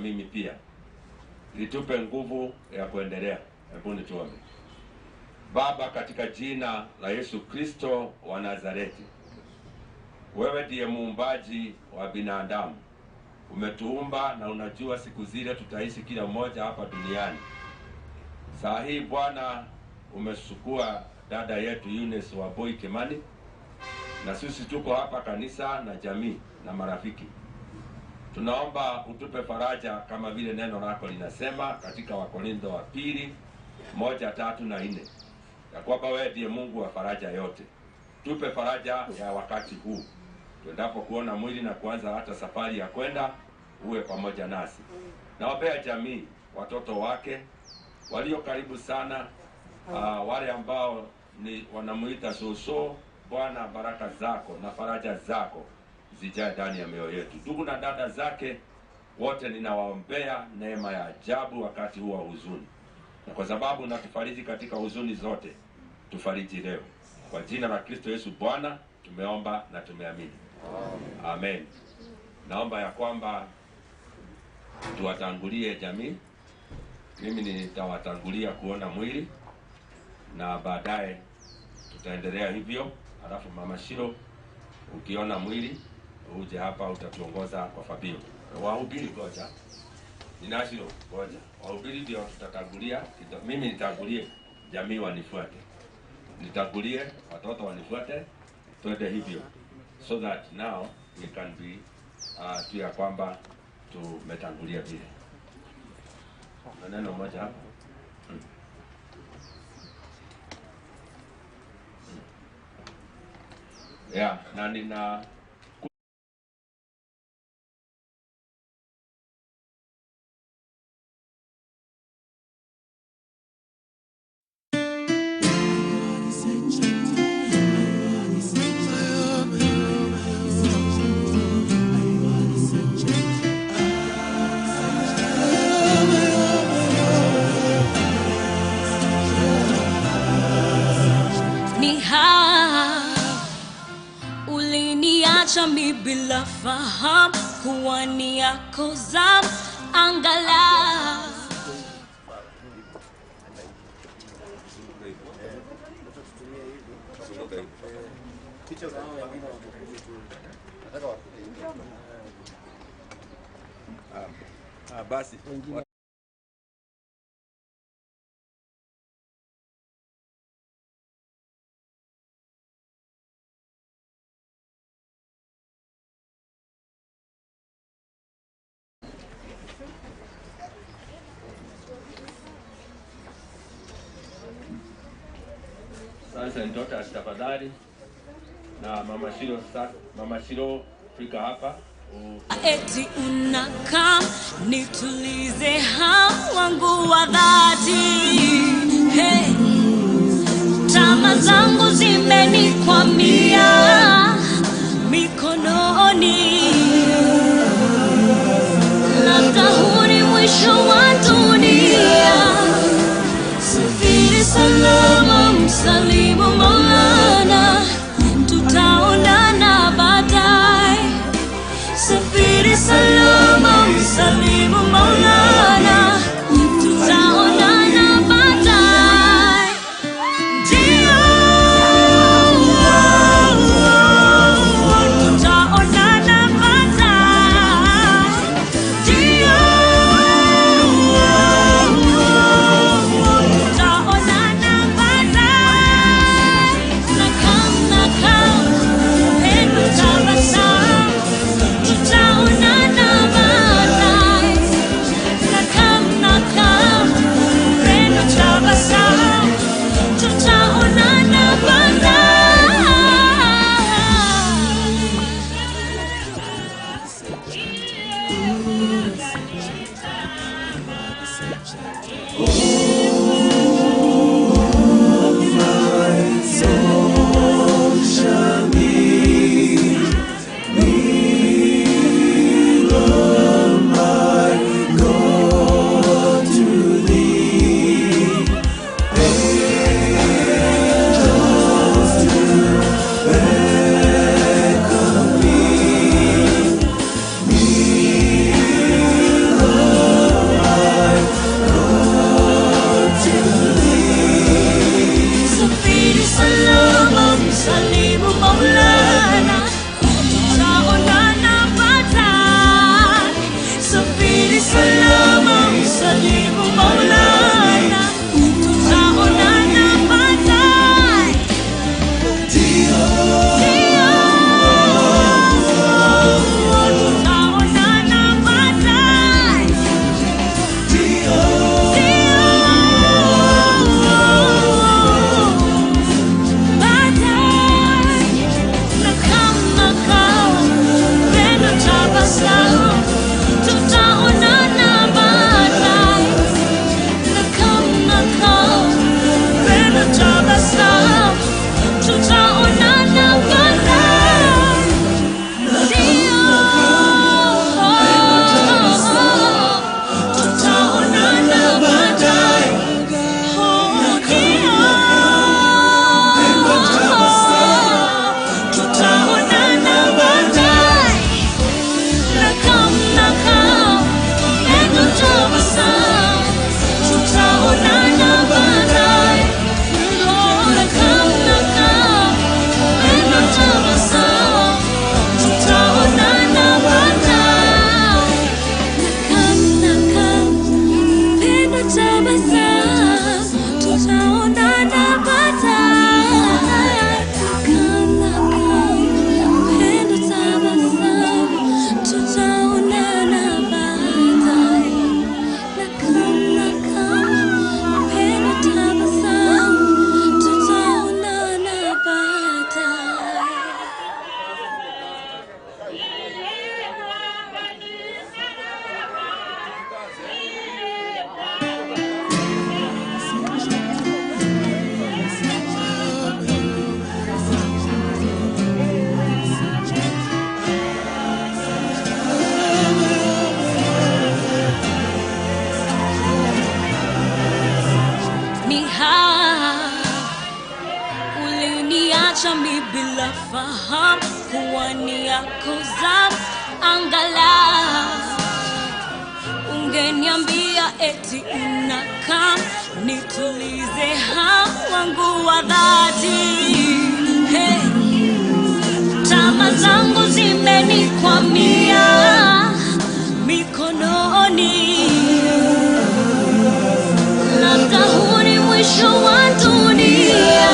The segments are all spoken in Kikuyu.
mimi pia. Litupe nguvu ya kuendelea. Hebu tuombe. Baba, katika jina la Yesu Kristo wa Nazareti, wewe ndiye muumbaji wa binadamu. Umetuumba na unajua siku zile tutaishi kila mmoja hapa duniani. Saa hii Bwana umesukua dada yetu Eunice Wambui Kimani, na sisi tuko hapa kanisa na jamii na marafiki. Tunaomba utupe faraja kama vile neno lako linasema katika Wakorintho wa pili 1:3 na 4, ya kwamba wewe ndiye Mungu wa faraja yote. Tupe faraja ya wakati huu tuendapo kuona mwili na kuanza hata safari ya kwenda, uwe pamoja nasi. Naombea jamii, watoto wake walio karibu sana, wale ambao ni wanamuita soso. Bwana, baraka zako na faraja zako zijae ndani ya mioyo yetu. Ndugu na dada zake wote ninawaombea neema ya ajabu wakati huu wa huzuni, na kwa sababu unatufariji katika huzuni zote, tufariji leo. Kwa jina la Kristo Yesu Bwana tumeomba na tumeamini. Amen. Naomba ya kwamba tuwatangulie jamii. Mimi nitawatangulia kuona mwili na baadaye tutaendelea hivyo. Alafu Mama Shiro, ukiona mwili uje hapa utatuongoza kwa Fabio. Wahubiri goja. Ninashiro goja. Wahubiri ndio tutatangulia. Mimi nitangulie, jamii wanifuate. Nitangulie, watoto wanifuate. Twende hivyo. So that now we can be tu ya kwamba tumetangulia vile. Na neno moja hapa. Yeah, na nina Uliniacha mi bila fahamu kuwa ni yako zamu angalau. Basi sasa ndoto tafadhali na Mama Shiro, Mama Shiro fika hapa. Eti unakam nitulize hamu wangu wa dhati. Hey, tamaa zangu zimenikwamia mikononi, labda huu ni mwisho wa dunia. Safiri salama, msalimu Maulana, tutaonana baadaye. Safiri salama, msalimu Maulana, tutaonana baadaye. Ndio, tutaonana baadaye. Ndio, tutaonana baadaye. Nakam, nakam, pendo tabasamu, tutaonana baadaye. Nakam, nakam, pendo tabasamu, tutaonana baadaye. yako zamu, angalau ungeniambia eti unakam, nitulize hamu wangu wa dhati. Hey, tama zangu zimenikwamia mikononi, labda huu ni mwisho wa dunia.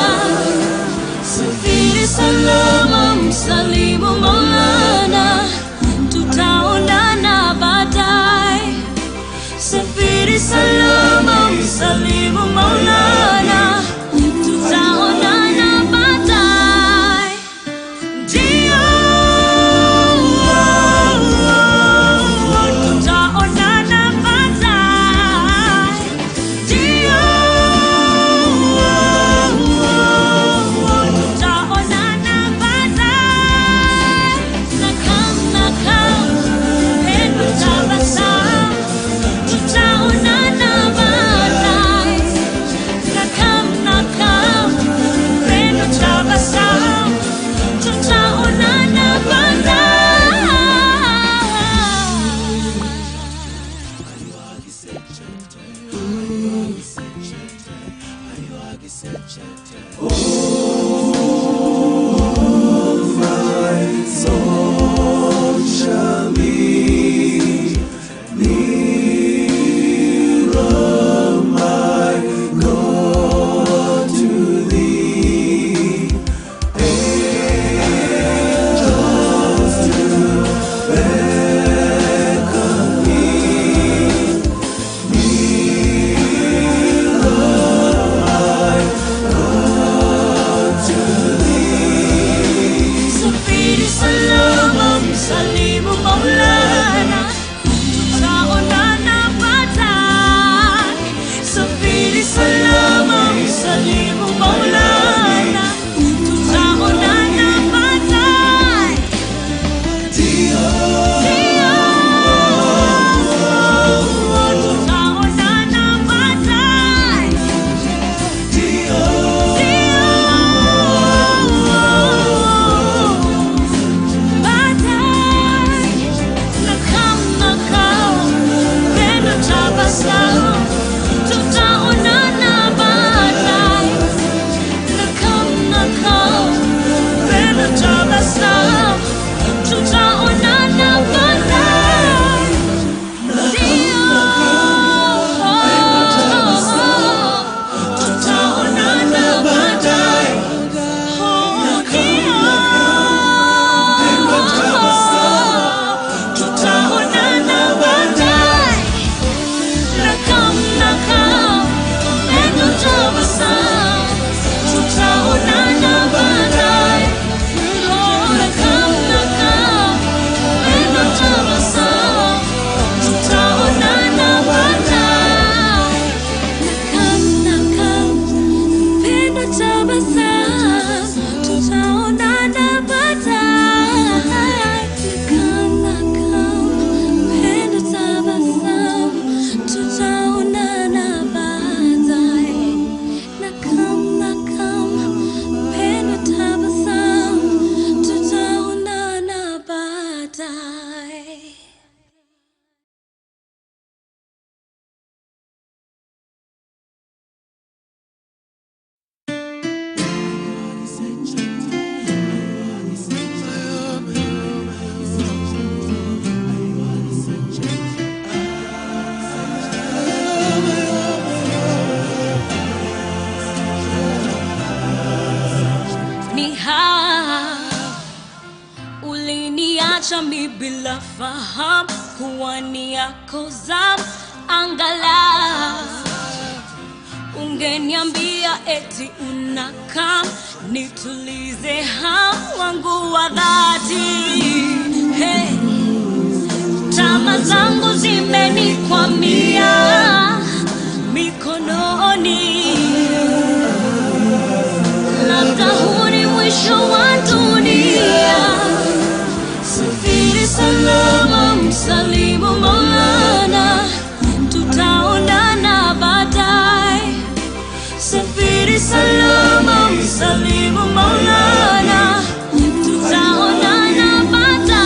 Safiri salama, msalimu Maulana, tutaonana baadaye. Safiri salama, msalimu Maulana, tutaonana baadaye. Ndio, tutaonana baadaye. Ndio, tutaonana baadaye. Nakam, pendo tabasamu, tutaonana baadaye. Nakam, pendo tabasamu, tutaonana baadaye. Safiri salama, msalimu Maulana, tutaonana baadaye. Safiri salama, msalimu Maulana, tutaonana baadaye. Ndio, tutaonana baadaye. Tutaonana baadaye. Tutaonana baadaye. Tutaonana baadaye. Nakam, nakam, pendo tabasamu. Tutaonana baadaye. Oh, nakam, nakam, pendo tabasamu. Tutaonana baadaye. Nakam, nakam, pendo tabasamu. Tutaonana baadaye. Nakam, nakam, pendo tabasamu. Tutaonana baadaye. Nakam, nakam, pendo tabasamu. Tutaonana baadaye. Ni hao uliniacha mi bila fahamu kuwa ni yako zamu, angalau ungeniambia eti unakam, nitulize hamu wangu wa dhati. Hey, tama zangu zimenikwamia mikononi, labda huu ni mwisho wa dunia. Safiri salama, msalimu Maulana, tutaonana baadaye. Safiri salama, msalimu Maulana, tutaonana baadaye.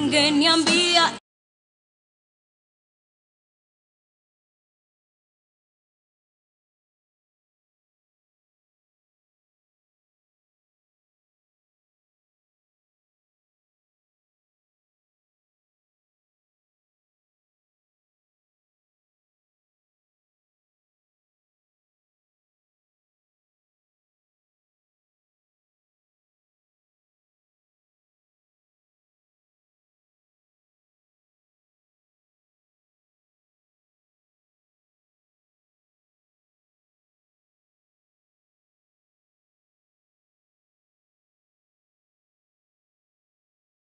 Ungeniambia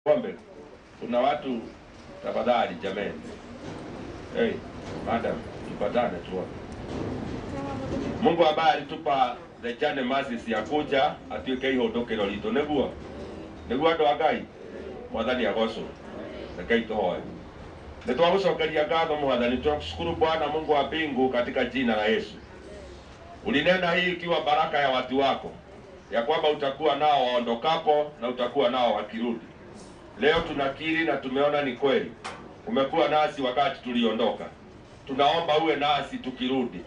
Ombe. Kuna watu tafadhali jameni. Hey, madam, tupatane tuombe. Mungu ambaye alitupa the journey mercies ya kuja atuike ihũndũkĩro ritũ nĩguo nĩguo andũ a Ngai Mwathani agocwo. Rekei tũhoe. Nĩtwagũcokeria ngatho Mwathani, tunakushukuru Bwana Mungu wa mbingu katika jina la Yesu. Ulinena hii ikiwa baraka ya watu wako, ya kwamba utakuwa nao waondokapo na utakuwa nao wakirudi. Leo tunakiri na tumeona ni kweli, umekuwa nasi wakati tuliondoka. Tunaomba uwe nasi tukirudi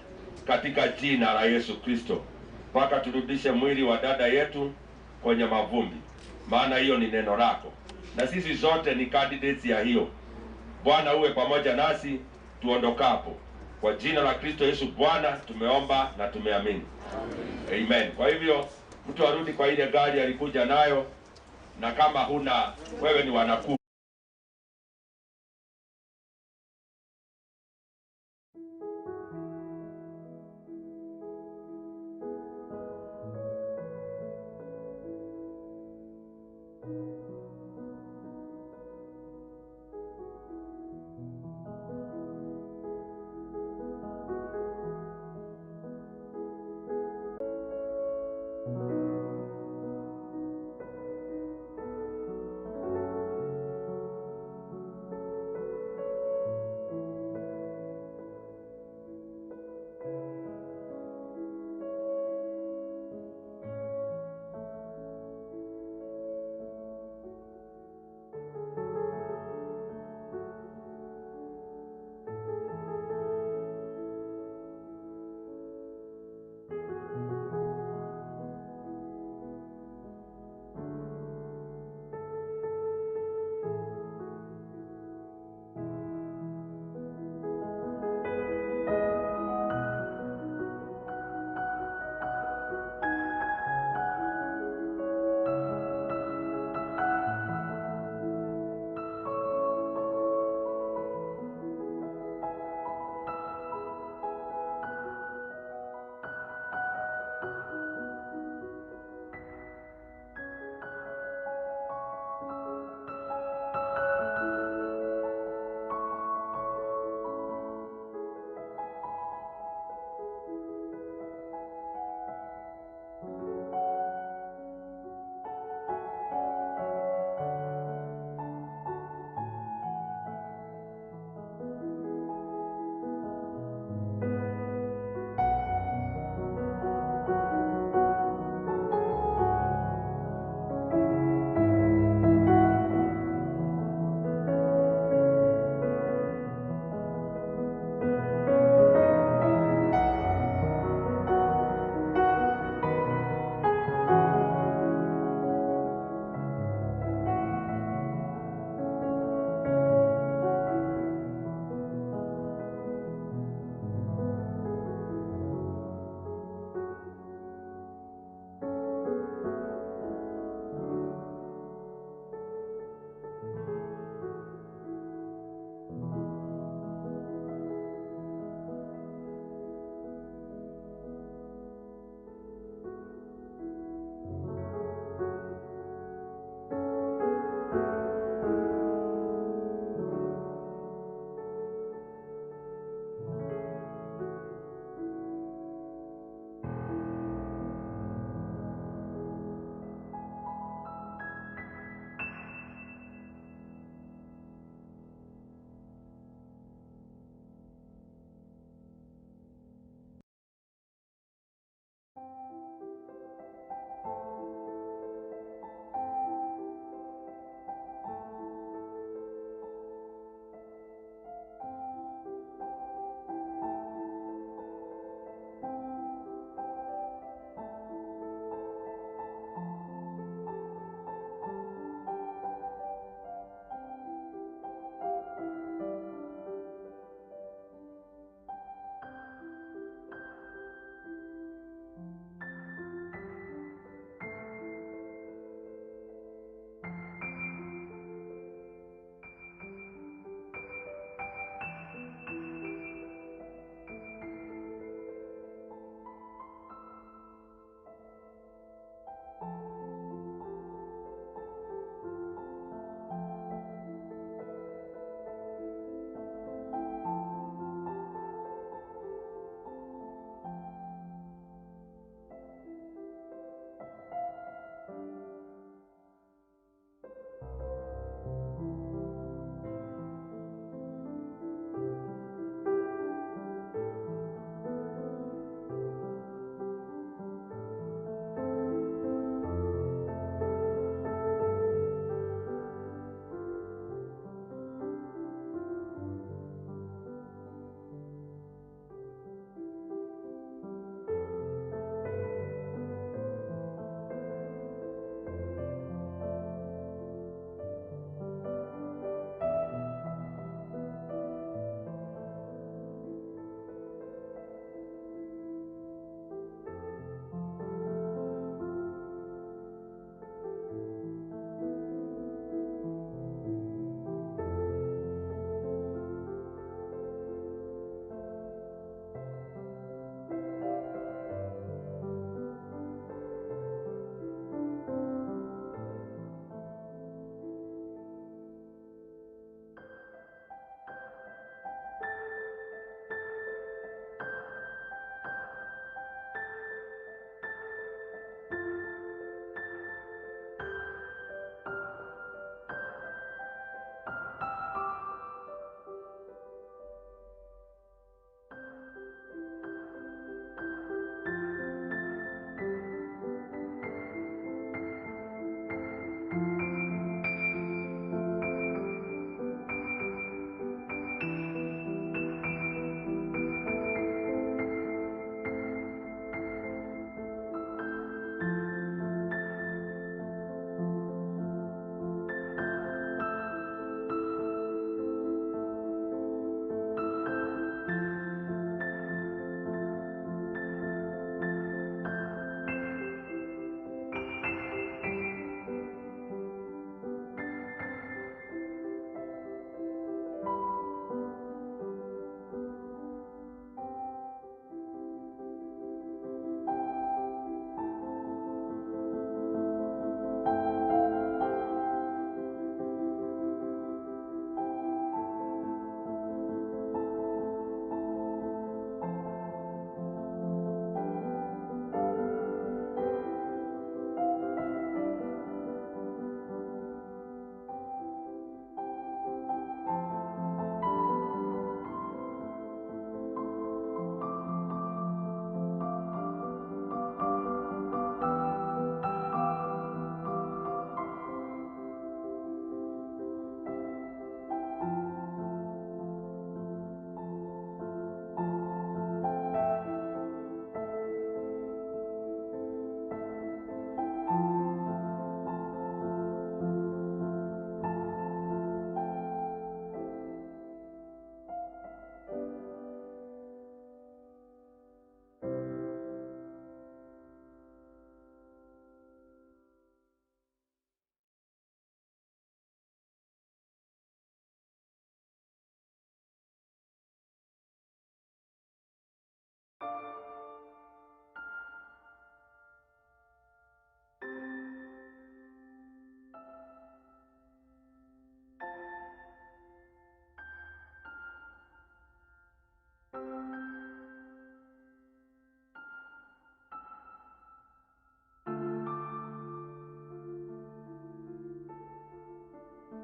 katika jina la Yesu Kristo, mpaka turudishe mwili wa dada yetu kwenye mavumbi, maana hiyo ni neno lako, na sisi zote ni candidates ya hiyo. Bwana uwe pamoja nasi tuondokapo, kwa jina la Kristo Yesu Bwana tumeomba na tumeamini, amen. Kwa hivyo mtu arudi kwa ile gari alikuja nayo, na kama huna wewe ni wanaku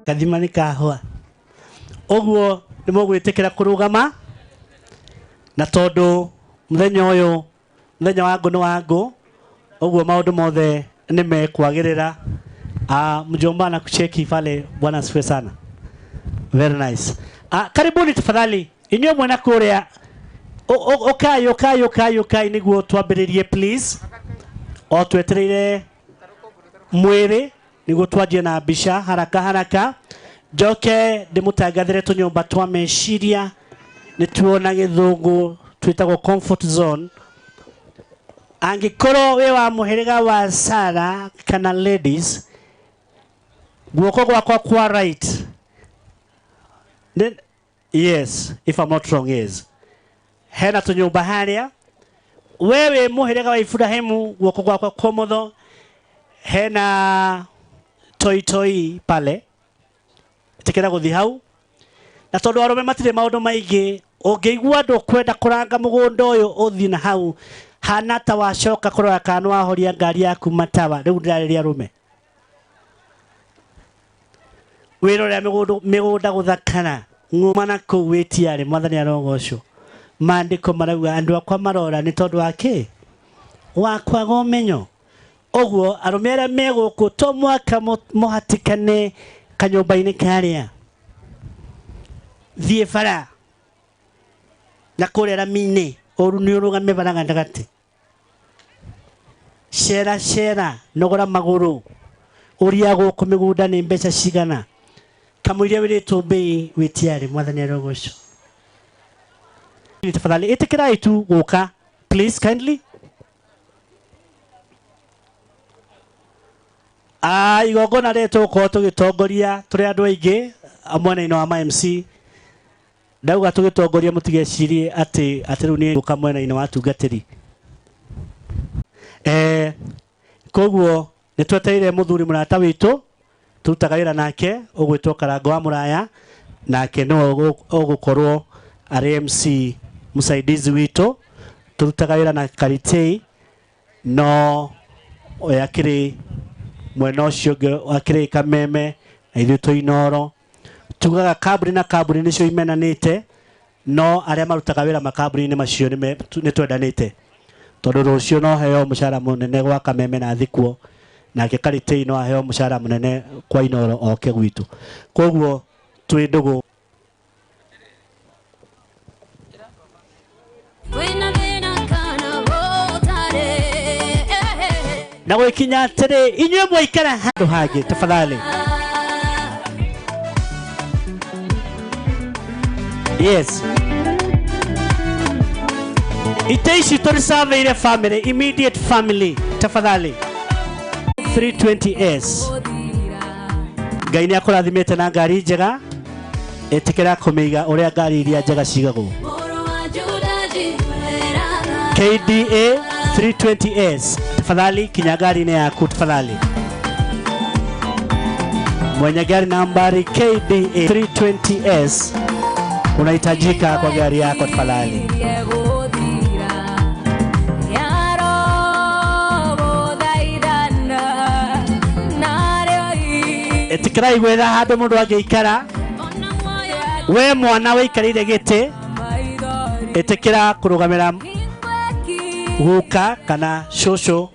Gathima nĩ kahũa. Ũguo nĩ mũgwĩtĩkĩra kũrũgama, na tondũ mũthenya ũyũ mũthenya wa ngũ nĩ wa ngũ, ũguo maũndũ mothe nĩ mekwagĩrĩra. Mjomba na kucheki pale, bwana asifiwe sana. Very nice. Karibuni tafadhali inyuĩ mwena kũrĩa, ũkai ũkai ũkai ũkai nĩguo twambĩrĩrie please. O twetereire mwĩrĩ nĩguo twanjie na mbica haraka haraka. Njoke ndĩmũtangathĩre tũnyũmba twa meciria nĩ tuona gĩthũngũ twĩtagwo comfort zone. Angĩkorwo wĩ wa mũhĩrĩga wa Sara kana ladies, guoko gwakwa kwa right, then, yes, if I'm not wrong, yes, hena tũnyũmba harĩa. Wewe mũhĩrĩga wa Ibrahimu, guoko gwakwa kwa ũmotho hena toi toi pale, ĩtĩkĩra gũthiĩ hau. Na tondũ arũme matirĩ maũndũ maingĩ, ũngĩigua ndũkwenda kũranga mũgũnda ũyũ ũthiĩ na hau, hana ta wacoka kũrora kana nĩwahoria ngari yaku matawa. Rĩu ndĩrarĩria arũme. Wĩra ũrĩa mĩgũnda gũthakara ng'uma na kũu wĩtiarĩ, mwathani arogocwo. Maandĩko marauga andũ akwa marora nĩ tondũ wa kĩ? Wa kwaga ũmenyo. Ũguo arũme arĩa me gũkũ to mwaka mũhatĩkane kanyũmba-inĩ karĩa, thiĩ bara na kũrĩa rami-inĩ, ũru nĩ ũrũgame bara gatagatĩ, cera cera, nogora magũrũ, ũria gũkũ mĩgũnda nĩ mbeca cigana, kamũiria wĩrĩtwo mbei wĩtiarĩ, mwathani arogocwo. Tafadhali ĩtĩkĩrai tu gũka please kindly. Igongona rĩrĩ tũgũkorwo tũgĩtongoria tũrĩ andũ aingĩ mwena-inĩ wa ma MC. Ndauga tũgĩtongoria mũtigecirie atĩ rĩu nĩ gũka mwena-inĩ wa atungatĩri. Koguo nĩ twetereire mũthuri mũrata witũ tũrutaga wĩra nake ũgwĩtwo Karango wa Mũraya, nake nĩwe ũgũkorwo arĩ MC msaidizi witũ. Tũrutaga wĩra na Karitei, no oya akĩrĩ mwena ũcio ũngĩ akĩrĩ Kameme na ithuĩ twĩ Inooro. Tugaga kambuni na kambuni nĩcio imenanĩte, no arĩa marutaga wĩra makambuni-inĩ macio nĩ twendanĩte, tondũ rũciũ no heo mũcara mũnene gwa Kameme na athikwo, nake Karitei no aheo mũcara mũnene kwa Inooro oke gwitũ. Koguo twĩ ndũgũ. Na gũgĩkinya atĩrĩ, inyuĩ mwaikara handũ hangĩ tafadhali. Yes, ite ici tũricaveire family, immediate family tafadhali. 320S Ngai nĩ akũrathimĩte na ngari njega, ĩtĩkĩra kũmĩiga ũrĩa ngari iria njega cigagwo. KDA 320S tafadhali, kinya ngari-inĩ yaku tafadhali. Mwenye gari nambari KDA 320S unahitajika kwa gari yako tafadhali. Ĩtĩkĩrai gwetha handũ mũndũ angĩikara. We mwana wĩikarĩire gĩtĩ, ĩtĩkĩra kũrũgamĩra guka kana cũcũ.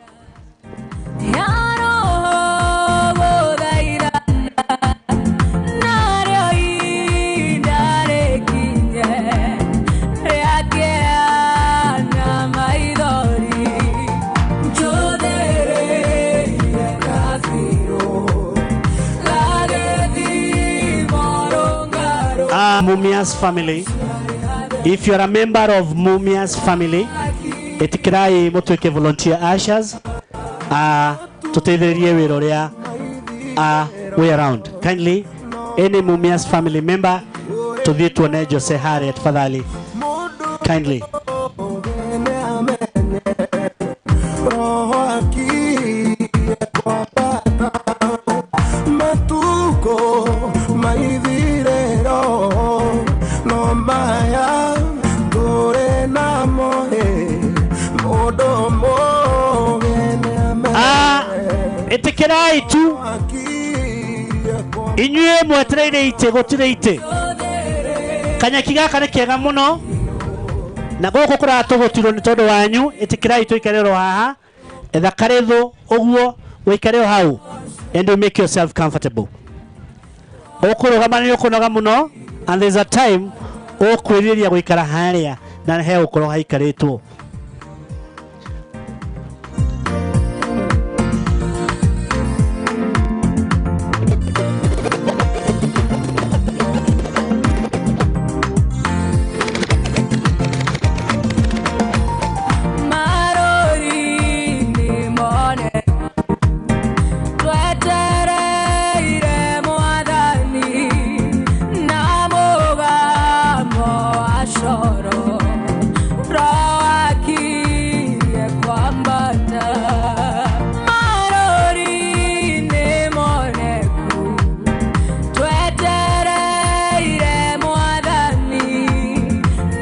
Mumias family. If you are a member of Mumias family, ĩtĩkĩrai mũtuĩke volunteer ushers, tũteithĩrĩrie wĩra ũrĩa way around. Kindly, any Mumias family member, tũthiĩ tuone Jose harĩa tafadhali. Kindly. Ĩtĩkĩrai tu Inyuĩ mwetereire itĩ gũtirĩ itĩ. Kanyeki gaka nĩ kega mũno na gũkũ kũratũgũtirwo nĩ tondũ wanyu. Ĩtĩkĩrai tũikare oro haha, etha karĩthũ ũguo ũikare o hau and you make yourself comfortable. Ũkũrũgama nĩ ũkũnoga mũno and there's a time ũkwĩrirĩria gũikara harĩa na he gũkorwo haikarĩtwo. Marori mone twetereire Mwathani na mũgamo wa coro Roho akirie kwambata. Marori-inĩ moneku twetereire Mwathani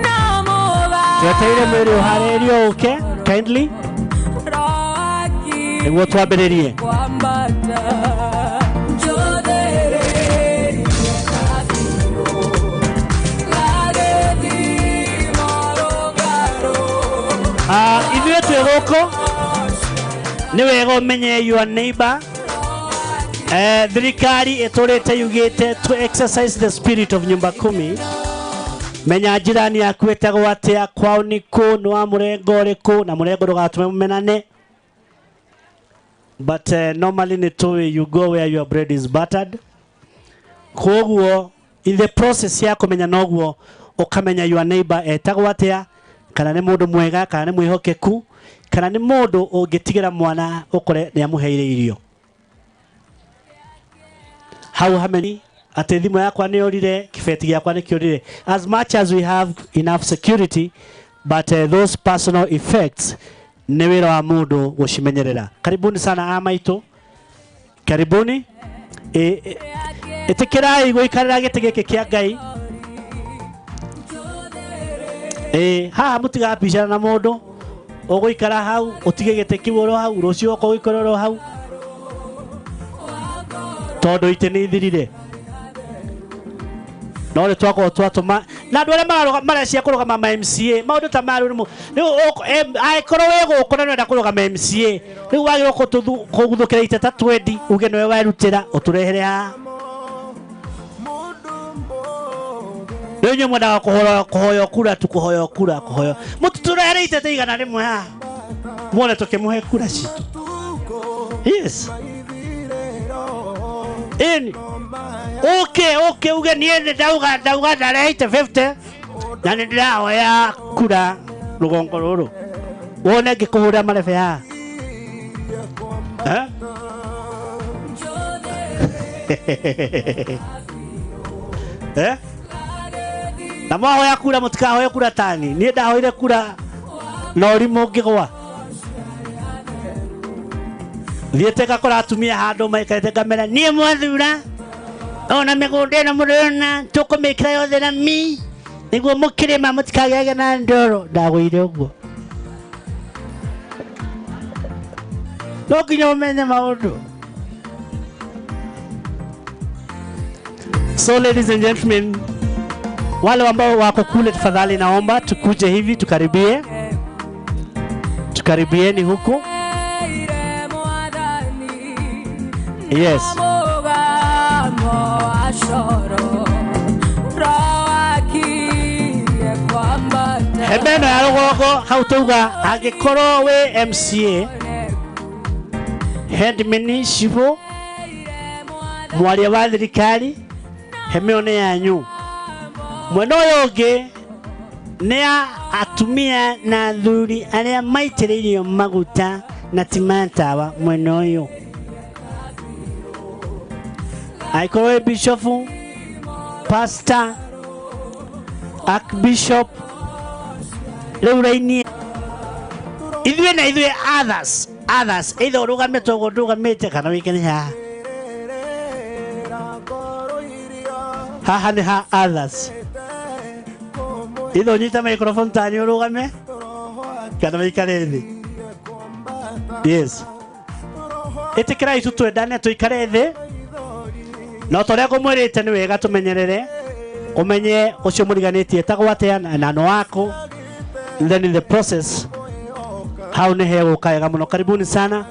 na mũgamo Twetereire mwĩrĩ ũharĩrĩrio ũke kindly nĩguo twambĩrĩrie. Kwambata njũthĩrĩrie kabirũ gagĩthima rũngaro. Ithuĩ twĩ gũkũ nĩ wega ũmenye your neighbor. Thirikari ĩtũrĩte yugĩte to exercise the spirit of nyumba kumi. Menya jirani yaku ĩtagwo atĩa, kwao nĩ kũ, nĩ wa mũrengo ũrĩkũ, na mũrengo ndũgatũme mũmenane. But normally nĩ tũĩ you go where your bread is buttered. Koguo in the process ya kũmenya noguo ũkamenya your neighbor etagwo atĩa, kana nĩ mũndũ mwega, kana nĩ mwĩhokeku, kana nĩ mũndũ ũngĩtigĩra mwana ũkore nĩ amũheire irio. Hau hameni atĩ thimũ yakwa nĩ yũrire, kĩbeti gĩakwa nĩ kĩũrire. As much as we have enough security, but those personal effects nĩ wĩra wa mũndũ gũcimenyerera. Karibuni sana a maitũ, karibuni. Ĩtĩkĩrai gũikarĩra gĩtĩ gĩkĩ kĩa Ngai. Haha mũtigapicana na mũndũ, ũgũikara hau ũtige gĩtĩ kĩu oro hau, rũciũ ũka ũgũikara oro hau tondũ itĩ nĩ ithirire. No nĩ twakorwo twatũma na andũ arĩa marecia kũrũgama ma MCA maũndũ ta maya rĩu angĩkorwo wĩ gũkũ na nĩũrenda kũrũgama MCA rĩu wagĩrĩirwo kũguthũkĩra itĩ ta 20 uge nĩwe werutĩra ũtũrehere haha. Rĩu inyuĩ mwendaga kũhoywo kura tu, kũhoywo kura, kũhoywo. Mũtũtũrehere itĩ ta 100 haha muone tũkĩmũhe kura citũ. Yes. Ĩni. Ũke uge niĩ nĩ ndauga ndarehe itĩ 50 na nĩ ndĩrahoya kura rũgongo rũrũ. Wone ngĩkũhũrĩra marebe haha. Eh? Eh? Na mwahoya kura mũtikahoye kura tani. Niĩ ndahoire kura na ũrimũ ngĩgwa. Thiĩte ngakora atumia handũ maikarĩte ngamera niĩ mwathura ona mĩgũnda ĩno mũrĩona tũkũmĩkĩra yothe na mi nĩguo mũkĩrĩma mũtikagĩage na ndoro. Ndagũire ũguo. No nginya ũmenye maũndũ. So ladies and gentlemen, wale ambao wako kule tafadhali naomba tukuje hivi tukaribie. Tukaribieni huku. Yes. Hemeno ya rũgongo hau tauga angĩkorwo wĩ MCA, headman, cibũ, mwaria wa thirikari, hema ĩyo nĩ yanyu. Mwena ũyũ ũngĩ nĩ ya atumia na athuri arĩa maitĩrĩirio maguta na ti matawa mwena ũyũ. Angĩkorwo wĩ bishofu, pastor, archbishop, rĩu raini ithuĩ na ithuĩ others, others, either ũrũgamĩte ũguo ndũgamĩte kana wĩkene haha. Haha nĩ ha others. Either ũnyite microphone tani ũrũgame kana wĩikare thĩ. Yes. Ĩtĩkĩrai tu twendane tũikare thĩ. No toria ngũmwĩrĩte nĩ wega tũmenyerere, ũmenye ũcio mũriganĩtie etagwo atĩa na no wako. Then in the process hau nĩ hegũka wega mũno. Karibuni sana.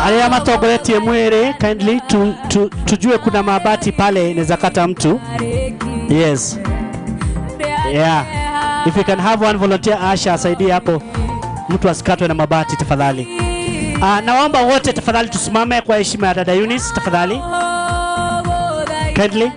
Aria matongoretie mwiri, kindly tujue kuna mabati pale inaweza kata mtu. Yes. Yeah. If you can have one volunteer Asha asaidie hapo, mtu asikatwe na mabati tafadhali. Naomba wote tafadhali tusimame kwa heshima ya dada Eunice tafadhali. Kindly.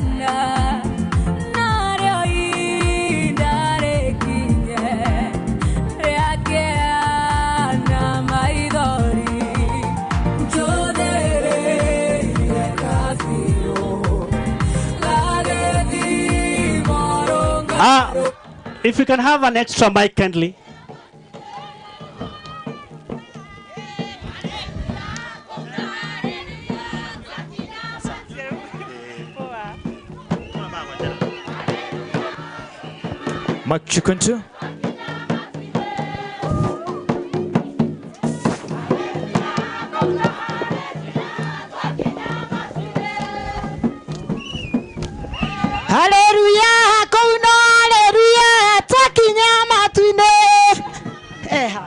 If you can have an extra mic, kindly. Mic check. Hallelujah, kouno hallelujah, takinya matuine. Eha.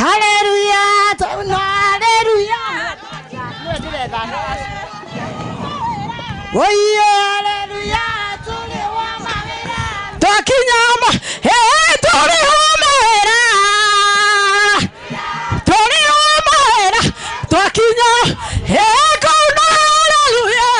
Hallelujah, kouno hallelujah. Oye, hallelujah, tuli wa mawera. Takinya ma, eh, tuli wa mawera. Tuli wa mawera, takinya, eh, kouno hallelujah.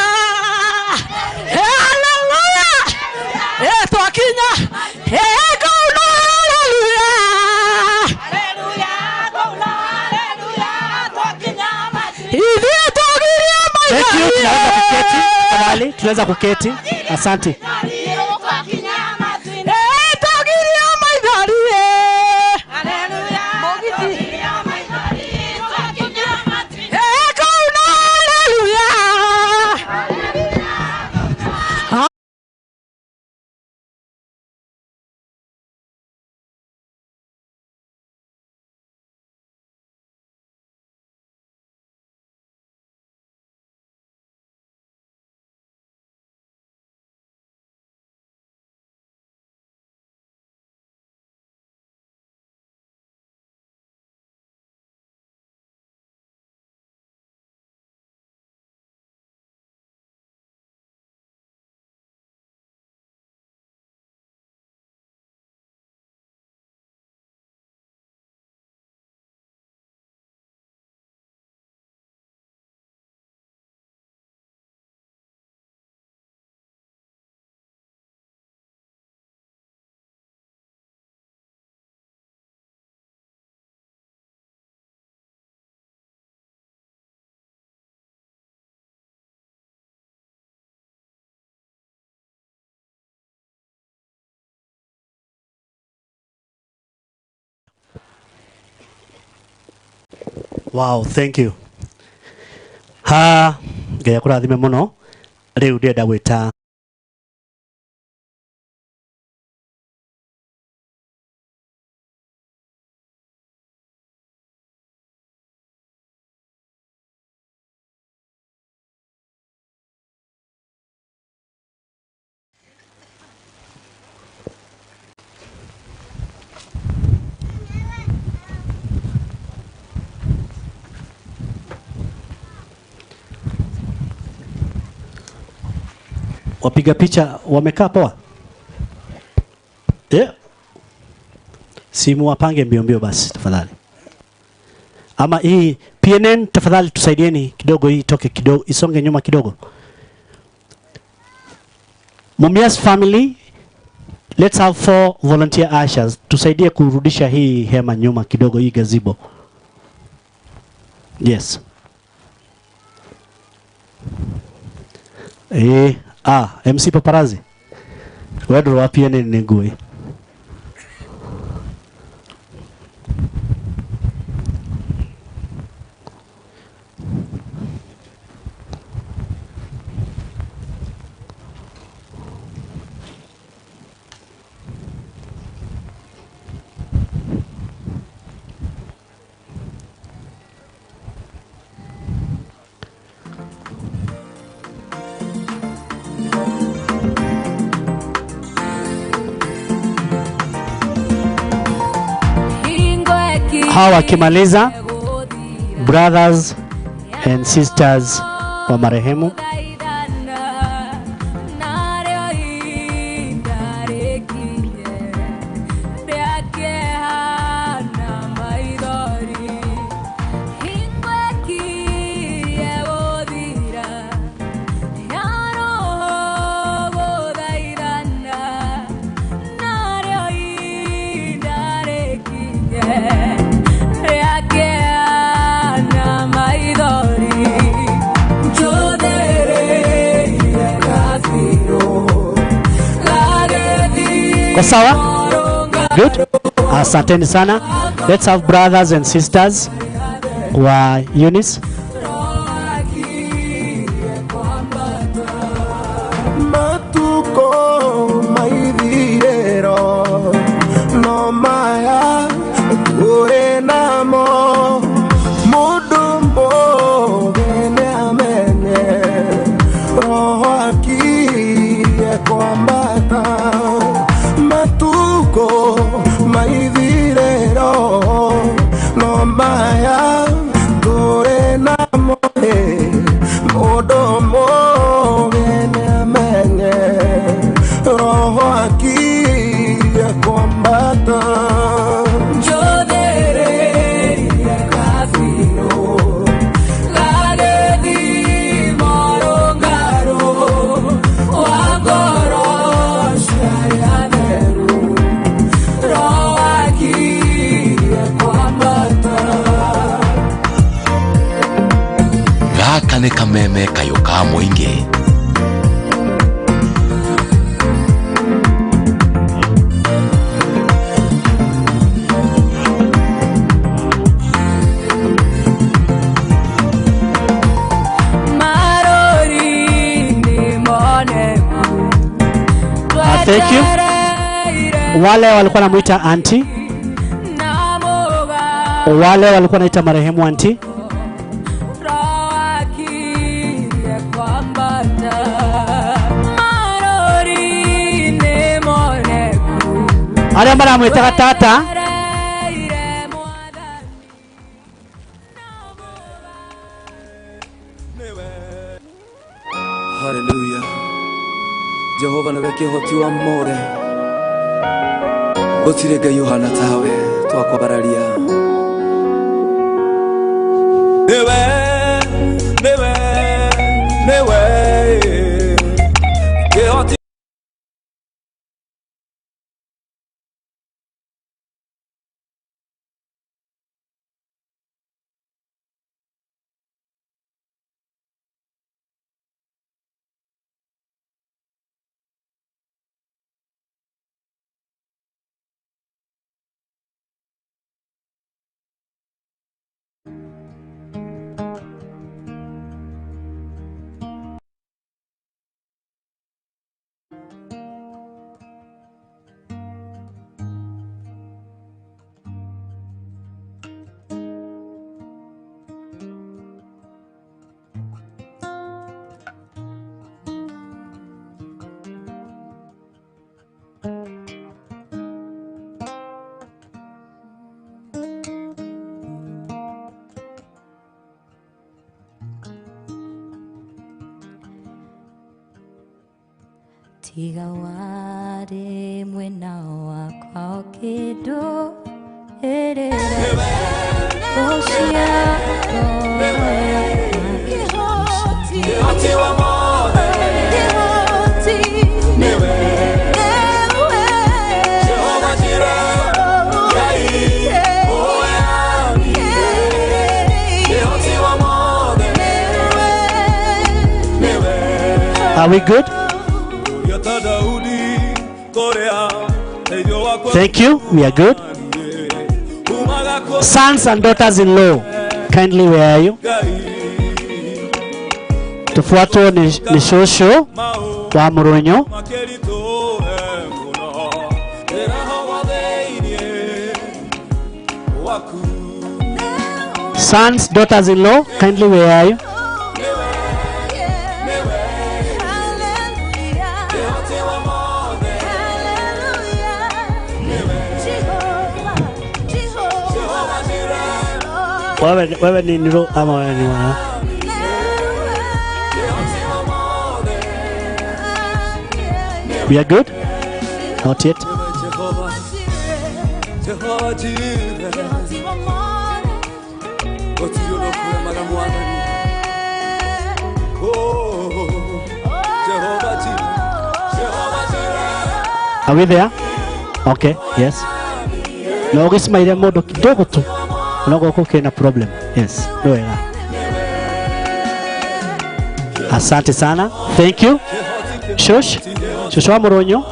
Thank you. Tunaweza kuketi tafadhali, tunaweza kuketi. Asante. Wow, thank you. Ha, ngai akũrathime mũno. Rĩu ndĩrenda gwĩta wapiga picha wamekaa poa? Yeah. Simu wapange mbio mbio basi tafadhali. Ama hii PNN tafadhali tusaidieni kidogo, hii itoke kidogo, isonge nyuma kidogo. Mumias family, let's have 4 volunteer ushers. Tusaidie kurudisha hii hema nyuma kidogo, hii gazebo. Yes. MC Paparazzi. Wewe wa PNN ni ngui. Hawa wakimaliza, brothers and sisters wa marehemu, sawa? Good. Asanteni sana. Let's have brothers and sisters wa Eunice. Matuko maithirero no maya ure namo mundu mbogene amenye roho akiye kwambata matuko maithirero no maya ture namo mundu mbogene amenye roho akiye kwambata. Gaka nĩ kameme kayũ ka mũingĩ. Thank you. Wale walikuwa wanamuita auntie, wale walikuwa wanaita marehemu auntie. Aria maramwitaga tata. Hallelujah. Jehova niwe kĩhoti wa more, gũtirĩ Ngai ũhana tawe, twakwambararia. Niwe, niwe, niwe kĩhoti. Tiga ware mwena wakwa kindu ĩrĩre. Are we good? Thank you. We are good. Sons and daughters-in-law, kindly, where are you? Tufuatwo ni shosho wa Muronyo. Sons, daughters-in-law, kindly, where are you? Wewe ni niro ama wewe ni wana? We are good? Not yet. Are we there? Okay, yes. Na ugismaire modo kidogo tu. Unago kina problem. Yes. Wega. Asante sana. Thank you. Shush. Shush wa Muronyo.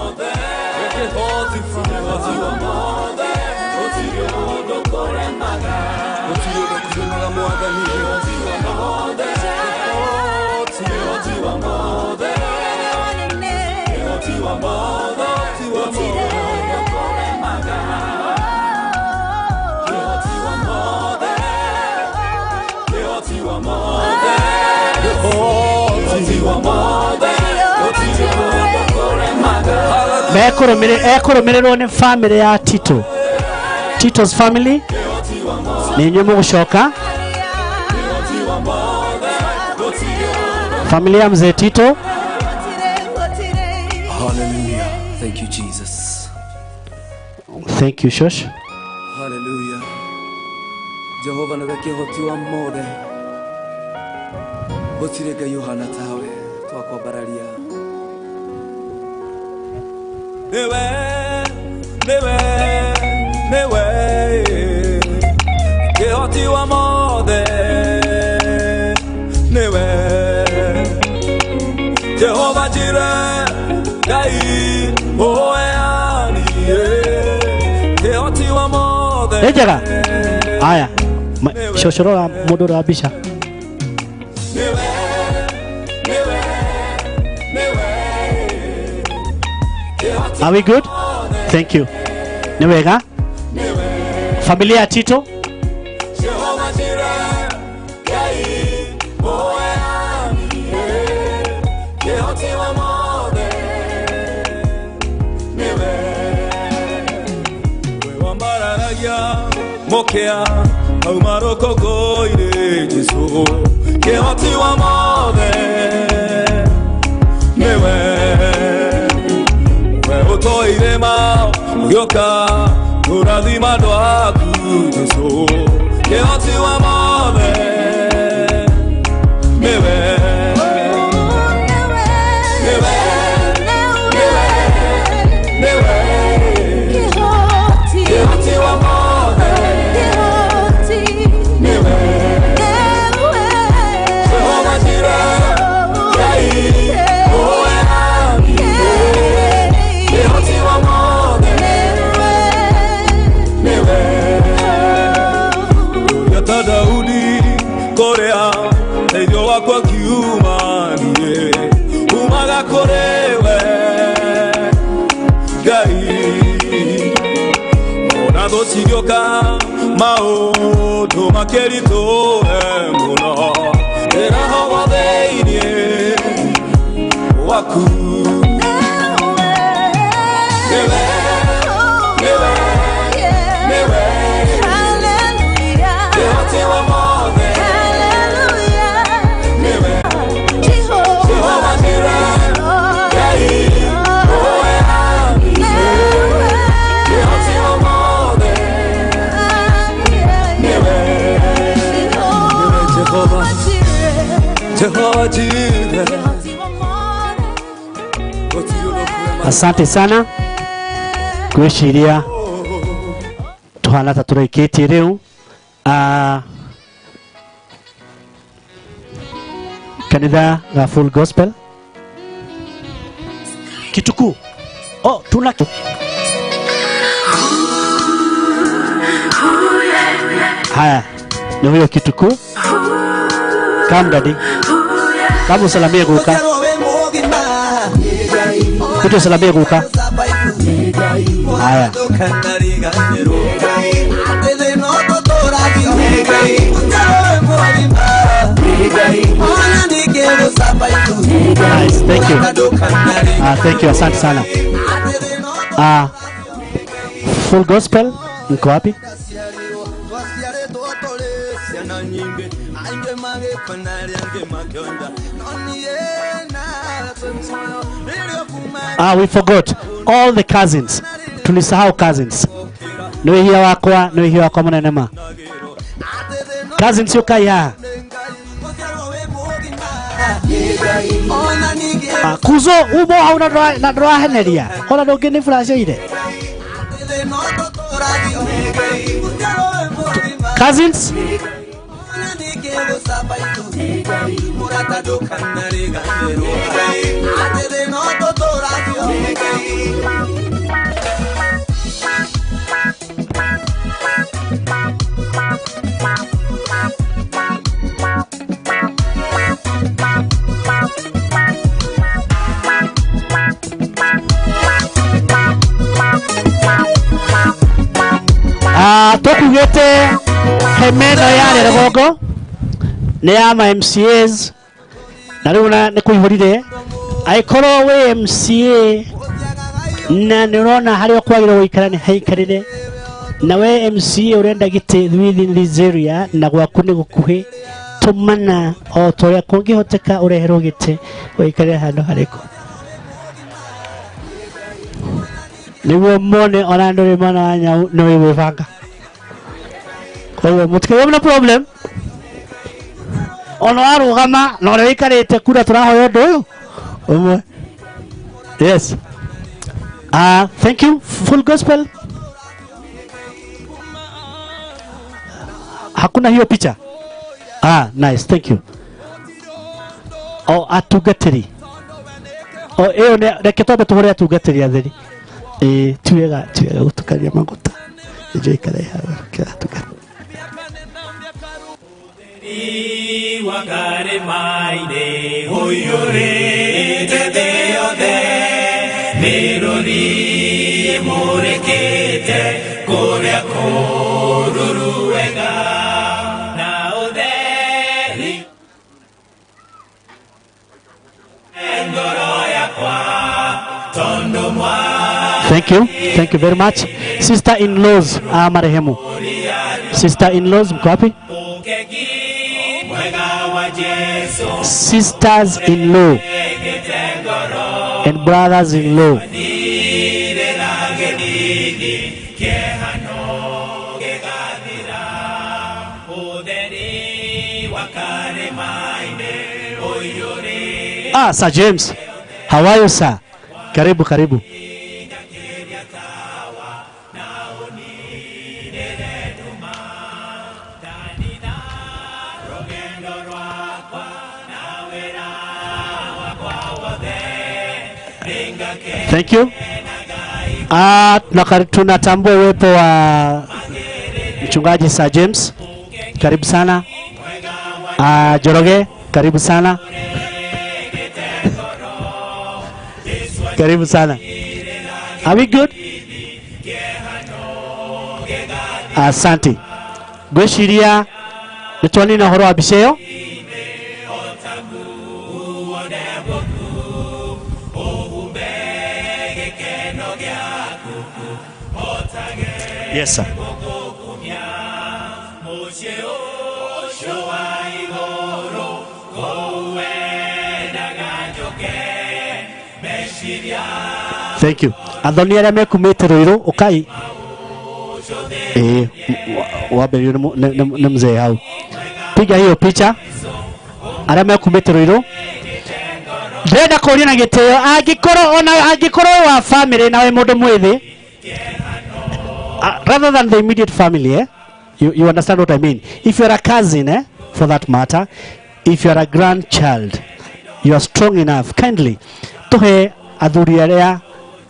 Ekũrũmĩrĩrwo nĩ family ya Tito. Tito's family nĩ inyuĩ mũgũcoka. Familia ya mzee Tito. Hallelujah. Thank you, Jesus. Thank you, Shosh. Hallelujah. Jehova nĩwe kĩhoti wa mothe. Gũtirĩ Ngai ũhana tawe, twakwambararia. Newe, newe, newe, kĩhoti wa mothe, newe, Jehova Jireh, Ngai ũheani, kĩhoti wa mothe. Nĩ njega. Aya, cocorora mũndũ ũrĩa wa mbica. Are we good? Thank you. Ni wega. Familia ya Tito. Mokea aumaroko Jesu kĩhoti wa mothe niwe utoire ma ũgĩũka kũrathima andũ aku Jesu kĩhoti wa mothe niwe niwe niwe kĩhoti wa mothe niwe Jehova Jireh Ngai ũheani kĩhoti wa mothe niwe ta Daudi kũrĩa teithio wakwa kiumanie umaga kũrĩ we Ngai ona thũ cigĩũka maũndũ makĩritũhe mũno ndĩrahogwo thĩinĩ waku niwe niwe niwe kĩhoti wa mothe niwe Jehova Jireh Ngai ũheani kĩhoti wa mothe niwe. Jehova Jireh. Asante sana gwiciria tuhana ta turaikitie riu. Kanitha ga Full Gospel Kituku. Oh, tuna haya ni huyo Kituku. Come daddy, kama usalamie guka, kuja usalamie guka. Haya. Nice, thank you. Thank you, asante sana. Full Gospel mko wapi? We forgot all the cousins. Tulisahau cousins. Niwe hiya wakwa, niwe hiya wakwa munene ma. Cousins yoka ya. Kuzo ubo hauna na droa heneria. Ona ndongi ni flasheire. Cousins. Tokugete hemeno yale rũgongo nĩ ya ma MCAs na rĩu nĩ kũihũrire. Angĩkorwo wĩ MCA na nĩ ũrona harĩa ũkwagĩrĩirwo gũikara nĩ haikarĩre, na we MCA ũrenda gĩtĩ within this area na gwaku nĩ gũkuhĩ, tũmana o ta ũrĩa kũngĩhoteka ũreherwo gĩtĩ ũikarĩre handũ harĩkũ nĩguo mone ona ndũrĩ mwana wa nyau nĩ wĩgwĩbanga. Koguo mũtikagĩe na problem ona warũgama na ũrĩa wĩikarĩte kura tũrahoya ũndũ ũyũ ũmwe. Yes. Thank you. Full Gospel. Hakuna hiyo picha. Nice, thank you. Oh, atungatĩri. Oh, ĩyo nĩ reke twambe tũhũre atungatĩri atheri. Ti wega, ti wega gũtukania maguta. Nĩnjũĩ ikare haha atungatĩri. Wakaremaine hoyurite thĩ yothe mĩrũri ĩmũrĩkĩte kũrĩa kũruru wega na ũtheri ngoro yakwa tondũ mwa. Thank you. Thank you very much. Sister-in-laws marehemu. Sister-in-laws mko wapi? Sisters-in-law and brothers-in-law. Sir James, how are you, sir? Karibu, karibu. Thank you. Tunatambua uwepo wa mchungaji Sir James. Karibu sana. Joroge, karibu sana. Karibu sana. Are we good? Asante. Gweciria nĩtwanina ũhoro wa mbica ĩyo. Yes, sir. Thank you. Athoni arĩa mekumĩte Ruiru ukai. Wambĩrĩrio nĩ mzee hau. Piga hiyo picha. Arĩa mekumĩte Ruiru. Ndĩrenda kũria na gĩtĩo angĩkorwo ona angĩkorwo wa family nawe mũndũ mwĩthĩ, rather than the immediate family, eh? You understand what I mean. If you're a cousin, eh, for that matter, if you're a grandchild, you are strong enough, kindly tuhe athuri arĩa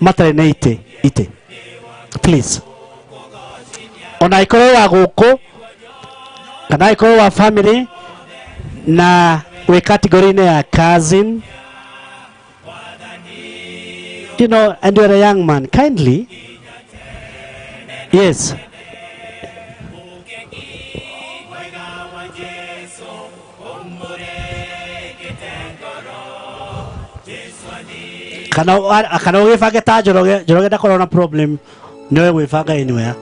matarĩ na ite ite, please. Ona ikorwo wa gũkũ kana ikorwo wa family na wĩ category-inĩ ya cousin, you know, and you're a young man, kindly. Yes. Kana kana ũgĩbange ta Njoroge, Njoroge ndakorwo na problem, nĩwe gwĩbanga anywhere.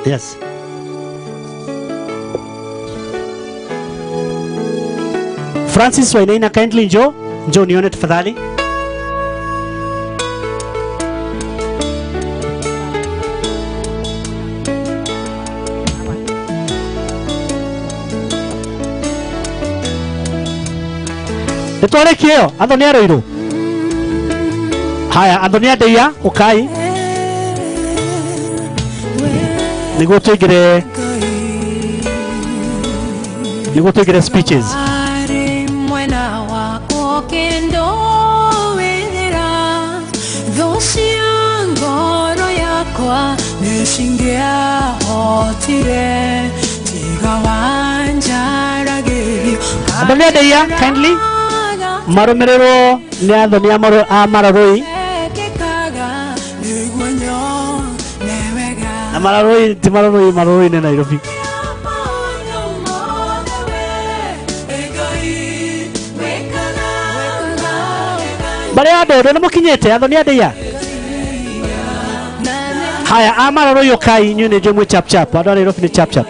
Yes. Francis Wainaina, kindly njoo, njoo nione tafadhali. Nĩtwarĩkia ĩyo, Anthony Arũirũ. Haya, Anthony Adeia, ũkai. Nĩguo tũingĩre, nĩguo tũingĩre speeches. Mwena wakwa kendo wĩra thũ cia ngoro yakwa nĩcingĩahotire tiga wanjaragĩrio. Anthony Adeia, kindly marũmĩrĩrwo nĩ Anthony a Mararũi. Na Mararũi ti Mararũi, Mararũi nĩ Nairobi. Barĩa andũ nĩ mũkinyĩte Anthony Adeia. Haya, a Mararũi ũkai inyuĩ nĩ njũĩ mwĩ chap chap, andũ a Nairobi nĩ chap chap.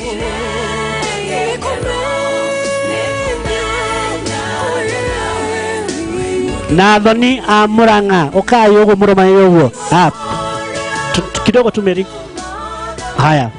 Na Anthony a Murang'a ũkai ũguo mũrũmanĩrĩire ũguo. Ah, kidogo tu Mary. Haya.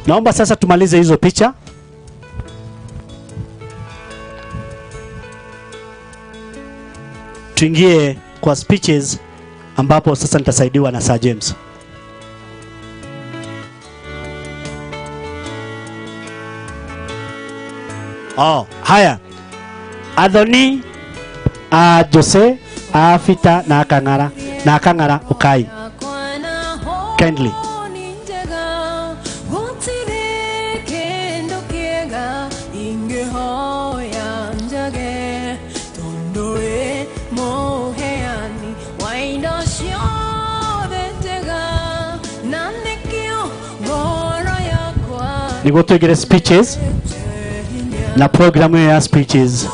Naomba sasa tumalize hizo picha. Tuingie kwa speeches ambapo sasa nitasaidiwa na Sir James. Oh, haya. Anthony a Jose a Fita na Akang'ara na Akang'ara ukai. Kindly. Nĩguo tũingĩre speeches na programu ya speeches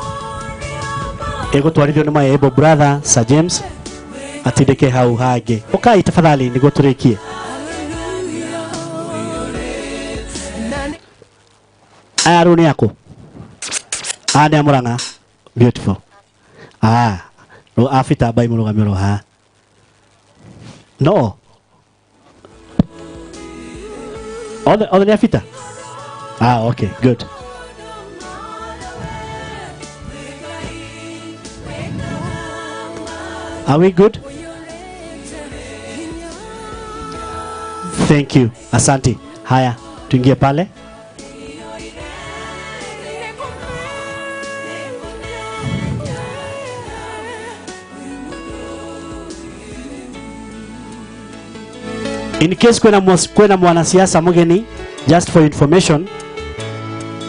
ĩgũtwarithio nĩ my able brother Sir James atindĩke hau hangĩ. Ũkai tafadhali nĩguo tũrĩkie. Aya rĩu nĩ akũ? Aya nĩ a Murang'a. Beautiful. Ah, rĩu Abita mbai mũrũgamio ro haha. No. Othe nĩ Abita? Ah, okay, good. Are we good? Thank you. Asante. Haya, tuingie pale. In case kwena mwanasiasa mugeni, just for information,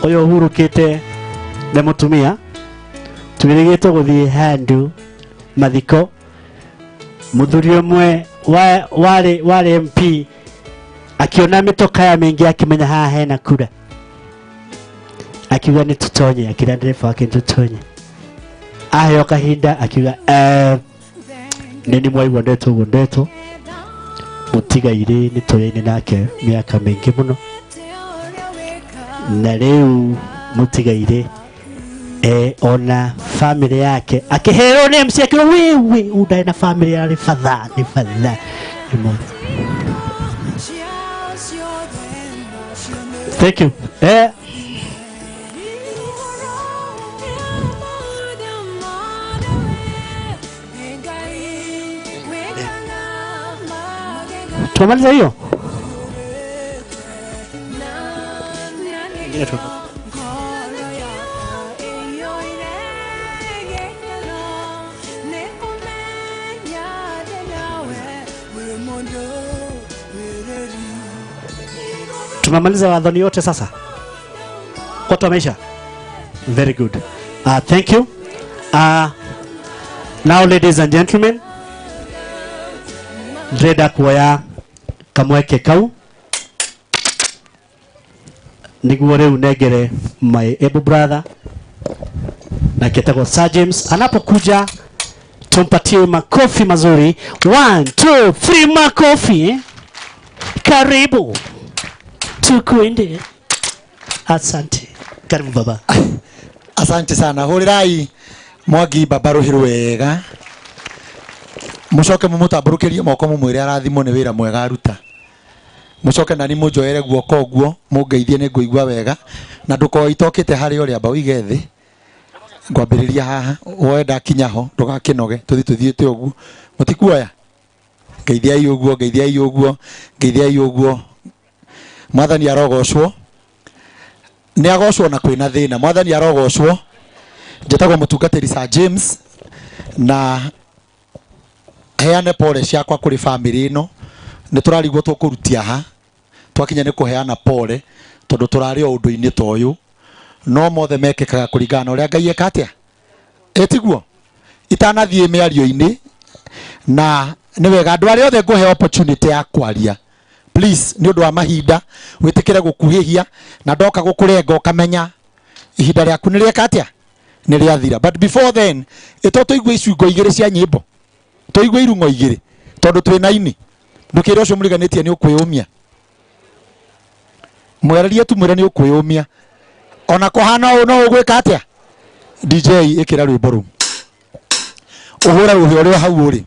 uyu uhurukite nĩ mũtumia twĩrĩgĩte gũthiĩ handũ mathiko mũthuri ũmwe warĩ MP akiona mĩtoka ya mĩingĩ akĩmenya haha hena kura, akiuga nĩ tũtonye, akĩra ndereba wake nĩ tũtonye. Aheo kahinda akiuga nĩ nĩ mwaigua ndetwo ũguo ndetwo, Mutigaire nĩ tũyaine nake mĩaka mĩingĩ mũno na rĩu Mutigaire ona family yake akĩherwo nĩ MC akĩrwo wewe undae na family yarĩ fatha nĩ fatha. Thank you. Tumaliza hiyo. Tumemaliza wadhoni yote sasa. Watu wameisha. Very good. Thank you. Now ladies and gentlemen, ndĩrenda kuoya kamweke kau niguo rĩu nengere my able brother na ketagwo Sir James. Anapokuja tumpatie makofi mazuri. 1 2 3 makofi. Karibu tukwende. Asante. Karibu baba. Asante sana. Hurirai Mwangi baba ruhiru wega. Mucoke mumutamburukirie moko mumwire arathimwo ni wira mwega aruta. Mucoke nani munjoere guoko guo mungeithie ni nguigua wega na ndukorwo itokite hari uria amba uige thi. Ngwambiriria haha woe ndakinya ho ndugakinoge tuthi tuthiite uguo mutikuoya. Ngeithiai uguo, ngeithiai uguo, ngeithiai uguo. Mwathani arogocwo. Ni agocwo na kwina thina. Mwathani arogocwo. Njĩtagwo mũtungatĩri Sir James na heane pole ciakwa kũrĩ family ĩno. Nĩ tũrarigwo tũkũrutia ha twakinya nĩ kũheana pole tondũ tũrarĩ o ũndũ-inĩ ta ũyũ no mothe mekĩkaga kũringana na ũrĩa Ngai eka atĩa ĩtiguo itanathiĩ mĩario-inĩ na nĩ wega andũ arĩa othe ngũhe opportunity ya kwaria please nĩ ũndũ wa mahinda wĩtĩkĩre gũkuhĩhia na ndoka gũkũrenga ũkamenya ihinda rĩaku nĩ rĩeka atĩa nĩ rĩathira. But before then ĩto tũigue icungo igĩrĩ cia nyĩmbo tũigue irung'o igĩrĩ tondũ twĩ na ini ndũkĩre ũcio mũriganĩtie nĩ ũkwĩyũmia mwererie tu mwĩre nĩ ũkwĩyũmia ona kũhana ũũ no ũgwĩka atĩa. DJ ĩkĩra rwĩmbo rũu ũhũre rũhĩ ũrĩa hau ũrĩ.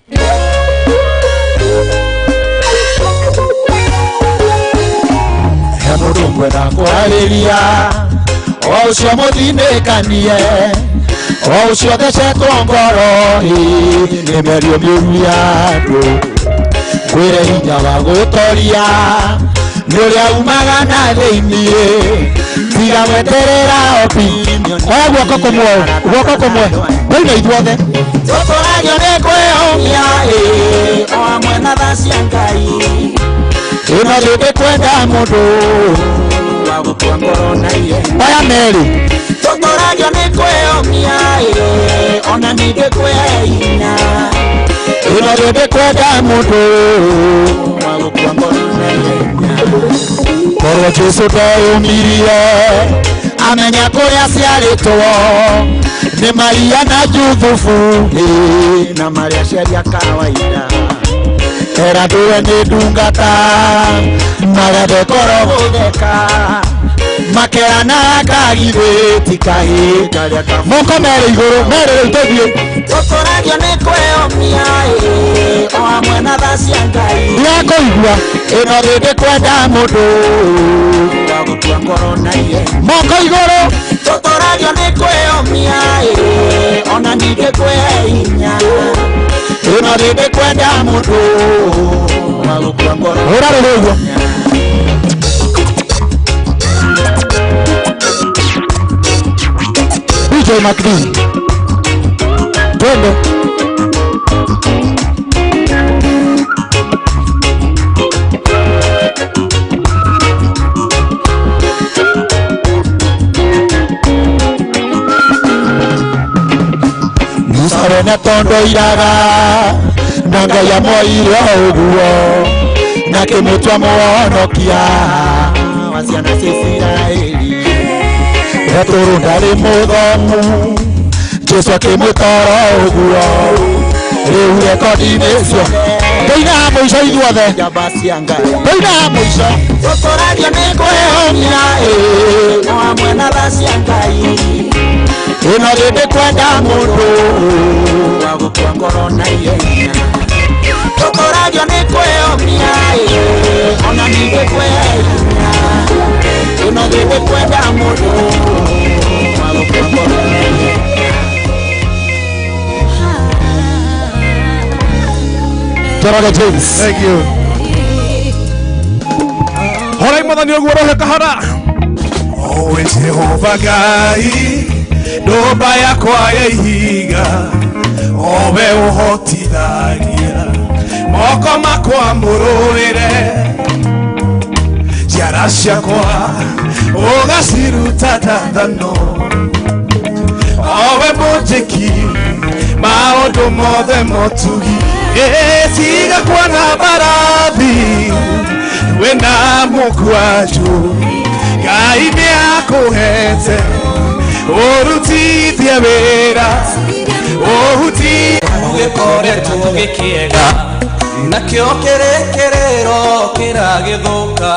He mũndũ ngwenda kwarĩria o ũcio mũthinĩkanie o ũcio thecetwo ngoro nĩ mĩario mĩũru ya andũ kwĩre hinya wa gũtoria nĩ ũrĩa umaga na thĩiniĩ tiga gweterera opinion. Oya guoko kũmwe guoko kũmwe thĩinĩ ithuothe tũtũragio nĩ kwĩyũmia o hamwe na tha cia Ngai ĩno thĩ kwenda mũndũ wa gũkua ngoro na ihenya. Oya merĩ tũtũragio nĩ kwĩyũmia ona ningĩ kwĩhinya ĩno thĩ kwenda mũndũ wa gũkua ngoro na ihenya. Korwo Jesu ndeyũmirie amenya kũrĩa aciarĩtwo nĩ Maria na Juthubu na marĩa aciari a kawaida erandũre nĩ ndungata magathekoro gũtheka makerana kagithĩ ti kahĩ moko merĩ igũrũ merĩ rĩu tũthiĩ tũtũragio nĩ kwĩyũmia o hamwe na tha cia Ngai ndirakũigua ĩno thĩ ndĩkwenda mũndũ wa gũkua ngoro na ihenya moko igũrũ tũtũragio nĩ kwĩyũmia ona ningĩ kwĩhinya ĩno thĩ ndĩkwenda mũndũ wa gũkua ngoro. Hũra rũhĩ ũguo. DJ McD twende. Musa wene tondo iraga na Ngai amwoire ũguo na kĩmũtua mũhonokia wa ciana cia Isiraeli. Petero ndarĩ mũthomu Jesu akĩmũtara ũguo rĩu rekondi-inĩ cio Tũine ha mũico ithuothe. Tũine ha mũico. Tũtũragio nĩ kwĩhomia ĩ, o hamwe na tha cia Ngai. Ĩno thĩ ndĩkwenda mũndũ wa gũkua ngoro na ihenya. Tũtũragio nĩ kwĩhomia ĩ, ona ningĩ kwĩhinya. Ĩno thĩ ndĩkwenda mũndũ wa gũkua ngoro na ihenya. Njoroge James. Thank you. Horai mwathani ũguo rohe kahora. Owe Jehova Ngai, ndũmba yakwa ya ihiga, owe ũhotithagia moko makwa mũrũĩre, ciara ciakwa ũgaciruta ta thano, owe mũnjĩki maũndũ mothe motugi, tiga kuona mbarathi wĩna mũkwanjũ, Ngai nĩakũhete ũrutithie wĩra ũhutie gĩkoretwo gĩkĩega nakĩo kĩrĩkĩrĩro kĩragĩthũka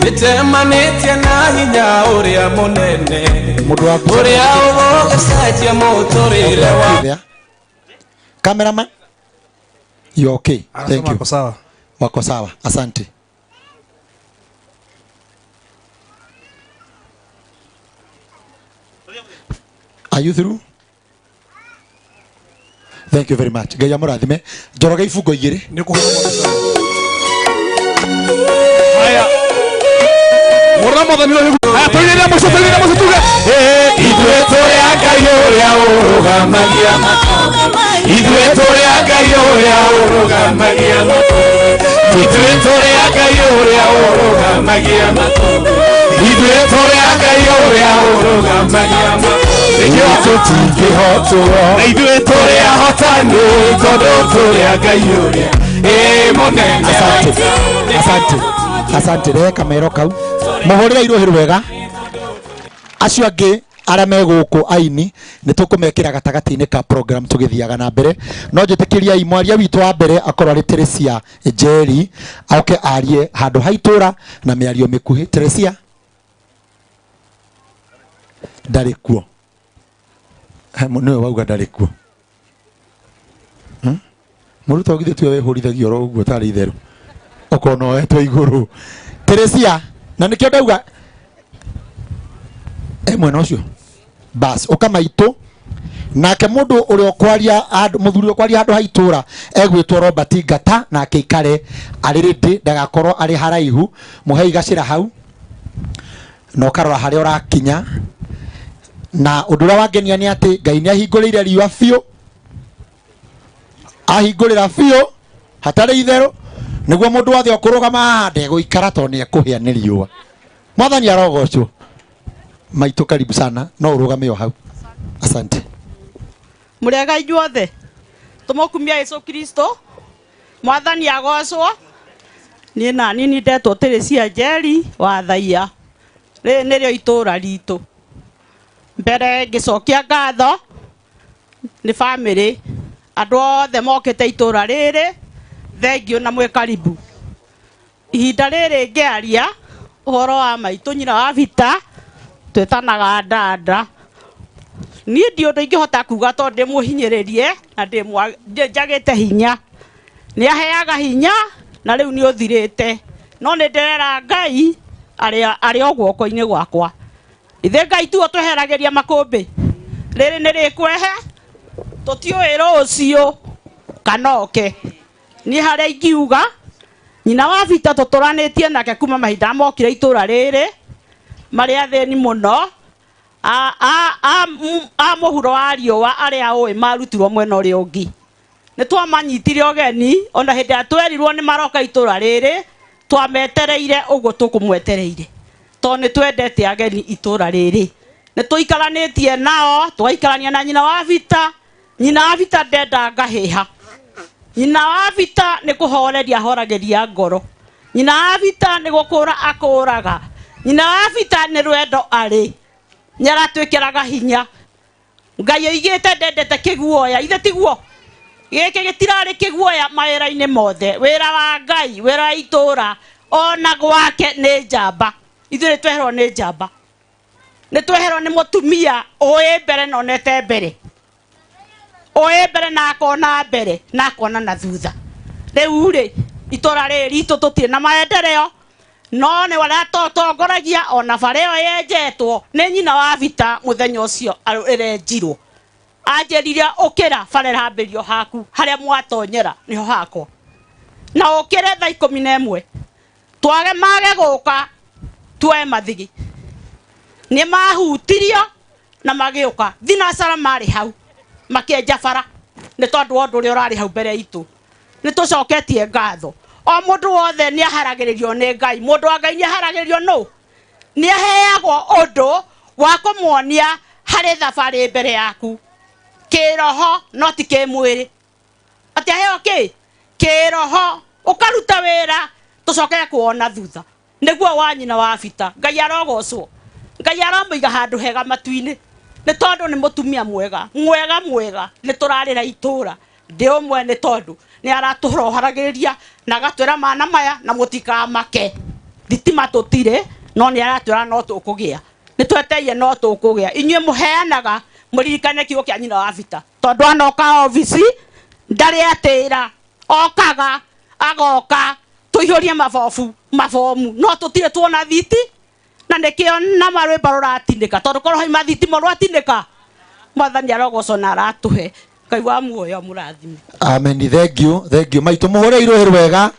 gĩtemanĩtie na hinya ũrĩa mũnene ũrĩa ũgũgĩcenjia mũtũrĩre wa. Cameraman, you okay? Thank you. Wako sawa. Wako sawa. Asante. Are you through? Thank you very much. Ngai amũrathime. Njoroge ibungo igĩrĩ. Haya. Mũra mwathani ũyũ. Haya, tũinĩre mũico, tũinĩre mũico tuge. Ithuĩ tũrĩ a Ngai ũrĩa ũrũgamagia Ithuĩ tũrĩ a Ngai ũrĩa ũrũgamagia Ithuĩ tũrĩ a Ngai ũrĩa ũrũgamagia Ithuĩ tũrĩ a Ngai ũrĩa ũrũgamagia Nĩkĩo tũtingĩhotwo. Na ithuĩ tũrĩ ahotani tondũ tũrĩ a Ngai ũrĩa mũnene. Asante. Asante. Asante. Rehe kamero kau. Mũhũrĩre irũhĩ rwega. Acio angĩ arĩa me gũkũ aini nĩ tũkũmekĩra gatagatĩ-inĩ ka program tũgĩthiaga na mbere. No njĩtĩkĩriai mwaria witũ wa mbere akorwo arĩ Teresia Njeri oke arie handũ ha itũra na mĩario mĩkuhĩ. Teresia ndarĩ kuo. Nĩwe wauga ndarĩ kuo. Mũrutwo githĩ tiwe wĩhũrithagia oro ũguo tarĩ itherũ ũkona oetwo igũrũ. Teresia, na nĩkĩo ndauga mwena ũcio bas ũka maitũ nake mũndũ ũrĩa ũkwaria mũthuri ũkwaria handũ ha itũra egwĩtwo Robert Ngata nake ikare arĩ rĩndĩ ndagakorwo arĩ haraihu. Mũhei gacĩra hau na ũkarora harĩa ũrakinya. Na ũndũ ũrĩa wangenia nĩ atĩ Ngai nĩ ahingũrĩire riũa biũ, ahingũrĩra biũ hatarĩ itherũ, nĩguo mũndũ wothe ũkũrũgama haha ndegũikara tondũ nĩ ekũhĩa nĩ riũa. Mwathani arogocwo. Maitũ karibu sana, no ũrũgame o hau. Asante. Mũrĩega inyuothe, tũmũkumia Jesũ Kristo, mwathani agocwo. Niĩ na niĩ nĩ ndetwo Teresia Njeri wa Thaia, rĩrĩ nĩrĩo itũra ritũ. Mbere ngĩcokia ngatho nĩ bamĩrĩ, andũ othe mokĩte itũra rĩrĩ, thengiũ na mwĩ karibu. Ihinda rĩrĩ ngĩaria ũhoro wa maitũ nyina wa Bita, twĩtanaga Ndanda. Niĩ ndi ũndũ ingĩhota kuga tondũ ndĩmũhinyĩrĩrie na njagĩte hinya. Nĩ aheaga hinya na rĩu nĩ ũthirĩte, no nĩ ndĩrera Ngai arĩ o guoko-inĩ gwakwa. Ithe Ngai tuo tweheragĩria makũmbĩ, rĩrĩ nĩ rĩkwehe, tũtiũĩ rũciũ kana oke. Niĩ harĩa ingiuga nyina wa Bita tũtũranĩtie nake kuma mahinda mokire itũra rĩrĩ, marĩ athĩni mũno, a mũhuro wa riũa arĩa ũĩ marutirwo mwena ũrĩa ũngĩ. Nĩ twamanyitire ũgeni ona hĩndĩ ĩrĩa twerirwo nĩ maroka itũra rĩrĩ, twametereire ũguo tũkũmwetereire tondũ nĩ twendete ageni itũra rĩrĩ. Nĩ tũikaranĩtie nao, tũgaikarania na nyina wa Bita. Nyina wa Bita ndenda ngahĩha. Nyina wa Bita nĩ kũhoreria ahoragĩria ngoro. Nyina wa Bita nĩ gũkũra akũraga. Nyina wa Bita nĩ rwendo arĩ, nĩ aratwĩkĩraga hinya. Ngai oigĩte ndendete kĩguoya, ithe tiguo? Gĩkĩ gĩtirarĩ kĩguoya mawĩra-inĩ mothe, wĩra wa Ngai, wĩra wa itũra, ona gwake nĩ njamba. Ithuĩ nĩ tweherwo nĩ njamba, nĩ tweherwo nĩ mũtumia ũĩ mbere na onete mbere, ũĩ mbere na akona mbere na akona na thutha. Rĩu rĩ itũra rĩrĩ ritũ tũtirĩ na maendeleo, no nĩ arĩa tũtongoragia ona bara ĩyo yenjetwo nĩ nyina wa Vita mũthenya ũcio ĩrenjirwo. Anjĩrire ũkĩra bara ĩrambĩrio haku harĩa mwatonyera nĩho hakwa, na ũkĩre thaa 11 twage mage gũka tuoe mathigi. Nĩ mahutirio na magĩũka thinacara marĩ hau makĩenja bara nĩ tondũ wa ũndũ ũrĩa ũrarĩ hau mbere itũ. Nĩ tũcoketie ngatho. O mũndũ wothe nĩ aharagĩrĩrio nĩ Ngai. Mũndũ wa Ngai nĩ aharagĩrĩrio nũ? Nĩ aheagwo ũndũ wa kũmuonia harĩ thabarĩ mbere yaku kĩroho no ti kĩmwĩrĩ. Atĩ aheo kĩ? Kĩroho. Ũkaruta wĩra tũcoke kuona thutha. Nĩguo wa nyina wa Vita. Ngai arogocwo. Ngai aromũiga handũ hega matu-inĩ. Nĩ tondũ nĩ mũtumia mwega, mwega mwega. Nĩ tũrarĩra itũra ndĩ ũmwe nĩ tondũ nĩ aratũroharagĩrĩria na agatwĩra mana maya na mũtikamake. Thitima tũtirĩ no nĩ aratwĩra no tũkũgĩa. Nĩ tweteire no tũkũgĩa. Inyuĩ mũheanaga mũririkane kiugo kĩa nyina wa Vita tondũ anoka obici ndarĩ atĩra, okaga agoka tũihũrie mabobu mabomu no tũtirĩ tuona thiti na nĩkĩo na marwĩmbo rũratinĩka tondũ korwo haima thitima rwatinĩka. Mwathani arogocwo na aratũhe. Ngai wa muoyo mũrathime. Amen. Thank you, thank you. Maitũ mũhũre irũhĩ wega.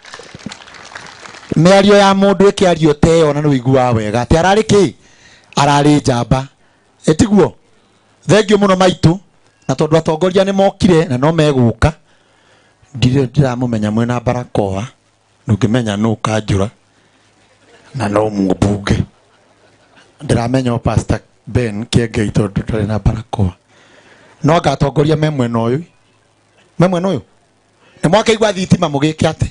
Mĩario ya mũndũ ĩkĩario ta ĩyo na nĩ ũiguaga wega atĩ ararĩ kĩ? Ararĩ njamba. Ĩtiguo? Thank you mũno maitũ. Na tondũ atongoria nĩ mokire na no megũka, ndirĩ ndĩramũmenya mwĩna barakoa, ndũngĩmenya nũ kanjũra na no mũmbunge. Ndĩramenya o Pastor Ben Kĩengei tondũ ndarĩ na barakoa. No anga atongoria me mwena ũyũ. Me mwena ũyũ? Nĩ mwakĩigua thitima mũgĩke atĩ?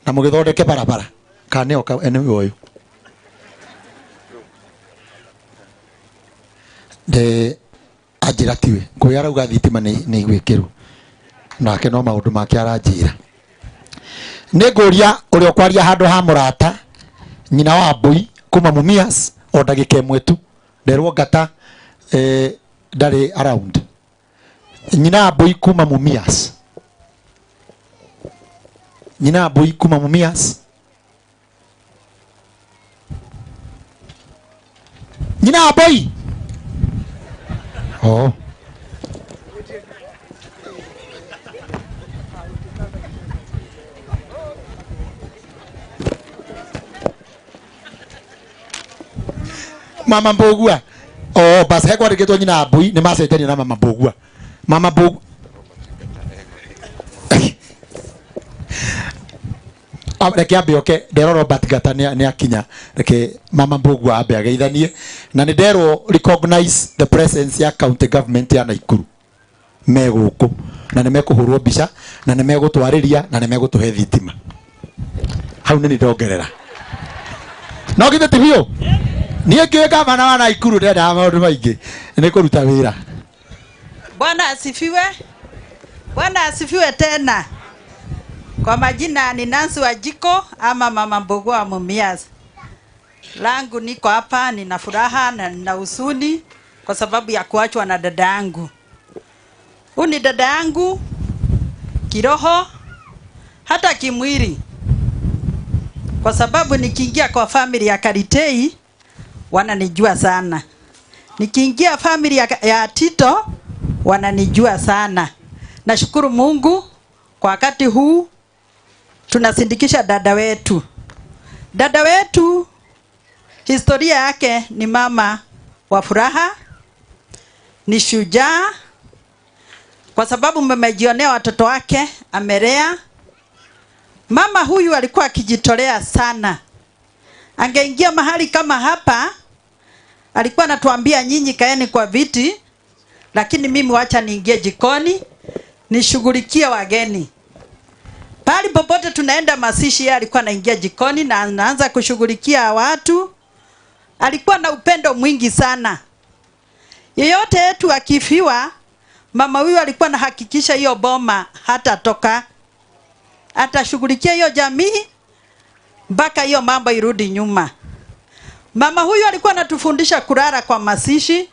Na mũgĩthondeke barabara. Kana nĩo nĩwe ũyũ? Ndĩ anjĩra tiwe. Ngũĩ arauga thitima nĩ igwĩkĩrwo. Nake no maũndũ make aranjĩra. Nĩ ngũria ũrĩa ũkwaria handũ ha mũrata nyina wa Mbui kuma Mumias o ndagĩka ĩmwe tu. Nderwo ngata ndarĩ around. Nyina wa Mbui kuma Mumias. Nyina wa Mbui kuma Mumias. Nyina wa Mbui. Oh. Mama Mbugua. Oh, basi hekwa rĩgĩtwo nyina wa Mbui nĩ macenjania na Mama Mbugua. Mama Mbugua. Reke ambe oke nderwo Robert Gata nĩ akinya. Reke Mama Mbugua ambe ageithanie na nĩ nderwo recognize the presence ya county government ya Nakuru me gũkũ na nĩ mekũhũrwo mbica na nĩ megũtwarĩria na nĩ megũtũhe thitima. Hau nĩ ndongerera. No githĩ ti biũ? Niĩ ngĩũĩ gavana wa Nakuru ndendaga maũndũ maingĩ nĩ kũruta wĩra. Bwana asifiwe. Bwana asifiwe tena. Kwa majina ni Nancy Wajiko ama Mama Mbugua wa Mumias. Langu niko hapa, nina furaha na nina huzuni kwa sababu ya kuachwa na dada yangu. Huyu ni dada yangu kiroho hata kimwili. Kwa sababu nikiingia kwa family ya Karitei wananijua sana. Nikiingia family ya Tito wananijua sana. Nashukuru Mungu kwa wakati huu tunasindikisha dada wetu. Dada wetu historia yake ni mama wa furaha, ni shujaa kwa sababu mmejionea watoto wake amelea. Mama huyu alikuwa akijitolea sana. Angeingia mahali kama hapa, alikuwa anatuambia nyinyi kaeni kwa viti, lakini mimi wacha niingie jikoni nishughulikie wageni. Pali popote tunaenda mazishi, yeye alikuwa anaingia jikoni na anaanza kushughulikia watu. Alikuwa na upendo mwingi sana. Yeyote yetu akifiwa, Mama huyu alikuwa anahakikisha hiyo boma hatatoka, atashughulikia hiyo jamii mpaka hiyo mambo irudi nyuma. Mama huyu alikuwa anatufundisha kulala kwa masishi.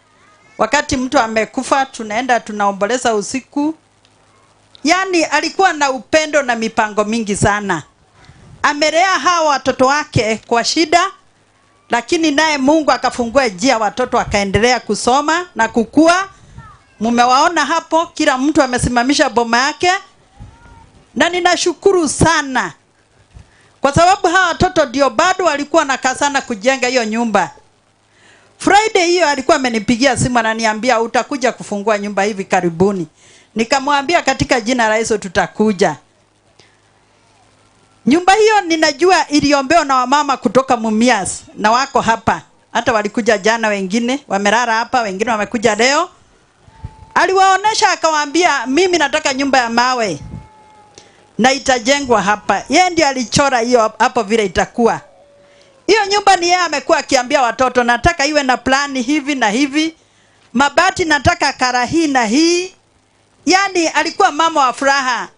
Wakati mtu amekufa tunaenda tunaomboleza usiku. Yani alikuwa na upendo na mipango mingi sana. Amelea hawa watoto wake kwa shida, lakini naye Mungu akafungua njia, watoto wakaendelea kusoma na kukua. Mumewaona hapo, kila mtu amesimamisha boma yake. Na ninashukuru sana kwa sababu hawa watoto ndio bado walikuwa nakaa sana kujenga hiyo nyumba. Friday hiyo alikuwa amenipigia simu ananiambia utakuja kufungua nyumba hivi karibuni. Nikamwambia katika jina la Yesu tutakuja. Nyumba hiyo ninajua iliombewa na wamama kutoka Mumias na wako hapa. Hata walikuja jana, wengine wamelala hapa, wengine wamekuja leo. Aliwaonesha akawaambia mimi nataka nyumba ya mawe na itajengwa hapa. Yeye ndiye alichora hiyo hapo vile itakuwa. Hiyo nyumba ni yeye amekuwa akiambia watoto nataka iwe na plani hivi na hivi. Mabati nataka kara hii na hii. Yani alikuwa mama wa furaha.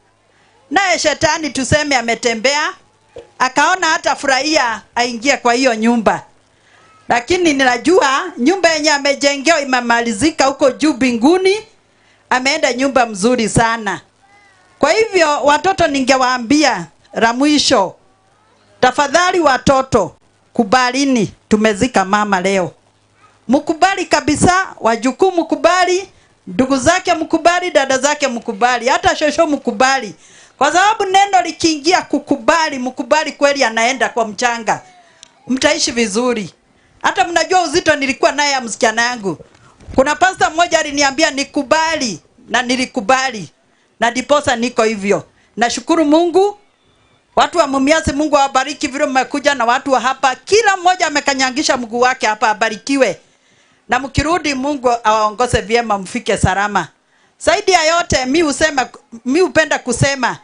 Naye shetani tuseme ametembea, akaona hata furahia aingie kwa hiyo nyumba. Lakini ninajua nyumba yenye amejengewa imemalizika huko juu mbinguni, ameenda nyumba mzuri sana. Kwa hivyo watoto ningewaambia la mwisho, tafadhali watoto, kubalini tumezika mama leo. Mkubali kabisa, wajukuu mkubali, ndugu zake mkubali, dada zake mkubali, hata shosho mkubali. Kwa sababu neno likiingia kukubali, mkubali kweli anaenda kwa mchanga. Mtaishi vizuri. Hata mnajua uzito nilikuwa naye ya msichana yangu. Kuna pastor mmoja aliniambia nikubali na nilikubali. Na diposa niko hivyo. Nashukuru Mungu. Watu wa Mumias, Mungu awabariki vile mmekuja, na watu wa hapa kila mmoja amekanyangisha mguu wake hapa abarikiwe. Na mkirudi Mungu awaongoze vyema mfike salama. Zaidi ya yote mi hupenda kusema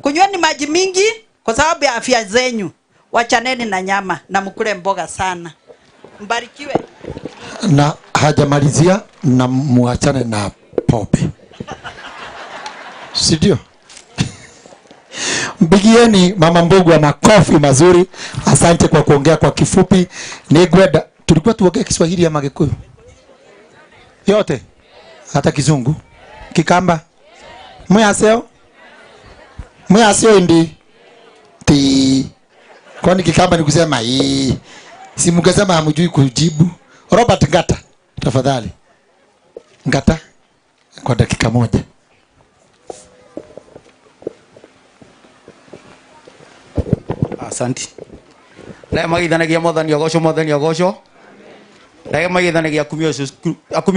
kunyweni maji mingi kwa sababu ya afya zenyu. Wachaneni na nyama na mkule mboga sana. Mbarikiwe. Na hajamalizia na muachane na pombe. Si ndio? Mpigieni Mama Mbugua makofi mazuri. Asante kwa kuongea kwa kifupi. Nigweda, tulikuwa tuongee Kiswahili ama Gikuyu? Yote. Hata Kizungu. Kikamba. Mwaseo? Mwaseo ndi ti. Kwani Kikamba ni kusema hii. Si mngesema hamjui kujibu. Robert Ngata, tafadhali. Ngata kwa dakika moja. Asante. Leo magithanagia Mwathani ogocwo, Mwathani ogocwo. Leo magithanagia akumio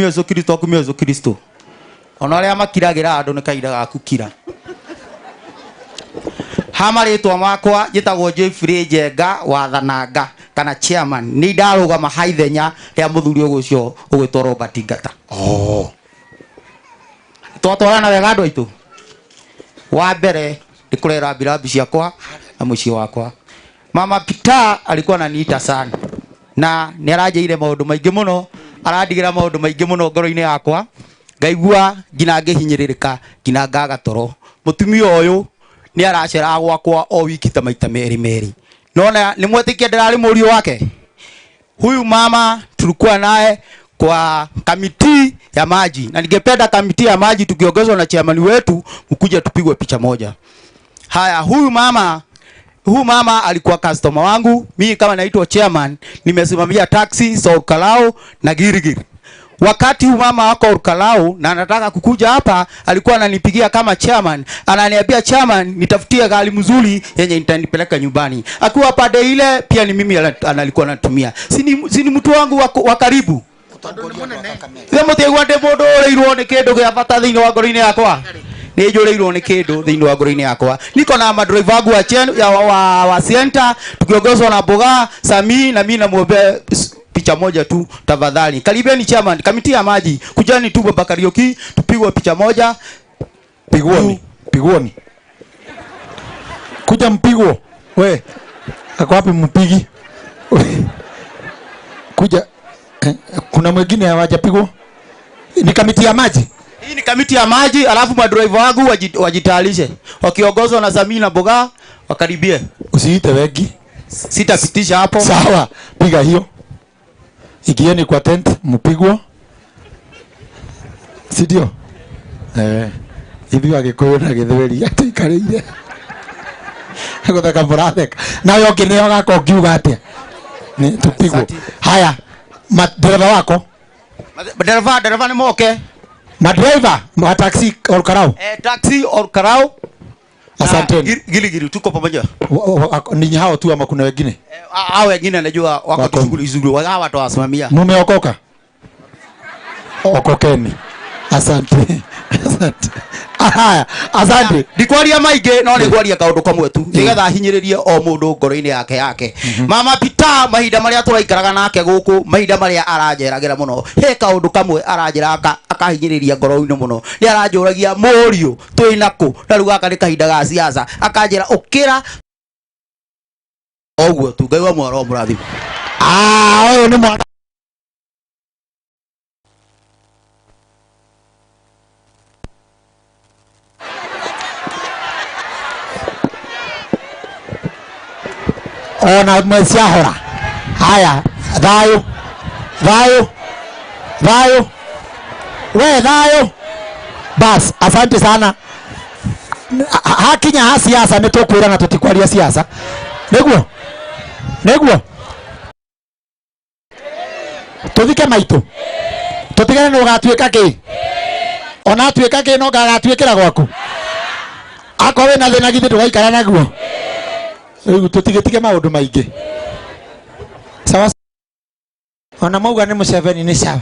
Yesu Kristo, akumio Yesu Kristo. Ona aria makiragira andu ni kaira ga kukira. Ha marĩtwa makwa njĩtagwo Jeffrey Njenga wa Thananga kana chairman. Ni ndarũgama ha ithenya rĩa mũthuri ũcio ũgwĩtwo Robert Ngata. Oh. Twatwarana wega andũ aitũ. Wa mbere nĩ kũrera mbirabi ciakwa na mũciĩ wakwa. Mama Peter alikuwa ananiita sana na nĩ aranjĩire maũndũ maingĩ mũno, arandigĩra maũndũ maingĩ mũno ngoro-inĩ yakwa, ngaigua nginya ngĩhinyĩrĩrĩka nginya ngaga toro. Mũtumia ũyũ nĩ araceraga gwakwa o wiki ta maita merĩ merĩ. Nona nĩ mwetĩkia ndĩrarĩ mũriũ wake. Huyu mama tulikuwa naye kwa kamiti ya maji, na ningependa kamiti ya maji tukiongozwa na chairman wetu mkuje tupigwe picha moja. Haya, huyu mama alikuwa customer wangu. Mimi kama naitwa chairman nimesimamia taxi za Olkalou na Girigiri. Wakati huyu mama wako Olkalou na anataka kukuja hapa, alikuwa ananipigia kama chairman, ananiambia chairman, nitafutie gari mzuri yenye itanipeleka nyumbani. Akiwa pande ile pia ni mimi alikuwa anatumia. Si ni mtu wangu wa karibu. Nĩ mũtigwa ndĩ mũndũ ũrĩirwo nĩ kĩndũ gĩa bata thĩinĩ wa ngoro-inĩ yakwa. Nĩ njũrĩirwo nĩ kĩndũ thĩinĩ wa ngoro-inĩ yakwa. Niko na madriver wangu wa Sienta tukiongozwa na Mboga Sami, na mimi namuombe picha moja tu tafadhali. Karibeni chairman, kamiti ya maji, kujani tu Baba Kariuki tupigwe picha moja. Piguoni, piguoni. Kuja mpigo. We. Ako wapi mpigi? Kuja. Kuna mwingine hawajapigwa? Ni kamiti ya maji. Hii ni kamiti ya maji, alafu madriver wangu wajitayarishe wakiongozwa na Samina Boga wakaribie. Usiite wengi. Sitapitisha hapo. Sawa, piga hiyo. Ingieni kwa tent mpigwo. Si ndio? Eh. Ithuĩ Agĩkũyũ na Gĩthweri atũikarĩire. Gũtheka mũratheka. Nawe ũngĩneo gaka ũngiuga atĩa? Nĩ tũpigwo. Haya, madereva wako? Dereva, dereva ni moke. Madriver wa taxi or karau? Eh, taxi or karau. Asanteni. Gili tuko pamoja. Ninyi hao tu ama kuna wengine? Hao wengine najua wako shughuli shughuli. Hawa watu wasimamia. Mumeokoka? Okokeni. Asante. Asante. Haya, asante. Ndikwaria maingĩ no nĩ ngwaria kaũndũ kamwe tu nĩgetha hinyĩrĩrie o mũndũ ngoro-inĩ yake yake. Mama Peter mahinda marĩa tũraikaraga nake gũkũ, mahinda marĩa aranjeragĩra mũno, he kaũndũ kamwe aranjĩra akahinyĩrĩria ngoro-inĩ mũno. Nĩ aranjũragia mũriũ twĩ nakũ, na rĩu gaka nĩ kahinda ga siasa, akanjĩra ũkĩra oguo tu. Ngai wa mwaro mũrathime. Ah, ũyũ nĩ mwana ona meciahora. Haya, thayo thayo thayo we thayo bas. Asante sana. Hakinya ha siasa nĩ tũkwĩrana tũtikwaria siasa, nĩguo nĩguo tũthike maitũ tũtigane nĩ ũgatuĩka kĩ ona atuĩka kĩ no ngagatuĩkĩra gwaku akorwo wĩna thĩna githĩ ndũgaikara naguo. Rĩu tũtigetige maũndũ maingĩ. Sawa. Ona mauga nĩ Museveni nĩ sawa.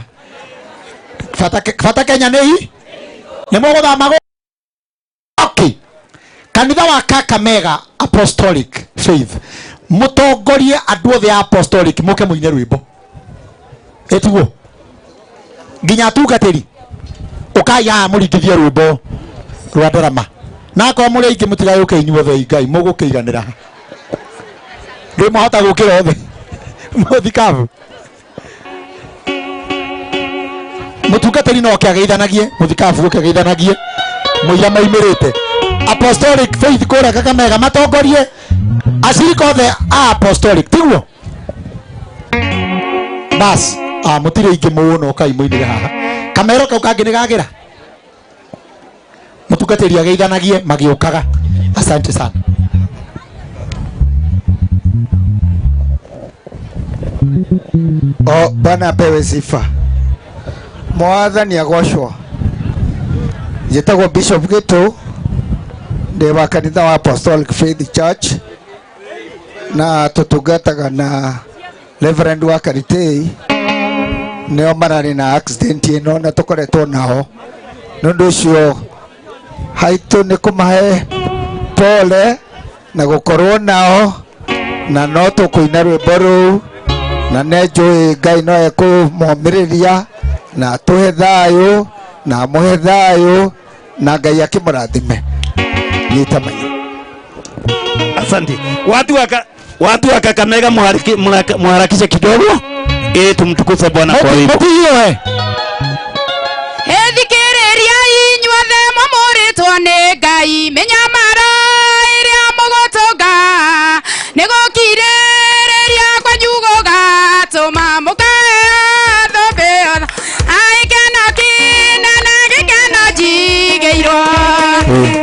Bata Kenya nĩ hi nĩ mũgũthama. Okay. Kanitha wa Kakamega Apostolic Faith mũtongorie andũ othe a Apostolic mũke mũine rwĩmbo ĩtiguo nginya atungatĩri ũkai haha mũringithie rwĩmbo rwa ndarama na akorwo mũrĩ aingĩ mũtigayũke inyuothe Ngai mũgũkĩiganĩra ndĩ mwahota gũkĩra othe mũthikabu mũtungatĩri no oke ageithanagie mũthikabu oke ageithanagie mũira maimĩrĩte Apostolic Faith kũrĩa Kakamega matongorie acirika othe a Apostolic tiguo bas. Mũtirĩ aingĩ mũno ũkai mũinĩre haha kamero kau kangĩ nĩ gagĩra mũtungatĩri ageithanagie magĩũkaga. Asante sana. O Bwana apewe sifa. Mwathani agocwo. Njĩtagwo Bishop Gitu, ndĩ wa kanitha wa Apostolic Faith Church na tũtungataga na Reverend wa Karitei nĩo mararĩ na accident ĩno na tũkoretwo nao nĩ ũndũ ũcio haitũ nĩ kũmahe pole na gũkorwo nao na no tũkũina rwĩmbo rũu na nĩ njũĩ Ngai no ekũmomĩrĩria na atũhe thayũ na amũhe thayũ na Ngai akĩmũrathime. Nyita maitho. Asante. Watu wa Kakamega muharakishe kidogo ili tumtukuze Bwana kwa wimbo. Ethikĩrĩria inyuothe mwamũrĩtwo nĩ Ngai mĩnyamaro ĩrĩa mũgũtũnga nĩ gũkirĩrĩria kwanyu gũgatũma mũkae thũmbĩ aikeno kĩnene gĩkeno njigĩirwo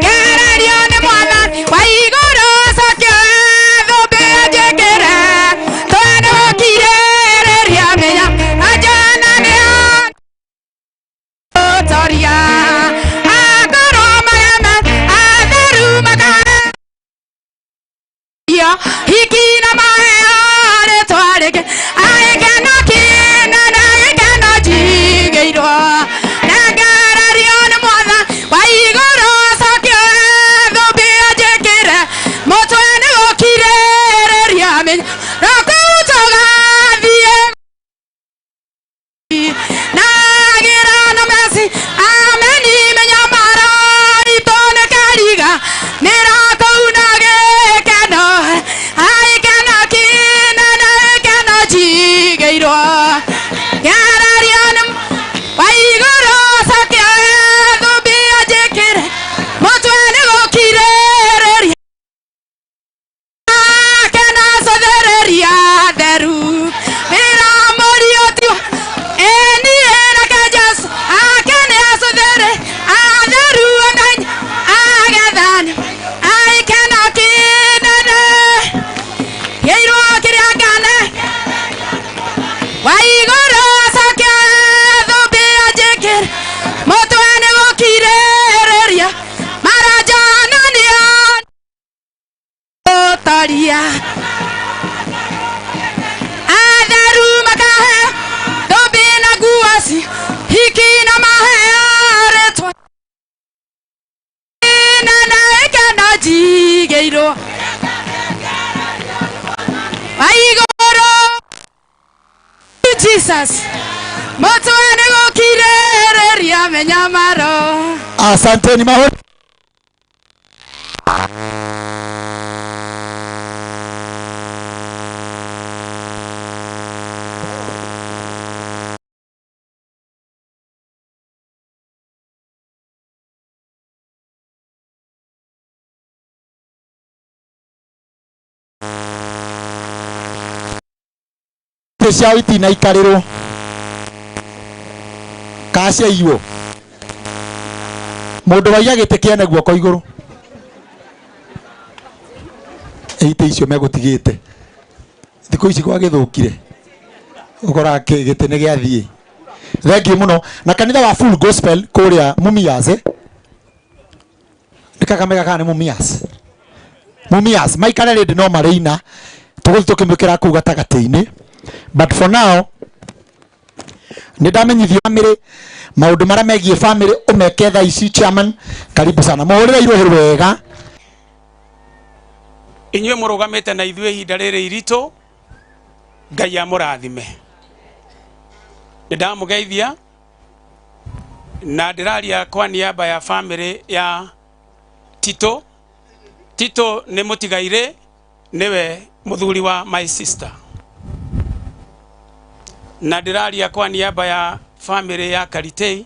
ngererio nĩ Mwathani wa igũrũ cokia thũmbĩ njĩkĩre tondũ gũkirĩrĩria mĩnya anjana nĩ Toria akorwo marema atheru makae hiki na maheo rĩtwa rĩngĩ agĩkeno kĩnene gĩkeno njigĩirwo na ngarario nĩ Mwathani wa igũrũ cokio Jesus. Mũtwe nĩ gũkirĩrĩria mĩnyamaro. Asanteni maho. Ciao itinaikarĩrwo kaciaiywo mũndũ waiya gĩtĩ kĩene guoko igũrũ itĩ icio megũtigĩte thikũ ici gwagĩthũkire ũkoraga gĩtĩ nĩ gĩathiĩ. Thengiũ mũno na kanitha wa Full Gospel kũrĩa Mumias nĩ Kakamega kana nĩ Mumias? Mumias maikare rĩndĩ no marĩina tũgũthiĩ tũkĩmĩkĩra kũu gatagatĩ-inĩ. But for now nĩ ndamenyithio family maũndũ marĩa megiĩ family ũmeke thaa ici. Chairman, karibu sana, mũhũrĩre irũhĩ wega. Inyuĩ mũrũgamĩte na ithuĩ ihinda rĩrĩ iritũ, Ngai amũrathime. Nĩ ndamũgeithia na ndĩraria kwa niaba ya family ya Tito. Tito nĩ mũtigairĩ, nĩwe mũthuri wa my sister, na ndĩraria kwa niaba ya family ya Karitei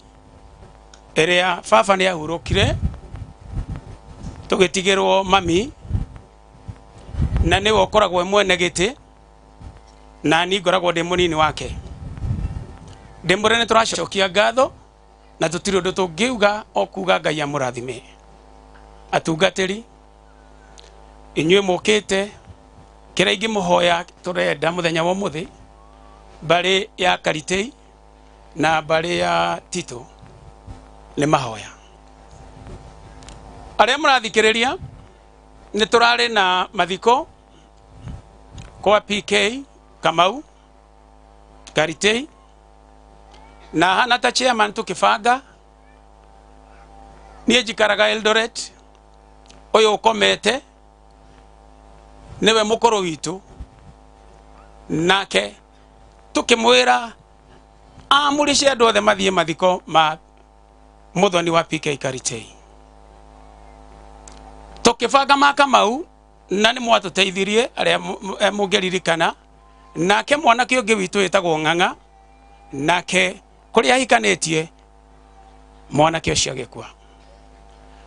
ĩrĩa baba nĩ ahurũkire tũgĩtigĩrwo mami, na nĩwe ũkoragwo mwene gĩtĩ na niĩ ngoragwo ndĩ mũnini wake. Ndĩmũre nĩ tũracokia ngatho na tũtirĩ ũndũ tũngiuga o kuga Ngai amũrathime. Atungatĩri inyuĩ mũkĩte, kĩrĩa ingĩmũhoya tũrenda mũthenya wa ũmũthĩ, mbarĩ ya Karitei na mbarĩ ya Tito nĩ mahoya. Arĩa mũrathikĩrĩria, nĩ tũrarĩ na mathiko kwa PK Kamau Karitei, na hana ta chairman tukibanga niĩ njikaraga Eldoret, ũyũ ũkomete nĩwe mũkũrũ witũ, nake tukimwira amũrĩce andũ othe mathiĩ mathiko ma mũthoni wa PK Karitei. Tukibanga ma Kamau na nĩ mwatũteithirie arĩa mũngĩririkana, nake mwanake ũngĩ witũ wĩtagwo Ng'ang'a, nake kũrĩa ahikanĩtie mwanake ũcio agĩkua.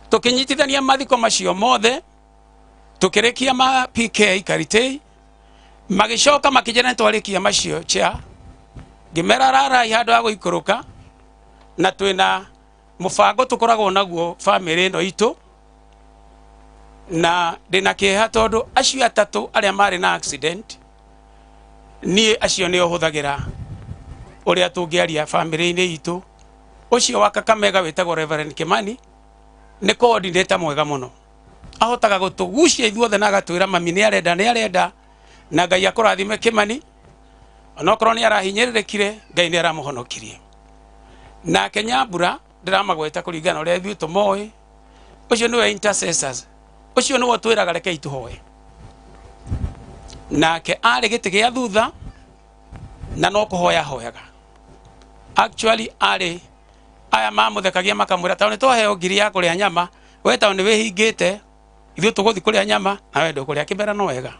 Tũkĩnyitithania mathiko macio mothe tukĩrĩkia ma PK Karitei, magĩcoka makĩnjĩra nĩ twarĩkia macio cha ngĩmera rarai handũ ha gũikũrũka, na twĩna mũbango tũkoragwo naguo family ĩno itũ, na ndĩna kĩeha tondũ acio atatũ arĩa marĩ na accident niĩ acio nĩo hũthagĩra ũrĩa tũngĩaria family-inĩ itũ. Ũcio wa Kakamega wĩtagwo Reverend Kimani nĩ coordinator mwega mũno, ahotaga gũtũgucia ithuothe na agatwĩra mami nĩ arenda nĩ arenda, na Ngai akũrathime Kimani, onokorwo nĩ arahinyĩrĩrĩkire Ngai nĩ aramũhonokirie. Nake Nyambura ndĩramagweta kũringana na ũrĩa ithuĩ tũmoĩ, ũcio nĩwe intercessors, ũcio nĩwe ũtwĩraga rekei tũhoe. Nake arĩ gĩtĩ gĩa thutha na no kũhoya hoyaga. Actually arĩ aya mamũthekagia makamwĩra tondũ nĩ twaheo ngiri ya kũrĩa nyama, we tondũ nĩ wĩhingĩte ithuĩ tũgũthiĩ kũrĩa nyama na we ndũkũrĩa. Akĩmera no wega,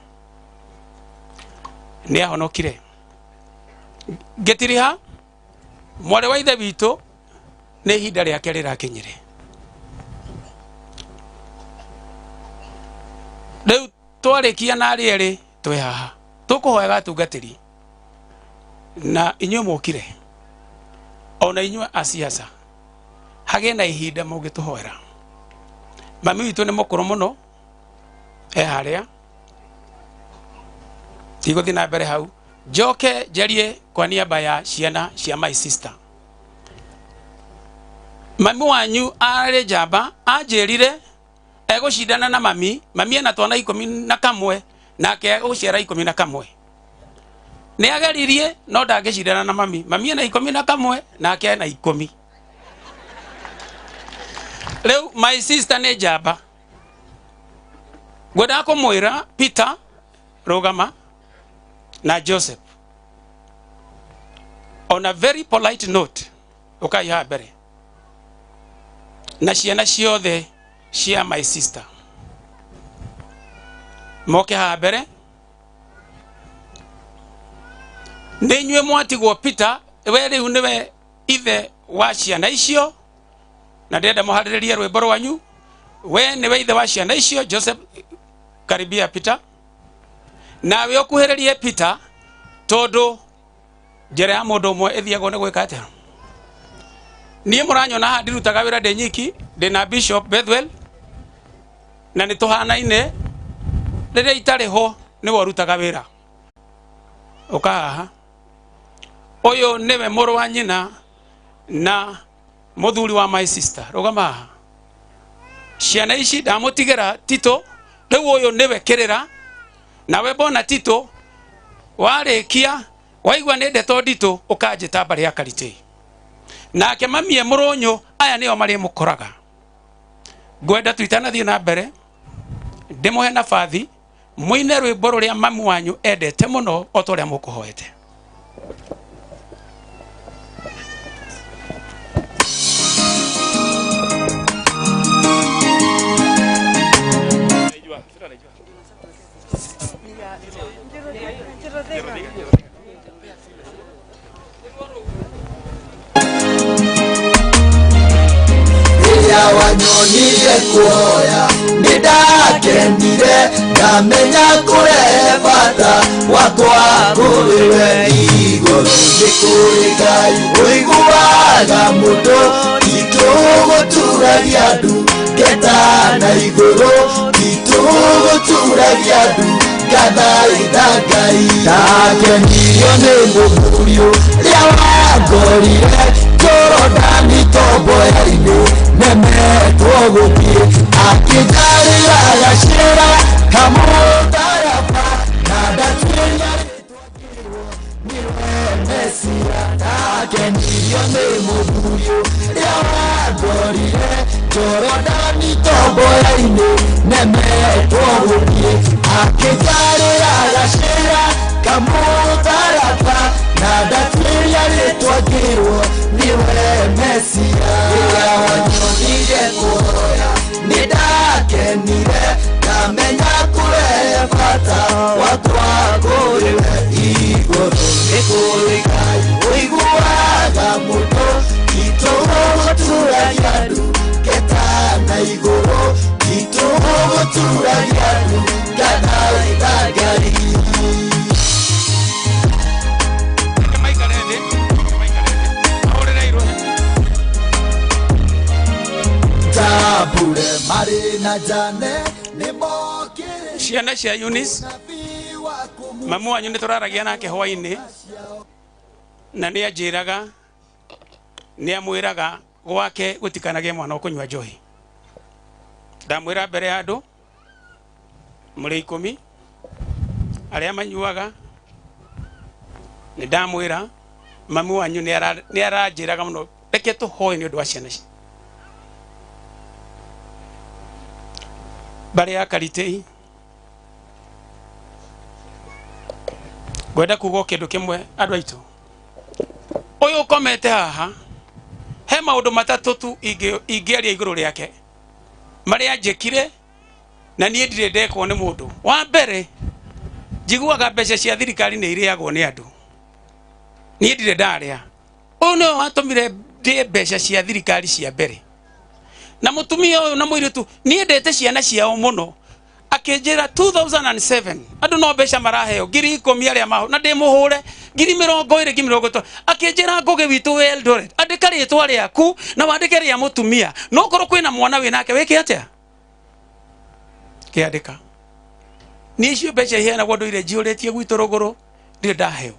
nĩ ahonokire. Ngĩtiriha mwarĩ wa ithe witũ nĩ ihinda rĩake rĩrakinyire. Rĩu twarĩkia na arĩa erĩ twĩ haha tũkũhoyaga atungatĩri na inyuĩ mũkire ona inyuĩ a siasa hagĩe na ihinda mũngĩtũhoera. Mami witũ nĩ mũkũrũ mũno e harĩa, tigũthiĩ na mbere hau. Njoke njarie kwa niaba ya ciana cia my sister. Mami wanyu arĩ njamba, anjĩrire egũcindana na mami, mami ena twana 11 nake egũciara 11. Nĩ ageririe no ndangĩcindana na mami, mami ena 11 nake ena 10. Rĩu my sister nĩ njamba, ngwendaga kũmwĩra Peter rũgama na Joseph. On a very polite note, ukai haha mbere na ciana ciothe cia my sister moke haha mbere. Nĩ inyuĩ mwatigwo Peter, we rĩu nĩwe ithe wa ciana icio, na ndĩrenda mũharĩrĩrie rwĩmbo rwanyu. We nĩwe ithe wa ciana icio. Joseph, karibia Peter, nawe ũkuhĩrĩrie Peter, tondũ njĩra ya mũndũ ũmwe ĩthiagwo nĩ gwĩka atĩa. Niĩ mũranyona haha ndirutaga wĩra ndĩ nyiki, ndĩna Bishop Bethwell na nĩ tũhanaine. Rĩrĩa itarĩ ho nĩwe ũrutaga wĩra. Ũka haha, ũyũ nĩwe mũrũ wa nyina na mũthuri wa my sister. Rũgama haha. Ciana ici ndamũtigĩra Tito, rĩu ũyũ nĩwe kĩrĩra. Nawe mbona Tito warĩkia waigua nĩ ndeto nditũ ũkanjĩta mbarĩ ya Karitei. Nake mamie mũrũnyũ, aya nĩo marĩmũkoraga. Ngwenda tu itanathiĩ na mbere ndĩmũhe nabathi mũine rwĩmbo rũrĩa mamu wanyu endete mũno o ta ũrĩa mũkũhoete. Rĩrĩa wanyonire kuoya nĩndakenire, ndamenya kũrehe bata wakwa kũrĩ we. Igũrũ nĩ kũrĩ Ngai ũiguaga mũndũ, titũgũturagia ndu ngeta na igũrũ, titũgũturagia ndu ngathaitha Ngai. Ndakenirio nĩ mũthuri ũrĩa wangorire Jorodani tomboya-inĩ, nemetwo gũthiĩ akĩnjarĩra gacĩra kamũtharaba, na ndatuĩria rĩtwa ngĩrwo nĩwe Mesia. Ndakenirio nĩ mũthuri ũrĩa wangorire Jorodani tomboya-inĩ, nemetwo gũthiĩ akĩnjarĩra gacĩra kamũtharaba, na ndatuĩria rĩtwa ngĩrwo nĩwe Mesia. Rĩrĩa wanyonire kuoya nĩndakenire, ndamenya kũrehe bata wakwa kũrĩ we. Igũrũ nĩ kũrĩ Ngai ũiguaga mũndũ, titũgũturagia ndu ngeta na igũrũ, titũgũturagia ndu ngathaitha Ngai. Tambure marĩ na Jane nĩmokire. Ciana cia Eunice, mamu wanyu nĩ tũraragia nake hwainĩ, na nĩ anjĩraga, nĩ amwĩraga gwake gũtikanagĩe mwana ũkũnyua njohi. Ndamwĩra mbere ya andũ mũrĩ 10 arĩa manyuaga, nĩ ndamwĩra mamu wanyu nĩ aranjĩraga mũno reke tũhoe nĩ ũndũ wa ciana ici. Mbarĩ ya Karitei ngwenda kuga o kĩndũ kĩmwe andũ aitũ. Ũyũ ũkomete haha he maũndũ matatũ tu ingĩaria igũrũ rĩake marĩa njĩkire na niĩ ndirĩ ndekwo nĩ mũndũ. Wa mbere, njiguaga mbeca cia thirikari nĩ irĩagwo nĩ andũ, niĩ ndirĩ ndarĩa. Ũyũ nĩwe watũmire ndĩe mbeca cia thirikari cia mbere. Na mũtumia ũyũ na mũirĩtu niĩ ndete ciana ciao mũno, akĩnjĩra 2007 andũ no mbeca maraheo 10,000 arĩa maho na ndĩmũhũre 20,000 20,000. Akĩnjĩra Ngũgĩ witũ wĩ Eldoret, andĩka rĩtwa rĩaku na wandĩke rĩa mũtumia, no korwo kwĩna mwana wĩ nake wĩke atĩa? Kĩandĩka. Niĩ icio mbeca iheanagwo ndũire njihũrĩtie gwitũ rũgũrũ ndirĩ ndaheo,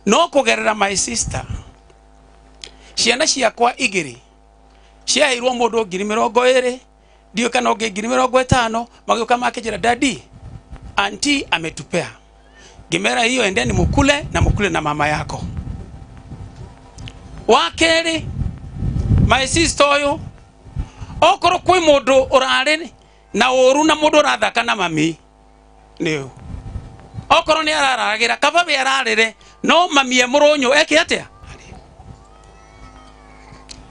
no kũgerera my sister ciana ciakwa igĩrĩ ciaheirwo mũndũ 20,000, ndiũĩ kana ũngĩ 50,000, magĩũka makĩnjĩra daddy, auntie ametupea. Ngĩmera hiyo endeni mukule na mukule na mama yako. Wa kerĩ, my sister ũyũ okorwo kwĩ mũndũ ũrarĩ na ũru na mũndũ ũrathaka na mami nĩ ũyũ, okorwo nĩ araragĩra kaba we ararĩre, no mami e mũrũnyũ eke atĩa?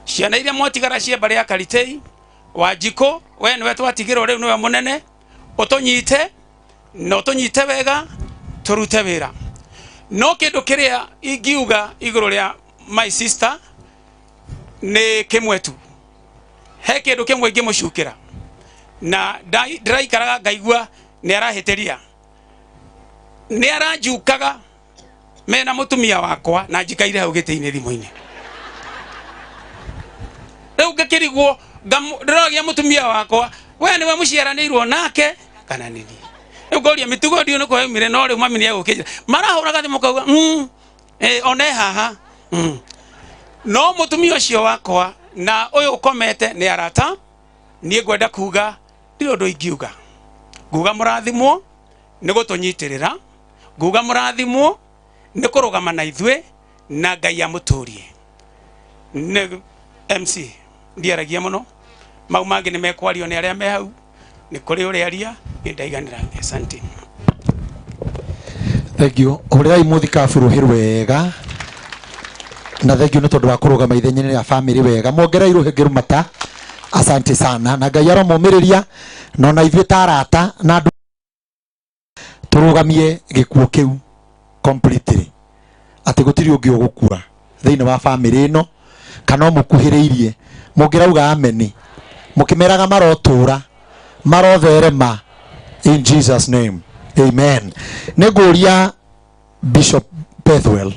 Ciana iria mwatigara cia mbarĩ ya Karitei, Wanjikũ, we nĩwe twatigĩrwo rĩu nĩwe mũnene, ũtũnyite na ũtũnyite wega tũrute wĩra. No kĩndũ kĩrĩa ingiuga igũrũ rĩa my sister nĩ kĩmwe tu. He kĩndũ kĩmwe ingĩmũcukĩra na ndĩraikaraga ngaigua nĩ arahĩtĩria, nĩ aranjukaga mena mũtumia wakwa na njikaire hau gĩtĩ-inĩ thimũ-inĩ. Rĩu ngĩkĩrigwo ndĩroragia mũtumia wakwa, we nĩwe mũciaranĩirwo nake kana nĩ niĩ? Rĩu ngoria mĩtugo ndiũ nĩkũ yaumire, no rĩu mami nĩegũkĩnjĩra. Marahũraga thimũ kauga one haha. No mũtumia ũcio wakwa na ũyũ ũkomete nĩ arata, niĩ ngwenda kuga ndirĩ ũndũ ingiuga. Nguga mũrathimwo nĩ gũtũnyitĩrĩra, nguga mũrathimwo nĩ kũrũgama na ithuĩ na Ngai amũtũrie. Nĩ MC ndiaragia mũno, mau mangĩ nĩ mekwario nĩ arĩa me hau, nĩ kũrĩ ũrĩa aria, nĩ ndaiganĩra. Asante. Thank you. Hũrĩrai mũthikabu rũhĩ rwega, na thank you nĩ tondũ wa kũrũgama ithenya-inĩ rĩa family wega. Mwongererai rũhĩ ngĩrumata. Asante sana, na Ngai aromũmĩrĩria, na ona ithuĩ ta arata na andũ tũrũgamie gĩkuũ kĩu completely, atĩ gũtirĩ ũngĩ ũgũkua thĩinĩ wa family ĩno kana ũmũkuhĩrĩirie. Mũngĩrauga ameni mũkĩmeraga marotũra marotherema in Jesus name, amen. Nĩ ngũria Bishop Bethwell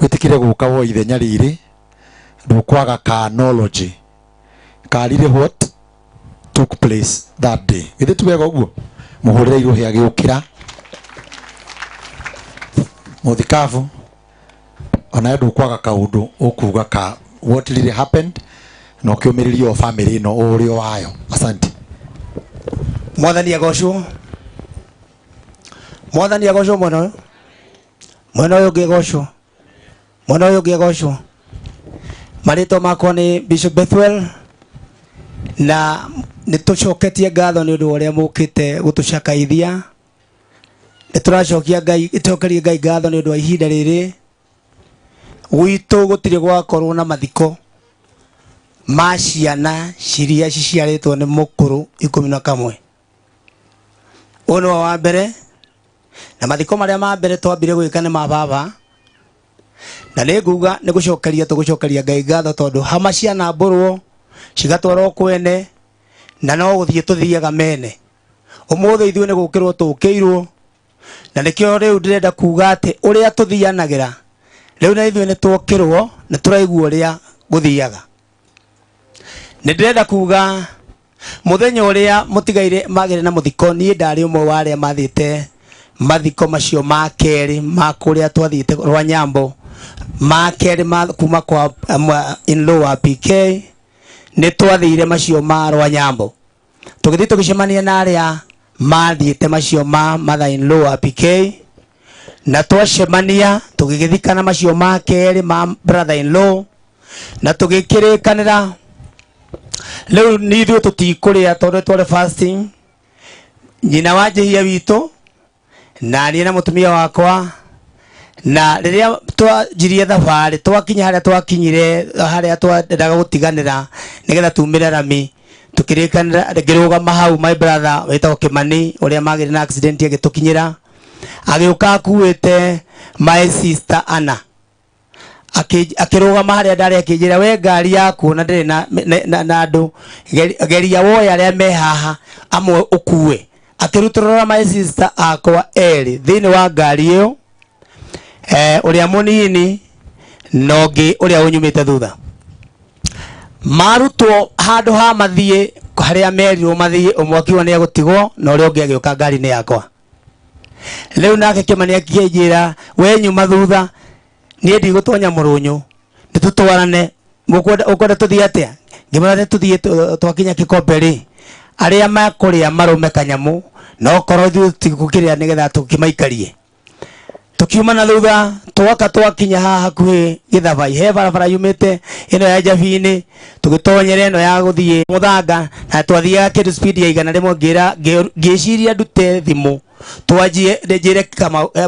wĩtĩkĩre gũka wo ithenya rĩrĩ, ndũkwaga kanology karire what took place that day. Githĩ ti wega ũguo? Mũhũrĩre irũhĩ agĩũkĩra mũthikabu, onawe ndũkwaga kaũndũ ũkuga ka what really happened, na ũkĩũmĩrĩria o family ĩno ũrĩa wayo. Asante. Mwathani agocwo. Mwathani agocwo mwena ũyũ. Mwena ũyũ ũngĩ agocwo. Mwena ũyũ ũngĩ agocwo. Marĩtwa makwa nĩ Bishop Bethwell, na nĩ tũcoketie ngatho nĩ ũndũ wa ũrĩa mũkĩte gũtũcakaithia. Nĩ tũracokia Ngai, tũcokerie Ngai ngatho nĩ ũndũ wa ihinda rĩrĩ. Gwitũ gũtirĩ gwakorwo na mathiko ma ciana ciria ciciarĩtwo nĩ mũkũrũ 11. Ũyũ nĩwe wa mbere, na mathiko marĩa ma mbere twambire gwĩka nĩ ma baba, na nĩ nguga nĩ gũcokeria tũgũcokeria Ngai ngatho tondũ hama cianambũrwo cigatwarwo kwene, na no gũthiĩ tũthiaga mene. Ũmũthĩ ithuĩ nĩ gũkĩrwo tũkĩirwo, na nĩkĩo rĩu ndĩrenda kuga atĩ ũrĩa tũthianagĩra rĩu na ithuĩ nĩ twokĩrwo, nĩ tũraigua ũrĩa gũthiaga. Nĩ ndĩrenda kuga mũthenya ũrĩa mũtigaire magĩrĩ na mũthiko, niĩ ndarĩ ũmwe wa arĩa mathiĩte mathiko macio ma kerĩ ma kũrĩa twathiĩte rwa Nyambo, ma kerĩ ma kuma kwa in-law wa PK, nĩ twathire macio ma rwa Nyambo. Tũgĩthiĩ tũgĩcemania na arĩa mathiĩte macio ma mother in law wa PK, na twacemania tũgĩgĩthikana macio ma kerĩ ma brother in law, na tũgĩkĩrĩkanĩra rĩu nĩ ithuĩ tũtikũrĩa tondũ twarĩ fasting. Nyina wa njĩhia witũ na niĩ na mũtumia wakwa, na rĩrĩa twanjirie thabarĩ twakinya harĩa twakinyire, harĩa twendaga gũtiganĩra nĩgetha tumĩre rami, tũkĩrĩkanĩra. Ngĩrũgama hau, my brother wĩtagwo Kĩmani ũrĩa magĩrĩ na accident agĩtũkinyĩra, agĩũka akuĩte my sister Anna, akĩrũgama harĩa ndarĩ akĩnjĩra, we ngari yaku na ndĩrĩ na andũ, geria woe arĩa me haha amwe ũkue. Akĩrutũrũra my sister akwa erĩ thĩinĩ wa ngari ĩyo, ũrĩa mũnini na ũngĩ ũrĩa ũnyumĩte thutha. Marutwo handũ ha mathiĩ harĩa merirwo mathiĩ, ũmwe akiuga nĩ egũtigwo na ũrĩa ũngĩ agĩũka ngari-inĩ yakwa. Rĩu nake Kĩmani akĩnjĩra, we nyuma thutha, niĩ ndigũtonya mũrũnyũ, nĩ tũtwarane, ũkwenda tũthiĩ atĩa? Ngĩmwĩra nĩ tũthiĩ twakinya Kĩkombe rĩ, arĩa makũrĩa marũme kanyamũ, no korwo ithuĩ tũtigũkĩrĩa nĩgetha tũkĩmaikarie. Tukiuma na thutha twaka twakinya haha hakuhĩ Gĩthabai, he barabara yumĩte ĩno ya Njabini, tũgĩtonyera ĩno ya gũthiĩ Mũthanga, na twathiaga kĩndũ speed ya 100. Ngĩciria ndute thimũ Twanjie njire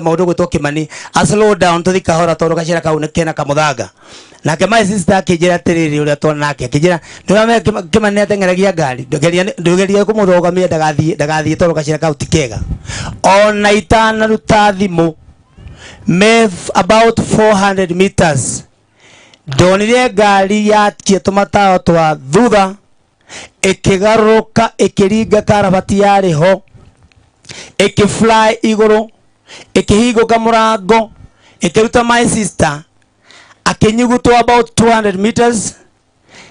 maundu gwitwo Kimani a slow down tuthi kahora tondu gacira kau kena kamuthanga. Nake my sister akinjira atiriri uria twana nake akinjira nduramenya Kimani niateng'eragia ngari ndugeria kumuthogamia ndagathie tondu gacira kau ti kega. Ona itanaruta thimu me about 400 meters ndonire ngari yakie tumatawa twa thutha ikigaruka ikiringa karabati yari ho ikifly iguru ikihinguka murango ikiruta my sister akinyugutwo about 200 meters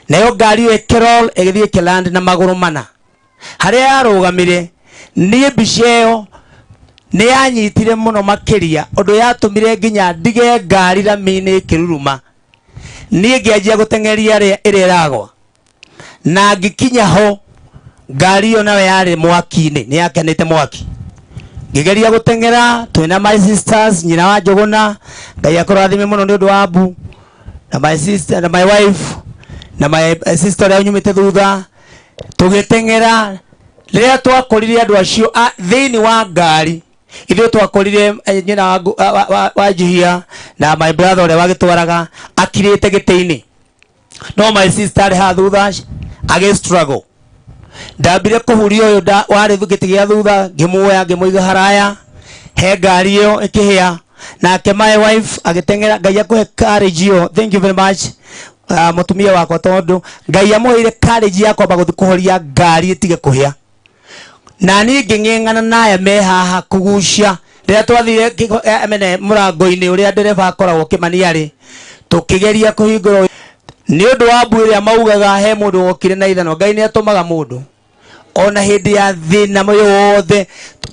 nayo ngari ĩyo ĩkĩroll ĩgĩthiĩ ĩkĩland na magũrũ mana harĩa yarũgamire. Niĩ mbica ĩyo nĩ yanyitire mũno makĩria ũndũ yatũmire nginya ndige ngari rami-inĩ ĩkĩruruma. Niĩ ngĩanjia gũteng'eria ĩrĩa ĩragwa na ngĩkinya ho ngari ĩyo nayo yarĩ mwaki-inĩ nĩ yakenete mwaki. Ngĩgeria gũteng'era twĩna my sisters nyina wa Njũgũna Ngai akũrathime mũno nĩ ũndũ wa Abu na my sister na my wife na my sister ũrĩa nyumĩte thutha tũgĩteng'era. Rĩrĩa twakorire andũ acio thĩinĩ wa ngari ithuĩ twakorire nyina wa Njihia na my brother ũrĩa wagĩtwaraga akirĩte gĩtĩ-inĩ no my sister arĩ haha thutha agĩ struggle. Ndambire kũhuria ũyũ warĩ gĩtĩ gĩa thutha ngĩmuoya ngĩmũiga haraya he ngari ĩyo ĩkĩhĩa nake my wife agĩteng'era. Ngai akũhe courage ĩyo, thank you very much mũtumia wakwa tondũ Ngai amũheire courage ya kwamba gũthiĩ kũhoria ngari ĩtige kũhĩa. Na niĩ ngĩng'eng'ana naye me haha kũgucia rĩrĩa twathire mene mũrango-inĩ ũrĩa ndereba akoragwo Kimani arĩ tũkĩgeria kũhingũra nĩ ũndũ wa mbu ĩrĩa maugaga he mũndũ wokire na ithanwa. Ngai nĩ atũmaga mũndũ ona hĩndĩ ya thĩna yothe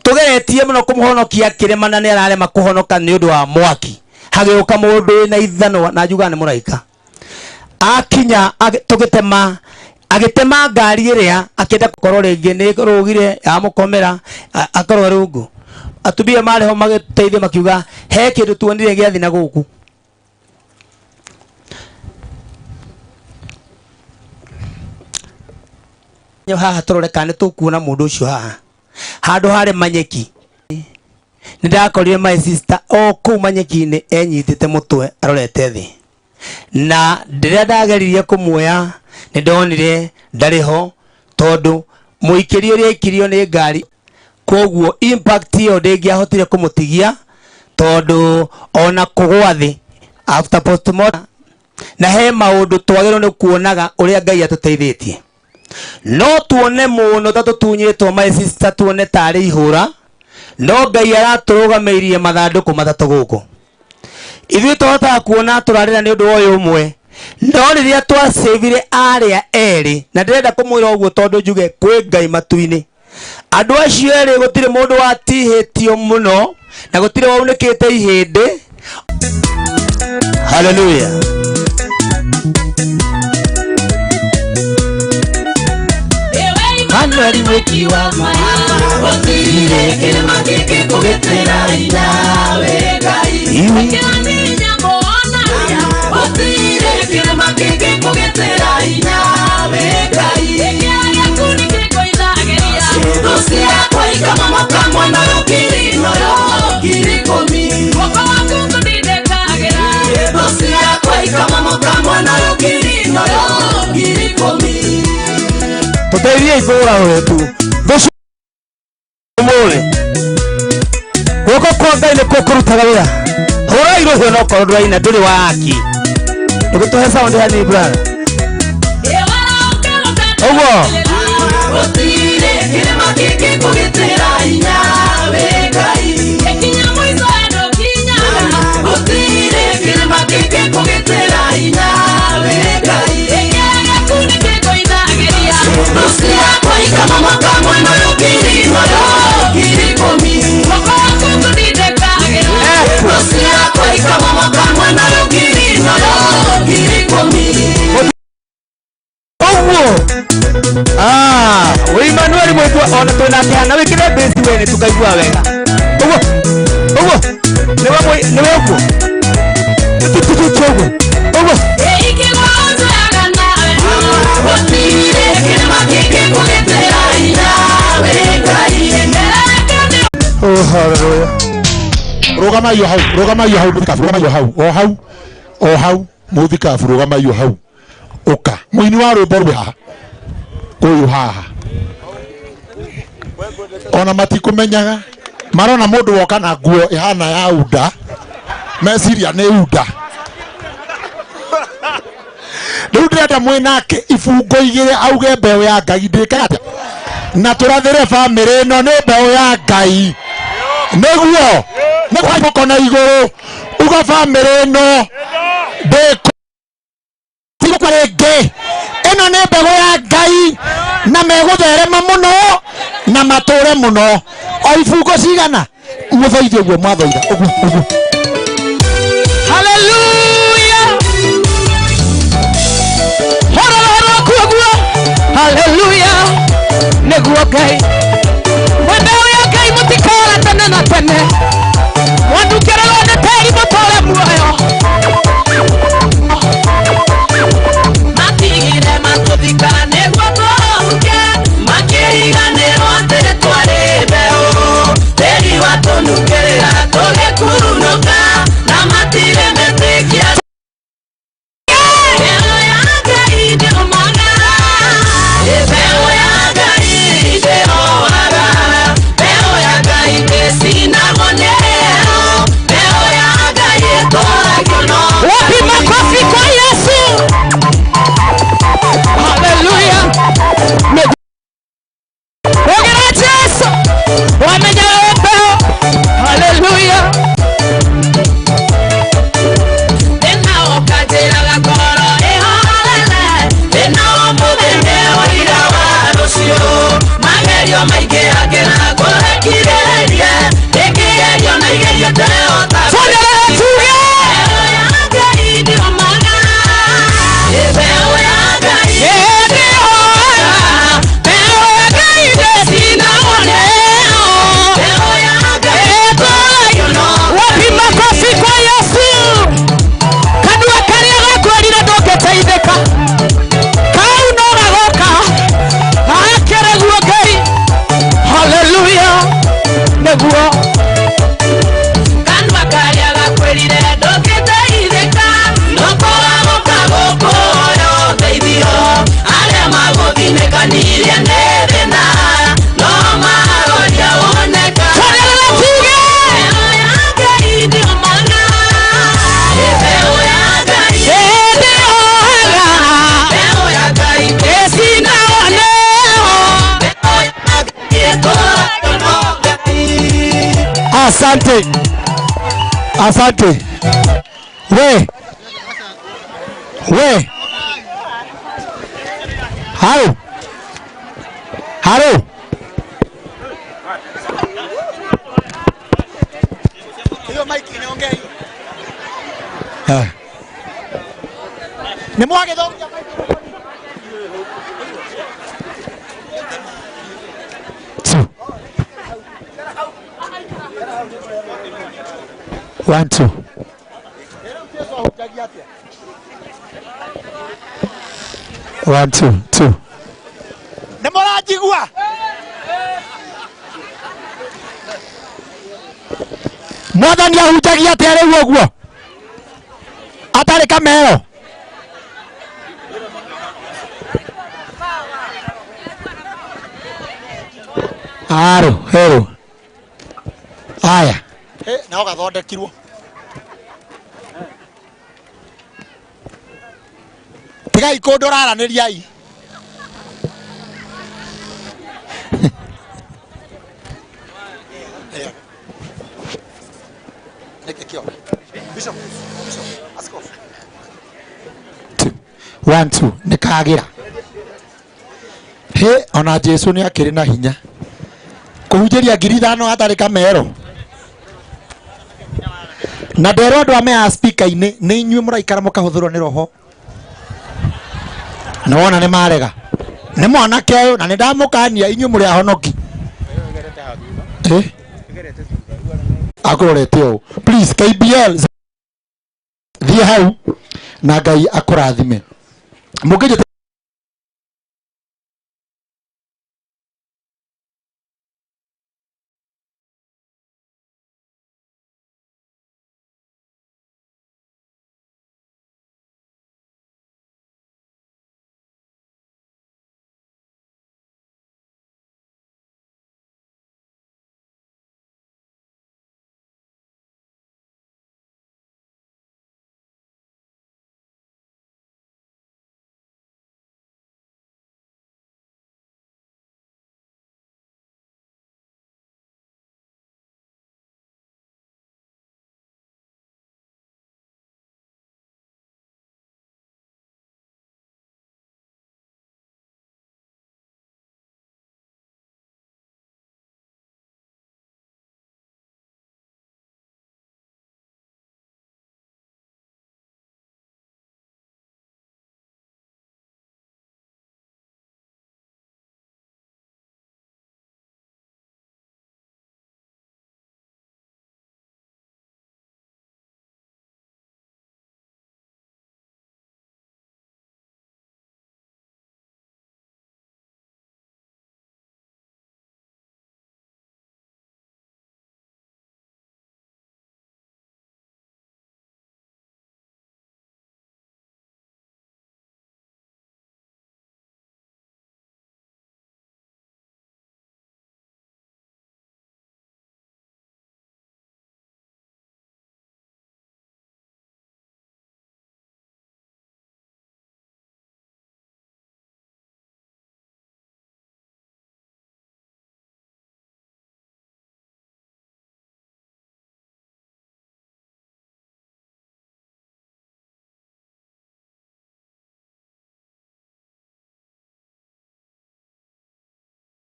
tũgeretie mũno kũmũhonokia kĩrĩma na nĩ ararema kũhonoka nĩ ũndũ wa mwaki. Hagĩũka mũndũ wĩna ithanwa na njugaga nĩ mũraika akinya tũgĩtema agĩtema ngari ĩrĩa akĩenda gũkorwo rĩngĩ nĩ rũgire yamũkomera akorwo rungu. Atumia marĩ ho magĩteithia makiuga he kĩndũ tuonire gĩathi na gũkũ. Haha tũrore kana nĩ tũkuona mũndũ ũcio haha handũ harĩ manyeki. Nĩ ndakorire my sister o kũu manyeki-inĩ enyitĩte mũtwe arorete thĩ na rĩrĩa ndageririe kũmuoya nĩ ndonire ndarĩ ho tondũ mũikĩrio ũrĩa aikirio nĩ ngari koguo impact ĩyo ndĩngĩahotire kũmũtigia tondũ ona kũgwa thĩ after postmortem. Na he maũndũ twagĩrĩirwo nĩ kuonaga ũrĩa Ngai atũteithĩtie. No tuone mũno ta tũtunyĩtwo my sister tuone tarĩ ihũra no Ngai aratũrũgamĩirie mathandũkũ matatũ gũkũ. Ithuĩ tũhotaga kuona tũrarĩra nĩ ũndũ wa ũyũ ũmwe no rĩrĩa twacĩvire arĩa erĩ na ndĩrenda kũmwĩra ũguo tondũ njuge kwĩ Ngai matu-inĩ andũ acio erĩ gũtirĩ mũndũ watihĩtio mũno na gũtirĩ waunĩkĩte ihĩndĩ. Hallelujah. Manuel mwiki wa maya gũtirĩ kĩrĩma kĩngĩkũgitĩra nawe Ngai. Gũtirĩ kĩrĩma kĩngĩkũgitĩra nawe Ngai. Thũ ciakwa ikamomoka mwena ũyũ ngiri na ũyũ ngiri ikũmi. Thũ ciakwa ikamomoka mwena ũyũ ngiri na ũyũ ngiri ikũmi. Tũteithie itũũra rĩtu thũcũmũrĩ guoko kwa Ngai nĩkuo kũrutaga wĩra. Hũra irũhio no korwo ndũraina ndũrĩ wa aki ndũgĩtũhe sound hanini brother ũguo. Gũtirĩ kĩrĩma kĩngĩkũgitĩra nawe Ngai. Gũtirĩ kĩrĩma kĩngĩkũgitĩra nawe Ngai. Thũ ciakwa ikamomoka mwena ũyũ ngiri na ũyũ ngiri ikũmi. Thũ ciakwa ikamomoka mwena ũyũ ngiri na ũyũ ngiri ikũmi. Ũguo Emmanuel mwitwa ona twĩnake haha na wĩkĩre bass we nĩ tũkaigua wega. Ũguo ũguo nĩwe ũguo tũtũtũtũ ũguo ũguo. Gũtirĩ kĩrĩma kĩngĩkũgitĩra nawe Ngai. Oh, hallelujah. Rũgamai hau, rũgamai hau mũthikabu, rũgamai hau, o hau, o hau mũthikabu, rũgamai hau. Ũka mũini wa rwĩmbo rwĩ haha, ũyũ haha. Ona matikũmenyaga, marona mũndũ woka na nguo ĩhana ya unda, meciria nĩ unda. Rĩu ndĩrenda mwĩ nake ibungo igĩrĩ auge mbeũ ya Ngai ndĩkaga atĩa, na tũrathĩre bamĩrĩ ĩno nĩ mbeũ ya Ngai. Nĩguo nĩ kwa na igũrũ uga bamĩrĩ ĩno ndĩkũtigũkwa rĩngĩ, ĩno nĩ mbegũ ya Ngai na megũtherema mũno na matũre mũno. O ibungo cigana mũthoithe ũguo mwathoitha ũguo ũguo. Hallelujah. Hora hora kuguo. Hallelujah. Nĩguo Ngai. Mwendeo ya Ngai mũtikora tene na tene. Mwandukĩrĩrwo nĩ tĩri mũtũre muoyo. Matigire matũthika nĩguo tũhuke, makĩriganĩrwo atĩ twarĩ mbeũ. Tĩri watũnukĩrĩra tũgĩkurunũka, na matirĩ metĩkia. Mbeũ ya Ngai ndĩũmaga, mbeũ ya Ngai ndĩhoaga, mbeũ ya Ngai ndĩcinagwo nĩ heho, mbeũ ya Ngai ĩtũragio no. Wapi makofi kwa Yesu? Hallelujah. Ongera Yesu. Wamenya mbeũ. Hallelujah. Thĩna ũkanjĩraga ngoro ĩhorere, thĩna ũmũthĩ nĩ ũira wa rũciũ. Magerio maingĩ angĩra ngũrekirĩrie, ĩngĩgerio na igerio ndĩrehota. Tuongerere tuge. Mbeũ ya Ngai ndĩũmaga, mbeũ ya Ngai ndĩhoaga, mbeũ ya Ngai ndĩcinagwo nĩ heho, mbeũ ya Ngai ĩtũragio no. Wapi makofi kwa Yesu? Kanua karĩa gakwĩrire ndũngĩteithĩka, kau no gagoka gakĩrĩguo Ngai. Hallelujah. Nĩguo Kanua karĩa gakwĩrire ndũngĩteithĩka, noko gagoka gũkũhoya ũteithio. Arĩa magũthinĩkanirie nĩ thĩna, no maroria woneka. Tuongerere tuge. Mbeũ ya Ngai ndĩũmaga, mbeũ ya Ngai ndĩhoaga, mbeũ ya Ngai ĩcinagwo nĩ heho, mbeũ ya Ngai ĩtũragio no Ngai. Asante. Asante. We. We. Haro. Haro. Hiyo mic inaongea hiyo. Ah. Nĩ mwagĩthomia mic. Two. 1 2. 1 2 2. Nĩ mũranjigua? Mwathani ahunjagia atĩa rĩu ũguo atarĩ kamero? Aro, hero. Aya. Nao gathondekirwo. Tigai kũndũ raranĩriai. Nĩkĩ kĩo? Bishop, Bishop, askofu. 1 2 nĩ kagĩra. He ona Jesu nĩ akĩrĩ na hinya kũhunjĩria 5,000 hatarĩ kamero. Na nderwo andũ a mea speaker-inĩ nĩ inyuĩ mũraikara mũkahũthĩrwo nĩ roho. Na wona nĩ marega. Nĩ mwanake ũyũ na nĩ ndamũkania inyuĩ mũrĩ ahonoki. Eh? Akũrorete ũũ. Please KBL thiĩ hau na Ngai akũrathime. Mũngĩnjĩtĩkĩria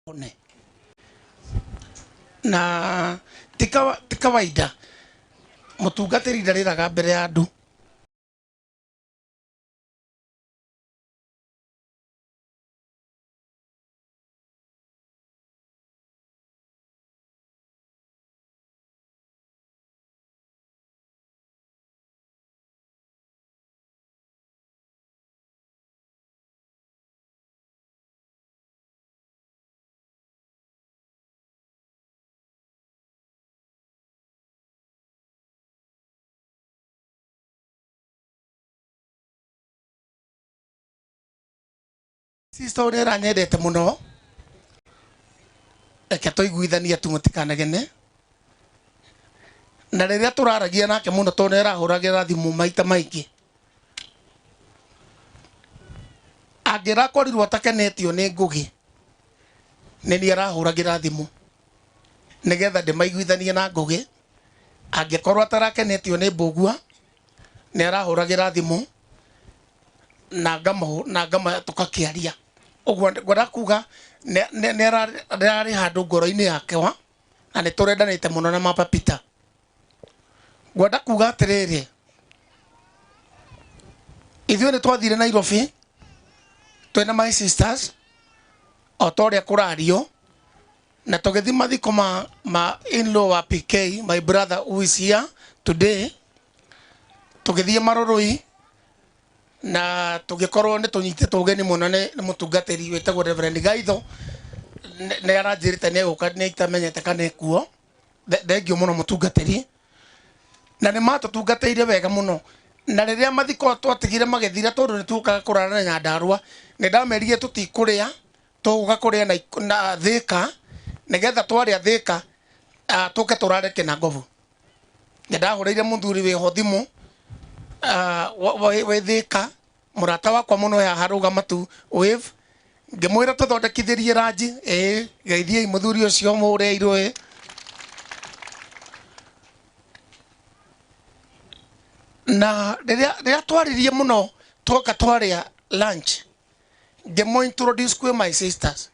One na ti kawaida mutungatĩri ndarĩraga mbere ya andũ. Sister ũrĩa aranyendete mũno, reke tũiguithanie tu mũtikanegene. Na rĩrĩa tũraragia nake mũno tondũ nĩ arahũragĩra thimũ maita maingĩ, angĩrakorirwo atakenetio nĩ Ngũgĩ, nĩ niĩ arahũragĩra thimũ nĩgetha ndĩmaiguithanie na Ngũgĩ. Angĩkorwo atarakenetio nĩ Mbũgua, nĩ arahũragĩra thimũ na ngama tũkakĩaria. Ũguo ngwenda kuga nĩ ararĩ handũ ngoro-inĩ yake wa na nĩ tũrendanĩte mũno na Mama Peter. Ngwenda kuga atĩrĩrĩ, ithuĩ nĩ twathire Nairobi twĩna my sisters o ta ũrĩa kũrario, na tũgĩthiĩ mathiko ma in-law wa PK, my brother who is here today. Tũgĩthiĩ Marũrũi na tũgĩkorwo nĩ tũnyitĩtwo ũgeni mũno nĩ mũtungatĩri wĩtagwo Reverend Gaitho. Nĩ aranjĩrĩte nĩ egũka, nĩ itamenyete kana ekuo. Thengio mũno mũtungatĩri, na nĩ matũtungatĩire wega mũno. Na rĩrĩa mathiko twatigire magĩthira, tondũ nĩ tuokaga kũrara na Nyandarũa, nĩ ndamerire tũtikũrĩa, tũgũka kũrĩa na Thĩka, nĩgetha twarĩa Thĩka tũke tũrare Kĩnangobu. Nĩ ndahũrĩire mũthuri wĩho thimũ wĩ Thĩka, mũrata wakwa mũno haha rũgama tu wave, ngĩmwĩra tũthondekithĩrie ranji. Ĩĩ, geithiei mũthuri ũcio mũhũre irũĩ. Na rĩrĩa twaririe mũno twoka twarĩa lunch, ngĩmũ introduce kwĩ my sisters.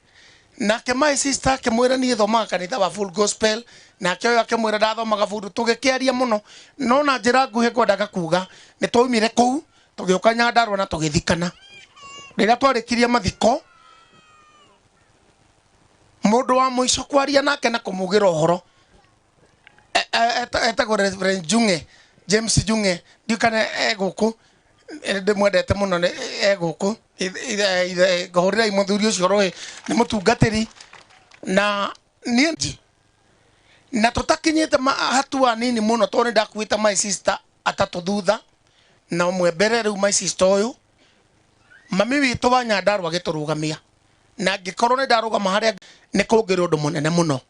Nake my sister akĩmwĩra niĩ thomaga kanitha wa Full Gospel, nake ũyũ akĩmwĩra ndathomaga bundu. Tũgĩkĩaria mũno, no na njĩra nguhĩ ngwendaga kuga nĩ twaumire kũu tũgĩũka Nyandarũa na tũgĩthikana. Rĩrĩa twarĩkirie mathiko, mũndũ wa mũico kwaria nake na kũmugĩra ũhoro etagwo Reverend Junge, James Junge, ndiũ kana e gũkũ, ndĩmwendete mũno, nĩ e gũkũ. Ngahũrĩra mũthuri ũcio rũĩ, nĩ mũtungatĩri. Na niĩ na tũtakinyĩte hatua nini mũno, tondũ nĩ ndakuĩte my sister atatũ thutha na ũmwe mbere. Rĩu my sister ũyũ mami witũ wa Nyandarũa agĩtũrũgamia, na angĩkorwo nĩ ndarũgama harĩa nĩ kũngĩrĩ ũndũ mũnene mũno.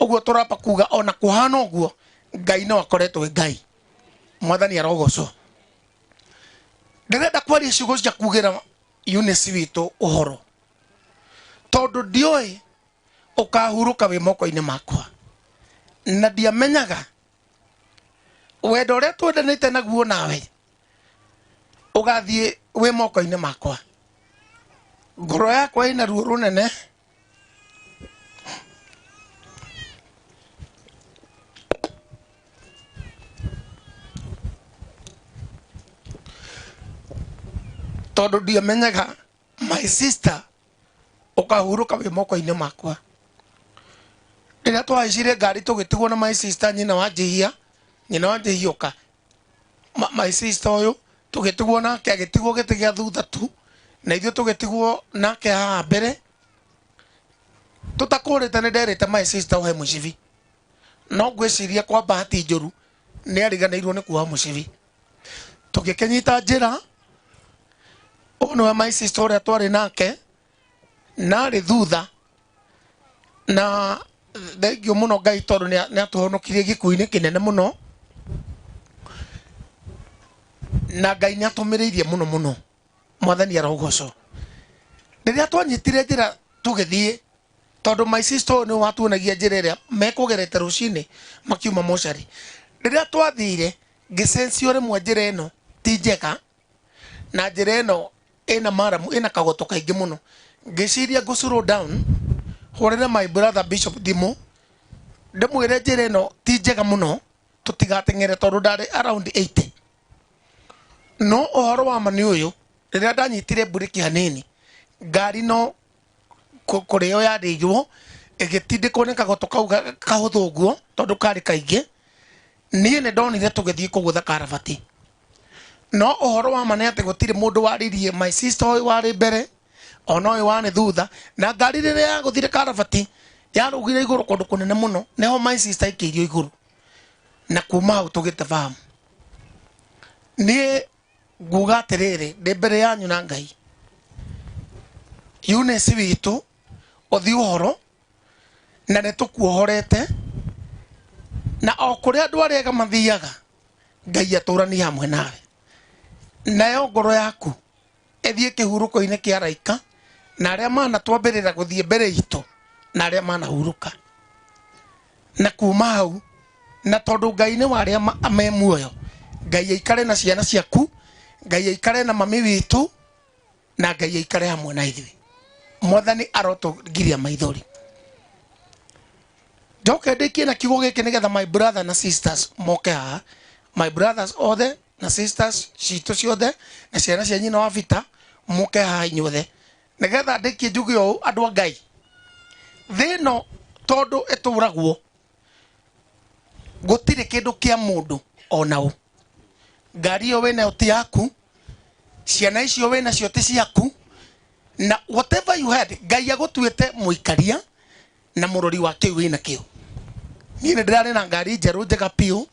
Ũguo tũramba kuga ona kũhana ũguo, Ngai no akoretwo e Ngai. Mwathani arogocwo. Ndĩrenda kwaria ciugo cia kugĩra Eunice witũ ũhoro, tondũ ndiũĩ ũkahurũka wĩ moko-inĩ makwa, na ndiamenyaga wendo ũrĩa twendanĩte naguo nawe ũgathiĩ wĩ moko-inĩ makwa. Ngoro yakwa ĩna ruo rũnene. Tondũ ndiamenyaga my sister ũkahurũka wĩ moko-inĩ makwa. Rĩrĩa twahaicire ngari tũgĩtigwo na my sister nyina wa Njihia, nyina wa Njihioka, my sister ũyũ tũgĩtigwo nake, agĩtigwo gĩtĩ gĩa thutha tu, na ithuĩ tũgĩtigwo nake haha mbere. Tũtakũrĩte nĩ nderĩte my sister ũhe mũcibi, no ngwĩciria kwa bahati njũru nĩ ariganĩirwo nĩ kuoha mũcibi. Tũgĩkĩnyita njĩra, ũyũ nĩwe my sister ũrĩa twarĩ nake, narĩ thutha. Na thengio mũno Ngai tondũ nĩ atũhonokirie gĩkuũ-inĩ kĩnene mũno, na Ngai nĩ atũmĩrĩirie mũno mũno. Mwathani arogocwo. Rĩrĩa twanyitire njĩra tũgĩthiĩ, tondũ my sister ũyũ nĩwe watuonagia njĩra ĩrĩa mekũgerete rũcinĩ makiuma mocarĩ. Rĩrĩa twathire ngĩcencio rĩmwe njĩra ĩno ti njega, na njĩra ĩno ĩna maramu, ĩna kagoto kaingĩ mũno. Ngĩciria ngũ slow down Hũrĩre my brother Bishop thimũ ndĩmwĩre njĩra ĩno ti njega mũno tũtigateng'ere tondũ ndarĩ around 80. No ũhoro wa ma nĩ ũyũ, rĩrĩa ndanyitire mburĩki hanini ngari no kũrĩo yarĩirwo ĩgĩtindĩkwo nĩ kagoto kau kahũthũ ũguo tondũ karĩ kaingĩ. Niĩ nĩ ndonire tũgĩthiĩ kũgũtha karabati. No ũhoro wa ma nĩ atĩ gũtirĩ mũndũ waririe, my sister ũyũ warĩ mbere ona ũyũ warĩ thutha, na ngari rĩrĩa yagũthire karabati yarũgire igũrũ kũndũ kũnene mũno, nĩho my sister aikĩirio igũrũ na kuma hau tũgĩte fahamu. Niĩ nguga atĩrĩrĩ, ndĩ mbere yanyu na Ngai, Eunice witũ ũthiĩ ũhoro na nĩ tũkuohorete, na o kũrĩa andũ arĩa ega mathiaga Ngai atũranie hamwe nawe, nayo ngoro yaku ĩthiĩ kĩhurũko-inĩ kĩa araika na arĩa manatwambĩrĩra gũthiĩ mbere itũ na arĩa manahurũka. Na kuma hau, na tondũ Ngai nĩ wa arĩa me muoyo, Ngai aikare na ciana ciaku, Ngai aikare na mami witũ, na Ngai aikare hamwe na ithuĩ. Mwathani arotũgiria maithori. Njoke ndĩkie na kiugo gĩkĩ nĩgetha my brother na sisters moke haha, my brothers othe na sisters citũ ciothe na ciana cia nyina wa Vita moke haha inyuothe, nĩgetha ndĩkie njuge ũũ, andũ a Ngai, thĩ ĩno tondũ ĩtũragwo gũtirĩ kĩndũ kĩa mũndũ ona ũ. Ngari ĩyo wĩnayo ti yaku, ciana icio wĩnacio ti ciaku, na whatever you had Ngai agũtuĩte mũikaria na mũrori wa kĩu wĩnakĩo. Niĩ nĩ ndĩrarĩ na ngari njerũ njega biũ,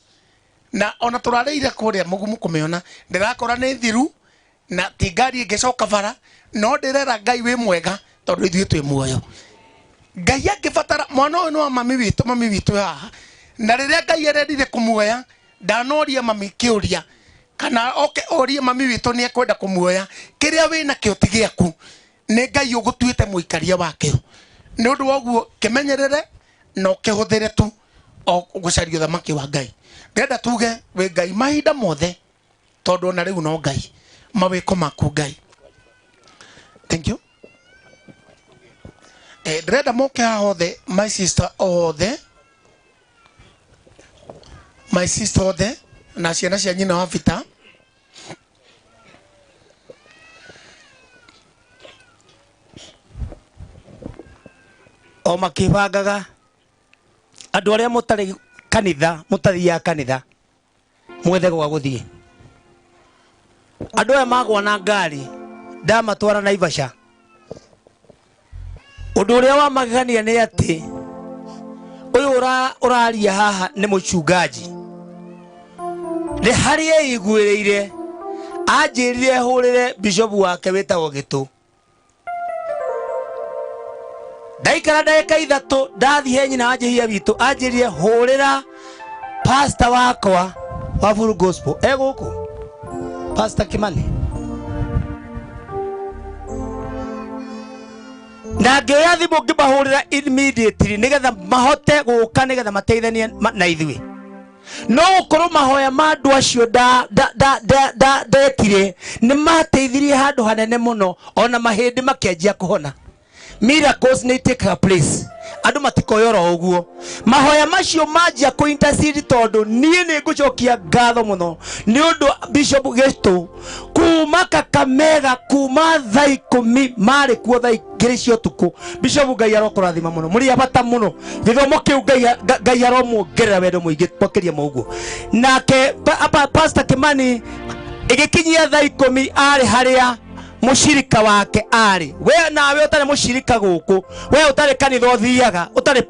na ona tũrarĩire kũrĩa mũgumu kũmĩona ndĩrakora nĩ thiru na ti ngari ĩngĩcoka bara, no ndĩrera Ngai wĩ mwega tondũ ithuĩ twĩ muoyo. Ngai angĩbatara mwana ũyũ nĩ wa mami witũ, mami witũ haha, na rĩrĩa Ngai arendire kũmuoya ndanoria mami kĩũria kana oke orie mami witũ nĩ ekwenda kũmuoya, kĩrĩa wĩnakĩo ti gĩaku, nĩ Ngai ũgũtuĩte mũikaria wakĩo. Nĩ ũndũ wa ũguo kĩmenyerere na ũkĩhũthĩre tu o gũcaria ũthamaki wa Ngai. Ndĩrenda tuge wĩ Ngai mahinda mothe, tondũ ona rĩu no Ngai, mawĩko maku Ngai. Thank you. Ndĩrenda moke haha othe, my sister othe, my sister othe na ciana cia nyina wa Vita. O makĩbangaga andũ arĩa mũtarĩ kanitha, mũtathiaga kanitha, mwethe gwa gũthiĩ. Andũ aya magwa na ngari ndamatwara Naivasha. Ũndũ ũrĩa wa magegania nĩ atĩ ũyũ ũraria haha nĩ mũchungaji, nĩ harĩa eiguĩrĩire anjĩrire hũrĩre bishop wake wĩtagwo Gĩtũ. Ndaikara ndagĩka ithatũ ndathiĩ he nyina wa Njĩhia witũ, anjĩrire hũrĩra pastor wakwa wa Full Gospel e gũkũ, Pastor Kimani. Na ngĩoya thimũ ngĩmahũrĩra immediately nĩgetha mahote gũka, nĩgetha mateithanie na ithuĩ. No gũkorwo mahoya ma andũ acio ndekire nĩ mateithirie handũ hanene mũno, ona mahĩndĩ makĩanjia kũhona. Miracles nĩ take place, andũ matikoyora ũguo. Mahoya macio manjia kũ intercede, tondũ niĩ nĩ ngũcokia ngatho mũno nĩ ũndũ Bishop Gĩtũ kuma Kakamega kuma thaa 10 marĩ kuo thaa 2 cia ũtukũ. Bishop Ngai arokũrathima mũno, mũrĩ a bata mũno, gĩthomo kĩu Ngai aromuongerera wendo mũingĩ makĩria ma ũguo. Nake Pastor Kimani ĩgĩkinyia thaa 10 arĩ harĩa mũcirika wake arĩ. We nawe ũtarĩ mũcirika gũkũ, we ũtarĩ kanitha ũthiaga, ũtarĩ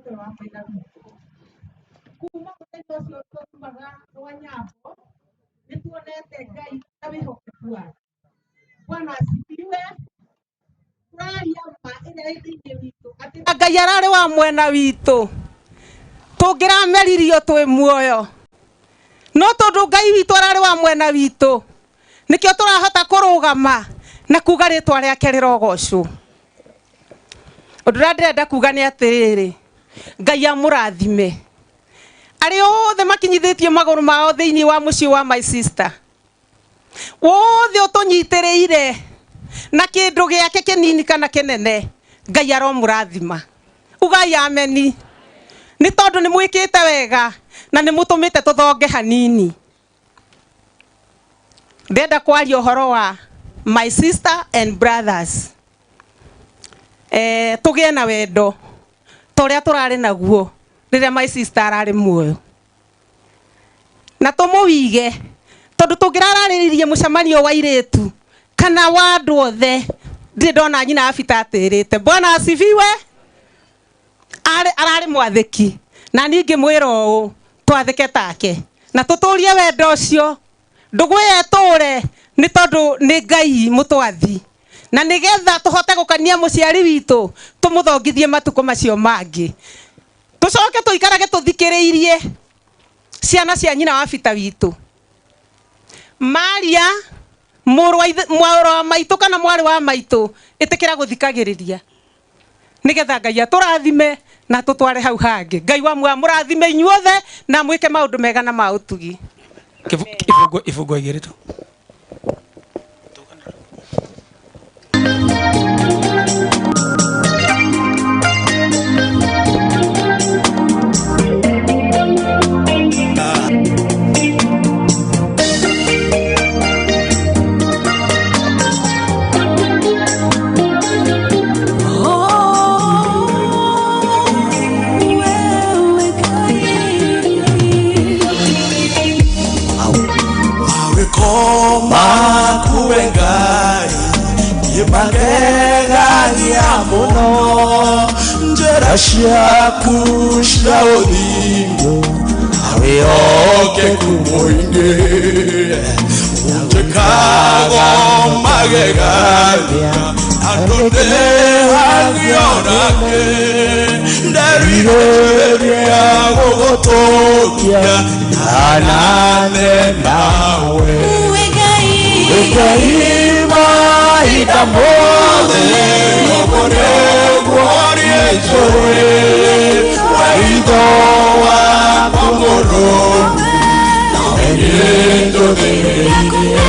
Akoretwo wa mwena witũ kuma mũthenya ũcio twaumaga rwa Nyambo, nĩtuonete Ngai na wĩhokeku wake. Bwana asifiwe. Tũraria ma ĩrĩa ĩ thĩinĩ witũ atĩ Ngai ararĩ wa mwena witũ, tũngĩrameririo twĩ muoyo, no tondũ Ngai witũ ararĩ wa mwena witũ, nĩkĩo tũrahota kũrũgama na kuga rĩtwa rĩake rĩrogocwo. Ũndũ ũrĩa ndĩrenda kuga nĩ atĩrĩrĩ, Ngai amũrathime arĩa othe makinyithĩtie magũrũ mao thĩinĩ wa mũciĩ wa my sister, wothe ũtũnyitĩrĩire na kĩndũ gĩake kĩnini kana kĩnene, Ngai aromũrathima. Ugai ameni. Nĩ tondũ nĩ mwĩkĩte wega na nĩ mũtũmĩte tũthonge hanini. Ndĩrenda kwaria ũhoro wa my sister and brothers. Tũgĩe na wendo ta ũrĩa tũrarĩ naguo rĩrĩa my sister ararĩ muoyo, na tũmũwige tondũ tũngĩrararĩrĩirie mũcemanio wa airĩtu kana wa andũ othe, ndirĩ ndona nyina Abita atĩrĩte. Bwana asifiwe. Ararĩ mwathĩki, na niĩ ngĩmwĩra ũũ, twathĩke take na tũtũrie wendo ũcio, ndũgũ ĩyo ĩtũre, nĩ tondũ nĩ Ngai mũtwathi, na nĩgetha tũhote gũkania mũciari witũ tũmũthongithie matukũ macio mangĩ, tũcoke tũikarage tũthikĩrĩirie ciana cia nyina wa Bita witũ Maria, mũrũ wa maitũ kana mwarĩ wa maitũ, ĩtĩkĩra gũthikagĩrĩria nĩgetha Ngai atũrathime na tũtware hau hangĩ. Ngai wa muoyo amũrathime inyuothe na mwĩke maũndũ mega na ma ũtugi. Ibungo igĩrĩ tu. Magegania mũno njĩra ciaku cia ũthingu wĩhokeku mũingĩ ũnjĩkaga magegania andũ ndĩhagio nake nderirĩria gũgũtũkia ndanane nawe Ngai mahinda mothe ũguo nĩguo njũĩ wĩitho wakwa mũrũmu nĩnjũthĩrĩirie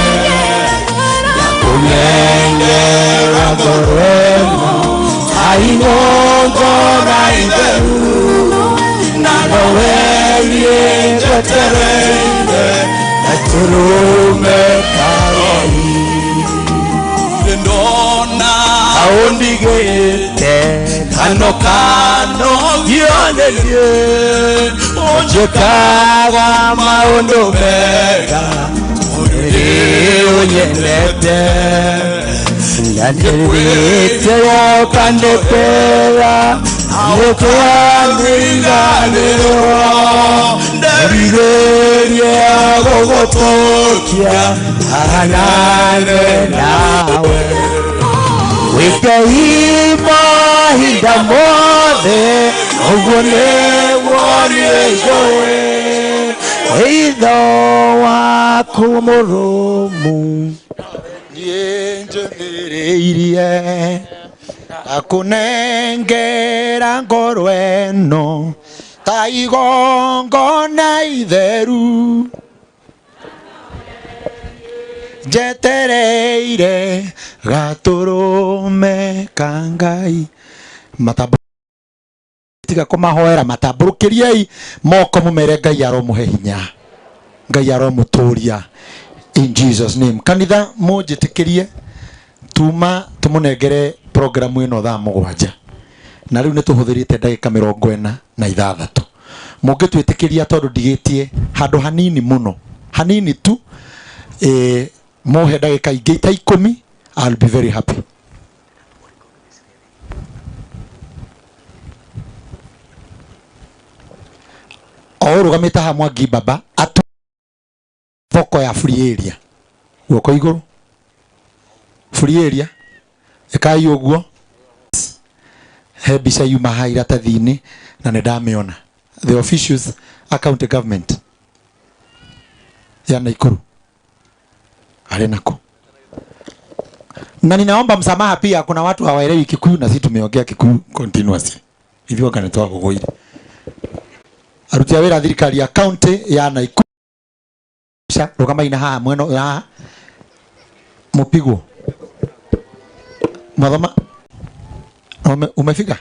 ngakũnengera ngoro ĩno ta igongona itheru na nowe niĩ njetereire gatũrũme karoi ndona aundigite kano kano gionerie unjikaga maundu mega uri unyendete ndandirite yokandepera nĩkĩandiganĩrwo nderirĩrie gũgũtũkia hanane nawe wĩkei mahinda mothe ũguo nĩguo niĩ njũĩ wĩitho waku mũrũmu niĩ njũthĩrĩirie akunengera ngoro ĩno ta igongona itheru njetereire gatũrũme ka Ngai. Tiga kũmahoera, matambũrũkĩriei moko mũmere Ngai aromũhe hinya, Ngai aromũtũria in Jesus name. Kanitha mũnjĩtĩkĩrie tuma tũmũnengere programu ĩno thaa 7 na rĩu nĩ tũhũthĩrĩte ndagĩka 46. Mũngĩtwĩtĩkĩria tondũ ndigĩtie handũ hanini mũno, hanini tu, mũhe ndagĩka ingĩ ta 10, I'll be very happy. Ũrĩa ũrũgamĩte haha Mwangi Baba atu thoko ya free area. Guoko igũrũ. Free area. Ĩkai ũguo. He mbica yuma haha iratathi-inĩ na nĩ ndamĩona. The officials a county government ya Nakuru arĩ nako. Na ninaomba msamaha pia, kuna watu hawaelewi Kikuyu na sisi tumeongea Kikuyu continuously. Hivyo kanitoa kugoire. Aruti a wĩra thirikari ya county ya Nakuru. Rũgama ina haha mweno haha. Mupigwo. Mwathoma umefika?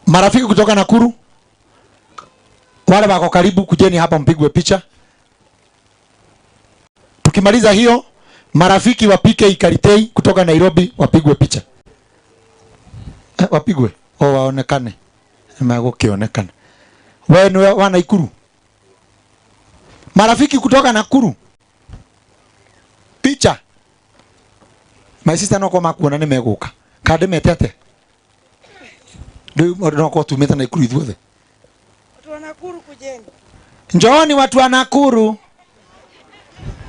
Marafiki kutoka Nakuru, wale wako karibu, kujeni hapa mpigwe picha. Tukimaliza hiyo, marafiki wa PK Karitei kutoka Nairobi wapigwe picha. Wapigwe o waonekane. Magukionekana. Wewe ni wa Nakuru. Marafiki kutoka Nakuru. Picha. My sister no kwa makuona ni meguka. Kande metete. Ndio no kwa tumeta Nakuru ithuothe. Watu wa Nakuru kujeni. Njooni watu wa Nakuru.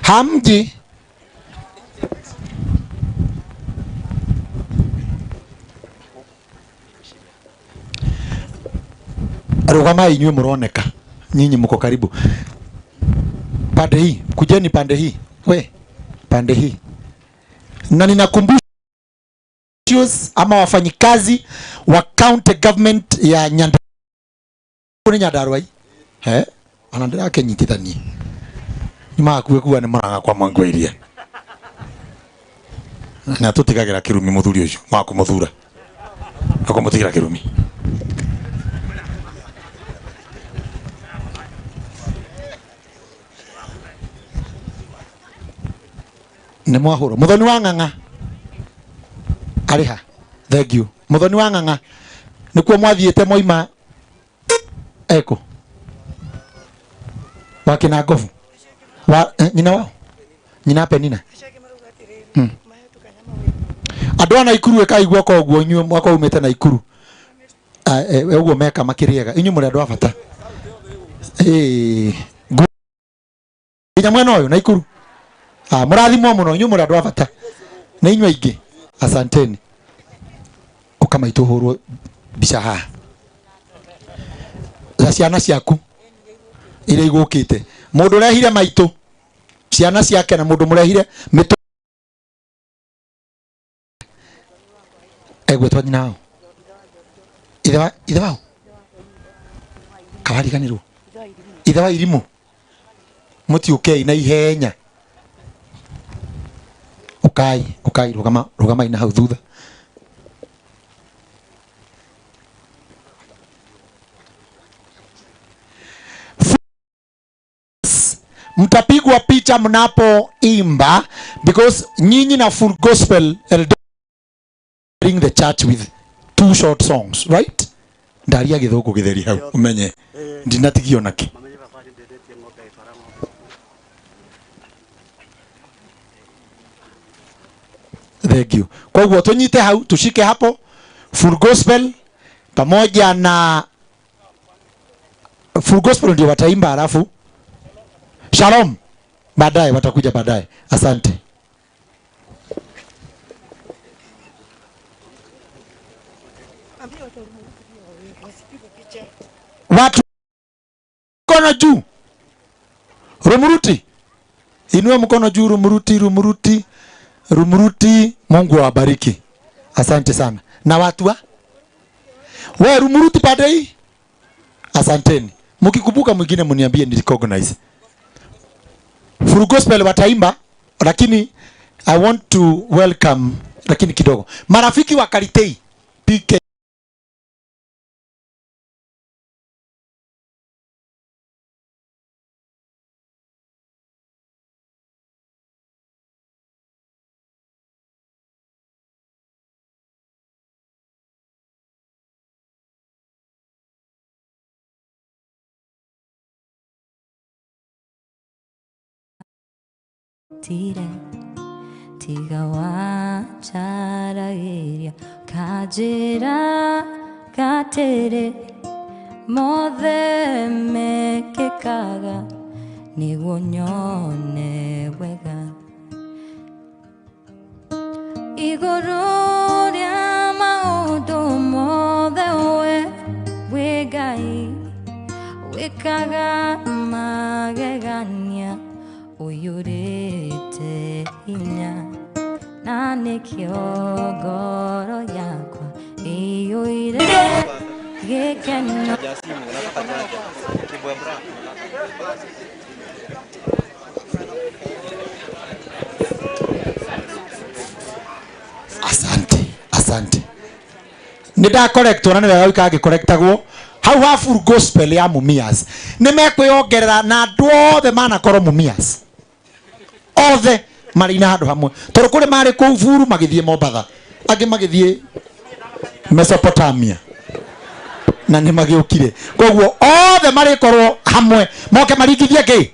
Hamji. Rugama inywe muroneka. Nyinyi mko karibu. Pande hii, kujeni pande hii. We, pande hii. Na ninakumbusha ama wafanyikazi wa county government ya Nyandarua. Ni Nyandarua hii? Eh? Anaendelea kenyitithanie. Nyuma akuwe kuwa ni muranga kwa mwango iria. Na tutigagira kirumi muthuri ucio, mwakumuthura. Akamutigira kirumi. Nĩ mwahũrwo. Muthoni wa Ng'ang'a arĩ ha? Thank you. Muthoni wa Ng'ang'a nĩkuo mwathiĩte mwaima eko wa Kinangobu wa nyina wao nyina Penina. Andũ a Naikuru ĩkai guoko ũguo inyuĩ mwaka umĩte Naikuru. Ũguo meka makĩrĩaga inyuĩ mũrĩ andũ a bata. Nginya mwena ũyũ Naikuru. Mũrathimwo mũno inyuĩ mũrĩ andũ a bata. Na inyuĩ aingĩ. Asanteni. Ũkamaitũ hũrwo mbica haha. Za ciana ciaku iria igũkĩte. Mũndũ ũrehire maitũ ciana ciake na mũndũ mũrehire mĩtũ egwetwo nyina wao. Ithe wao kawariganĩrwo. Ithe wa irimũ. Mũtiũkei na ihenya. Ukai, ukai, rugama, rugama ina hau thutha. Mtapigwa picha mnapoimba because nyinyi na Full Gospel bring the church with 2 short songs, right? Ndaria githuku githeri hau umenye ndinatigio naki. Thank you. Kwa hivyo tunyite hau, tushike hapo Full Gospel pamoja na Full Gospel ndio wataimba, halafu Shalom baadaye watakuja baadaye. Asante. Watu mkono juu. Rumuruti. Inua mkono juu, rumuruti, rumuruti. Rumuruti, Mungu awabariki. Asante sana. Na watu wa? We Rumuruti pande hii? Asanteni. Mkikumbuka mwingine mniambie ni recognize. Full Gospel wataimba, lakini I want to welcome lakini kidogo. Marafiki wa Karitei PK Tiga wanjaragĩria kanjĩra gatĩrĩ mothe mekĩkaga nĩguo nyone wega igũrũ rĩa maũndũ mothe we wĩ Ngai wĩkaga magegania ũiyũrĩte hinya na nĩkĩo ngoro yakwa ĩiyũire gĩkeno. Asante, asante. Nä ndakorektwo na nä wega wika ngä hau ha full gospel ya Mumias nä mekwĩongerera na andũ othe manakorwo Mumias othe marĩ na handũ hamwe tondũ kũrĩ marĩ kũu buru magĩthiĩ Mombatha angĩ magĩthiĩ Mesopotamia na nĩ magĩũkire koguo othe marĩkorwo hamwe moke maringithie kĩ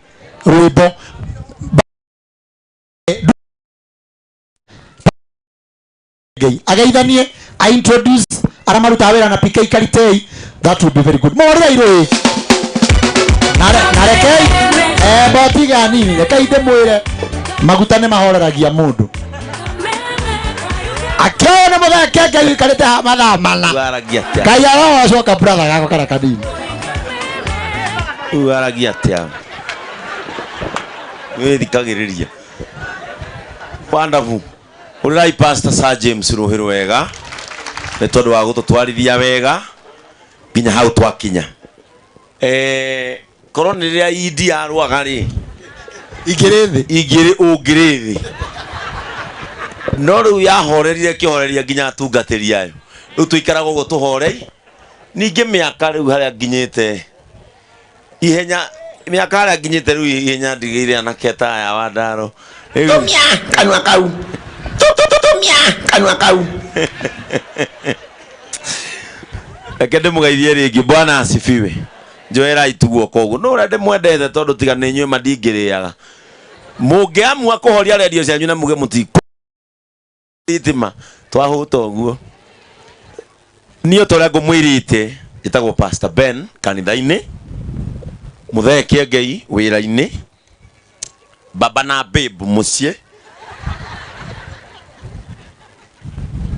rwĩmbo. Ngai ageithanie I introduce arĩa marutaga wĩra na PK Karitei. That would be very good. Morĩra irũĩ na rekei botiga nini rekei ndĩmwĩre maguta nĩ mahoreragia mũndũ akĩona mũthake Ngai ũikarĩte haha mathaa mana Waragia atia? Ngai arogocoka brother gako kara kanini. Waragia atia? Wĩthikagĩrĩria. Wonderful. Ũrĩrai Pastor Sir James Rũhĩ wega nĩ tondũ wa gũtũtwarithia wega nginya hau twakinya. Korwo nĩ rĩrĩa Idi yarũaga rĩ ingĩrĩ thĩ ingĩrĩ ũngĩrĩ thĩ no rĩu yahorerire kĩhoreria nginya atungatĩri ayo rĩu tũikaraga ũguo tũhorei ningĩ mĩaka rĩu harĩa nginyĩte ihenya mĩaka harĩa nginyĩte rĩu ihenya ndigĩire anake ta aya wa ndaro. Tumia kanua kau. Tumia kanua kau. Reke ndĩmũgeithie rĩngĩ. Bwana asifiwe. Njoerai tu guoko ũguo no ũrĩa ndĩmwendete tondũ tiga nĩ inyuĩ mandingĩrĩaga mũngĩamua kũhoria redio cianyu na muge mũtikũ thitima twahũta ũguo. Niĩ ta ũrĩa ngũmwĩrĩte njĩtagwo Pastor Ben kanitha-inĩ mũthee Kĩengei wĩra-inĩ baba na babe mũciĩ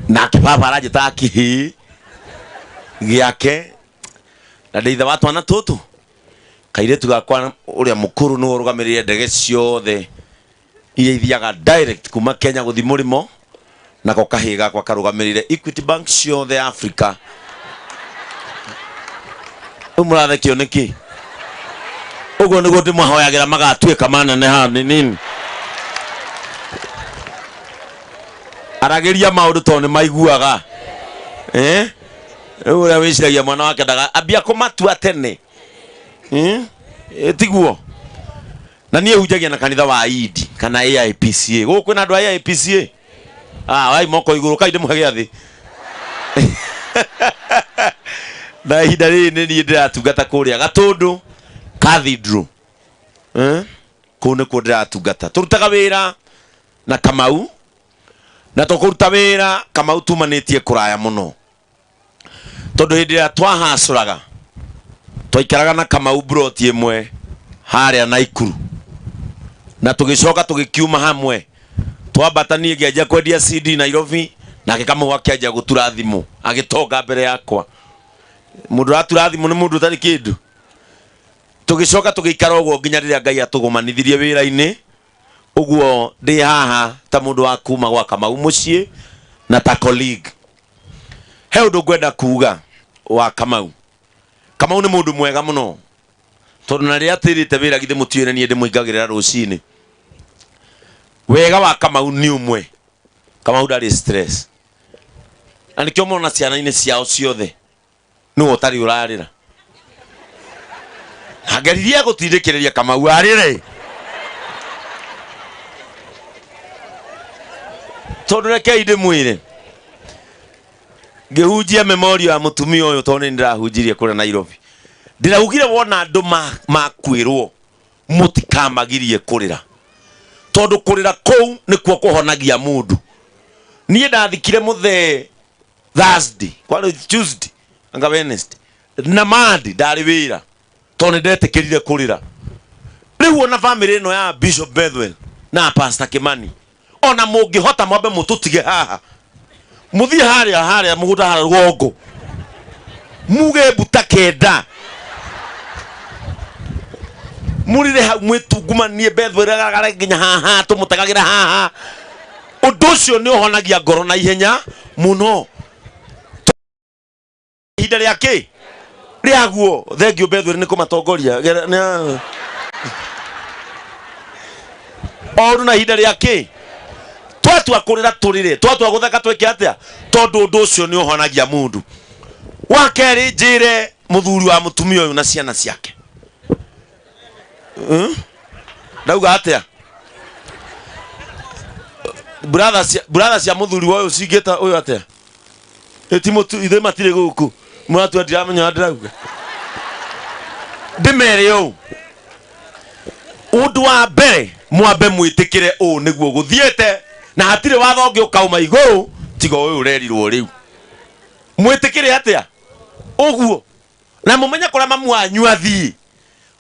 nake baba aranjĩtaga kĩhĩĩ gĩake na ndĩ ithe wa twana tũtũ kairĩtu gakwa ũrĩa mũkũrũ nĩwe ũrũgamĩrĩire ndege ciothe iria ithiaga direct kuma Kenya gũthiĩ mũrĩmo nako kahĩĩ gakwa karũgamĩrĩire Equity Bank ciothe Africa. Rĩu mũrathekio nĩkĩ? Ũguo nĩguo ndĩmahoyagĩra magatuĩka maneneha nĩ nini. Aragĩria maũndũ tondũ nĩ maiguaga. Rĩu ũrĩa wĩciragia mwana wake ndaga ambia kũmatua tene. Tiguo. Na niĩ hunjagia na kanitha wa Idi kana AIPCA. Gũkũ kwĩna andũ a AIPCA? Wai moko igũrũ kai ndĩmũhe gĩathĩ. Na ihinda rĩrĩ nĩ niĩ ndĩratungata kũrĩa Gatũndũ Cathedral. Kũu nĩkuo ndĩratungata. Tũrutaga wĩra na Kamau na tũkũruta wĩra Kamau tumanĩtie kũraya mũno tondũ hĩndĩ ĩrĩa twahacũraga twaikaraga na Kamau broti ĩmwe harĩa Naikuru na tũgĩcoka tũgĩkiuma hamwe twambata niĩ ngĩanjia kwendia CD Nairobi nake Kamau akĩanjia gũtura thimũ agĩtonga mbere yakwa. Mũndũ ũratura thimũ nĩ mũndũ ũtarĩ kĩndũ. Tũgĩcoka tũgĩikara ũguo nginya rĩrĩa Ngai atũgũmanithirie wĩra-inĩ ũguo ndĩ haha ta mũndũ wa kuma gwa Kamau mũciĩ na ta colleague. He ũndũ ngwenda kuga wa Kamau. Kamau nĩ mũndũ mwega mũno tondũ na rĩrĩa atĩrĩte wĩra githĩ mũtiũĩ nĩ niĩ ndĩmũingagĩrĩra rũcinĩ. Wega wa Kamau nĩ ũmwe. Kamau ndarĩ stress na nĩkĩo mona ciana-inĩ ciao ciothe nĩwe ũtarĩ ũrarĩra. Na ngeririe gũtindĩkĩrĩria Kamau arĩre tondũ rekei ndĩmwĩre ngĩhunjia memorial ya mũtumia ũyũ tondũ nĩ ndĩrahunjirie kũrĩa Nairobi ndĩraugire wona andũ makuĩrwo mũtikamagirie kũrĩra Tondũ kũrĩra kũu nĩkuo kũhonagia mũndũ. Niĩ ndathikire mũthee Thursday, kwarĩ Tuesday, anga Wednesday. Na Monday ndarĩ wĩra tondũ nĩ ndetĩkĩrire kũrĩra. Rĩu ona bamĩrĩ ĩno ya Bishop Bethwel na Pastor Kimani, ona mũngĩhota mwambe mũtũtige haha, mũthiĩ harĩa harĩa mũgũnda harĩa rũgongo, muge mbuta 9, mũrĩre hau mwĩtungumanie Bethwel agaragare nginya haha, tũmũtegagĩra haha. Ũndũ ũcio nĩ ũhonagia ngoro na ihenya mũno. Ihinda rĩa kĩ? Rĩaguo. Thengiũ Bethwel nĩ kũmatongoria. Gera, nĩ o ũndũ na ihinda rĩa kĩ? Twatua kũrĩra tũrĩre, twatua gũtheka twĩke atĩa? Tondũ ũndũ ũcio nĩ ũhonagia mũndũ. Wa kerĩ, njĩre mũthuri wa mũtumia ũyũ na ciana ciake. Ndauga atĩa? Brother cia mũthuri wa ũyũ cingĩta ũyũ atĩa? Ĩti mũtu, ithe matirĩ gũkũ. Mũratua ndiramenya ũrĩa ndĩrauga. Ndĩmere ũũ. Ũndũ wa mbere, mwambe mwĩtĩkĩre ũũ nĩguo gũthiĩte, na hatirĩ watho ũngĩ ũkauma igũrũ tiga ũyũ ũrerirwo rĩu. Mwĩtĩkĩre atĩa? Ũguo. Na mũmenye kũrĩa mamu wanyu athiĩ.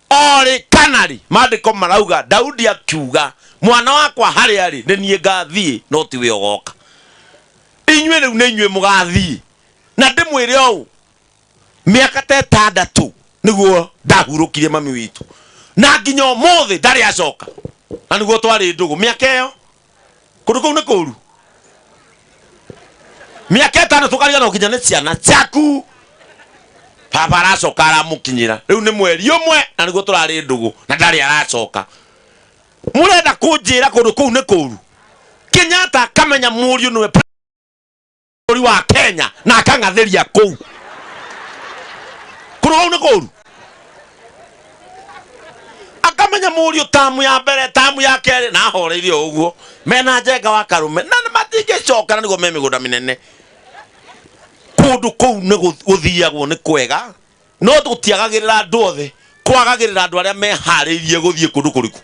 Orĩ kana rĩ, maandĩko marauga Daudi akiuga, mwana wakwa harĩa arĩ nĩ niĩ ngathiĩ, no tiwe ũgoka. Inyuĩ rĩu nĩ inyuĩ mũgathiĩ. Na ndĩmwĩre ũũ, mĩaka ta 6 nĩguo ndahurũkirie mami witũ, na nginya ũmũthĩ ndarĩ acoka, na nĩguo twarĩ ndũgũ mĩaka ĩyo. Kũndũ kũu nĩ kũũru. Mĩaka 5 tũkariganĩrwo nginya nĩ ciana ciaku. Baba aracoka aramũkinyĩra rĩu nĩ mweri ũmwe, na nĩguo tũrarĩ ndũgũ, na ndarĩ aracoka. Mũrenda kũnjĩra kũndũ kũu nĩ kũũru? Kenyatta akamenya mũriũ nĩwe bũrũri wa Kenya na akang'athĩria kũu. Kũndũ kũu nĩ kũũru? Akamenya mũriũ tamu ya mbere, tamu ya kerĩ, na ahoreirie o ũguo mena Njenga wa Karume, na matingĩcoka, na nĩguo me mĩgũnda mĩnene. Kũndũ kũu nĩ gũthiagwo nĩ kwega, no gũtiagagĩrĩra andũ othe, kwagagĩrĩra andũ arĩa meharĩirie gũthiĩ kũndũ kũrĩkũ.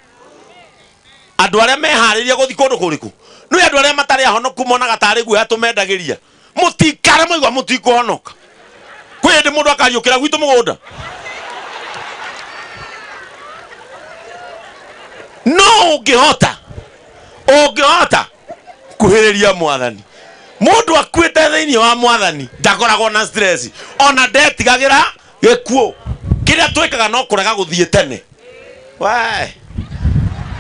Andũ arĩa meharĩirie gũthiĩ kũndũ kũrĩkũ? Nĩ andũ arĩa matarĩ ahonoku monaga tarĩ guoya tũmendagĩria. Mũtikare mwaigua mũtikũhonoka. Kwĩ hĩndĩ mũndũ akariũkĩra gwitũ mũgũnda. No ũngĩhota kuhĩrĩria mwathani. Mũndũ akuĩte thĩinĩ wa mwathani ndakoragwo na stress, ona ndetigagĩra gĩkuũ. Kĩrĩa twĩkaga no kũrega gũthiĩ tene. We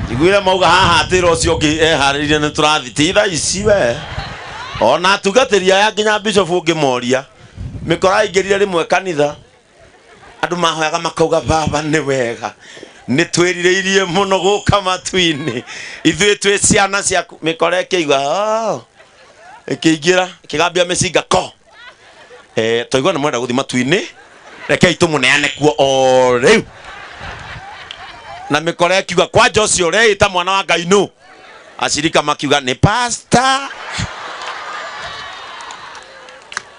njiguire mauga haha atĩ wĩra ũcio ũngĩ eharĩirie nĩ tũrathiĩ, ti thaa ici we. Ona atungatĩri aya nginya bishop ũngĩmoria, mĩkora aingĩrire rĩmwe kanitha, andũ mahoyaga makauga baba nĩ wega, nĩ twĩrirĩirie mũno gũka matu-inĩ, ithuĩ twĩ ciana ciaku. Mĩkora ĩkĩigua, oh, ĩkĩingĩra, ĩkĩgambia mĩcinga ko. Twaigua nĩ mwenda gũthiĩ matu-inĩ, rekei tũmũneane kuo o rĩu. Na mĩkora ĩkiuga, kwanja ũcio ũreĩta mwana wa Ngai nũ? Acirika makiuga nĩ pastor.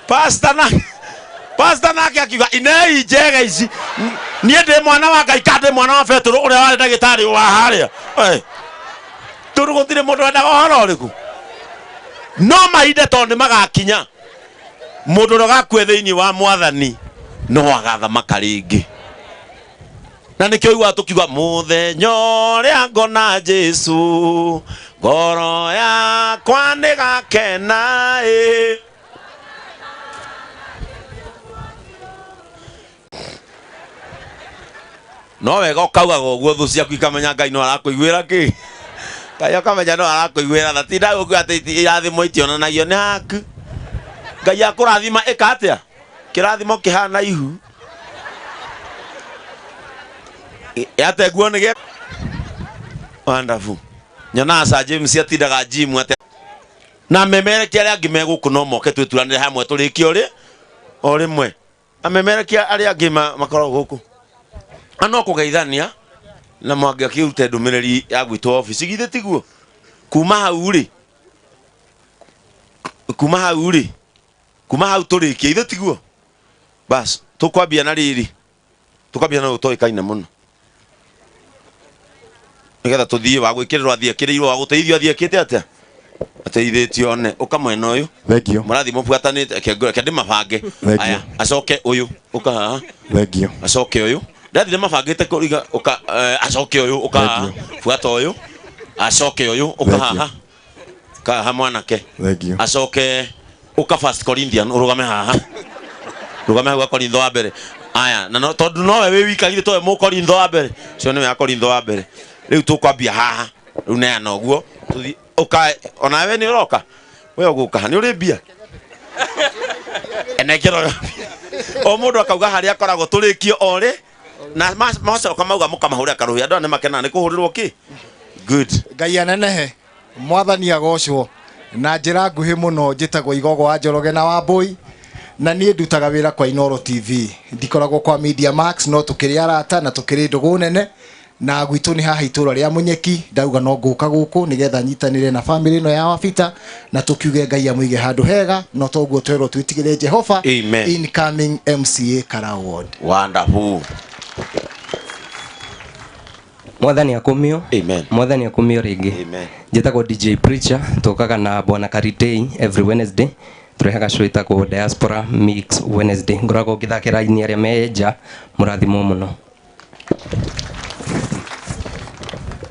Pastor na pastor nake akiuga inei njega ici, niĩ ndĩ mwana wa Ngai ka ndĩ mwana wa Petero ũrĩa warĩ ndagĩtarĩ wa harĩa. Tondũ gũtirĩ mũndũ wendaga ũhoro ũrĩkũ. No mahinda tondũ nĩ magakinya, mũndũ ũrĩa ũgakua thĩinĩ wa mwathani no agathamaka rĩngĩ. Na nĩkĩo ũiguaga tũkiuga mũthenya ũrĩa ngona Jesũ, ngoro yakwa nĩgakena ĩ. No wega ũkaugaga ũguo thũ ciaku ikamenya Ngai no arakũiguĩra kĩ. Ngai akamenya no arakũiguĩra tha. Ti ndagũkuĩra atĩ irathimo itionanagio nĩ haku. Ngai akũrathima ĩka atĩa? Kĩrathimo kĩhana ihu. Yate nguo nĩ gĩa wonderful. Nyonaga Sir James atindaga gym atĩa. Na memerekia arĩa angĩ me gũkũ no moke twĩturanĩre hamwe tũrĩkie o rĩmwe. Amemerekia arĩa angĩ makoragwo gũkũ. Na no kũgeithania na mwangi akĩrute ndũmĩrĩri ya gwitũ obici, githĩ tiguo? Kuma hau rĩ, kuma hau rĩ, kuma hau tũrĩkie, githĩ tiguo? Bas, tũkwambia na rĩrĩ, tũkwambia na ũtoĩkaine mũno. Nĩgetha tũthiĩ wa gwĩkĩrĩrwo athiĩ ekĩrĩirwo wa gũteithio athiĩ ekĩte atĩa? Ateithĩtio one. Ũka mwena ũyũ. Thank you. Mũrathiĩ mũbuatanĩte reke reke ndĩmabange. Thank you. Aya, acoke ũyũ. Ũka haha. Thank you. Acoke ũyũ. Ndathire mabangĩte kũriga ũka acoke ũyũ ũka haha. Buata ũyũ. Acoke ũyũ ũka Thank you. haha. Ũka haha mwanake. Thank you. Acoke ũka First Corinthian ũrũgame haha. Rũgame hau Korintho wa mbere. Aya, na no tondu nowe wĩ wika githĩ towe mũkorintho wa mbere. Ũcio nĩwe akorintho wa mbere. Rĩu tũkwambia haha. Rĩu neana ũguo. Tũthiĩ ũka onawe nĩ ũroka. We ũgũka nĩ ũrĩ mbia. Nengera ũyũ. O mũndũ akauga harĩa akoragwo tũrĩkie o rĩ na macoka mauga mũkamahũrĩra karũhĩ andũ aya nĩ makenaga nĩ kũhũrĩrwo kĩ. Good. Ngai anenehe mwathani agocwo na njĩra nguhĩ mũno njĩtagwo Igogo wa Njoroge na Wambũi na niĩ ndutaga wĩra kwa Inoro TV ndikoragwo kwa Media Max no tũkĩrĩ arata na tũkĩrĩ ndũgũ nene na gwitũ nĩ haha itũra rĩa Mũnyeki ndauga no ngũka gũkũ nĩgetha nyitanĩre na family ĩno ya Wabita na tũkiuge Ngai amũige handũ hega no toguo twerwo twĩtigĩre Jehova. Amen. Incoming MCA Karau Ward. Wonderful. Mwathani akumio. Amen. Mwathani akumio rĩngĩ. Amen. Njĩtagwo DJ Preacher tũkaga na Bwana Karitei every Wednesday tũrehaga show ĩtagwo Diaspora Mix Wednesday ngoragwo ngĩthakĩra aini arĩa me nja mũrathimwo mũno.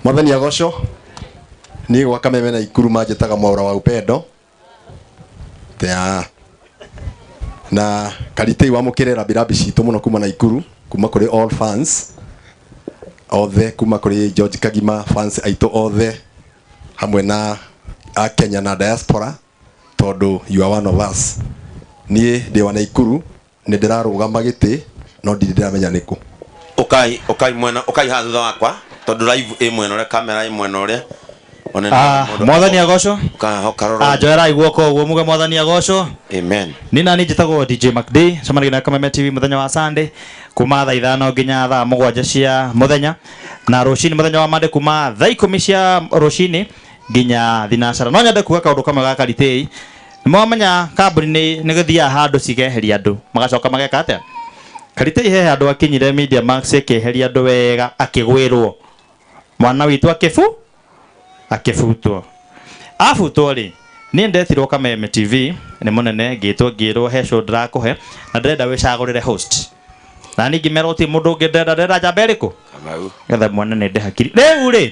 Mwathani agocwo. Niĩ gwa Kameme na Ikuru manjĩtaga Mwaura wa Upendo. Tea. Na Karitei wamũkĩre rambirambi citũ mũno kuma na Ikuru, kuma kũrĩ all fans othe, kuma kũrĩ George Kagima fans aitũ othe hamwe na a Kenya na diaspora tondũ you are one of us. Niĩ ndĩ wa Naikuru, nĩ ndĩrarũgama gĩtĩ no ndirĩ ndĩramenya nĩkũ. Ũkai, ũkai mwena, ũkai haha thutha wakwa tondũ live ĩ mwena ũrĩa, kamera ĩ mwena ũrĩa. One nĩ mũndũ Mwathani agocwo. Ũka, ũkarora. Njoerai guoko ũguo muge mwathani agocwo. Amen. Nĩ nani njĩtagwo DJ MacD, cemanagia na Kameme TV mũthenya wa Sunday kuma thaa 5 nginya thaa 7 cia mũthenya na rũcinĩ mũthenya wa Monday kuma thaa 10 cia rũcinĩ nginya thinacara. No nyende kuga kaũndũ kamwe ga Karitei. Nĩmwamenya kambuni nĩ gĩthiaga handũ cikeheria andũ magacoka mageka atĩa? Karitei he handũ akinyire Media Max ĩkĩeheria andũ wega akĩgwĩrwo mwana witũ akĩbutwo. Abutwo rĩ, niĩ ndetirwo Kameme TV nĩ mũnene ngĩtwo ngĩrwo he show ndĩrakũhe na ndĩrenda wĩcagũrĩre host. Na niĩ ngĩmerwo ti mũndũ ũngĩ ndĩrenda njamba ĩrĩkũ? Kamau. Nĩgetha muone nĩ ndĩ hakiri. Rĩu rĩ,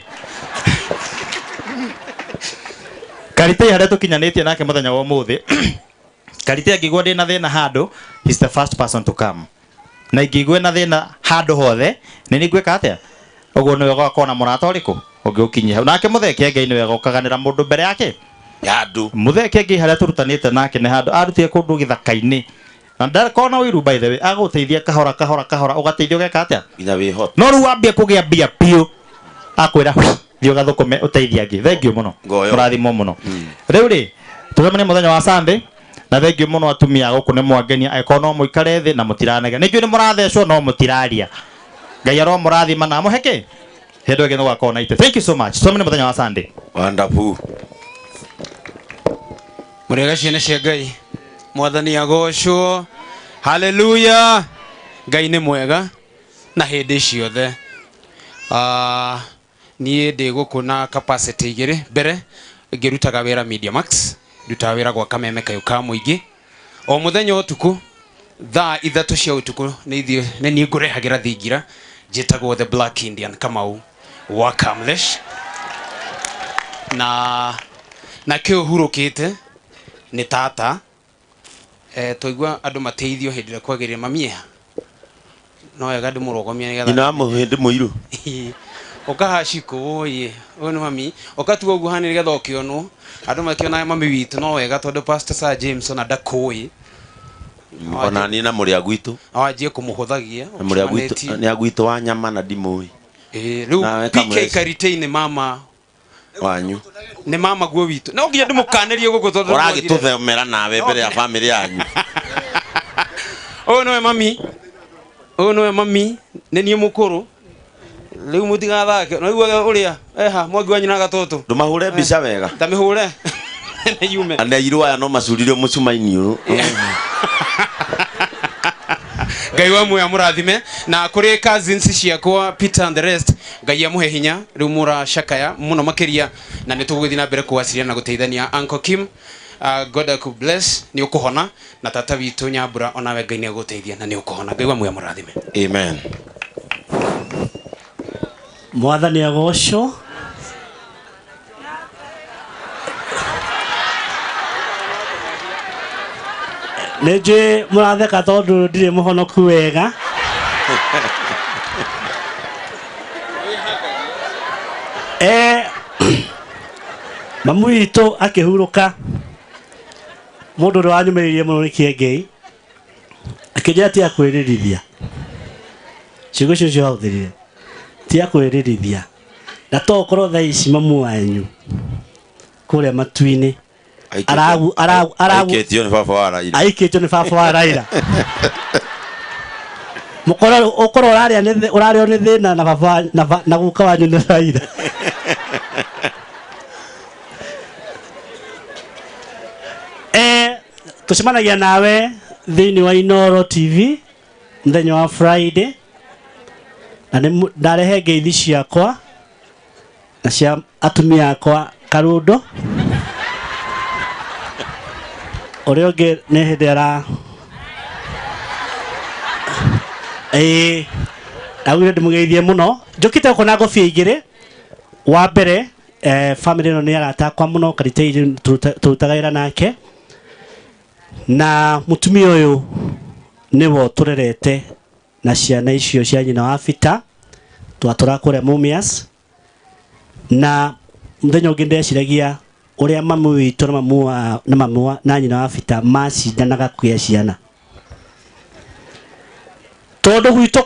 Karitei harĩa tũkinyanĩtie nake mũthenya wa ũmũthĩ, Karitei angĩigua ndĩna thĩna handũ, he's the first person to come. Na ingĩigua na thĩna handũ hothe, nĩ niĩ ngwĩka atĩa? Ũguo nĩwe ũgakorwo na mũrata ũrĩkũ? Ũngĩũkinyia hau. Nake Mũthee Kĩengei nĩwe ũkaganĩra mũndũ mbere yake. Ya andũ. Mũthee Kĩengei harĩa tũrutanĩte nake nĩ handũ arutire kũndũ gĩthaka-inĩ. Na ndakorwo na ũiru by the way, agũteithia kahora kahora kahora, ũgateithio ũgeka atĩa? Nginya wĩhote. No rĩu wambia kũgĩa mbia biũ, akwĩra thiĩ ũgathũkũme ũteithie angĩ. Thank you mũno. Ngoyo. Mũrathimwo mũno. Rĩu rĩ, tũcemanie mũthenya wa Sunday. Na thank you mũno atumia gũkũ nĩ mwangenia, angĩkorwo no mũikare thĩ na mũtiranegena. Nĩ njũĩ nĩ mũrathecwo no mũtiraria. Ngai aromũrathima na amũhe kĩ? Hĩndĩ ĩngĩ nĩgũgakorwo na itĩ. Thank you so much. Tũcemanie mũthenya wa Sunday. Wonderful. Mũrĩega ciana cia Ngai. Mwathani agocwo. Hallelujah. Ngai nĩ mwega na hĩndĩ ciothe. Niĩ ndĩ gũkũ na capacity igĩrĩ. Mbere ngĩrutaga wĩra Media Max, ndutaga wĩra gwa Kameme kayũ ka mũingĩ. O mũthenya ũtukũ thaa 3 cia ũtukũ nĩ ithuĩ, nĩ niĩ ngũrehagĩra thingira njĩtagwo The Black Indian Kamau wa Kamlesh. Na kĩo hurũkĩte nĩ tata. Twaigua andũ mateithio hĩndĩ ĩrĩa kwagĩrĩire mamie. No wega ndĩmũrũgamie nĩgetha Nyina wa mũhĩndĩ mũirũ. Ũkaha cikũ, ũyĩ, ũyũ nĩ mami. Ũkatua ũguo hanini nĩgetha ũkĩonwo. Andũ makĩonaga mami witũ no wega tondũ Pastor Sir James ona ndakũĩ. Ona niĩ na mũrĩ a gwitũ. No anjie kũmũhũthagia, Na mũrĩ a gwitũ, ũkĩmanĩtie. nĩ a gwitũ wa nyama na ndimũĩ. Rĩu Nawe PK Kamũreca. Karitei nĩ mama wanyu. Nĩ mama guo witũ. No nginya ndĩmũkanĩrie gũkũ tondũ Ũragĩtũthomera nawe mbere ya family yanyu. Ũyũ nĩwe mami. Ũyũ nĩwe mami. Nĩ niĩ mũkũrũ. Rĩu mũtigathake. No iguaga ũrĩa eha mwangi wa nyina gatoto. Ndũmahũre mbica wega. Ndamĩhũre. Nĩ yume. Na airũ aya no macuririo mũcuma-inĩ ũyũ. Ngai wa muoyo amũrathime. Na kũrĩ cousins ciakwa Peter and the rest, Ngai amuhe hinya riu muracakaya muno makiria na nĩ tũgũgĩthiĩ na mbere kũwaciria na gũteithania. Uncle Kim, God bless, nĩ ũkũhona na tata witũ Nyambura onawe Ngai nĩ agũteithia na nĩ ũkũhona. Ngai wa muoyo mũrathime. Amen. Mwathani agocwo. Nĩ njũĩ mũratheka tondũ ndirĩ mũhonoku wega. Mamu witũ akĩhurũka, mũndũ ũrĩa wanyũmĩrĩirie mũno nĩ Kĩengei, akĩnjĩra ti akwĩrĩrithia. Ciugo icio nĩcio ahũthĩrire, ti akwĩrĩrithia. Na to ũkorwo thaa ici mamu wanyu kũrĩa matu-inĩ aragu aikĩtio nĩ baba wa Raila. Aikĩtio nĩ baba wa Raila. Mũkorwo ũkorwo ũrarĩa nĩ ũrarĩo nĩ thĩna na baba na guka wanyu nĩ Raila. Tucemanagia nawe thĩinĩ wa Inoro TV mũthenya wa Friday, na nĩ ndarehe ngeithi ciakwa na cia atumia akwa Karundo. Ũrĩa ũngĩ nĩ hĩndĩ ara augire ndĩmũgeithie mũno. Njũkĩte gũkũ na ngobia igĩrĩ. Wa mbere, family ĩno nĩ arata akwa mũno, Karitei tũrutaga wĩra nake, na mũtumia ũyũ nĩwe tũrerete na ciana icio cia nyina wa Bita, twatũraga kũrĩa Mumias. Na mũthenya ũngĩ ndeciragia ũrĩa mamu witũ na mamu wa, na mamu wa, na nyina wa Bita macindanaga kũgĩa ciana, tondũ gwitũ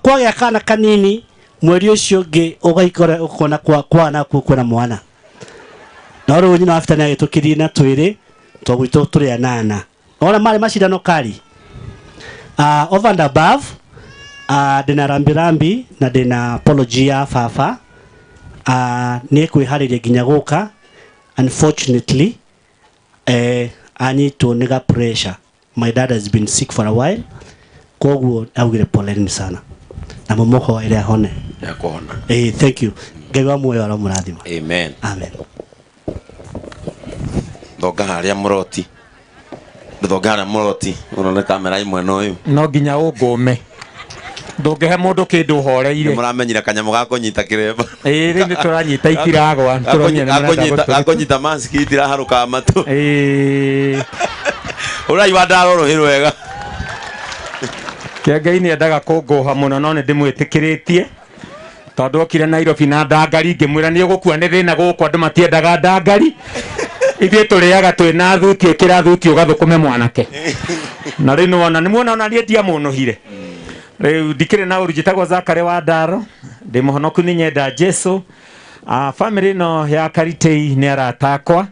kwagĩa kana kanini, mweri ũcio ũngĩ ũgaikora ũkona kwana kwĩna mwana. Na rĩu nyina wa Bita nĩ agĩtũkirie na twĩrĩ, tondũ gwitũ tũrĩ anana. Ona marĩ macindano kari. Over and above, ndĩna rambirambi na ndĩna apology ya baba. Nĩ kwĩharĩria nginya gũka. Unfortunately, anyitwo nĩ ga pressure. My dad has been sick for a while. Koguo augire poleni sana. Na mũmũhoere ahone. Nĩakũhona. Thank you. Ngai wa muoyo aromũrathima. Amen. Amen. Thonga harĩa mũroti. Thonga harĩa mũroti. Ũrone kamera ĩmwe na ũyũ. No nginya ũngũme. Ndũngĩhe mũndũ kĩndũ ũhoreire. Nĩ mũramenyire kanyamũ ga kũnyita kĩremba. Rĩu nĩ tũranyita itiragwa. Tũronire nĩ mũrenda gũtũrĩka. Gakũnyita mask itiraharũka matũ. Ũrai wa ndaro rũhĩ rwega. Kĩengei nĩ endaga kũngũha mũno no nĩ ndĩmwĩtĩkĩrĩtie. Tondũ okire Nairobi na ndangari ngĩmwĩra nĩ ũgũkua nĩ thĩna gũkũ andũ matiendaga ndangari. Ithuĩ tũrĩaga twĩna thuti, ĩkĩra thuti ũgathũkũme mwanake. Na rĩu nĩwona, nĩmuona ona niĩ ndiamũnũhire. Rĩu ndikĩrĩ na ũru, njĩtagwo Zakary wa Ndaro, ndĩ mũhonoku nĩ nyenda Jesu. Family ĩno ya Karitei nĩ arata akwa.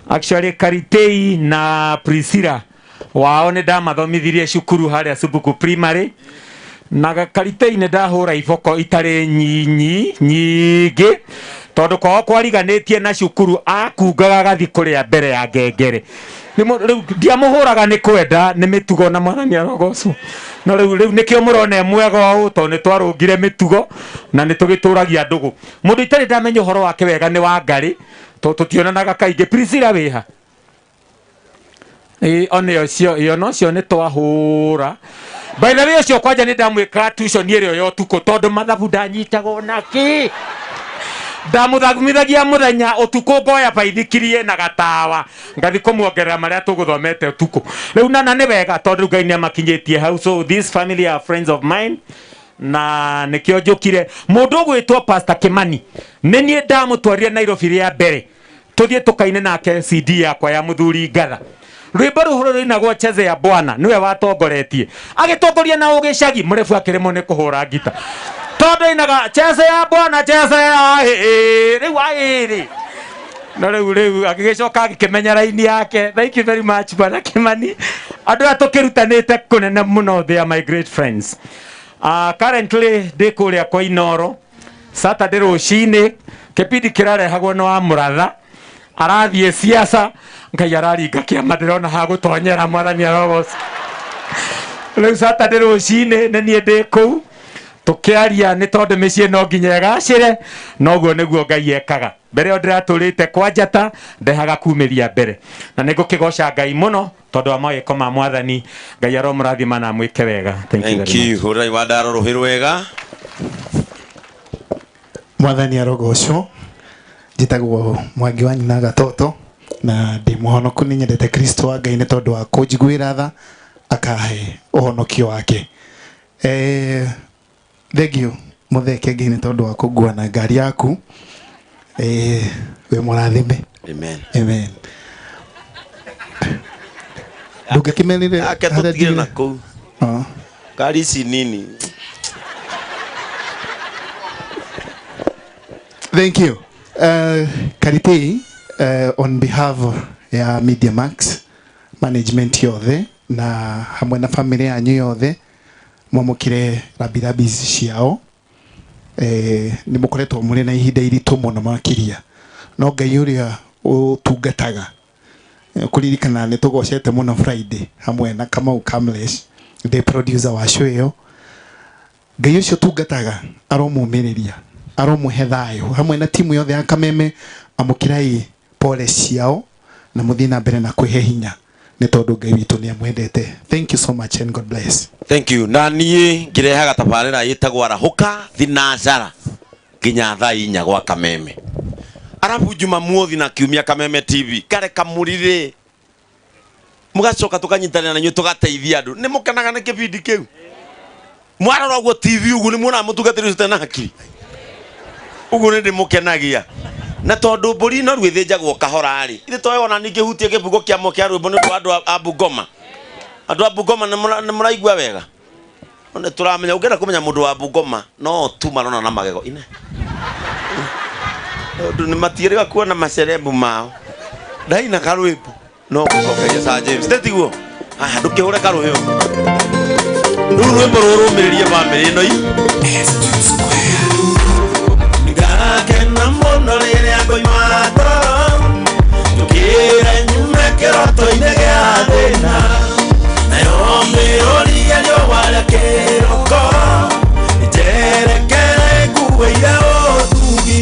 Actually Karitei na Priscilla wao nĩ ndamathomithirie cukuru harĩa Subuku Primary. Na Karitei nĩ ndahũra iboko itarĩ nyinyi nyingĩ, tondũ kwao kwariganĩtie na cukuru akungaga gathi kũrĩa mbere ya ngengere. Rĩu ndiamũhũraga nĩ kwenda, nĩ mĩtugo na mwathani arogocwo. No rĩu nĩkĩo mũrona e mwega ũũ, tondũ nĩ twarũngire mĩtugo na nĩ tũgĩtũragia ndũgũ. Mũndũ itarĩ ndamenya ũhoro wake wega nĩ Wangari, tondũ tũtionanaga kaingĩ. Priscilla wĩha? One ũcio, ona ũcio nĩ twahũra. By the way, ũcio kwanja nĩ ndamwĩkaga tuition ĩrĩa ya ũtukũ, tondũ mathabu ndanyitagwo nakĩ. Ndamũthomithagia mũthenya, ũtukũ ngoya baithikirie na gatawa, ngathi kũmuongerera marĩa tũgũthomete ũtukũ. Rĩu nana nĩ wega tondũ Ngai nĩ amakinyĩtie hau. So this family are friends of mine, na nĩkĩo njũkire. Mũndũ ũgwĩtwo Pastor Kimani, nĩ niĩ ndamũtwarire Nairobi rĩa mbere, tũthiĩ tũkaine nake CD yakwa ya mũthuri Ngatha. Rwĩmbo rũu rũinagwo Cheze ya Bwana, nĩwe watongoretie. Agĩtongoria na ũgĩcagi, mũrebu akĩremwo nĩ kũhũra ngita. Tondũ ainaga Cheze ya Bwana, Cheze ya rĩu aĩrĩ. No rĩu agĩgĩcoka agĩkĩmenya raini yake. Thank you very much Bwana Kimani. Andũ aya tũkĩrutanĩte kũnene mũno, they are my great friends. Currently ndĩ kũrĩa kwa Inoro. Saturday rũcinĩ kĩbindi kĩrarehagwo nĩ wa Mũratha. Arathiĩ siasa, Ngai araringa kĩama, ndĩrona ha gũtonyera, mwathani arogocwo. Rĩu Saturday rũcinĩ nĩ niĩ ndĩ kũu. Tukiaria nĩ tondũ mĩciĩ no nginya ĩgacĩre, noguo nĩguo Ngai ekaga. Mbere ĩyo ndĩratũrĩte kwa njata, ndehaga kumĩria mbere. Na nĩ ngũkĩgoca Ngai mũno tondũ wa mawĩko ma Mwathani. Ngai aromũrathima na amwĩke wega. Thank you Thank very you. much. Hũrai wa ndaro rũhĩ rwega. Mwathani arogocwo. Njĩtagwo Mwangi wa Nyina Gatoto na ndĩ mũhonoku. Nĩ nyendete Kristo wa Ngai nĩ tondũ wa kũnjiguĩra tha akahe ũhonokio wake. Thank you mũtheke Ngai nĩ tondũ wa kũngua na ngari yaku. Wĩ mũrathime. Amen. Amen. Ndũngĩkĩmenire Ake harĩa tũtigire na ndigire? kũu. Ah. Ngari ici nini. Thank you. Karitei, on behalf ya Media Max management yothe na hamwe na family yanyu yothe, mwamũkĩre rabirabi ciao. Nĩ mũkoretwo mũrĩ na ihinda iritũ mũno makĩria, no Ngai ũrĩa ũtungataga, kũririkana nĩ tũgocete mũno Friday hamwe na Kamau Kamlesh, the producer wa show ĩyo. Ngai ũcio ũtungataga aromũmĩrĩria, aromũhe thayũ hamwe na timu yothe ya Kameme. Amũkĩrai pole ciao na mũthiĩ na mbere na kwĩhe hinya nĩ tondũ Ngai witũ nĩ amwendete. Thank you so much and God bless. Thank you. Na niĩ ngĩrehaga tabarĩra ĩtagwo Arahũka Thinajara nginya thaa 4 gwa Kameme. Arabu Jumamothi na Kiumia Kameme TV kare kamurire mugacoka tukanyitanĩra na inyuĩ tũgateithia andũ. Nĩ mũkenaga nĩ kĩbindi kĩu? Mwarora ũguo TV ũguo nĩ muonaga mũtungatĩri ũcio na hakiri ũguo nĩ ndĩmũkenagia. Na tondũ mbũri no rĩu ĩthĩnjagwo kahora rĩ, ithe toĩ ona ningĩ hutie kĩbungo kĩa mo kĩa rwĩmbo nĩ ũndũ wa andũ a Bungoma. Andũ a Bungoma nĩ mũraigua wega? Nĩ tũramenya, ũngĩenda kũmenya mũndũ wa Bungoma no tu marona na magego ine, tondũ nĩ matiĩrĩga kuona macerebu mao. Ndaina karwĩmbo no gũcokeria Sir James, tĩtiguo? Aya, ndũkĩhũre karũhĩ rũu rwĩmbo rũrũmĩrĩrie bamĩrĩ ĩno i. Ngakena mũno rĩrĩa ngoima toro, njũkĩre nyume kĩroto-inĩ gĩa thĩna, nayo mĩrũri ya riũa rĩa kĩroko njerekere nguĩire ũtugi,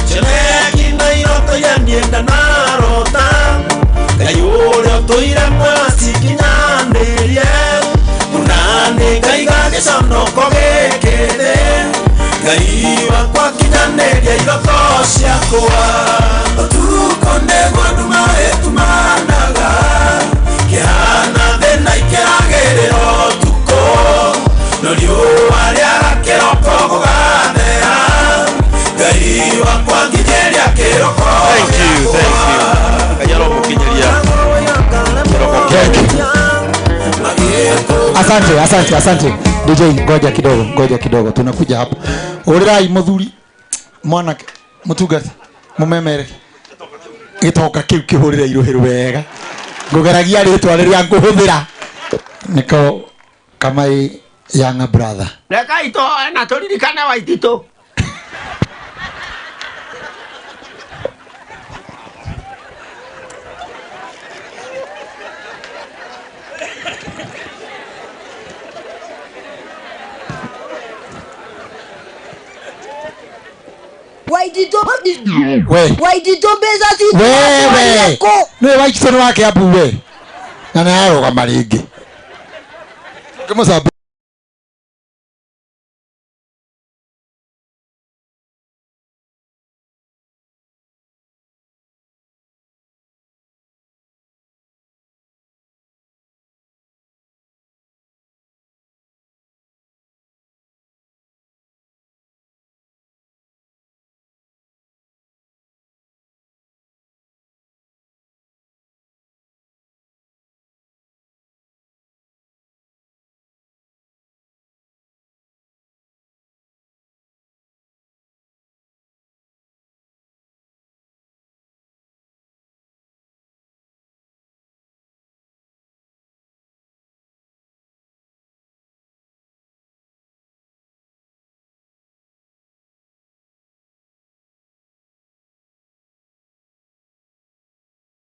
cioneki na iroto iria niĩ ndanarota. Ngai ũrĩa ũtũire muoyo acikinyanĩrie, na nĩ ngaiga gĩconoko gĩkĩ thĩ. Ngai wakwa kinyanĩria iroto ciakwa. Ũtukũ nĩguo nduma ĩtumanaga, kĩhana thĩna ikĩragĩrĩra ũtukũ, no riũa rĩara kĩroko gũgathera. Ngai wakwa nginyĩria kĩroko. Thank you, thank you. Ngai aromũkinyĩria kĩroko kĩake. Asante, asante, asante. DJ, ngoja kidogo, ngoja kidogo, tunakuja hapo. Ũrĩrai mũthuri mwanake mũtungati mũmemere gĩtoka kĩu kĩhũrĩre irũhĩ wega, ngũgeragia rĩtwa rĩrĩa ngũhũthĩra nĩko Kamai younger brother. Rekai tũhoe na tũririkane Waititũ. We. Waititũ mbeca citũ Wewe. Nĩ Waititũ nĩ wake Kiambu we. Na nĩ ararũgama rĩngĩ. Kĩmũcambia.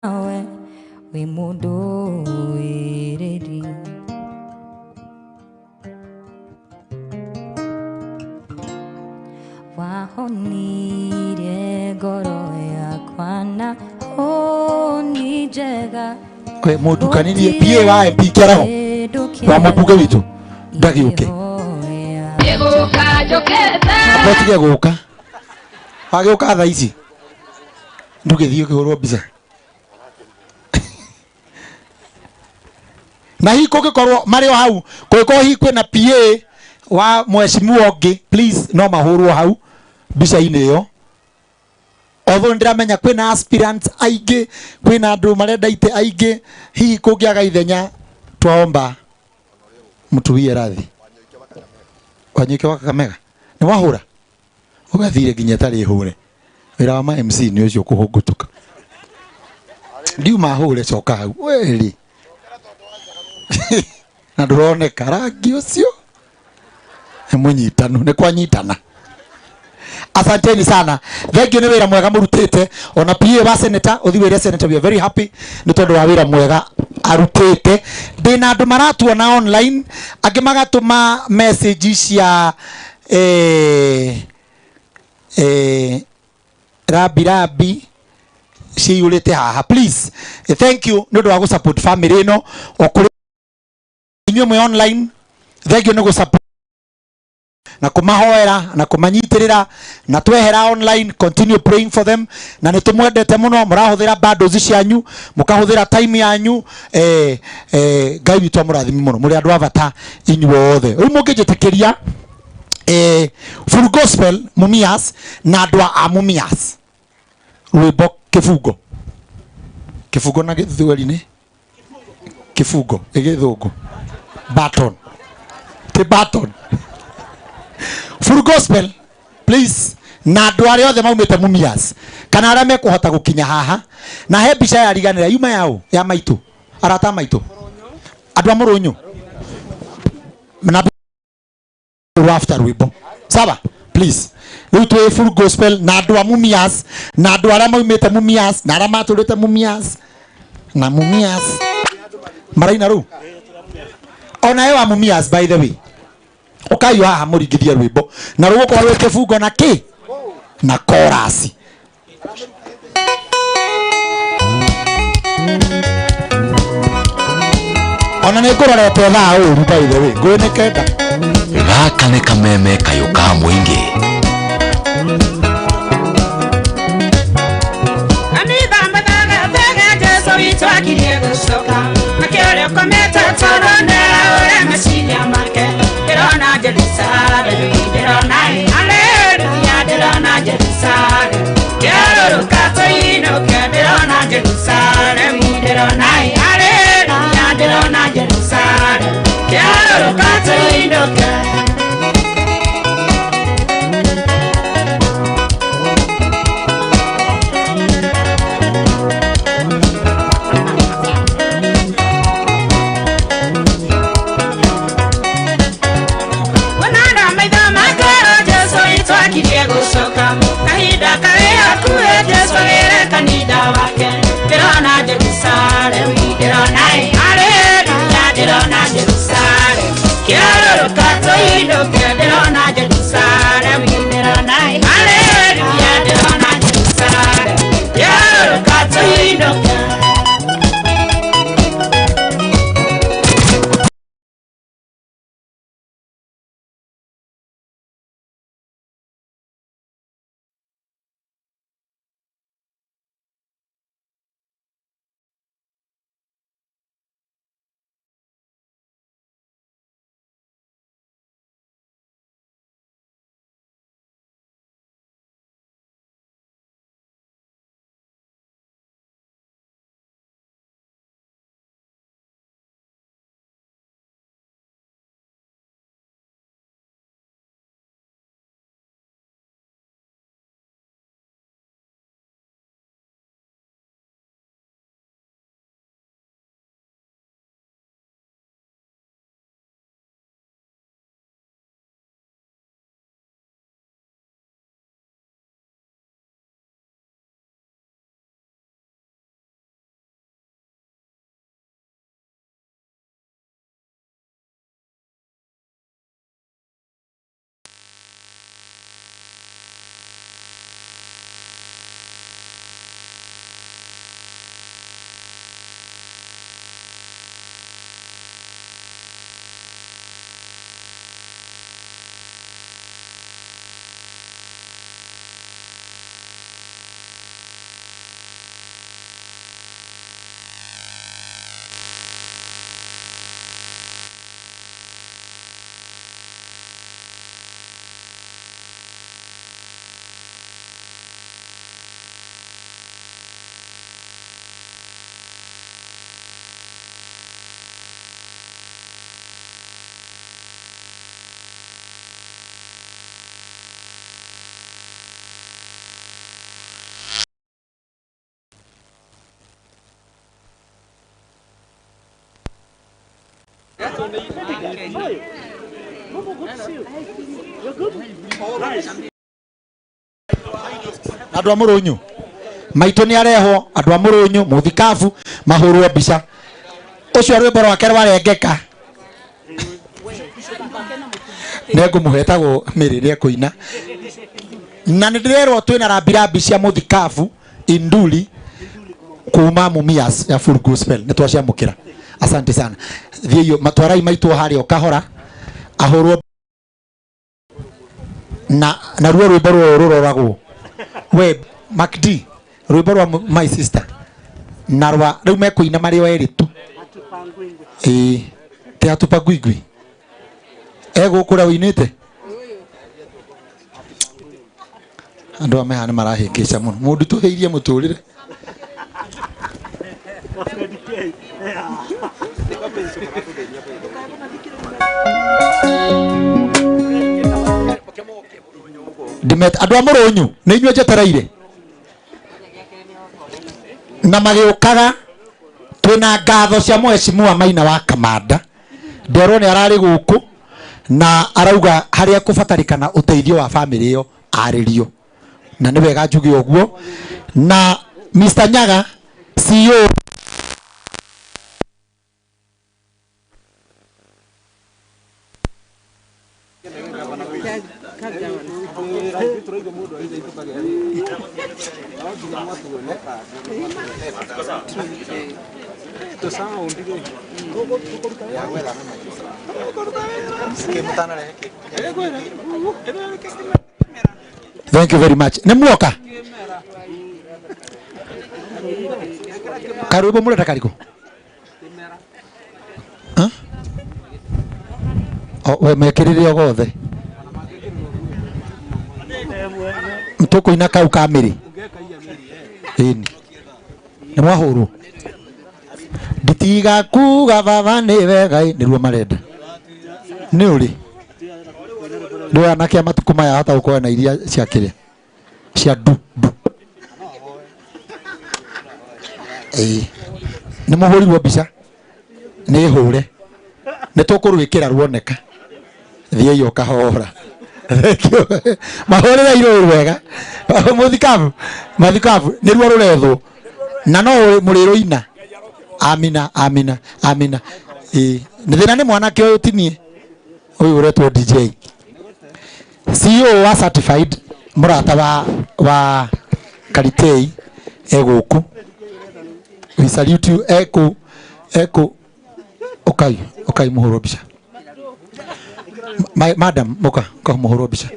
Nawe wĩ mũndũ wĩrĩri. Wahonirie ngoro yakwa na honi njega. We mũndukanirie PA wa MP kĩaraho wa mũmbunge witũ ndagĩũke. Nĩgũka njũkĩte. Amba gũka. Wagĩũka thaa ici ndũgĩthiĩ ũkĩhũrwo mbica. Na hihi kũngĩkorwo marĩ o hau, kũngĩkorwo hihi kwĩna PA wa mheshimiwa ũngĩ, please no mahũrwo hau mbica-inĩ ĩyo. Although ndĩramenya kwĩna aspirants aingĩ, kwĩna andũ marenda itĩ aingĩ, hihi kũngĩaga ithenya twaomba mũtuie rathi. Wanyoike wa Kakamega nĩ wahũra ũgathire nginya ĩtarĩ hũre. Wĩra wa ma MC nĩ ũcio kũhũngũtũka. Ndiuma hũre coka hau weri na ndũroneka rangi ũcio nĩ mũnyitanu, nĩ kwanyitana. Asanteni sana, thank you nĩ wĩra mwega mũrutĩte. Ona PA wa senator ũthi wĩre senator we are very happy nĩ tondũ wa wĩra mwega arutĩte. Ndĩna andũ maratuona online, angĩ magatũma message cia rabi rabi ciyũrĩte haha. Please, thank you nĩ ũndũ wa gũ support family ĩno o kũrĩ inyuĩ mwĩ online. Thank you nĩ gũ support na kumahoera na kumanyitirira na twehera online, continue praying for them. Na nĩ tũmwendete mũno, mũrahũthĩra bundles cianyu, mũkahũthĩra time yanyu. Ngai witũ amũrathime mũno, mũrĩ andũ a bata inyuothe. Rĩu mũngĩnjĩtĩkĩria full gospel Mumias na andũ a Mumias rwĩmbo kĩbungo kĩbungo na gĩthweri nĩ kĩbungo ĩgĩthũngũ button ti button full gospel please. Na andũ arĩa othe maumĩte Mumias kana arĩa mekũhota gũkinya haha, na he mbica yariganĩra yuma yao ya maitũ, arata maitũ, andũ a Mũrũnyũ na after rwĩmbo sawa please. Rĩu twĩ full gospel na andũ a Mumias na andũ arĩa maumĩte Mumias na arĩa matũrĩte Mumias na Mumias maraina rĩu ona we wa Mumias by the way ũkaiyũ haha mũringithie rwĩmbo na rũgũkorwo rwĩ kĩbungo na kĩ na chorus. Ona nĩ ngũrorete thaa ũru by the way, ngũĩ nĩ 9. Gaka nĩ kameme kayũ ka mũingĩ. Kanitha mathagathaga Jesũ witũ akirie gũcoka, makĩũria ũkomete toro na ũrĩa meciria make. Ndĩrona Jerusalemu, ndĩrona haleluya, ndĩrona Jerusalemu, kĩarũrũka tũinũke. Ndĩrona Jerusalemu, ndĩrona haleluya, ndĩrona Jerusalemu, kĩarũrũka tũinũke. Kahinda karĩ hakuhĩ Jesũ wĩre kanitha wake. Ndĩrona Jerusalemu, ndĩrona haleluya, ndĩrona Jerusalemu, kĩarũrũka tũinũke. Ndĩrona Jerusalemu, ndĩrona haleluya, ndĩrona Jerusalemu, kĩarũrũka tũinũke. Andũ a Mũrũnyũ maitũ nĩ arehwo andũ a Mũrũnyũ mũthikabu mahũrwo mbica ũcio rwĩmbo rwake rwarengeka nĩngũmũhe etagwo Mĩrĩ nĩekũina na nĩ ndĩrerwo twĩna rambirambi cia mũthikabu induli kuma Mumias ya Full Gospel nĩ twaciamũkĩra asante sana thiĩ matwarai maitũ harĩa o kahora ahũrwo na naruo rwĩmbo rũrũ rũroragwo we MacD rwĩmbo rwa my sister na rwa rĩu mekũina marĩ o erĩ tu ĩĩ te atupangwingwi egũkũ ũrĩa ũinĩte andũ aya mehaha nĩ marahĩngĩca mũno mũndũ tũhĩirie mũtũrĩre Ndimet andũ a Mũrũnyũ nĩ inyuĩ njetereire na magĩũkaga twĩna ngatho cia mheshimiwa Maina wa Kamanda nderwo nĩ ararĩ gũkũ na arauga harĩa kũbatarĩkana ũteithio wa famĩlĩ ĩyo arĩrio na nĩ wega njuge ũguo na Mr Nyaga CEO Thank you very much. Nĩ muoka karwĩmbo mũrenda karĩkũ? We mekĩrĩre o gothe tũkũina kau ka Mĩrĩ ĩni nĩ mwahũrwo nditiga kuga baba nĩ wega nĩruo marenda nĩ ũrĩ ndũĩ anake a matukũ maya hota gũkorwo na iria cia kĩrĩa cia ndu ndu ĩĩ nĩ mũhũrirwo mbica nĩ hũre nĩ tũkũrwĩkĩra ruoneka thiĩi o kahora mahũrĩre irũĩ wega mũthikabu mathikabu nĩruo rũrethwo na no mũrĩrũina amina amina amina ĩĩ nĩ thĩna nĩ mwanake ũyũ tinie ũyũ ũretwo DJ CEO wa certified mũrata wa Karitei egũkũ we salute you eku eku ukai ukai mũhũrwo mbica madam muka ka mũhũrwo mbica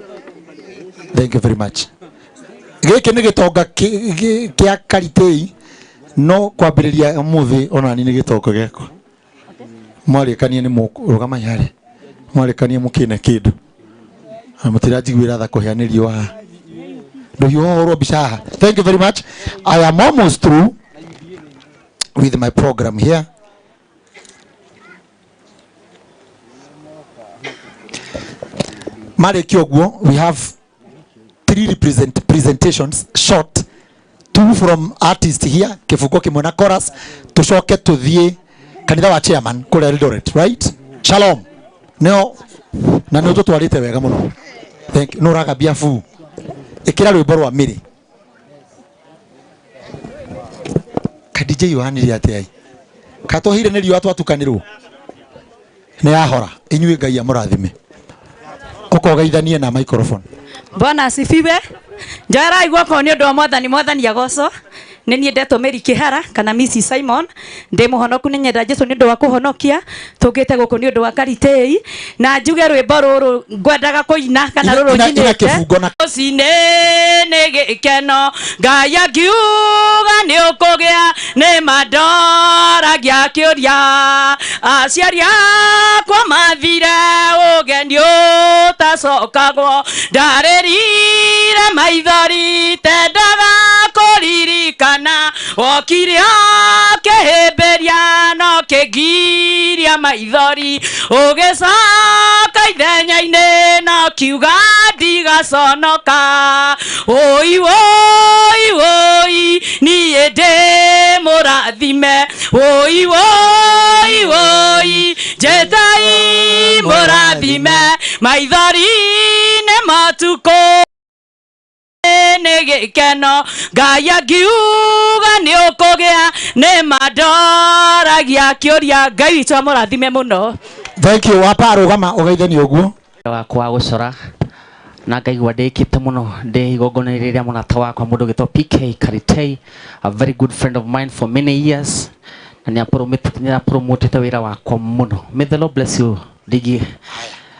thank you very much gĩkĩ nĩ gĩtonga kĩa Karitei no kwambĩrĩria ũmũthĩ onani nĩ gĩtonga gĩakwa mwarĩkanie nĩ mũrũgamai harĩa mwarĩkanie mũkĩne kĩndũ mũtiranjiguĩra tha kũheanĩrio haha ndũhiũhũrwo mbica haha thank you very much I am almost through with my program here marĩkia ũguo we have 3 presentations short 2 from artist here kĩbungo kĩmwe na chorus tũcoke tũthiĩ kanitha wa chairman kũrĩa Eldoret right shalom nĩo na nĩ ũtũtwarĩte wega mũno thank you nĩ ũragambia bu ĩkĩra rwĩmbo rwa Mĩrĩ ka DJ yohanire atĩa katũhire nĩ riũa twatukanĩrwo nĩ yahora inyuĩ Ngai amũrathime ũkogeithanie na microphone Bwana asifiwe njoerai guoko nĩ ũndũ wa mwathani mwathani agocwo nĩ niĩ ndetwo Mary Kĩhara kana Mrs Simon ndĩ mũhonoku nĩ nyenda Jesũ nĩ ũndũ wa kũhonokia tũngĩte gũkũ nĩ ũndũ wa Karitei na njuge rwĩmbo rũrũ ngwendaga kũina kana rũrũ nyinĩte rũcinĩ nĩ gĩkeno Ngai akiuga nĩ ũkũgĩa nĩ mandoragia kĩũria aciari akwa mathire ũgeni ũtacokagwo ndarĩrire maithori tendaga kũririkana wokire akĩhĩmbĩria no kĩngiria maithori ũgĩcoka ithenya-inĩ no kiuga ndigaconoka ũi ũi ũi niĩ ndĩ mũrathime ũi ũi ũi njeterwo amũrathime maithori nĩ matukũ nĩ gĩkeno Ngai angiuga nĩ ũkũgĩa nĩ mandoragia kĩũria Ngai witũ amũrathime mũno. Thank you. Wapa rũgama ũgeithanie ũguo. Wakwa gũcora na ngaigua ndĩkĩte mũno ndĩ igongona-inĩ rĩrĩa mũrata wakwa mũndũ ũgĩtwo PK Karitei, a very good friend of mine for many years, na nĩ apromotete wĩra wakwa mũno. May the Lord bless you. Ndigi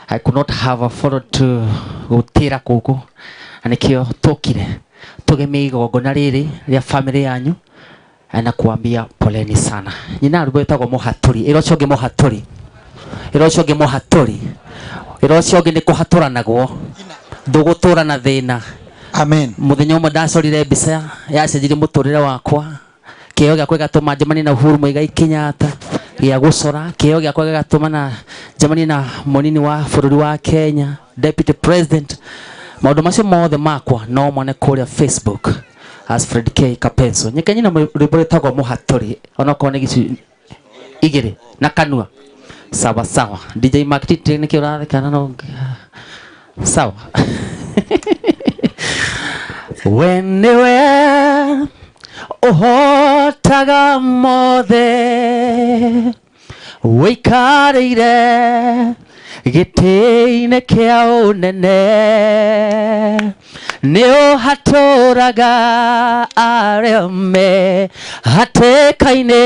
I could not have afforded to gũtĩra kũkũ na nĩkĩo tũkire tũgemie igongona rĩrĩ rĩa family yanyu na kuambia poleni sana. Nyina rwĩmbo rwĩtagwo mũhatũri, ĩra ũcio ũngĩ mũhatũri, ĩra ũcio ũngĩ mũhatũri, ĩra ũcio ũngĩ nĩ kũhatũranagwo ndũgũtũra na thĩna. Amen. Mũthenya ũmwe ndacorire mbica yacenjirie mũtũrĩre wakwa, kĩheo gĩakwa gĩgatũma njemanie na Uhuru Muigai Kenyatta gĩa gũcora, kĩheo gĩakwa gĩgatũma na njemanie na mũnini wa bũrũri wa Kenya, deputy president. Maũndũ macio mothe makwa no mone kũrĩa Facebook as Fred K Kapenso. Nyeke nyina rwĩmbo rwĩtagwo mũhatũri onokorwo nĩ gĩcu igĩrĩ na kanua. Sawa sawa. DJ Mark Titi nĩkĩo ũrathekana no sawa. We nĩwe ũhotaga mothe wĩikarĩire gĩtĩ-inĩ kĩa ũnene nĩ ũhatũraga arĩa me hatĩka-inĩ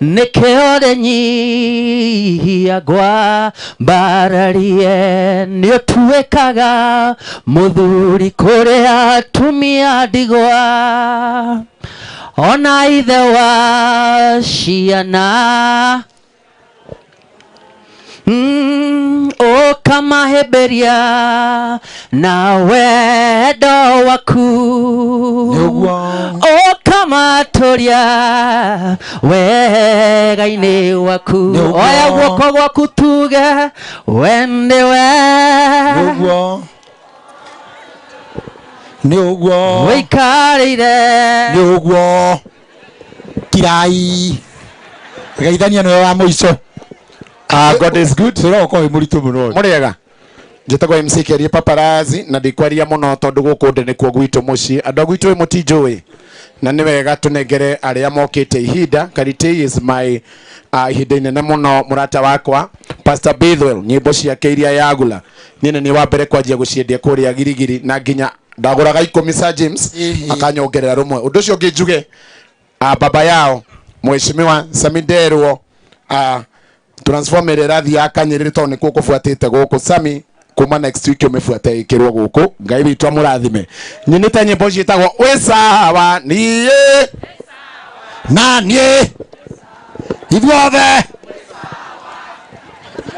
nĩkĩo rĩnyihia ngwambararie nĩ ũtuĩkaga mũthuri kũrĩ atumia ndigwa ona ithe wa ciana ũkamahĩmbĩria na wendo waku ũkamatũria wega-inĩ waku. Oya guoko gwaku tuge we nĩwe nĩ ũguo wĩikarĩire nĩ ũguo kirai geithania nĩwe wa mũico. God is good. Wĩra ũkorwo wĩ mũritũ mũno. Mũrĩega. Njĩtagwo MC Kerie Paparazzi na ndikwaria mũno tondũ gũkũ ndĩ nĩkuo gwitũ mũciĩ. Andũ a gwitũ mũtinjũĩ na nĩ wega tũnengere arĩa mokĩte ihinda. Karitei is my ihinda inene mũno mũrata wakwa Pastor Bethwell, nyĩmbo ciake iria yagula niĩ nĩ wa mbere kwanjia gũciendia kũrĩa Girigiri na nginya ndagũraga 10 Sir James akanyongerera rũmwe. Ũndũ ũcio ũngĩ njuge baba yao Mheshimiwa Sami Nderwo transform ĩrĩa ĩrathiĩ ya Kanyĩrĩrĩ tondũ nĩkuo kũbuatĩte gũkũ. Sami kuma next week ũmĩbuate ĩkĩrwo gũkũ. Ngai witũ amũrathime. Nyinĩte nyĩmbo ciĩtagwo wĩ sawa niĩ na niĩ ithuothe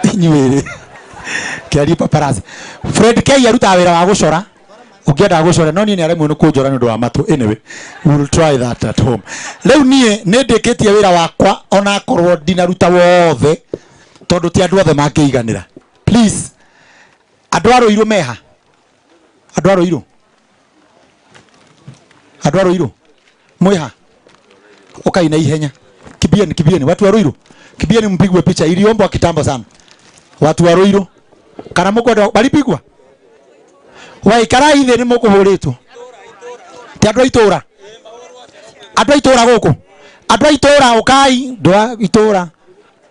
inyuĩ Kĩarie Paparazzi. Fred K arutaga wĩra wa gũcora ũngĩenda gũcora no niĩ nĩ aremwo nĩ kũnjora nĩ ũndũ wa matũ. Anyway, we will try that at home. Rĩu niĩ nĩ ndĩkĩtie wĩra wakwa onakorwo ndinaruta wothe tondũ ti andũ othe mangĩiganĩra. Please andũ a Rũirũ meha, andũ a Rũirũ, andũ a Rũirũ mwĩha, ũkai na ihenya, kibieni kibieni, watu wa Rũirũ kibieni, mpigwe picha iliombwa kitambo sana. Watu wa Rũirũ kana mũkwenda baripigwa waikara ithe nĩ mũkũhũrĩtwo ti andũ a itũra, andũ a itũra gũkũ, andũ a itũra ũkai, andũ a itũra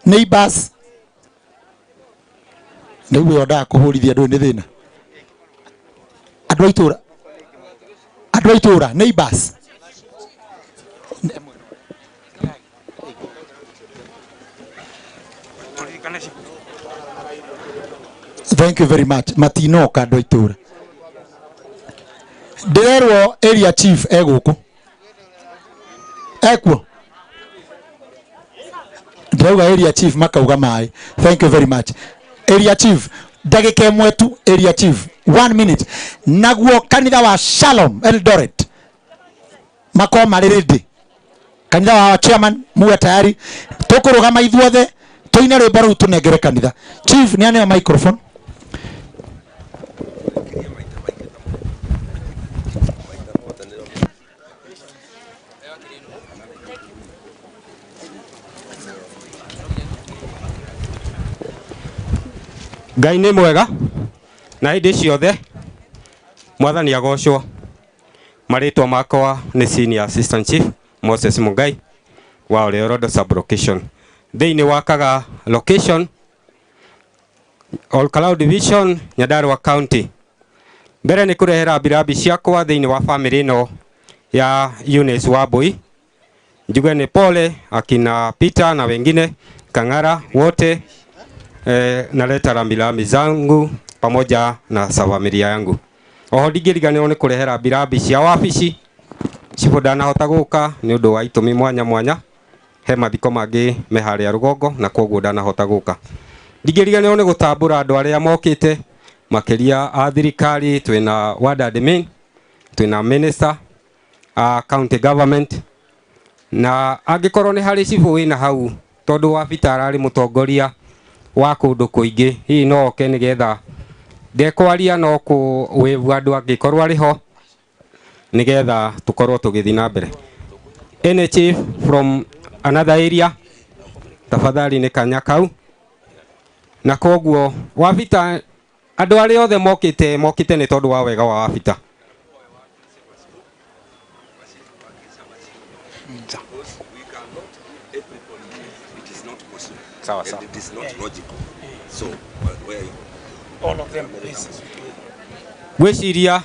neighbors rĩu ĩyo ndaga kũhũrithia ndũĩ nĩ thĩna. Andũ a itũra, andũ a itũra neighbors. Thank you very much. Matinoka andũ a itũra. Ndĩrerwo area chief egũkũ ekuo, ndĩrauga area chief makauga maĩ. Thank you very much area chief. Ndagĩka ĩmwe tu area chief, 1 minute. Naguo kanitha wa Shalom Eldoret makorwo marĩ ready. Kanitha wa chairman muwe tayari, tũkũrũgama ithuothe tũine rwĩmbo rũu tũnengere kanitha. Chief nĩ aneo microphone. Ngai nĩ mwega na hĩndĩ ciothe mwathani agocwo. Marĩtwa makwa nĩ Senior Assistant Chief Moses Mungai wa Olelorodo Sub-Location thĩinĩ wa Kaga Location, Olkalau Division, Nyandarua County. Mbere nĩ kũrehera mbirabi ciakwa thĩinĩ wa family ĩno ya Eunice Wambui. Njuge nĩ pole akina Peter na wengine Kang'ara wote, naleta rambirambi zangu pamoja na za familia yangu. Oho ndingĩriganĩrwo nĩ kũrehera mbirabi cia wabici cibũ ndanahota gũka nĩ ũndũ wa itũmi mwanya mwanya, he mathiko mangĩ me harĩa rũgongo na kwoguo ndanahota gũka. Ndingĩriganĩrwo nĩ gũtambũra andũ arĩa mokĩte makĩria a thirikari, twĩna ward admin, twĩna minister a county government, na angĩkorwo nĩ harĩ cibũ wĩna hau tondũ wa Peter ararĩ mũtongoria wa kũndũ kũingĩ, hihi no oke nĩgetha ndekwaria no kũwĩvu andũ angĩkorwo arĩ ho nĩgetha tũkorwo tũgĩthiĩ na mbere. Any chief from another area tafadhali nĩ kanya kau. Na koguo Wabita andũ arĩa othe mokĩte mokĩte nĩ tondũ wa wega wa Wabita. Sawa sawa. It is not logical. So where all of them please. Gwĩciria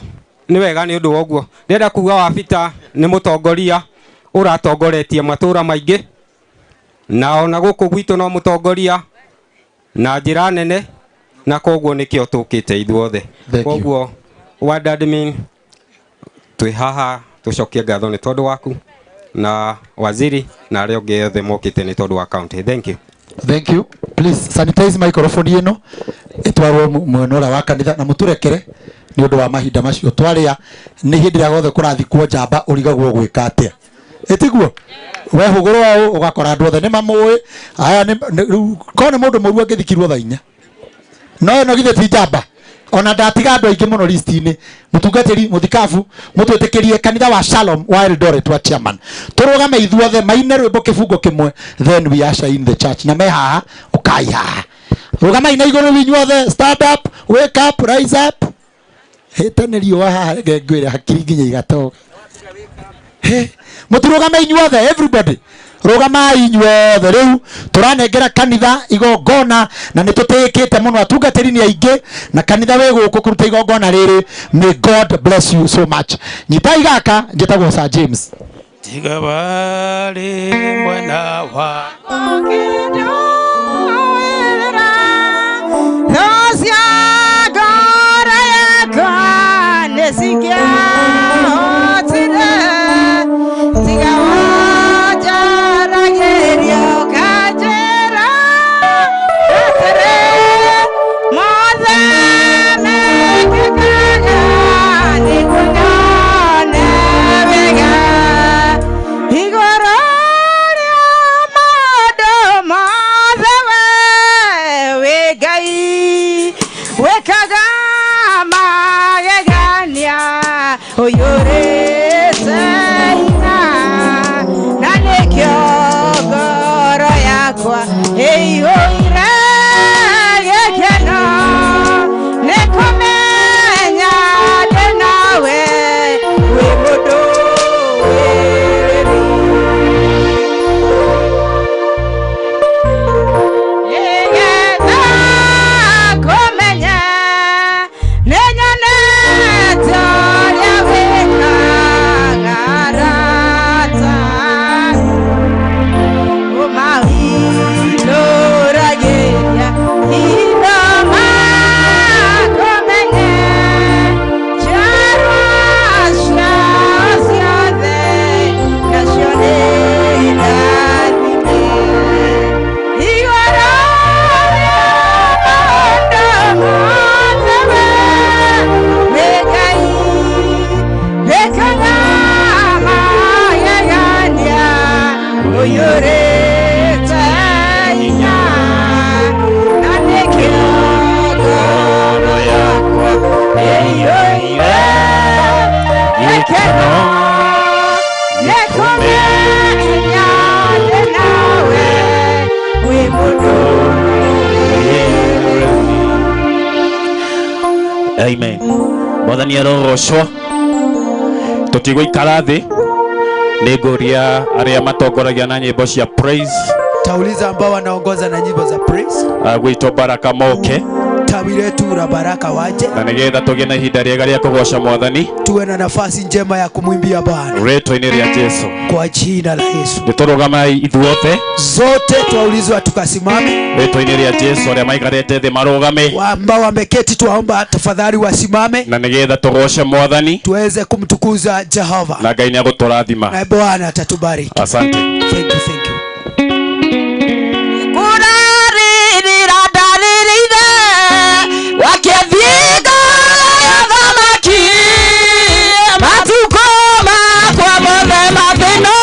nĩ wega nĩ ũndũ wa ũguo. Ndĩrenda kuga Wabita nĩ mũtongoria ũratongoretie matũra maingĩ, na ona gũkũ gwitũ no mũtongoria na njĩra nene, na koguo nĩkĩo tũkĩte ithuothe. Koguo ward admin twĩ haha tũcokie ngatho nĩ tondũ waku na waziri na arĩa angĩ othe mokĩte nĩ tondũ wa county. Thank you. Thank you. Please sanitize microphone ĩno ĩtwarwo mwena ũrĩa wa kanitha na mũtũrekere nĩ ũndũ wa mahinda macio twarĩa. Nĩ hĩndĩ ĩrĩa gothe kũrathikwo njamba ũrigagwo gwĩka atĩa, ĩtiguo we hũgũrwo ũũ ũgakora andũ othe nĩ mamũĩ. Aya rĩu korwo nĩ mũndũ mũru angĩthikirwo thaa inya, no ĩno githĩ ti njamba. Ona ndatiga andũ aingĩ mũno list-inĩ. Mũtungatĩri mũthikabu mũtwĩtĩkĩrie kanitha wa Shalom wa Eldoret wa chairman tũrũgame ithuothe maine rwĩmbo kĩbungo kĩmwe, then we usher in the church. Na me haha ũkai haha, rũgamai na igũrũ inyuothe, stand up, wake up, rise up. Hĩte nĩ riũa haha, reke ngwĩre hakiri nginya igatoga. Mũtirũgame inyuothe, everybody rũgamai inyuothe. Rĩu tũranengera kanitha igongona na nĩ tũtĩĩkĩte mũno, atungatĩri nĩ aingĩ na kanitha wĩ gũkũ kũruta igongona rĩrĩ. May God bless you so much. Nyitai gaka, njĩtagwo Sir James. Tiga barĩ mwena wa Amen. Mwathani arogocwo. Tũtigũikara thĩ, nĩ ngũria arĩa matongoragia na nyĩmbo cia praise, Tauliza ambao wanaongoza na nyimbo za praise, gwitũ Baraka moke, tawi letu la Baraka waje, na nĩgetha tũgĩe na ihinda rĩega rĩa kũgoca Mwathani tuwe na nafasi njema ya kumwimbia Bwana rĩtwa-inĩ rĩa Jesu. Kwa jina la Yesu. Nĩ tũrũgamai ithuothe, Zote twaulizwa tukasimame, rĩtwa-inĩ rĩa Jesu. Arĩa maikarĩte thĩ marũgame, ambao wameketi twaomba tafadhali wasimame, na nĩgetha tũgoce Mwathani, tuweze kumtukuza Jehova, na Ngai nĩagũtũrathima. Na Bwana atatubariki. Asante. Thank you, thank you. Matukoma kwa mothe matheno.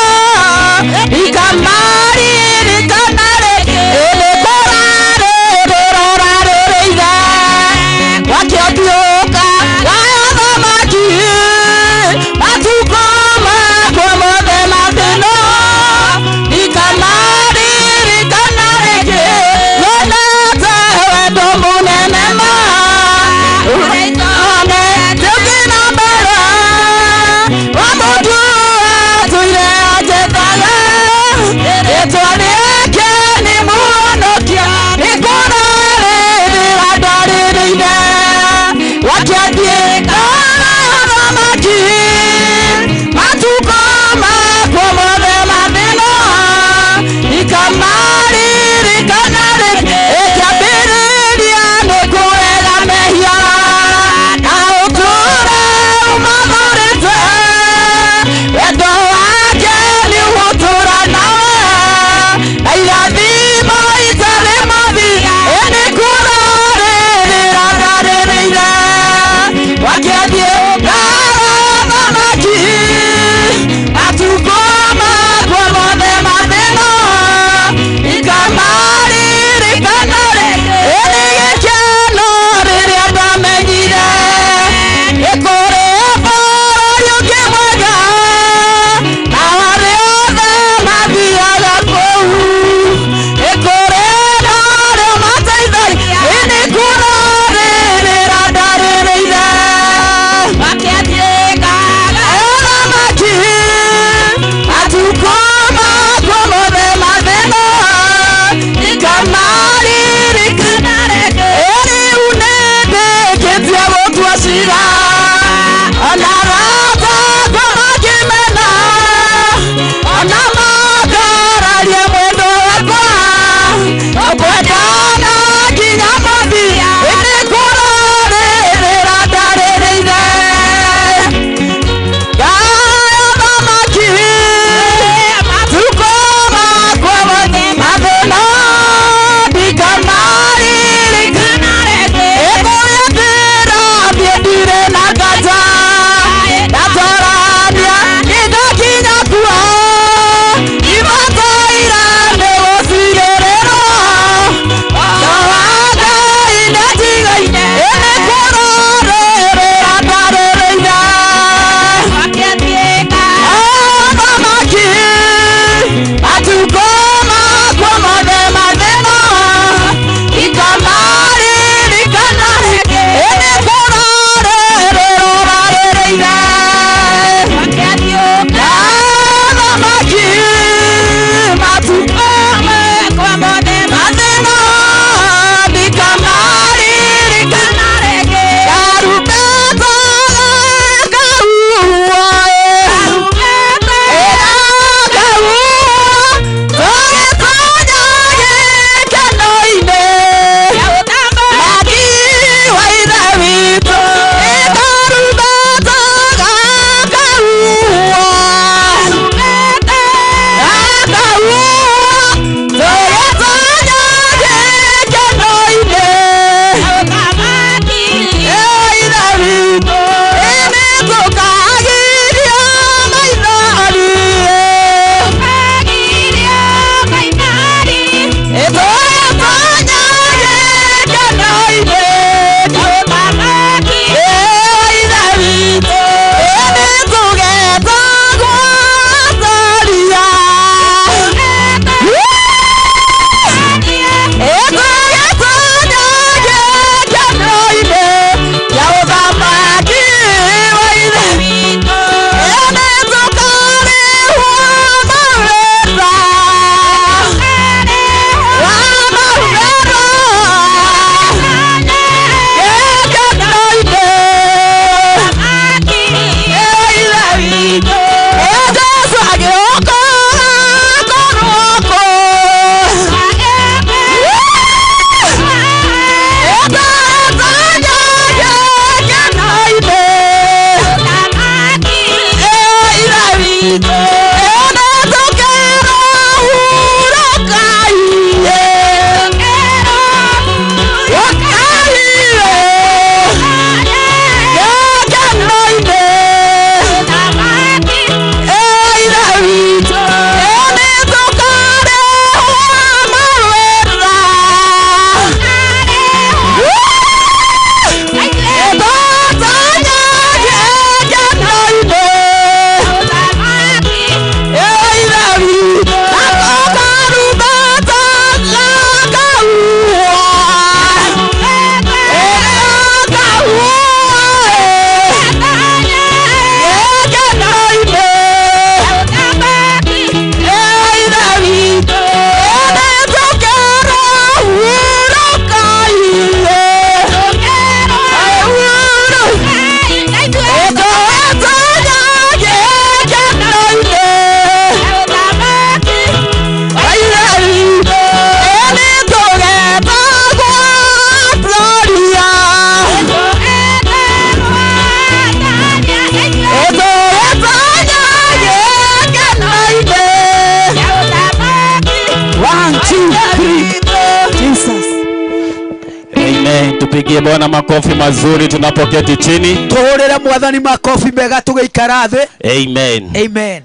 Tupigie Bwana makofi mazuri tunapoketi chini. Tuhurire mwathani makofi mega tugiikara thi. Amen. Amen.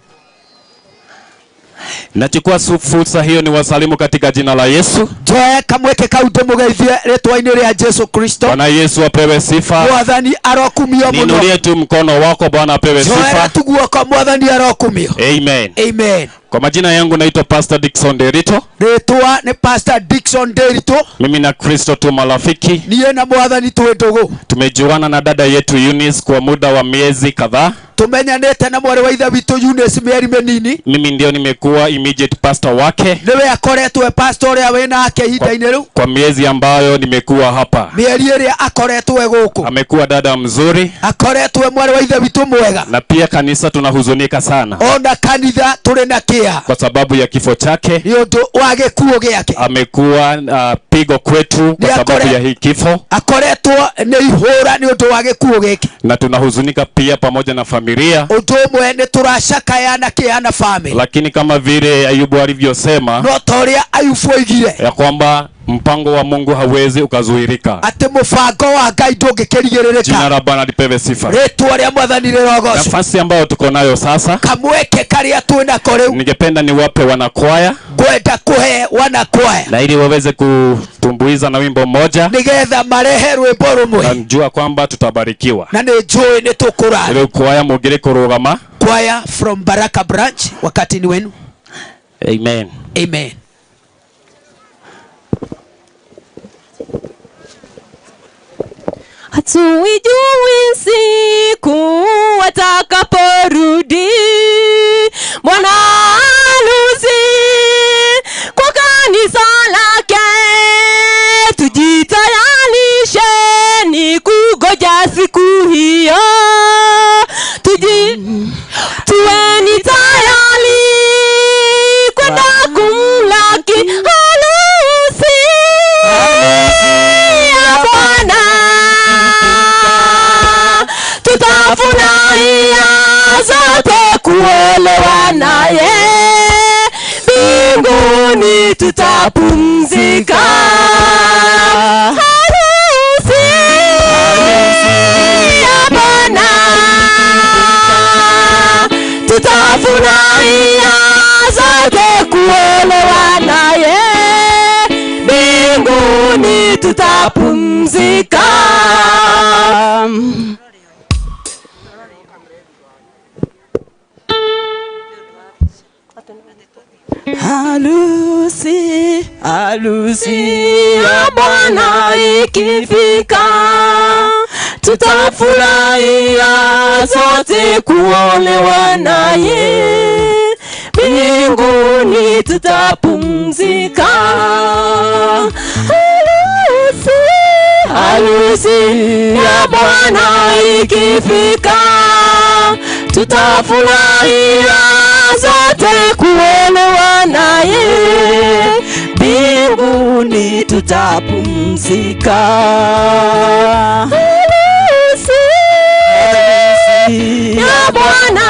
Nachukua fursa hiyo ni wasalimu katika jina la Yesu. Njoe kamweke kau ndĩmũgeithie rĩtwa-inĩ rĩa Jesu Kristo. Bwana Yesu apewe sifa. Mwathani arokumio mũno. Niinulie tu mkono wako, Bwana apewe Njoera sifa. tu guoko, mwathani arokumio. Amen. Amen. Kwa majina yangu naitwa Pastor Dickson Derito. Rĩtwa nĩ Pastor Dickson Derito. Mimi na Kristo tu marafiki. Niĩ na mwathani twĩ ndũgũ. Tumejuana na dada yetu Eunice kwa muda wa miezi kadhaa. Tumenyanĩte na mwarĩ wa ithe witũ Eunice mĩeri mĩnini. Mimi ndio nimekuwa immediate pastor wake. Nĩwe akoretwo e pastor ũrĩa wĩ nake ihinda-inĩ rĩu. Kwa miezi ambayo nimekuwa hapa. Mĩeri ĩrĩa akoretwo e gũkũ. Amekuwa dada mzuri. Akoretwo e mwarĩ wa ithe witũ mwega. Na pia kanisa tunahuzunika sana. Ona kanitha tũrĩ na kĩeha. Kwa sababu ya kifo chake. Nĩ ũndũ wa gĩkuũ gĩake. Amekuwa pigo kwetu kwa sababu ya hii kifo. Akoretwo nĩ ihũra nĩ ũndũ wa gĩkuũ gĩkĩ. Na tunahuzunika pia pamoja na familia. Ũndũ ũmwe nĩ tũracakaya na kĩeha na family. Lakini kama vile Ayubu alivyosema, no ta ũrĩa Ayubu oigire, ya kwamba mpango wa Mungu hauwezi ukazuirika. Ati mũbango wa Ngai ndũngĩkĩrigĩrĩrĩka. Jina la Bwana lipewe sifa. Rĩtwa rĩa Mwathani rĩrogocwo. Nafasi ambayo tuko nayo sasa, kamweke karĩa twĩnako rĩu, ningependa niwape wanakwaya. Ngwenda kũhe wanakwaya na ili waweze kutumbuiza na wimbo mmoja, nigetha marehe rwĩmbo rũmwe. Najua kwamba tutabarikiwa. Na nĩnjũĩ nĩtũkũrathimwo. Rĩu kwaya mũngĩrĩ kũrũgama. Kwaya from Baraka Branch, wakati ni wenu. Amen. Amen. Hatuijui siku atakaporudi Bwana harusi kwa kanisa lake. Tujitayarisheni kungoja siku hiyo. Tuweni tayari kwenda kumlaki harusi ya Bwana. Tutafurahia zote kuolewa naye, mbinguni tutapumzika. Harusi ya Bwana, tutafurahia zote kuolewa naye, mbinguni tutapumzika. Harusi, harusi ya Bwana ikifika, tutafurahia sote kuolewa naye, mbinguni tutapumzika. Harusi, harusi ya Bwana ikifika, tutafurahia sote kuolewa naye, mbinguni tutapumzika. Harusi ya Bwana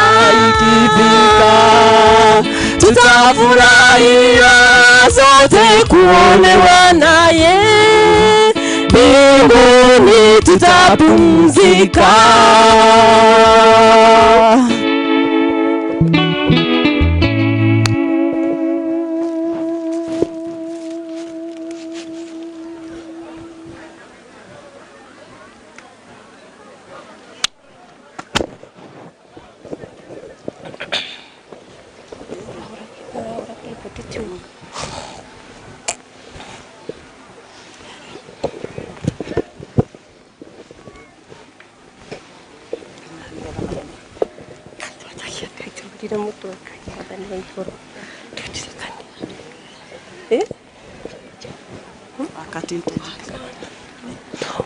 ikifika, tutafurahia sote kuolewa naye, mbinguni tutapumzika.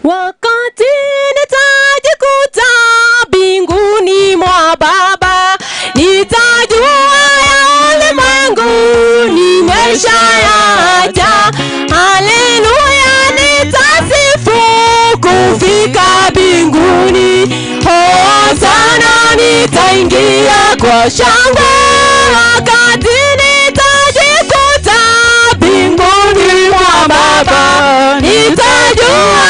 Wakati nitajikuta mbinguni mwa Baba, nitajua ya ulimwengu nimeshayaacha. Haleluya, nitasifu kufika mbinguni. Hosana, nitaingia kwa shangwe. Wakati nitajikuta mbinguni mwa Baba, nitajua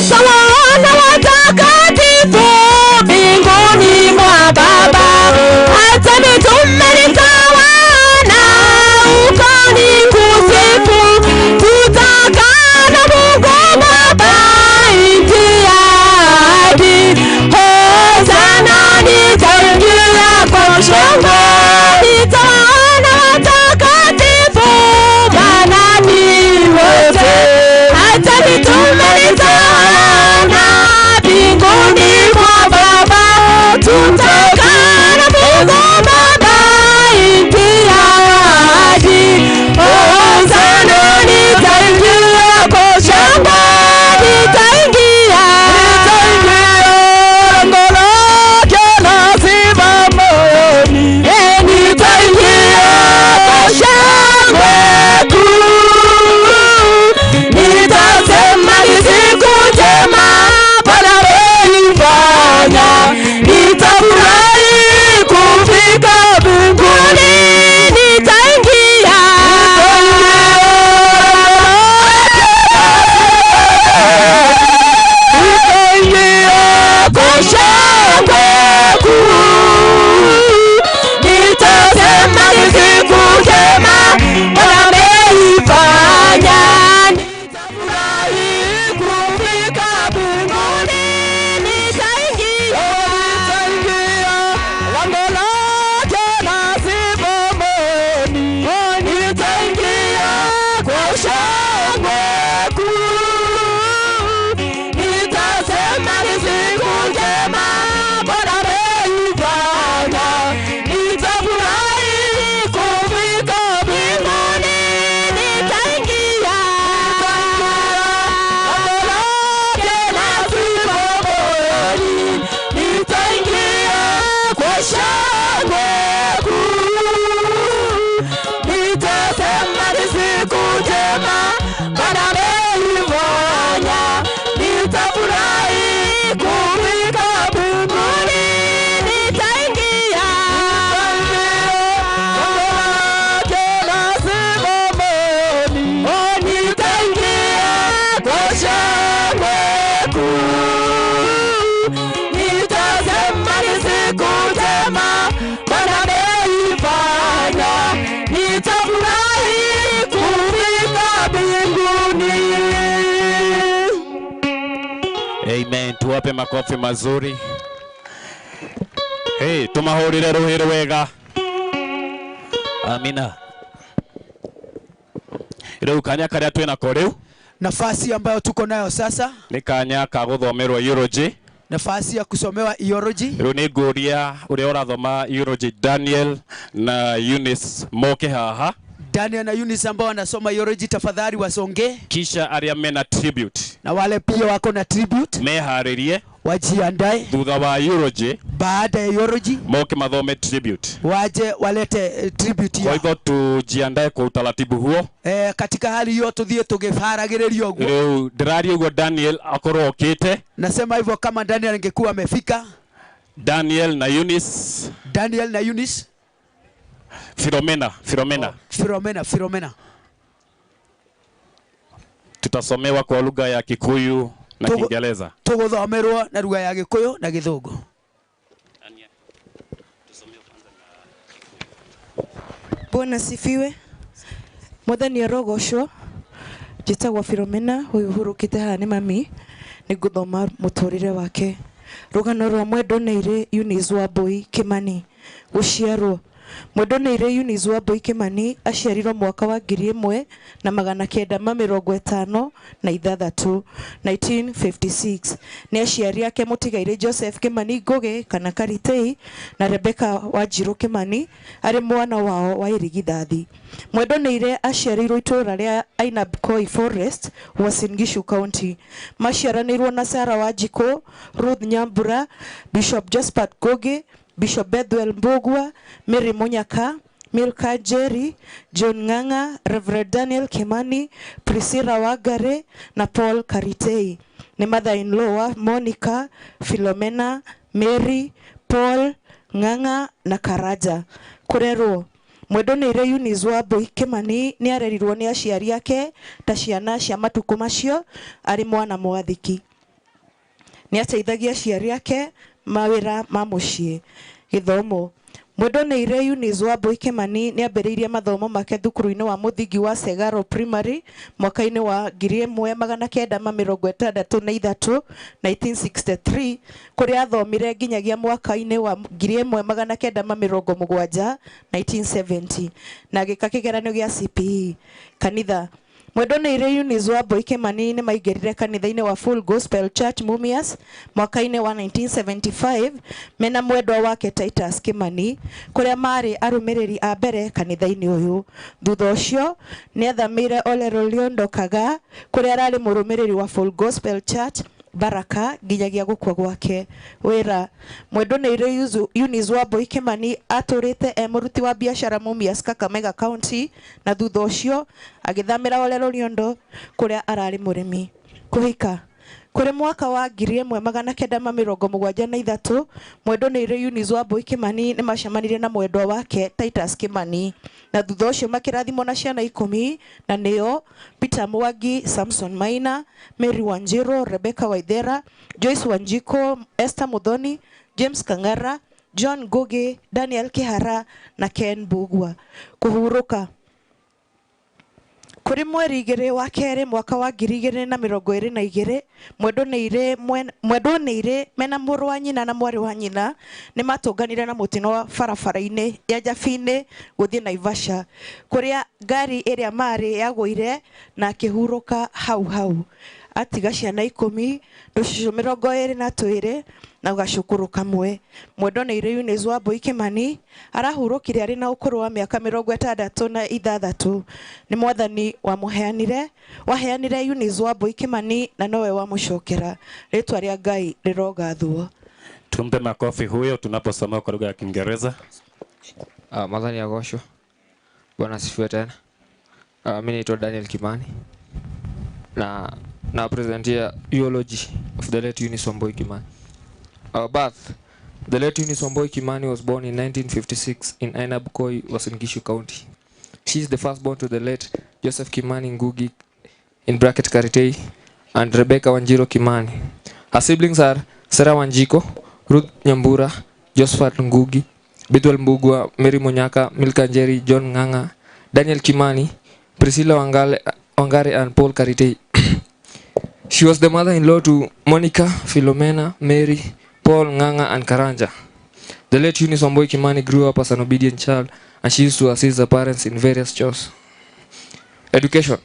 Nitawaona watakatifu mbinguni mwa Baba, hata mitume nitawaona huko nikusifu. Tutakaa na Mungu Baba nchi ya ahadi. Hosana, nitaingia kwa shangwe, nitawaona watakatifu manabii wote, hata mitume nitawaona mbinguni mwa Baba. Tutakaa na Mungu Baba nchi ya ahadi. Hosana, nitaingia kwa shangwe, nitaingia, lango lake la sifa moyoni, nitaingia kwa shangwe kuu, nitasema ni siku njema Bwana ameifanya, nitafurahi kufika mbinguni, nitaingia, nitaingia kwa shangwe kuu, nitasema ni siku njema Bwana ameifanya, nitafurahi kufika mbinguni, nitaingia, lango lake la sifa moyoni, nitaingia kwa shangwe kuu, nitasema ni siku njema Bwana ameifanya, nitafurahi kufika mbinguni, nitaingia, lango lake la sifa moyoni, nitaingia kwa shangwe kuu, nitasema ni siku njema Bwana ameifanya, nitafurahi kufika mbinguni, nitaingia, lango lake la sifa moyoni, nitaingia kwa shangwe kuu, nitasema ni siku njema Bwana ameifanya, nitafurahi kufika mbinguni. Amen. Tuwape makofi mazuri. Hey, tumahurire ruhi rwega. Amina. Riu kanya karia twinako riu Nafasi ambayo tuko nayo sasa, ni kanya ka guthomerwo eulogy. nafasi ya kusomewa eulogy. Riu ni nguria uria urathoma eulogy Daniel na Eunice moke haha. Daniel na Eunice ambao wanasoma eulogy, tafadhali wasongee, Kisha aria mena tribute na wale pia wako na tribute meharirie wajiandae. Thutha wa eulogy Baada ya eulogy moke mathome tribute. waje walete tribute Kwa yao. hivyo tujiandae kwa utaratibu huo. Katika hali hiyo tuthie tugiharagĩrĩria ũguo. Riu ndĩraria ũguo Daniel akorwo okĩte. Nasema hivyo kama Daniel angekuwa amefika. Daniel na Eunice. Daniel na Eunice. Philomena, Philomena. Philomena, Philomena. Tutasomewa kwa lugha ya Kikuyu na Kiingereza. Tũgũthomerwo na lugha ya Gĩkũyũ na Gĩthũngũ. Bwana sifiwe. Mwathani arogocwo. Njĩtagwo Philomena, ũyũ ũhurũkĩte haha nĩ mami. Nĩngũthoma mũtũrĩre wake. Rũgano rwa mwendo nĩ Eunice Wambui Kimani. Gũciarwo. Mwendo nĩ Eunice Wambui Kimani aciarirwo mwaka wa 1956 1956. Nĩ aciari ake mũtigairĩ Joseph Kimani Ngugi kana Karitei na Rebecca Wanjiru Kimani arĩ mwana wao wa irigithathi. Mwendo nĩ aciarĩirwo itũũra rĩa Ainabkoi Forest, Uasin Gishu County. Maciaranĩirwo na Sarah Wanjikũ, Ruth Nyambura, Bishop Josephat Ngugi, Bishop Bethuel Mbugua, Mary Munyaka, Milka Jerry, John Ng'ang'a, Reverend Daniel Kimani, Priscilla Wagare na Paul Karitei. Ni mother-in-law wa Monica, Philomena, Mary, Paul, Ng'ang'a na Karaja. Kũrerwo. Mwendo nĩ Eunice Wambui Kimani nĩ arerirwo nĩ aciari ake ta ciana cia matukũ macio arĩ mwana mwathĩki. Nĩ ateithagia aciari ake mawĩra ma mũciĩ. Gĩthomo. Mwendwa-nĩire Eunice Wambui Kimani nĩ ambĩrĩirie mathomo make thukuru-inĩ wa mũthingi wa Segaro Primary mwaka-inĩ wa 1963 1963, kũrĩa athomire nginyagia mwaka-inĩ wa 1970 1970 na agĩka kĩgeranio gĩa CPE. Kanitha. Mwendwa-nĩire Eunice Wambui Kimani nĩ maingĩrire kanitha-inĩ wa Full Gospel Church Mumias mwaka-inĩ wa 1975 mena mwendwa wake Titus Kimani, kũrĩa marĩ arũmĩrĩri a mbere kanitha-inĩ ũyũ. Thutha ũcio nĩ athamĩire Ole Loliondo Kaga, kũrĩa ararĩ mũrũmĩrĩri wa Full Gospel Church Baraka nginyagia gũkua gwake. Wĩra. Mwendwa-nĩire Eunice Wambui Kimani atũrĩte e mũruti wa biacara Mumias Kakamega County, na thutha ũcio agĩthamĩra Ole Loliondo kũrĩa ararĩ mũrĩmi. Kũhika. Kũrĩ mwaka wa 1973 Mwendwa-nĩire Eunice Wambui Kimani nĩ macemanirie na mwendwa wake Titus Kimani, na thutha ũcio makĩrathimwo na ciana 10, na nĩo Peter Mwangi, Samson Maina, Mary Wanjiru, Rebecca Waithera, Joyce Wanjiko, Esther Muthoni, James Kang'ara, John Ngugi, Daniel Kihara na Ken Bugwa. Kũhurũka. Kũrĩ mweri 2 wa kerĩ mwaka wa 2022 Mwendwa-nĩire mena mũrũ wa nyina na mwarĩ wa nyina nĩ matũnganire na mũtino wa barabara-inĩ ya Njabini gũthiĩ Naivasha, kũrĩa ngari ĩrĩa marĩ yagũire na akĩhurũka hau hau. Atiga ciana 10, tũcũcũ 22 na gacukuru kamwe. Mwendwa-nĩire Eunice Wambui Kimani arahurũkire arĩ na ũkũrũ wa mĩaka 66. Nĩ Mwathani wamũheanire, waheanire Eunice Wambui Kimani na nowe wamũcokera. Rĩtwa rĩa Ngai rĩrogathwo. Tumpe makofi huyo tunaposoma kwa lugha ya Kiingereza. Mwathani agocwo. Bwana asifiwe tena. Mimi naitwa Daniel Kimani na presentia eulogy of the late Eunice Wambui Kimani. Birth. The late Eunice Wambui Kimani was born in 1956 in Ainabkoi, Uasin Gishu County. She is the firstborn to the late Joseph Kimani Ngugi, in bracket Karitei, and Rebecca Wanjiru Kimani. Her siblings are Sarah Wanjiko, Ruth Nyambura, Josephat Ngugi, Bidwell Mbugua, Mary Munyaka, Milka Njeri, John Nganga, Daniel Kimani, Priscilla Wangare, and Paul Karitei. She was the mother-in-law to Monica, Philomena, Mary, Paul, Nganga, and Karanja. The late Eunice Wambui Kimani grew up as an obedient child, and she used to assist her parents in various chores. Education.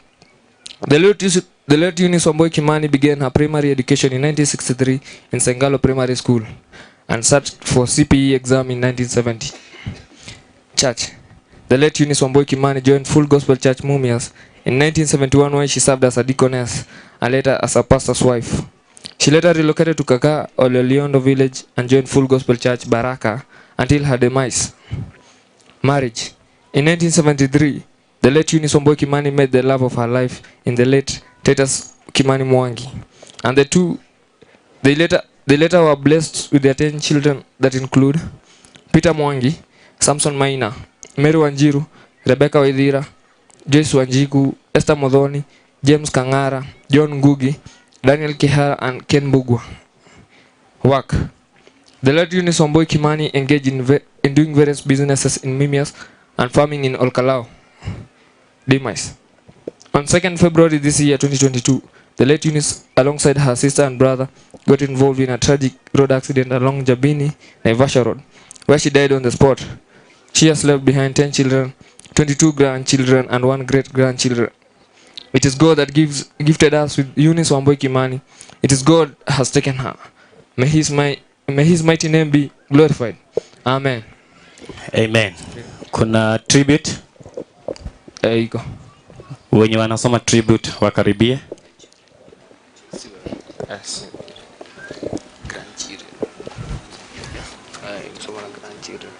The late Eunice Wambui Kimani began her primary education in 1963 in Sengalo Primary School and sat for CPE exam in 1970. Church. The late Eunice Wambui Kimani joined Full Gospel Church Mumias in 1971, where she served as a deaconess and later as a pastor's wife. She later relocated to Kaka, Ololiondo village, and joined Full Gospel Church Baraka until her demise. Marriage. In 1973, the late Eunice Wambui Kimani met the love of her life in the late Titus Kimani Mwangi, and the two, they later were blessed with their 10 children that include Peter Mwangi, Samson Maina, Mary Wanjiru, Rebecca Waithira, Joyce Wanjiku, Esther Muthoni, James Kang'ara, John Ngugi, Daniel Kihara, and Ken Bugwa. Work. The late Eunice Wambui Kimani engaged in doing various businesses in Mumias and farming in Olkalou. Demise. On 2nd February this year, 2022, the late Eunice, alongside her sister and brother, got involved in a tragic road accident along Jabini, Naivasha Road, where she died on the spot. She has left behind 10 children, 22 grandchildren, and 1 great-grandchildren. It is God that gifted us with Eunice Wambui Kimani. It is God has taken her. May his mighty name be glorified. Amen. Amen. Kuna tribute? Iko. Wenye wanasoma tribute wakaribie. Yes. Grandchildren. Grandchildren.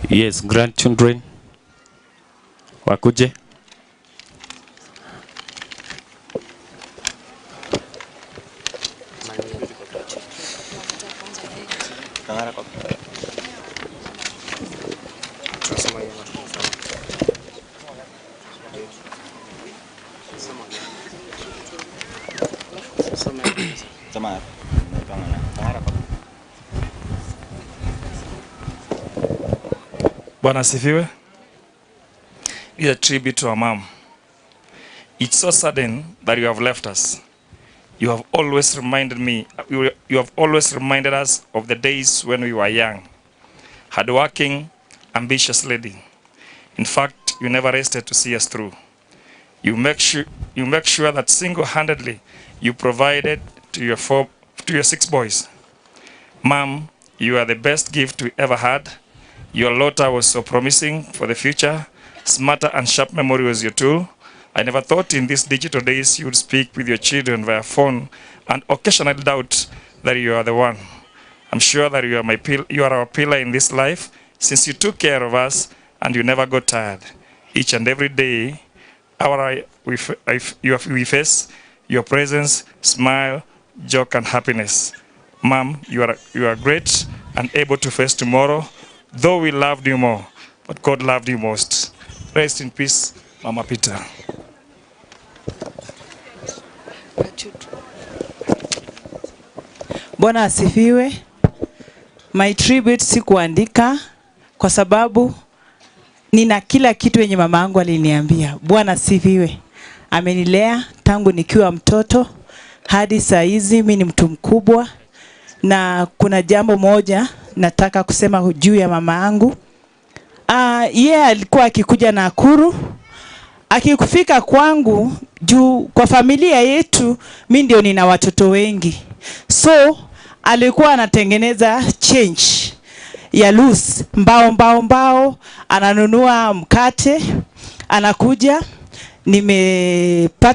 Yes, grandchildren. Wakuje. Bwana asifiwe. This is a tribute to our mom. It's so sudden that you have left us. You have always reminded me, you have always reminded us of the days when we were young. Hardworking, ambitious lady. In fact, you never rested to see us through. You make sure that single-handedly you provided to your 6 boys. Mom, you are the best gift we ever had. Your laughter was so promising for the future. Smarter and sharp memory was your tool. I never thought in these digital days you would speak with your children via phone and occasionally doubt that you are the one. I'm sure that you are our pillar in this life, since you took care of us and you never got tired. Each and every day, we face your presence, smile, joke, and happiness. Mom, you are great and able to face tomorrow, though we loved you more, but God loved you most. Rest in peace, Mama Peter. Bwana asifiwe. My tribute si kuandika kwa sababu nina kila kitu yenye mama yangu aliniambia. Bwana asifiwe. Amenilea tangu nikiwa mtoto hadi saa hizi mimi ni mtu mkubwa, na kuna jambo moja nataka kusema juu ya mama yangu. Yeye alikuwa akikuja Nakuru, akikufika kwangu juu kwa familia yetu mimi ndio nina watoto wengi. So alikuwa anatengeneza change ya loose mbao mbao mbao, ananunua mkate, anakuja. Nimepata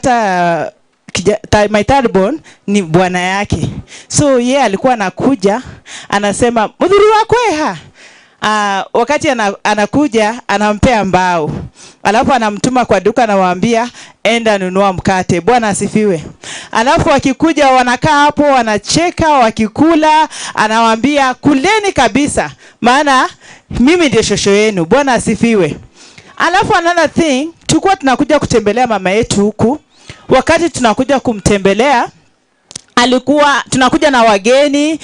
my third born ni bwana yake. So yeye alikuwa anakuja anasema mudhuri wako eha. Wakati anakuja anampea mbao, alafu anamtuma kwa duka anawaambia enda nunua mkate. Bwana asifiwe. Alafu akikuja wanakaa hapo wanacheka wakikula, anawaambia kuleni kabisa maana mimi ndiye shosho yenu. Bwana asifiwe. Alafu another thing, tulikuwa tunakuja kutembelea mama yetu huku. Wakati tunakuja kumtembelea alikuwa tunakuja na wageni,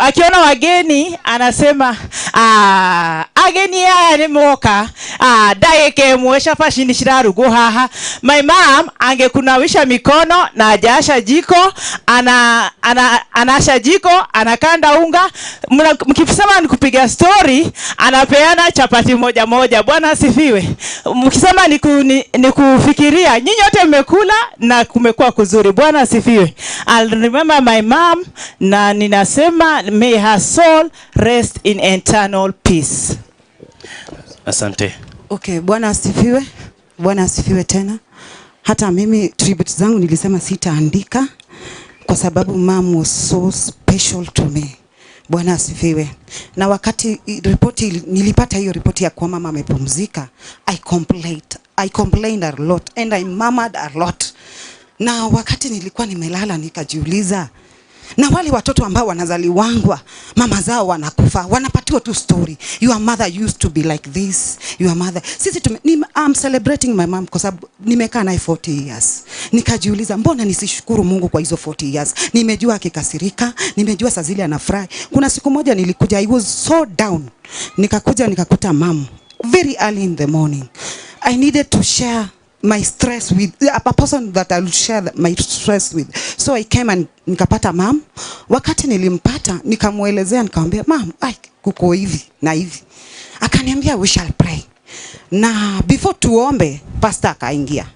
akiona wageni anasema ageni haya ni moka daeke muesha fashi shirarugo haha. My mom angekunawisha mikono na ajaasha jiko, anaasha jiko, anakanda unga. Mkisema ni kupiga story anapeana chapati moja moja. Bwana asifiwe. Mkisema ni kufikiria, nyinyi wote mmekula na kumekuwa kuzuri. Bwana asifiwe. I'll remember my mom, na ninasema may her soul rest in eternal peace. Asante. Okay, Bwana asifiwe. Bwana asifiwe tena. Hata mimi tribute zangu nilisema sitaandika kwa sababu mom was so special to me. Bwana asifiwe. Na wakati ripoti nilipata hiyo ripoti ya kwa mama amepumzika, I complained a lot and I murmured a lot. Na wakati nilikuwa nimelala nikajiuliza, na wale watoto ambao wanazaliwangwa mama zao wanakufa, wanapatiwa tu story, your mother used to be like this, your mother. Sisi I'm celebrating my mom kwa sababu nimekaa naye 40 years. Nikajiuliza mbona nisishukuru Mungu kwa hizo 40 years. Nimejua akikasirika, nimejua saa zile anafurahi. Kuna siku moja nilikuja, I was so down. Nikakuja nikakuta mom very early in the morning. I needed to share my stress with a person that I will share my stress with. So I came and nikapata mom. Wakati nilimpata nikamuelezea, nikamwambia mom, ai kuko hivi na hivi. Akaniambia we shall pray. Na before tuombe pastor akaingia.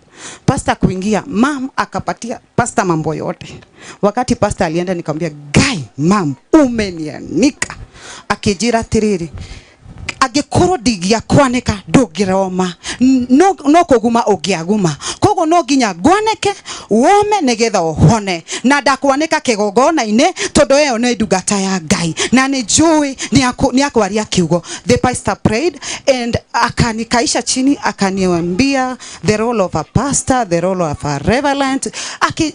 Pastor kuingia, mom akapatia pastor mambo yote. Wakati pastor alienda nikamwambia guy, mom umenianika. Akijira tiriri agikorwo ndingiakwanĩka ndũngĩroma no kũguma ũngĩaguma koguo no nginya ngwanĩke wome nĩgetha ũhone na ndakwanĩka kĩgongona-inĩ tondũ ĩyo nĩ ndungata ya Ngai na nĩ njũĩ nĩ akwaria kiugo. The pastor prayed and akanikaisha chini akaniambia the role of a pastor, the role of a reverend, aki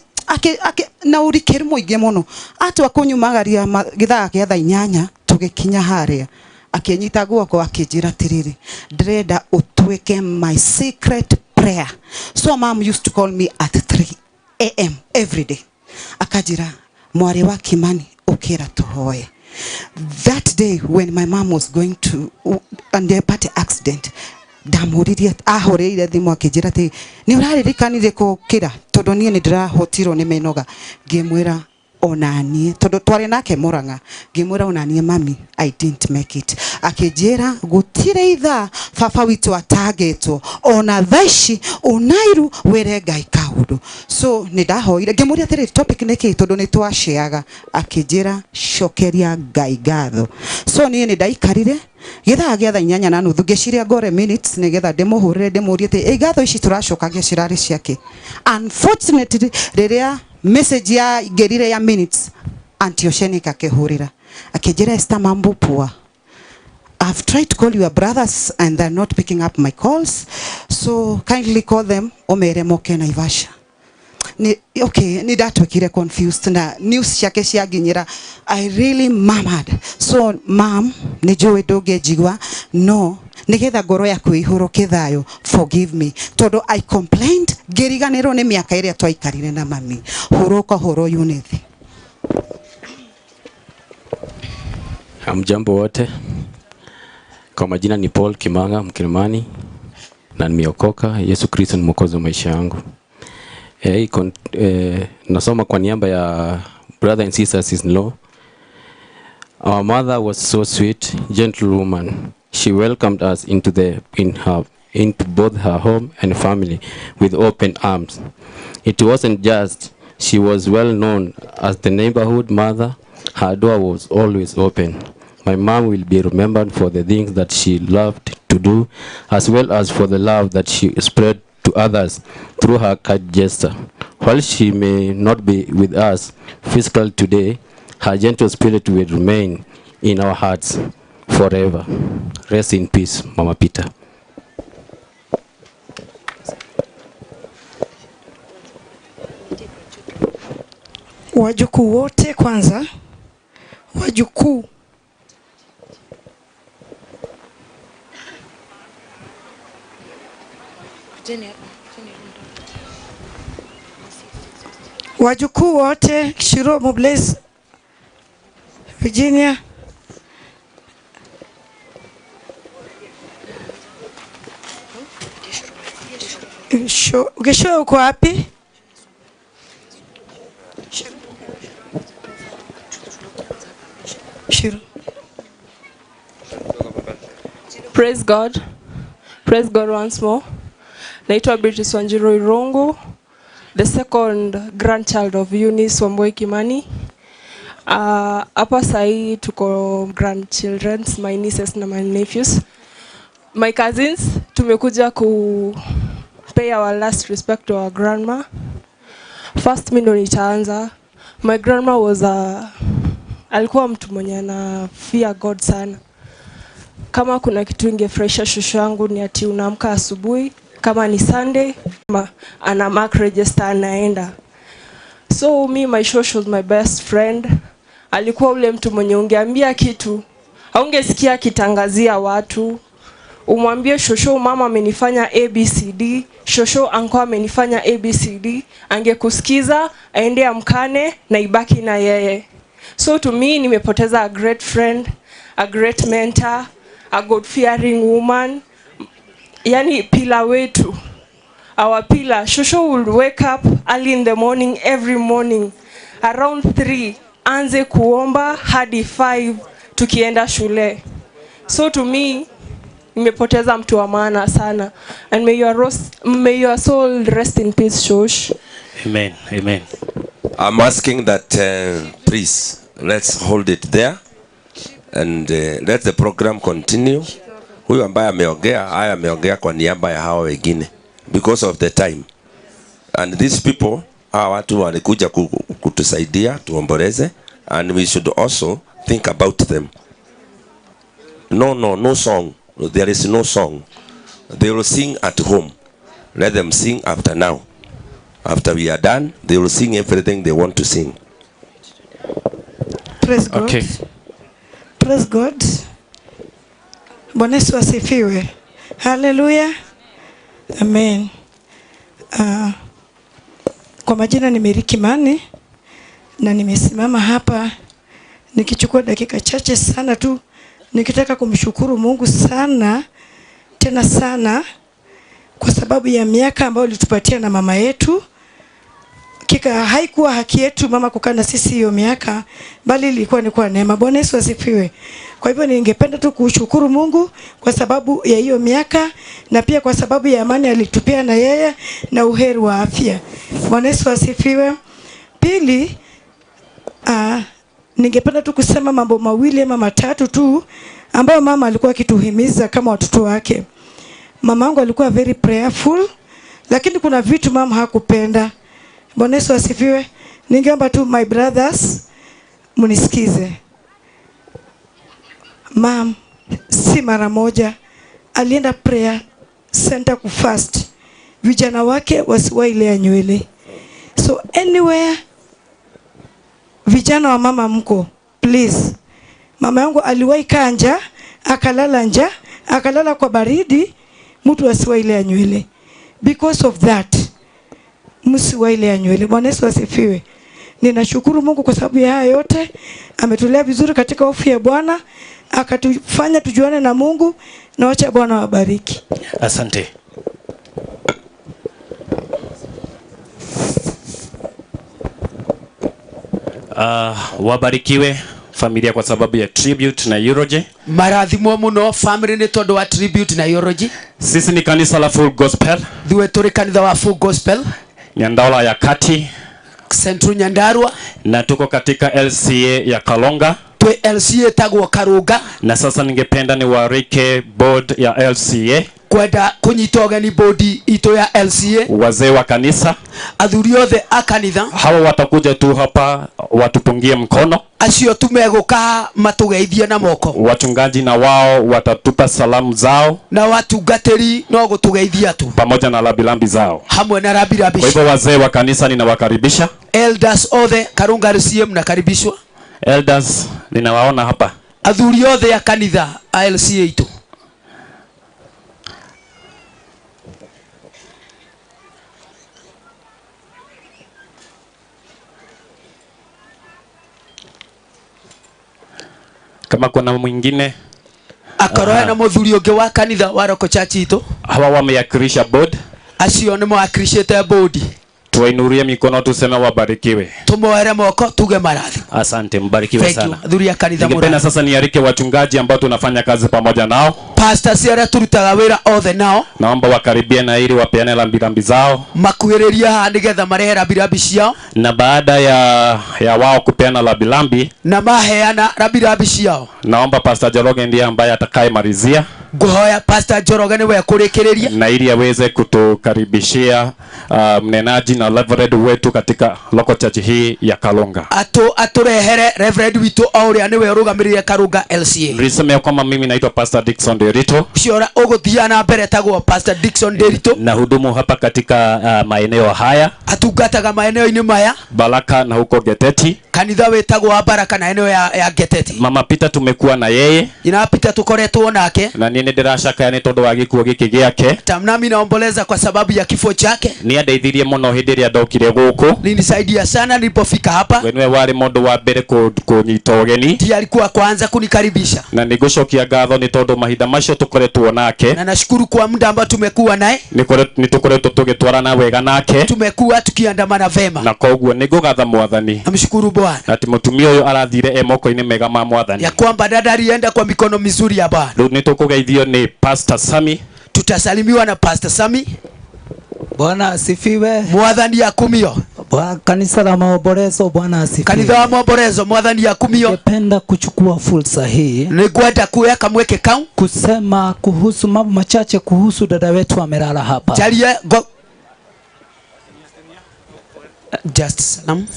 na ũrikĩru mũingĩ mũno atwa kũnyumagaria gĩthaa gĩa thaa 8 tũgĩkinya harĩa akinyita guoko akijira tiriri ndĩrenda ũtuĩke my secret prayer. So mom used to call me at 3 a.m. every day. Akajira Mwarĩ wa Kimani, ũkĩra tũhoe. That day when my mom was going to and the party accident, ndamũririe, ahũrĩire thimũ akĩnjĩra atĩ nĩ ũraririkanire kũkĩra tondũ niĩ nĩ ndĩrahotirwo nĩ mĩnoga. Ngĩmwĩra onanie, tondũ twarĩ nake Murang'a, ngĩmwĩra onanie mami, I didn't make it. Akĩnjĩra gũtirĩ ithaa baba witũ atangĩtwo, ona thaa ici ũnairu wĩre Ngai kaũndũ. So nĩ ndahoire, ngĩmũria atĩrĩrĩ, topic nĩ kĩĩ, tondũ nĩ twaceaga. Akĩnjĩra cokeria Ngai ngatho. So niĩ nĩ ndaikarire gĩthaa gĩa thaa 8:30, ngĩciria ngore minutes nĩgetha ndĩmũhũrĩre ndĩmũrie atĩ ĩ ngatho ici tũracokagia cirarĩ ciake. Unfortunately rĩrĩa message ya ngĩrire ya minutes, Auntie Oshenik akĩhũrĩra akĩnjĩra, Esther, mambo poa, I've tried to call your brothers and they're not picking up my calls, so kindly call them ũmere moke Naivasha. Ni, okay, ni ndatwĩkire confused na news ciake cianginyĩra. I really murmured. So mam, nĩ njũĩ ndũngĩnjigua, no nĩgetha ngoro yaku ĩihũrũke thayũ, forgive me, tondũ I complained ngĩriganĩrwo nĩ mĩaka ĩrĩa twaikarire na mami. Hũrũka hũro Eunice. Hamjambo wote. Kwa majina ni Paul Kimanga Mkilimani na nimeokoka. Yesu Kristo ni mwokozi wa maisha yangu. Nasoma kwa niaba ya brother and sisters in law. Our mother was so sweet, gentle woman. She welcomed us into both her home and family with open arms. It wasn't just she was well known as the neighborhood mother. Her door was always open. My mom will be remembered for the things that she loved to do, as well as for the love that she spread to others through her kind gesture. While she may not be with us physically today, her gentle spirit will remain in our hearts forever. Rest in peace, Mama Peter. Wajukuu wote kwanza, wajukuu. Wajukuu wote, Shiro Mobles, Virginia. Ukisho uko wapi? Shiro. Praise God. Praise God once more. Naitwa Beatrice Wanjiru Irungu, the second grandchild of Eunice Wambui Kimani. Hapa sahi tuko grandchildren, my nieces na my nephews. My cousins, tumekuja ku pay our last respect to our grandma. First mimi ndo nitaanza. My grandma was alikuwa mtu mwenye ana fear God sana. Kama kuna kitu ingefurahisha shosho yangu ni ati unaamka asubuhi, kama ni Sunday, ana mark register anaenda. So me, my shosho was my best friend. Alikuwa ule mtu mwenye ungeambia kitu, haungesikia akitangazia watu. Umwambie shosho mama amenifanya ABCD, shosho anko amenifanya ABCD, angekusikiza, aende amkane na ibaki na yeye. So to me nimepoteza a great friend, a great mentor, a God-fearing woman. Yani pillar wetu, our pillar. Shosho would wake up early in the morning, every morning, around 3, anze kuomba hadi 5 tukienda shule. So to me, nimepoteza mtu wa maana sana. And may your soul rest in peace, Shosh. Amen. Amen. I'm asking that please, let's hold it there and let the program continue. Huyu ambaye ameongea, haya ameongea kwa niaba ya hawa wengine because of the time. And these people, hawa watu walikuja kutusaidia tuomboleze, and we should also think about them. No, no, no song. There is no song. They will sing at home. Let them sing after now. After we are done, they will sing everything they want to sing. Praise God. Okay. Praise God. Bwana Yesu asifiwe. Hallelujah. Amen. Kwa majina ni Mary Kimani. Na nimesimama hapa nikichukua dakika chache sana tu nikitaka kumshukuru Mungu sana tena sana kwa sababu ya miaka ambayo alitupatia na mama yetu. Hakika haikuwa haki yetu mama kukaa na sisi hiyo miaka, bali ilikuwa ni kwa neema. Bwana Yesu asifiwe. Kwa hivyo ningependa tu kushukuru Mungu kwa sababu ya hiyo miaka na pia kwa sababu ya amani alitupia na yeye na uheri wa afya. Bwana Yesu asifiwe. Pili, ningependa tu kusema mambo mawili ama matatu tu ambayo mama alikuwa akituhimiza kama watoto wake. Mamangu alikuwa very prayerful, lakini kuna vitu mama hakupenda. Bwana Yesu asifiwe. Ningeomba tu my brothers mnisikize. Mam si mara moja alienda prayer center kufast, vijana wake wasiwailea nywele. So anywhere vijana wa mama mko, please. Mama yangu aliwahi kaa njaa, akalala njaa, akalala kwa baridi, mtu asiwailea nywele. Because of that, msiwailea nywele. Bwana Yesu asifiwe. Ninashukuru Mungu kwa sababu ya haya yote. Ametulea vizuri katika hofu ya Bwana, akatufanya tujuane na Mungu, na wacha Bwana wabariki. Asante. Wabarikiwe familia kwa sababu ya tribute na eulogy. Marathimwo muno family ni tondu wa tribute na eulogy. Sisi ni kanisa la Full Gospel. Thuwe turi kanitha wa Full Gospel Nyandarua ya Kati, Central Nyandarua, na tuko katika LCA ya Kalonga. Twe LCA tagwo Karunga. Na sasa ningependa niwarike board ya LCA kwenda kunyita ũgeni board itu ya LCA, wazee wa kanisa, athuri othe a kanitha. Hawa watakuja tu hapa watupungie mkono, acio tu megũka matugeithie na moko, wachungaji na wao watatupa salamu zao, na watungatĩri no gũtũgeithia tu pamoja na rambirambi zao, hamwe na rambirambi. Kwa hivyo wazee wa kanisa ninawakaribisha. Elders othe Karunga LCA mnakaribishwa. Elders ninawaona hapa, athuri othe a kanitha a LCA itu. Kama kuna mwingine akorwo na muthuri ungi wa kanitha wa Roko Church itu, hawa wameakirisha board, acio ni mwakirishite board. Tuwainurie mikono tuseme wabarikiwe. Tumoere moko tuge marathi. Asante, mbarikiwe sana. Athuri a kanitha. Ningependa sasa niarike wachungaji ambao tunafanya kazi pamoja nao. Pastors aria turutaga wira othe nao. Naomba wakaribie na ili wapeane rambirambi zao. Makuhĩrĩrie haha nigetha marehe rambirambi ciao. Na baada ya wao kupeana rambirambi, na maheana rambirambi ciao, naomba Pastor Njoroge ndiye ambaye atakayemalizia. Nguhoya Pastor Njoroge niwe ekũrĩkĩrĩria, na ili aweze kutukaribishia mnenaji na reverend wetu katika local church hii ya Kalunga. Aturehere reverend witu o ũrĩa niwe ũrũgamĩrĩire Karunga LCA. Nilisema kwamba mimi naitwa Pastor Dickson Derito. Ũcio ũrĩa ũgũthiia na mbere etagwo Pastor Dickson Derito. Na hudumu hapa katika maeneo haya. Atungataga maeneo-inĩ maya, Baraka na huko Geteti. Kanitha wĩtagwo wa Baraka na eneo ya Geteti. Mama Peter tumekuwa na yeye. Nyina Peter tukoretwo nake. Na niĩ nĩndĩracakaya nĩ tondũ wa gĩkuũ gĩkĩ gĩake. Nami naomboleza kwa sababu ya kifo chake. Nĩandeithirie mũno hĩndĩ ĩrĩa ndokire gũkũ. Nilisaidia sana nilipofika hapa. We nĩwe warĩ mũndũ wa mbere kũnyita ũgeni. Ndiye alikuwa kwanza kunikaribisha. Na nĩngũcokia ngatho nĩ tondũ mahinda macio tũkoretwo nake. Na nashukuru kwa muda ambao tumekuwa naye. Nĩtũkoretwo tũgĩtwarana wega nake. Tumekuwa tukiandamana vema. Na koguo nĩngũgatha Mwathani. Namshukuru Bwana. Na ati mũtumia ũyũ arathire e moko-inĩ mega ma Mwathani. Ya kwamba dada alienda kwa mikono mizuri ya Bwana. Rĩu nĩtũkũgeithio nĩ Pastor Sami. Tutasalimiwa na Pastor Sami. Bwana asifiwe. Mwathani akumio. Kanisa la Maombolezo, Bwana asifiwe. Kanitha wa Maombolezo, Mwathani akumio. Ningependa kuchukua fursa hii ningwenda kuoya kamweke kau kusema kuhusu mambo machache kuhusu dada wetu amelala hapa. Jalie go. Just salam.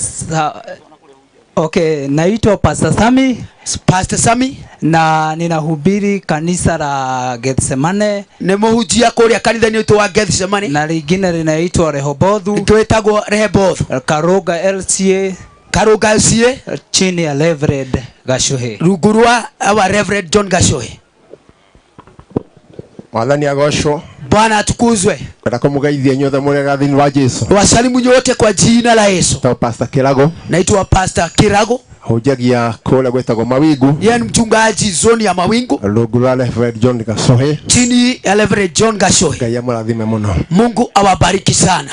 Okay, naitwa Pastor Sami. Pastor Sami. Na ninahubiri kanisa la Gethsemane. Ni muhunjia kuria kanitha-inĩ witũ wa Gethsemane. Na lingine linaitwa Rehobothu. Twetagwo Rehobothu. Karunga LCA. Karunga LCA chini ya Reverend Gashuhe. Rungu rwa our Reverend John Gashuhe. Mwathani agocwo. Bwana atukuzwe. Kwenda kumugeithia inyuothe mũrĩ thĩinĩ wa Jesu. Wasalimu nyote kwa jina la Yesu. Tao Pastor Kirago. Naitwa Pastor Kirago. Hunjagia kũrĩa gwĩtagwo Mawingu. Yeye ni mchungaji zoni ya Mawingu. Rungu rwa Reverend John Gacohe. Chini ya Reverend John Gacohe. Ngai amũrathime mũno. Mungu awabariki sana.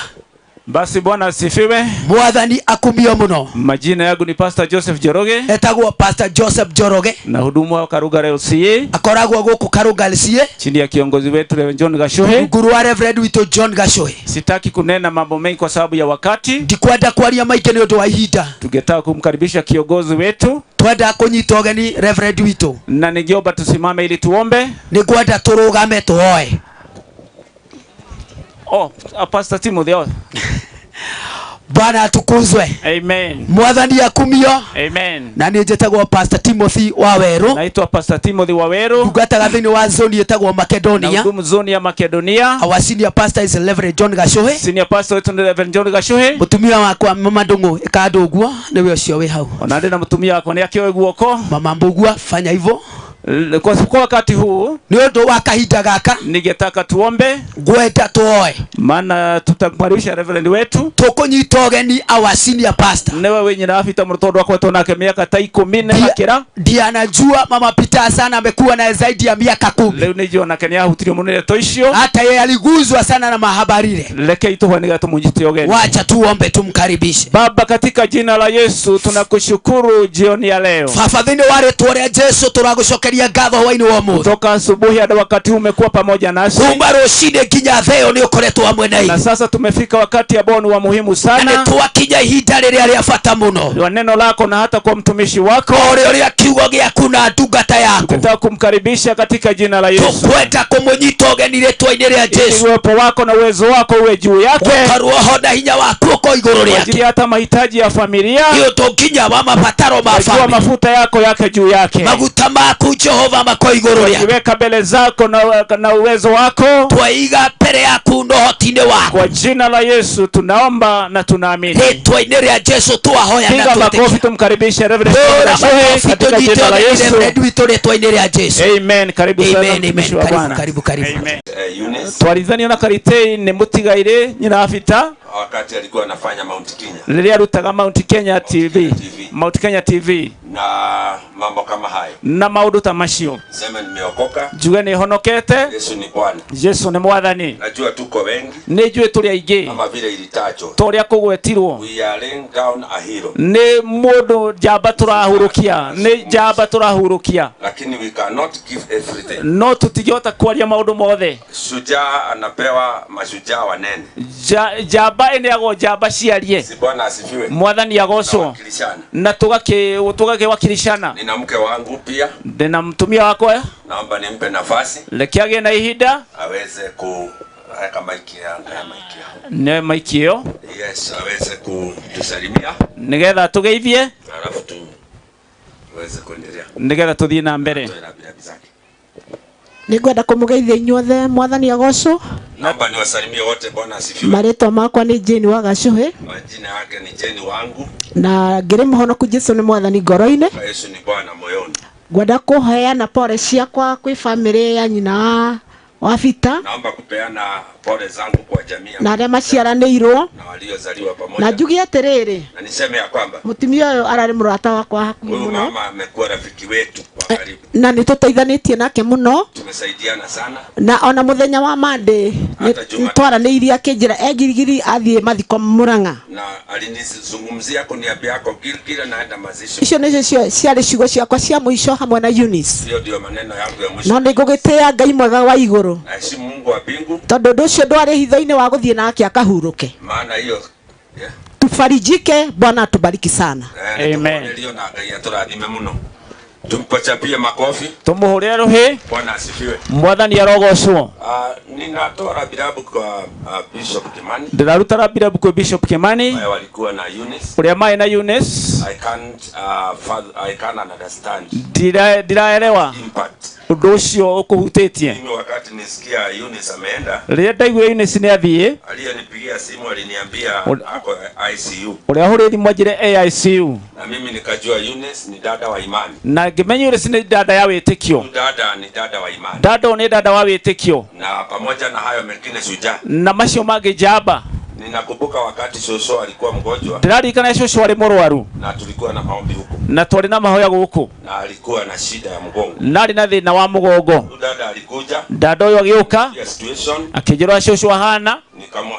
Basi Bwana asifiwe. Mwathani akumio muno. Majina yangu ni Pastor Joseph Joroge. Etagwo Pastor Joseph Joroge. Na hudumu wa Karuga LCA. Akoragwo guku Karuga LCA. Chini ya kiongozi wetu Reverend John Gashuhe. Guru wa Reverend witu John Gashuhe. Sitaki kunena mambo mengi kwa sababu ya wakati. Ndikwenda kwaria maingĩ nĩ ũndũ wa ihinda. Tungetaka kumkaribisha kiongozi wetu. Twenda kunyita ũgeni Reverend witu. Na ningeomba tusimame ili tuombe. Nĩngwenda tũrũgame tuhoe. Oh, Pastor Timothy. Oh. Bwana atukuzwe. Amen. Mwathani akumio. Amen. Na niĩ njĩtagwo Pastor Timothy Waweru. Naitwa Pastor Timothy Waweru. Ndungataga thĩinĩ wa zoni ĩtagwo Makedonia. Na hudumu zoni ya Makedonia. Our senior pastor is Reverend John Gashuhe. Senior pastor wetu ni Reverend John Gashuhe. Mũtumia wakwa Mama Ndung'u ĩka andũ ũguo nĩwe ũcio wĩ hau. Ona ndĩ na mũtumia wakwa nĩ akĩoe guoko. Mama Mbugua fanya hivyo. Kwa wakati huu ni ũndũ wa kahinda gaka ningetaka tuombe, ngwenda tuoe, maana tutamkaribisha Reverend wetu tukunyita ũgeni our senior pastor newe wenye na afita mtoto wako tonake miaka ta 10 na kira ndiye anajua Mama Peter sana amekuwa na zaidi ya miaka 10 leo nijua nake ni ahutirio muno ndeto icio hata yeye aliguzwa sana na mahabari ile. Leke ituhoe nigetha tumunyite ũgeni. Wacha tuombe tumkaribishe. Baba, katika jina la Yesu tunakushukuru jioni ya leo. Baba, thĩinĩ wa rĩtwa rĩa Jesu tũragũcokeria ngatho hwainĩ wa ũmũthĩ. Toka asubuhi hadi wakati umekuwa pamoja nasi. Kuma rũcinĩ nginya theo nĩ ũkoretwo hamwe na ithuĩ. Na sasa tumefika wakati ambao ni wa muhimu sana. Na nĩtwakinya ihinda rĩrĩa rĩa bata mũno. Wa neno lako na hata kwa mtumishi wako. O rĩa kiugo gĩaku na ndungata yaku. Tunataka kumkaribisha katika jina la Yesu. Tukwenda kũmũnyita ũgeni rĩtwa-inĩ rĩa Jesu. Uwepo wako na uwezo wako uwe juu yake. Gũkorwo ho na hinya waku ũkorwo igũrũ rĩake. Kwa ajili hata mahitaji ya familia. Nĩ ũndũ nginya wa mabataro ma family. Mafuta yako yake juu yake. Maguta maku Jehova mako igũrũ rĩake. Tuweka mbele zako na uwezo wako. Twaiga mbere yaku na ũhoti-inĩ waku. Kwa jina la Yesu tunaomba na tunaamini. Rĩtwa-inĩ rĩa Jesu twahoya na twetĩkia. Piga makofi tumkaribishe Reverend katika jina la Yesu. Reverend witũ rĩtwa-inĩ rĩa Jesu. Amen. Karibu sana mtumishi wa Bwana. Karibu karibu. Amen. Twarizania na Karitei ni mutigaire nyina afita wakati alikuwa anafanya Mount Kenya. Rĩrĩa arutaga Mount Kenya TV. Mount Kenya TV. Na mambo kama hayo. Na maundu ta macio. Sema nimeokoka. Njuge ni honokete. Yesu ni Bwana. Yesu ni Mwathani. Najua tuko wengi. Nĩ njũĩ tũrĩ aingĩ. Kama vile ilitajwa. Ta ũrĩa kũgwetirwo. We are laying down a hero. Nĩ mũndũ njamba tũrahurũkia. Nĩ njamba tũrahurũkia. Lakini we cannot give everything. No tũtingĩhota kwaria maũndũ mothe. Shujaa anapewa mashujaa wanene. Njamba ĩneagwo njamba ciarie. Si Bwana asifiwe. Mwathani agocwo. Na tũgakĩwakilishana. Nina mke wangu pia. Ndina mtumia wakwa. Naomba nimpe nafasi. Reke agĩe na ihinda. Aweze kuweka maiki yangu ya maiki. Ne maiki ĩyo. Yes, aweze kutusalimia. Nigetha tũgeithie. Alafu tu tuweze kuendelea. Nigetha tuthiĩ na mbere. Nĩngwenda kũmũgeithia inyuothe Mwathani agocwo. Naomba niwasalimie wote, Bwana asifiwe. Marĩtwa makwa nĩ Jane wa Gacuhĩ. Majina yake ni Jane wangu. Na ngĩrĩ mũhonoku Jesu nĩ Mwathani ngoro-inĩ. Yesu ni Bwana moyoni. Ngwenda kũheana pole ciakwa kwĩ famĩlĩ ya nyina wa Bita. Naomba kupeana pole zangu kwa jamii na arĩa maciaranĩirwo na waliozaliwa pamoja. Na njuge atĩrĩrĩ, na niseme ya kwamba mũtumia ũyũ ararĩ mũrata wakwa hakuhĩ huyu mũno. Mama amekuwa rafiki wetu kwa karibu. Na nĩtũteithanĩtie nake mũno. Tumesaidiana sana. Na ona mũthenya wa Monday nĩtwaranĩirie akĩnjĩra e Gilgili athiĩ mathiko Murang'a. Na alinizungumzia kuniambia ako Gilgili naenda mazishi. Icio nĩcio ciarĩ ciugo ciakwa cia mũico hamwe na Eunice. Hiyo ndio maneno yangu ya mwisho. No nĩngũgĩtĩĩa Ngai mwega wa igũrũ. Naheshimu Mungu wa mbingu. Tondũ ũndũ ũcio ndwarĩ hitho-inĩ wa gũthiĩ nake akahurũke. Maana hiyo yeah. Tufarijike, Bwana atubariki sana. Amen. Na Ngai atũrathime mũno. Tumpachapie makofi. Tumuhurire ruhi. Bwana asifiwe. Mwathani arogocwo. Ninatoa rabilabu kwa Bishop Kimani. Ndĩraruta rabilabu kwa Bishop Kimani. Wao walikuwa na Eunice. Ũrĩa maĩ na Eunice. I can't I can't understand. Ndiraelewa. Impact. Ũndũ ũcio ũkũhutĩtie. Mimi wakati nisikia Eunice ameenda. Rĩrĩa ndaigua Eunice nĩ athiĩ. Aliyenipigia simu aliniambia ako ICU. Ũrĩa hũrĩire thimũ anjĩre AICU. Na mimi nikajua Eunice ni dada wa imani. Na ngĩmenya Eunice nĩ dada ya wĩtĩkio. Dada ni dada wa imani. Dada nĩ dada wa wĩtĩkio. Na pamoja na hayo mengine shujaa. Na macio mangĩ njamba. Ninakumbuka wakati shosho alikuwa mgonjwa. Ndĩraririkana shosho arĩ mũrwaru. Na tulikuwa na maombi huko. Na twarĩ na mahoya gũkũ. Na alikuwa na shida ya mgongo. Na arĩ na thĩna wa mũgongo. Dada alikuja. Dada ũyũ agĩũka. Situation. Akĩnjĩra shosho ahana.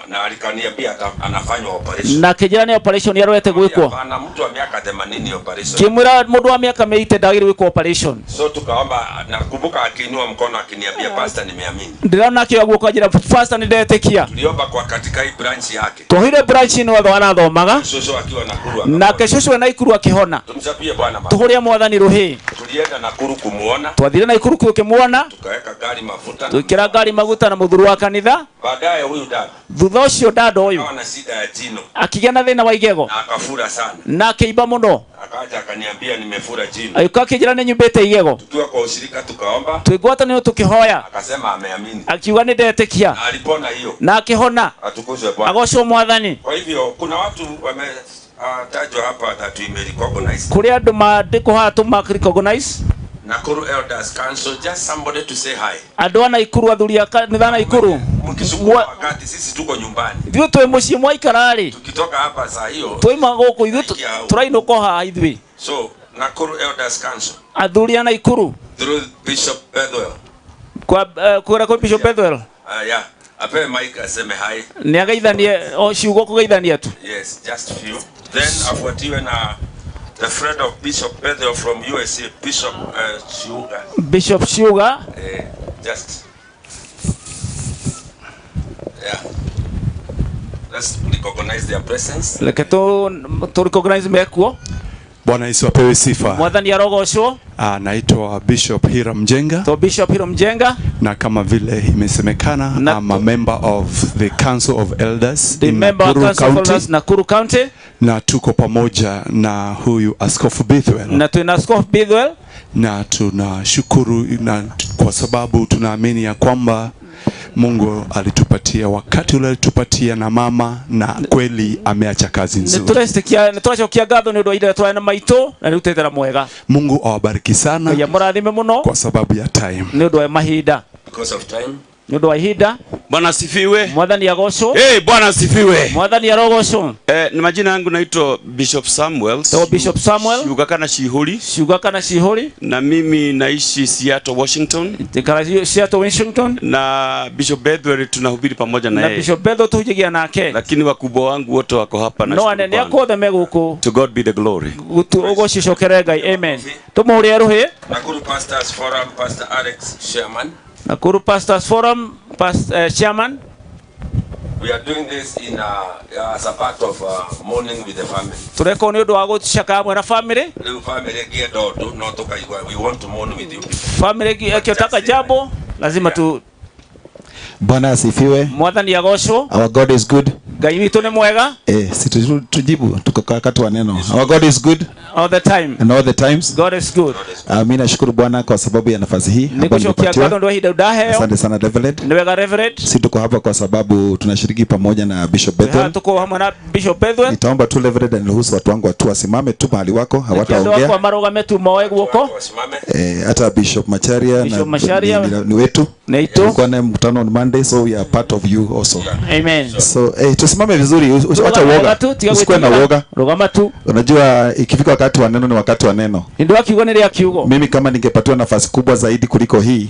Na alikaniambia anafanywa operation. Na akĩnjĩra nĩ operation yarorete gwĩkwo. Hapana, mtu wa miaka 80 operation. Ngĩmwĩra mũndũ wa miaka 80 ndagĩrĩirwo gwĩkwo operation. So tukaomba, nakumbuka akiinua mkono akiniambia pastor nimeamini. Ndĩrona akĩoya guoko anjĩra pastor nĩndetĩkia. Tuliomba kwa katika hii branch yake. Twahoire branch ĩno watho arathomaga. Shosho akiwa Nakuru. Nake shosho Nakuru akĩhona. Tumchapie Bwana makofi. Tũhũre mwathani rũhĩ. Tulienda Nakuru kumuona. Twathire Nakuru kũmũona. Tukaweka gari mafuta. Tukĩra ngari maguta na mũthuri wa kanitha. Baadaye huyu dada. Thutha ũcio dada ũyũ akawa na shida ya jino. Akĩgĩa na thĩna wa igego. Na akafura sana. Na akĩimba mũno. Akaja akaniambia nimefura jino. Agĩũka akĩnjĩra nĩ nyumbĩte igego. Tukiwa kwa ushirika tukaomba. Twĩ ngwatanĩro tũkĩhoya. Akasema ameamini. Akiuga nĩ ndetĩkia. Na alipona hiyo. Na akĩhona. Atukuzwe Bwana. Agocwo mwathani. Kwa hivyo kuna watu wametajwa hapa that we may recognize. Kũrĩ andũ mandĩkwo haha tũma recognize. Nakuru Elders Council, just somebody to say hi. Andũ a Nakuru, athuri a kanitha Nakuru. Mkisukuma wakati sisi tuko nyumbani. Ithuĩ twĩ mũciĩ mwaikara rĩ. Tukitoka hapa saa hiyo. Twaima gũkũ ithuĩ tũrainũka haha ithuĩ. So Nakuru Elders Council. Athuri a Nakuru. Through Bishop Bethwell. Kwa kũrĩa kwa Bishop Bethwell. Yeah. Apewe mic aseme hi. Nĩ ageithanie o ciugo kũgeithania tu. Yes, just few. Then afuatiwe na the friend of Bishop Bethel from USA, Bishop Chiuga. Bishop Chiuga. Just yeah. Let's recognize their presence. Leke to recognize mekuo. Bwana Yesu apewe sifa. Mwathani arogocwo. Naitwa Bishop Hiram Mjenga. To Bishop Hiram Mjenga. Na kama vile imesemekana, I'm a member of the Council of Elders the in member Nakuru of Council County. of Elders Nakuru County. Na tuko pamoja na huyu Askofu Bethwell. Na tuna Askofu Bethwell. Na tunashukuru na kwa sababu tunaamini ya kwamba Mungu alitupatia wakati ule alitupatia na mama, na kweli ameacha kazi nzuri. Nĩtũracokia ngatho nĩ ũndũ wa ihinda rĩrĩa twarĩ na maitũ na rĩu twĩtera mwega. Mungu awabariki sana. Ngai amũrathime mũno kwa sababu ya time. Nĩ ũndũ wa mahinda. Because of time. Nĩ ũndũ wa ihinda. Bwana asifiwe. Mwathani agocwo. Hey, Bwana asifiwe. Mwathani arogocwo. Ni majina yangu naitwa Bishop Samuel. To Bishop Samuel. Ciuga kana Cihuri. Ciuga kana Cihuri. Na mimi naishi Seattle, Washington. Tikara Seattle, Washington. Na Bishop Bethwell tunahubiri pamoja na yeye. Na Bishop Bethwell tuhujagia nake. Lakini wakubwa wangu wote wako hapa na. No anene akwa othe me gũkũ. To God be the glory. Ũgocicokere Ngai. Amen. Tũmũhũrĩre rũhĩ. Nakuru Pastors Forum, Pastor Alex Sherman. Nakuru Pastors Forum, Chairman. We are doing this in as a part of mourning with the family. Tureko nĩ ũndũ wa gũcaka hamwe na family. Rĩu family ĩngĩenda ũndũ no tũkaigua we want to mourn with you. Family ĩkĩotaka jambo lazima tu. Bwana asifiwe. Mwathani agocwo. Our God is good. Ngai witũ nĩ mwega. Si tujibu tuko wakati wa neno. Our God is good all the time. And all the times. God is good. Mimi nashukuru Bwana kwa sababu ya nafasi hii ambayo nimepatiwa. Asante sana Reverend. Ni wega Reverend. Si tuko hapa kwa sababu tunashiriki pamoja na Bishop Bethwell. Tuko hamwe na Bishop Bethwell. Nitaomba tu Reverend aniruhusu watu wangu watu wasimame tu mahali wako, hawataongea. Watu marugame tu moe guoko. Hata Bishop Macharia na ni wetu. Tulikuwa naye mkutano on Monday, so we are part of you also. Amen. So tusimame vizuri, acha uoga. Usikuwe na uoga. Rugama tu. Unajua ikifika wakati wa neno ni wakati wa neno. Ndio kiugo ni kiugo. Mimi kama ningepatiwa nafasi kubwa zaidi kuliko hii,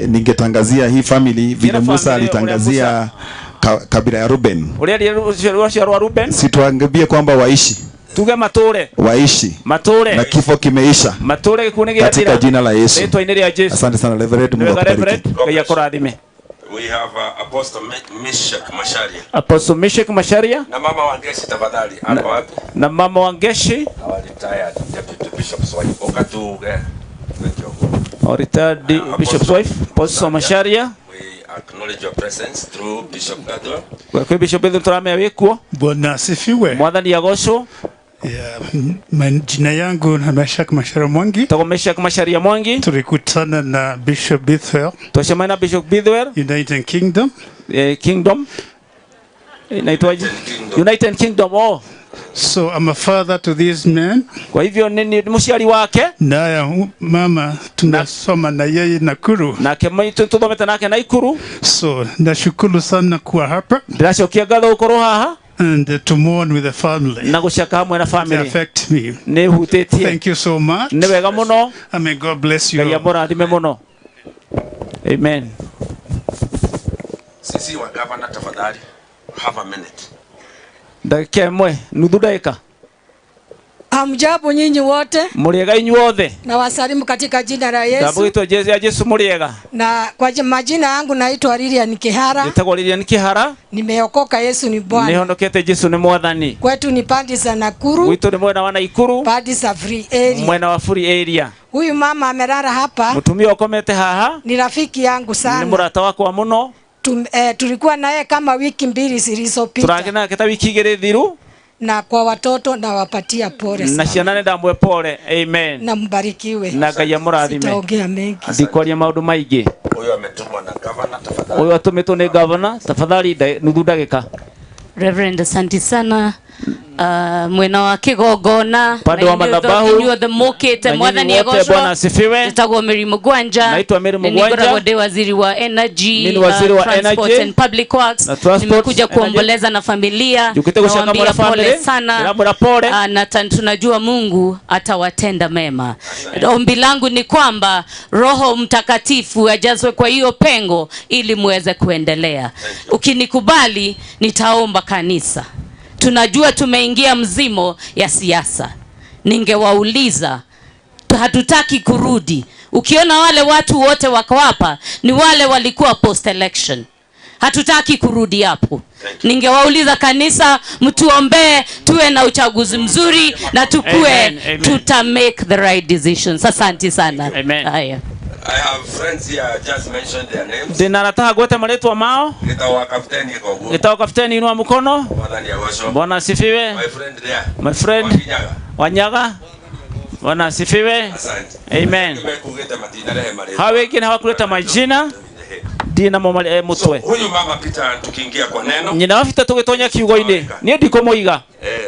ningetangazia hii family vile Musa alitangazia kabila ya Ruben. Situangambie kwamba waishi. Tuge mature. Waishi. Mature. Na kifo kimeisha. Mature gĩkuũ nĩ gĩathira. Katika jina la Yesu. Rĩtwa-inĩ rĩa Jesu. Asante sana Reverend, Mungu akubariki. Ngai akũrathime. We have Apostle Meshach Macharia. Apostle Meshach Macharia. Na mama Wangeshi tafadhali, hapo wapi? Na mama Wangeshi. Our retired deputy bishop's wife. Okatuge. Our retired bishop's wife, Apostle Macharia. We acknowledge your presence through Bishop Bethwell. Kwa Bishop Bethwell turamea wikuo. Bwana asifiwe. Mwathani agocwo. Yeah, majina yangu na Meshach Macharia Mwangi. Toka Meshach Macharia Mwangi. Tulikutana na Bishop Bethwell. Tushemana na Bishop Bethwell. United Kingdom. Kingdom. Inaitwaje? United Kingdom. Oh. So I'm a father to these men. Kwa hivyo ni mũciari wake. Naye mama tunasoma na yeye Nakuru. Nake tuthomete nake Nakuru. So nashukuru sana kuwa hapa. Ndĩracokia ngatho gũkorwo haha. And to mourn with the family. Na gũcaka hamwe na family. It affect me. Nĩ hutĩtie. Thank you so much. Nĩ wega mũno. And may God bless you. Ngai amũrathime mũno. Amen. Sisi wa governor tafadhali, have a minute. Ndagĩka ĩmwe, nuthu ndagĩka. Hamjambo nyinyi wote. Mũrĩega inyuothe. Na wasalimu katika jina la Yesu. Ndamũgĩtwo Jesu ya Jesu mũrĩega. Na kwa majina yangu naitwa Lilian Kihara. Njĩtagwo Lilian Kihara. Nimeokoka, Yesu ni Bwana. Nĩhonokete, Jesu nĩ Mwathani. Kwetu ni pandi za Nakuru. Gwitũ nĩ mwena wa Nakuru. Pandi za Free Area. Mwena wa Free Area. Huyu mama amelala hapa. Mũtumia ũkomete haha. Ni rafiki yangu sana. Nĩ mũrata wakwa mũno. Tulikuwa naye kama wiki mbili zilizopita. Tũragĩ nake ta wiki igĩrĩ thiru. Na kwa watoto nawapatia pole sana. Na ciana nĩ ndamwe pole. Amen. Na mbarikiwe. Na Ngai amũrathime. Sitaongea mengi. Ndikwaria maũndũ maingĩ. Huyo ametumwa na governor tafadhali. Huyo atumĩtwo nĩ governor tafadhali, nuthu ndagĩka. Reverend, asante sana. Mwena wa kigongona pande wa madhabahu inyuothe mukite, Mwathani agocwo. Bwana asifiwe. Njĩtagwo Mary Mũgwanja. Naitwa Mary Mũgwanja. Nĩngoragwo ndĩ waziri wa energy, Mimi waziri wa transport energy and public works. Nimekuja kuomboleza na familia. Njũkĩte gũcangamũra Nawaambia pole sana. Ndĩramwĩra pole. Na tunajua Mungu atawatenda mema. Ombi langu ni kwamba Roho Mtakatifu ajazwe kwa hiyo pengo ili muweze kuendelea. Ukinikubali nitaomba kanisa. Tunajua tumeingia mzimo ya siasa. Ningewauliza, hatutaki kurudi. Ukiona wale watu wote wako hapa ni wale walikuwa post election. Hatutaki kurudi hapo. Ningewauliza kanisa, mtuombee tuwe na uchaguzi mzuri na tukue tuta make the right decisions. Asante sana. Amen. Haya. I have friends here, I just mentioned their names. Ndĩna arata ngwete marĩtwa mao. Gĩtagwo Kapteni Gogo. Gĩtagwo Kapteni, inua mkono. Mwathani agocwo. Bwana asifiwe. My friend there. My friend Wanyaga. Bwana asifiwe. Asante. Amen. Nimekugeta matinarehe marĩtwa. Hao wengine hawakuleta majina. Ndina mo mutwe. Huyu mama Peter, tukiingia kwa neno. Nyina wa Peter tũgĩtonya kiugo-inĩ. Niĩ ndikũmũiga.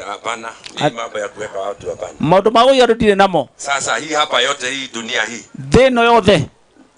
Hapana. Ni mambo ya kuweka watu hapana. Maũndũ ma kũiga andũ ndirĩ namo. Sasa hii hapa yote, hii dunia hii. Thĩ ĩno yothe.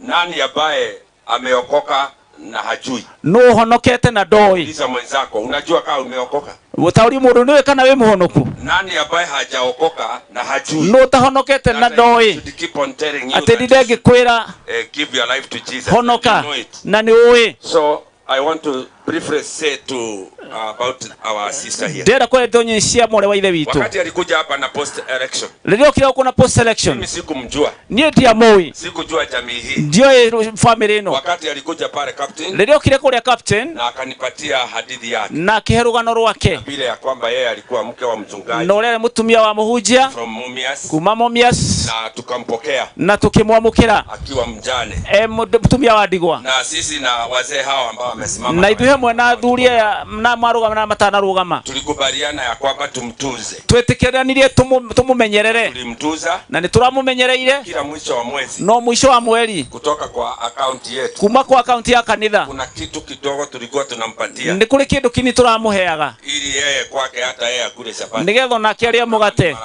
Nani ambaye ameokoka na hajui? Nũ ũhonokete na ndoĩ? Uliza mwenzako, unajua kama umeokoka? Ũtaũri mũndũ nĩwe kana wĩ mũhonoku? Nani ambaye hajaokoka na hajui? Nũ ũtahonokete na ndoĩ? Keep on telling you Atĩ ndinde ngĩkwĩra give your life to Jesus. Honoka na nĩ ũĩ. So I want to briefly say to about our sister here. Ndĩrenda kwaria ndeto cia mwarĩ wa ithe witũ. Wakati alikuja hapa na post election. Rĩrĩa okire gũkũ na post election. Mimi sikumjua. Niĩ ndiamũĩ. Sikujua jamii hii. Ndioĩ family ĩno. Wakati alikuja pale captain. Rĩrĩa okire kũrĩa captain. Na akanipatia hadithi yake. Na akĩhe rũgano rwake. Bila ya kwamba yeye alikuwa mke wa mchungaji. Na ũrĩa arĩ mũtumia wa mũhunjia. From Mumias. Kuma Mumias. Na tukampokea. Na tukĩmwamũkĩra. Akiwa mjane. Mũtumia wa ndigwa. Na sisi na wazee hawa ambao wamesimama. Na ithuĩ hamwe na athuri aya na marũgama na matanarũgama. Tulikubaliana ya kwamba tumtunze. Twetĩkĩranirie tumumenyerere. Tulimtunza. Na nĩtũramũmenyereire. Kila mwisho wa mwezi. No mwisho wa mweri. Kutoka kwa akaunti yetu. Kuma kwa akaunti ya kanitha. Kuna kitu kidogo tulikuwa tunampatia. Nĩ kũrĩ kĩndũ kini tũramũheaga. Ili yeye kwake hata yeye akule chapati. Nĩgetha onake arĩe mũgate.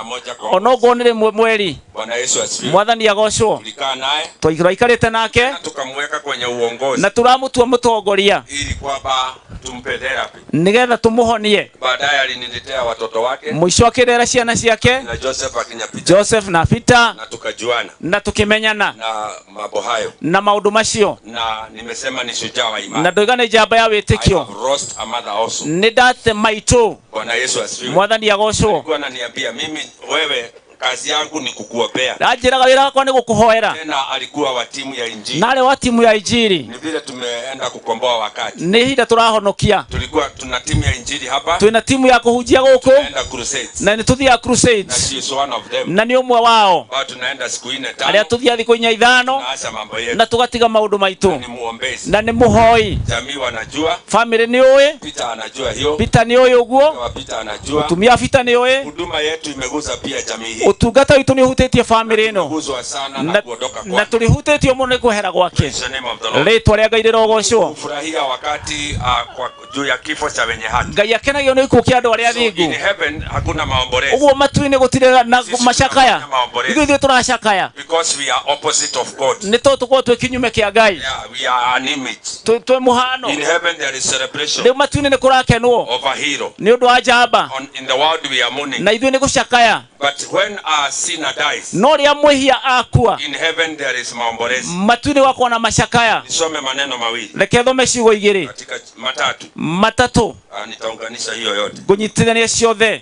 Onoguo nĩ rĩmwe mweri. Bwana Yesu asifiwe. Mwathani agocwo. Tulikaa naye. Twaikarĩte nake. Na tukamweka kwenye uongozi. Na tũramũtua mũtongoria. Ili kwamba tumpe therapy. Nĩgetha tũmũhonie. Baadaye aliniletea watoto wake. Mwisho akĩrera ciana ciake. Na Joseph akinya Peter. Joseph na Peter. Na tukajuana. Na tukimenyana. Na mambo hayo. Na maũndũ macio. Na nimesema ni shujaa wa imani. Na ndoiga nĩ njamba ya wĩtĩkio. I have lost a mother also. Nĩ ndate maitũ. Bwana Yesu asifiwe. Mwathani agocwo. Alikuwa ananiambia mimi wewe kazi yangu ni kukuombea. Anjĩraga wĩra wakwa nĩ gũkũhoera. Tena alikuwa wa timu ya Injili. Na arĩ wa timu ya Injili. Ni vile tumeenda kukomboa wakati. Nĩ ihinda tũrahonokia. Tulikuwa tuna timu ya Injili hapa. Twĩna timu ya kũhunjia gũkũ. Tunaenda crusades. Na nĩ tũthiaga crusades. Na she is one of them. Na nĩ ũmwe wao. Bao tunaenda siku 4 5. Arĩa tũthiaga thikũ 4 5. Tunaacha mambo yetu. Na tũgatiga maũndũ maitũ. Ni muombezi. Na nĩ mũhoi. Jamii wanajua. Family nĩ ũĩ. Peter anajua hiyo. Peter nĩ ũĩ ũguo. Peter anajua. Mũtumia Peter nĩ ũĩ. Huduma yetu imegusa pia jamii hii. Ũtungata witũ nĩ ũhutĩtie bamĩrĩ ĩno Guzwa sana na na kuondoka na kwake. tũrĩhutĩtio mũno nĩ kwehera gwake. Praise the name of the Lord. Rĩtwa rĩa Ngai rĩrogocwo. Kufurahia wakati kwa juu ya kifo cha wenye haki. Ngai akenagio nĩ gĩkuũ kĩa andũ arĩa So in athingu. heaven hakuna maombolezo Ũguo matu-inĩ gũtirĩ na macakaya. maombolezo. Ithuĩ ithuĩ tũracakaya because we are opposite of God. nĩ tondũ tũkorwo twĩ kinyume kĩa Ngai. Yeah, we are an image. Twĩ mũhano. In heaven there is celebration Rĩu matu-inĩ nĩ kũrakenwo of a hero. nĩ ũndũ wa njamba In the world we are mourning. na ithuĩ nĩ gũcakaya. But when a sinner dies, No rĩrĩa mwĩhia akua in heaven there is maombolezo. matu-inĩ gwakorwo na macakaya. Nisome maneno mawili Reke thome ciugo igĩrĩ katika matatu. matatũ Nitaunganisha hiyo yote. ngũnyitithania ciothe.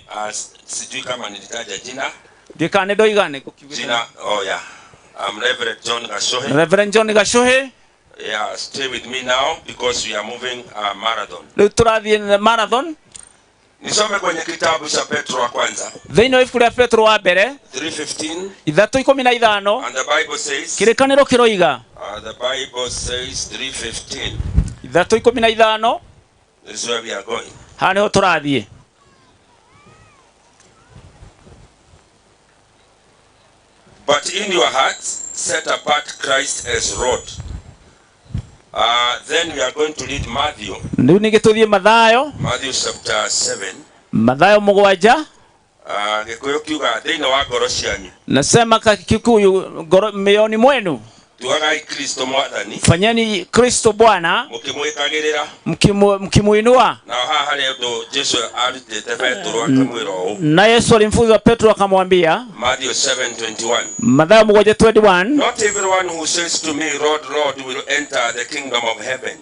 Sijui kama nilitaja jina. Ndiũĩ kana nĩ ndoiga nĩ Jina, oh yeah. I'm Reverend John Gashohe. Reverend John Gacuhi. Yeah, stay with me now because we are moving a marathon. Rĩu tũrathiĩ marathon Nisome kwenye kitabu cha Petro wa kwanza thĩinĩ wa ibuku rĩa Petro wa mbere 3:15 3:15 and the Bible says kĩrĩkanĩro kĩroiga the Bible says 3:15. 3:15 This is where we are going. haha nĩho tũrathiĩ. But in your hearts set apart Christ as Lord. Then we are going to read Matthew. Rĩu ningĩ tũthiĩ Mathayo, Matthew chapter 7. Mathayo 7. Gĩkũyũ kiuga thĩinĩ wa ngoro cianyu Nasema ka Kikuyu mioyoni mwenu tuagai Kristo mwathani fanyeni Kristo Bwana mũkĩmwĩkagĩrĩra mkimuinua. na haha harĩ ũndũ Jesu arutĩte Petero akamwĩra ũũ Na Yesu alimfunza Petro akamwambia, Matthew 7:21 Mathayo 7:21, Not everyone who says to me, Lord, Lord, will enter the kingdom of heaven,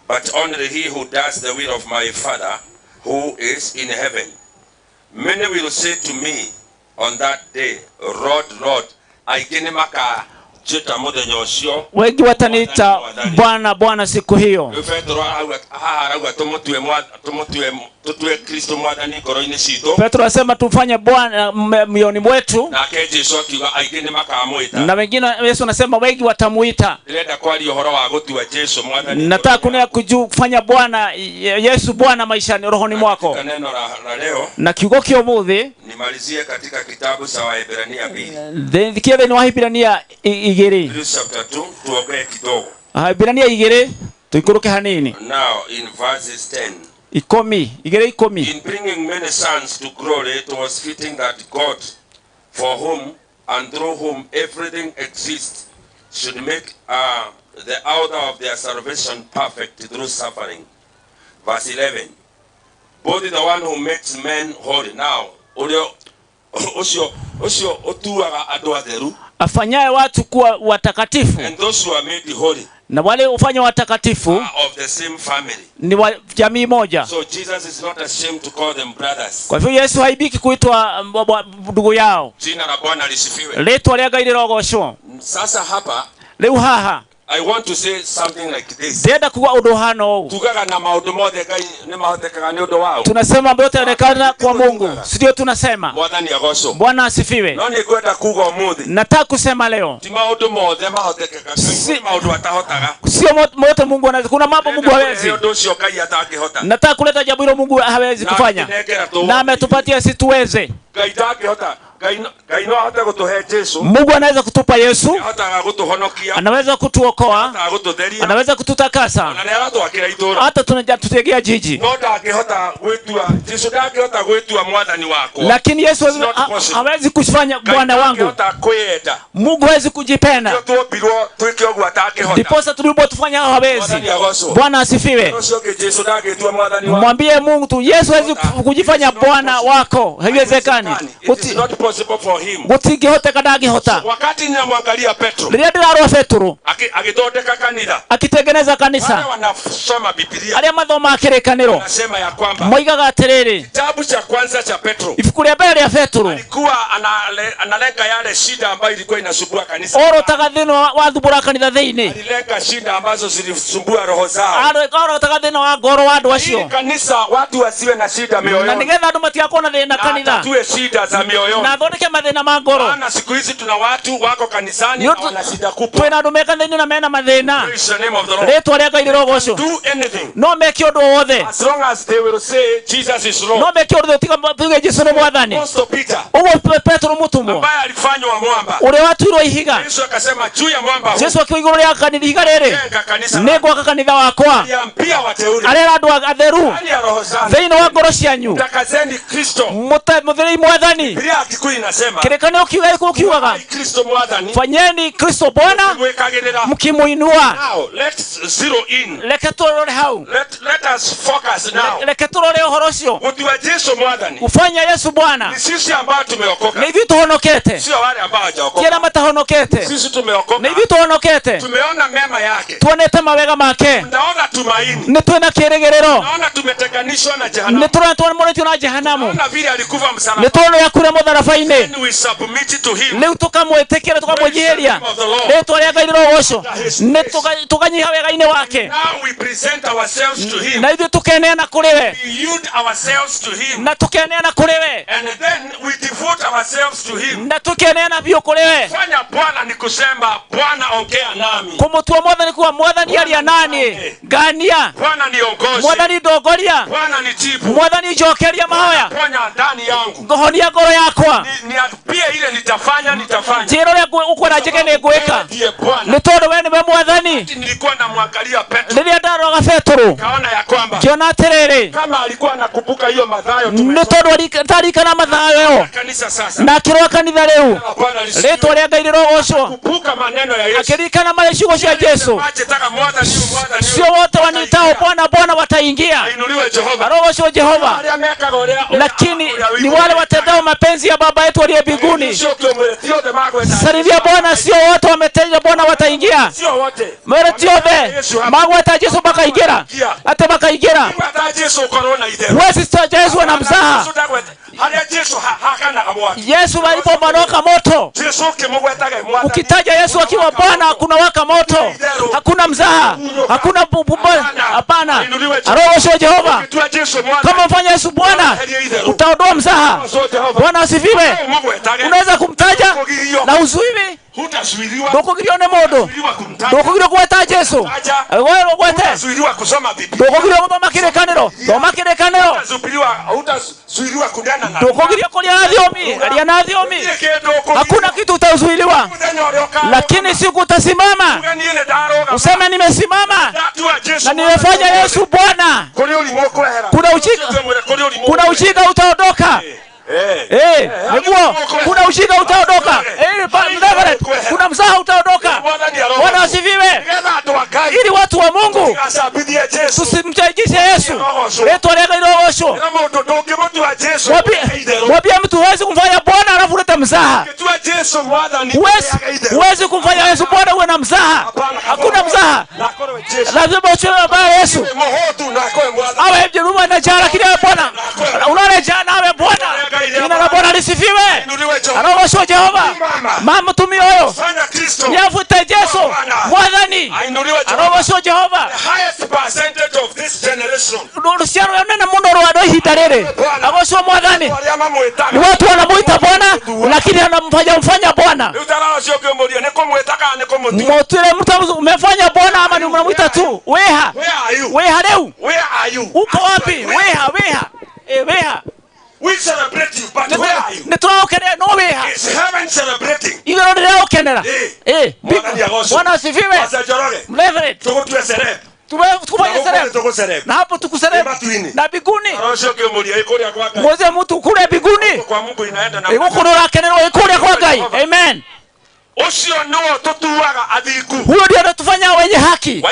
but only he who does the will of my Father who is in heaven. Many will say to me on that day, Lord, Lord, aingĩ nĩ makanjĩta mũthenya ũcio. wengi wataniita Bwana Bwana siku hiyo. Rĩu Petero haha arauga tũmũtue tũtue Kristo mwathani ngoro-inĩ citũ. Petro asema tumfanye Bwana mioyoni mwetu, Nake Jesu akiuga aingĩ nĩ makamwĩta. na wengine Yesu anasema wengi watamuita. Ndĩrenda kwaria ũhoro wa gũtua Jesu mwathani. Nataka kunena kufanya Bwana Yesu Bwana maishani rohoni mwako. Katika neno la leo Na kiugo kĩa ũmũthĩ nimalizie katika kitabu cha Waebrania 2. thikie thĩinĩ wa Hibrania 2. Chapter 2 tuongee kidogo. Hibrania 2 tuikũrũke hanini. Now in verses 10. 10 2:10. In bringing many sons to glory, it was fitting that God, for whom and through whom everything exists, should make the author of their salvation perfect through suffering. Verse 11. Both the one who makes men holy. Now, ũcio ũtuaga andũ atheru, Afanyaye watu kuwa watakatifu, and those who are made holy na wale ufanya watakatifu are of the same family. ni wa jamii moja. So Jesus is not ashamed to call them brothers. Kwa hivyo Yesu haibiki kuitwa ndugu yao. Jina la Bwana lisifiwe. Rĩtwa rĩa Ngai rĩrogocwo. Sasa hapa Rĩu haha I want to say something like this. ndĩrenda kuga ũndũ ũhana ũũ. Tugaga na maũndũ mothe Ngai nĩ mahotekaga nĩ ũndũ wao. Tunasema mambo yote yanaonekana kwa Mungu, si ndio? Tunasema Mwathani agocwo. Bwana asifiwe. No nĩ ngwenda kuga ũmũthĩ Nataka kusema leo ti maũndũ mothe mahotekekaga. Ngai kwĩ maũndũ atahotaga. sio mote Mungu anaweza. Kuna mambo Mungu hawezi. Ũndũ ũcio Ngai atangĩhota. Nataka kuleta jambo hilo Mungu hawezi Na kufanya, akĩnengera tũwote. na ametupatia sisi tuweze. Ngai ndangĩhota. Ngai no ahote gũtũhe Jesu. Mungu anaweza kutupa Yesu, Ahotaga gũtũhonokia. anaweza kutuokoa, Ahotaga gũtũtheria. anaweza kututakasa, Na nĩ aratwakĩra itũũra. hata tunatujengea jiji, No ndangĩhota gwĩtua Jesu ndangĩhota gwĩtua mwathani wakwa. lakini Yesu It's not possible. hawezi kufanya Ngai Bwana wangu. ndangĩhota kwĩyenda. Mungu hawezi kujipenda, Nĩkĩo tuombirwo twĩke ũguo atangĩhota. ndiposa tuliumbwa tufanye hao hawezi. Mwathani agocwo. Bwana asifiwe. Ũcio ũngĩ Jesu ndangĩtua mwathani wakwa. Mwambie Mungu tu, Yesu hawezi kujifanya Bwana wako, haiwezekani. It is not possible for him. Gutingĩhoteka, ndangĩhota. Wakati ninamwangalia Petro Rĩrĩa ndĩrarora Petero agithondeka kanitha, akitengeneza wale kanisa, wanasoma Biblia arĩa mathomaga kĩrĩkanĩro wanasema ya kwamba moigaga atĩrĩrĩ, kitabu cha kwanza cha Petro ibuku rĩa mbere rĩa Petero alikuwa analenga yale shida ambayo ilikuwa inasumbua kanisa. orotaga thĩna wathumbũra kanitha thĩinĩ, Alilenga shida ambazo zilisumbua roho zao. Orotaga thĩna wa ngoro wa andũ Ili acio, kanisa watu wasiwe na shida na mioyoni, nĩgetha andũ matigakorwo na thĩna na kanitha, atatue shida za mioyoni, na Na athondeke mathĩna ma ngoro. Maana siku hizi tuna watu wako kanisani na wana shida kubwa. Twĩna andũ me kanitha-inĩ na mena mathĩna. Praise the name of the Lord. Rĩtwa rĩa Ngai rĩrogocwo. Do anything. No meke ũndũ o wothe. As long as they will say Jesus is Lord. No meke ũndũ tiga tuge Jesu nĩ mwathani. Apostle Peter Ũguo Petero mũtũmwo ambaye alifanywa mwamba. ũrĩa watuirwo ihiga. Yesu akasema juu ya mwamba huu Jesu akiwa igũrũ rĩa kanitha ihiga rĩrĩ jenga kanisa. nĩngwaka kanitha wakwa. Aliambia wateule Arera andũ atheru ndani ya roho zangu thĩinĩ wa ngoro cianyu. takazeni Kristo. Mũtherei mwathani. Biblia ya Kikuyu inasema Kĩrĩkanĩro kiuga gĩkũyũ kiugaga Kristo mwathani fanyeni Kristo Bwana mwikagirira. mkimuinua. Now let's zero in. Reke tũrore hau. Let us focus now. Reke tũrore ũhoro ũcio. Gũtua Jesu mwathani Kufanya Yesu Bwana ni sisi ambao tumeokoka, nĩ ithuĩ tũhonokete, sio wale ambao ti hawajaokoka. arĩa matahonokete. Sisi tumeokoka, Nĩ ithuĩ tũhonokete, tumeona mema yake, tuonete mawega make, tunaona tumaini, nĩ twĩna kĩĩrĩgĩrĩro, tunaona tumetenganishwa na nĩ jehanamu, tũrona tũmonetio na jehanamu, tunaona vile alikufa nĩ msalabani. tũrona ũrĩa akuire mũtharaba-inĩ. Then we submit to him. Rĩu tũkamwĩtĩkĩra tũkamwĩnyihĩria rĩtwa rĩa Ngai rĩrogocwo, nĩ tũkanyiha wega-inĩ wake, Now we present ourselves to him. na ithuĩ tũkeneana kũrĩ we, We yield ourselves to him. na tũkeneana kũrĩ we, And then we devote ourselves to him. na tũkeneana biũ kũrĩ we. Fanya Bwana ni kusema Bwana ongea nami. Kũmũtua mwathani kuwa mwathani aria nani ngania, Bwana niongoze. mwathani ndongoria, Bwana nijibu. mwathani njokeria mahoya, Ponya ndani yangu. ngũhonia ngoro yakwa, Niambie ile nitafanya nitafanya. njĩra ũrĩa ũkwenda njĩke nĩ ngwĩka, Ndiye Bwana. nĩ tondũ we nĩwe mwathani. Nilikuwa namwangalia Petro. Rĩrĩa ndaroraga Petero Nikaona ya kwamba ngĩona atĩrĩrĩ, kama alikuwa anakumbuka hiyo Mathayo nĩ tondũ ndarikana Mathayo ĩyo kanisa sasa. na akĩrora kanitha rĩu, Bwana lisifiwe. rĩtwa rĩa Ngai rĩrogocwo, Kumbuka maneno ya Yesu. akĩririkana marĩ ciugo cia Jesu, Ache taka mwathani huyu, mwathani huyu. sio wote waniitao Bwana Bwana wataingia. Ainuliwe Jehova. Arogocwo Jehova. Arĩa mekaga ũrĩa Lakini ni wale watendao mapenzi ya Baba yetu aliye mbinguni. Sio kĩomwĩre, ti othe magweta. Salimia Bwana, sio wote wametenda Bwana wataingia. Sio wote. Mwere ti othe magweta Jesu makaingĩra, atĩ makaingĩra. Gweta Jesu ũkorwo na itherũ. Huwezi sita Yesu ana mzaha. Jesu ndagweta. Harĩa Jesu hakanaga mwaki. Yesu alipomaroka moto, Jesu ũkĩmũgwetaga mwathani. ukitaja Yesu akiwa Bwana kuna waka moto, hakuna mzaha, hakuna hapana. Arogocwo Jehova. Ũgĩtua Jesu mwathani. Kama mfanya Yesu Bwana, utaondoa mzaha. Bwana asifiwe. Unaweza kumtaja na uzuiwi, Hutazuiliwa. ndũkũgirio nĩ mũndũ, ndũkũgirio kũgweta Jesu, wewe ũgwete, Hutazuiliwa kusoma Biblia. ndũkũgirio gũthoma kĩrĩkanĩro, thoma kĩrĩkanĩro, Hutazuiliwa kunena na ndũkũgirio kũria na thiomi, aria na thiomi, hakuna kitu utazuiliwa, lakini siku utasimama Niĩ nĩ ndarũgama. useme nimesimama Ndatua Jesu na nimefanya Yesu Bwana. Kũrĩ ũrimũ ũkwehera. Kuna ujinga, Kũrĩ ũrimũ kuna ujinga utaondoka. Niguo, kuna ujinga utaondoka. Reverend, kuna mzaha utaondoka. Bwana asifiwe. Nĩgetha andũ a Ngai Ili watu wa Mungu tũtigacambithie Jesu. tusimchaijishe Yesu, rĩtwa rĩa Ngai rĩrogocwo. Ĩra mũndũ ndũngĩmũtua Jesu Mwambie mtu huwezi kumfanya Bwana alafu ulete mzaha. Ũngĩtua Jesu mwathani Huwezi kumfanya Yesu Bwana uwe na mzaha. Hakuna mzaha, na akorwe Jesu. lazima usiwe baba Yesu. Mũhũtu na akorwe mwathani. Awe mjerume na njaa, lakini awe Bwana. Unaona njaa na awe Bwana. Jina la Bwana lisifiwe. Arogocwo Jehova. Mama mtumia huyo Fanya Kristo. niavute Jesu mwathani. Ainuliwe Jehova. Arogocwo Jehova. The highest percentage of this generation Rũciaro rũrĩa rũnene mũno rwa rwa ihinda rĩrĩ, agocwo mwathani. arĩa mamwĩtaga Ni watu wanamuita Bwana, lakini anamfanya mfanya Bwana. rĩu tarara ũcio ũngĩmũria nĩ kũmwĩta kana nĩ kũmũtua Mutwire mtu umefanya Bwana ama ni unamuita tu? Weha. Where are you? Weha leo. Where are you? Uko wapi? Weha, weha. Weha. We celebrate you, but where are you? Nĩ tũraũkenera no weha. Is heaven celebrating? Igũrũ nĩrĩraũkenera. Mwathani agocwo. Bwana asifiwe. Pastor Njoroge. Reverend. Tũgũtue celeb. Tukufanye Na gũkũ celeb. thĩ tũgũceleb. Na hapo tukuceleb. Matu-inĩ. Na mbinguni. Tarora ũcio ũngĩmũria ĩ kũrĩa kwa Ngai. Mwoze mtu kule mbinguni. Kwa Mungu inaenda na Gũkũ nĩũrakenerwo ĩ kũrĩa kwa Ngai. Amen. Ũcio nĩwe tũtuaga athingu. Huyo ndiye anatufanya wenye haki.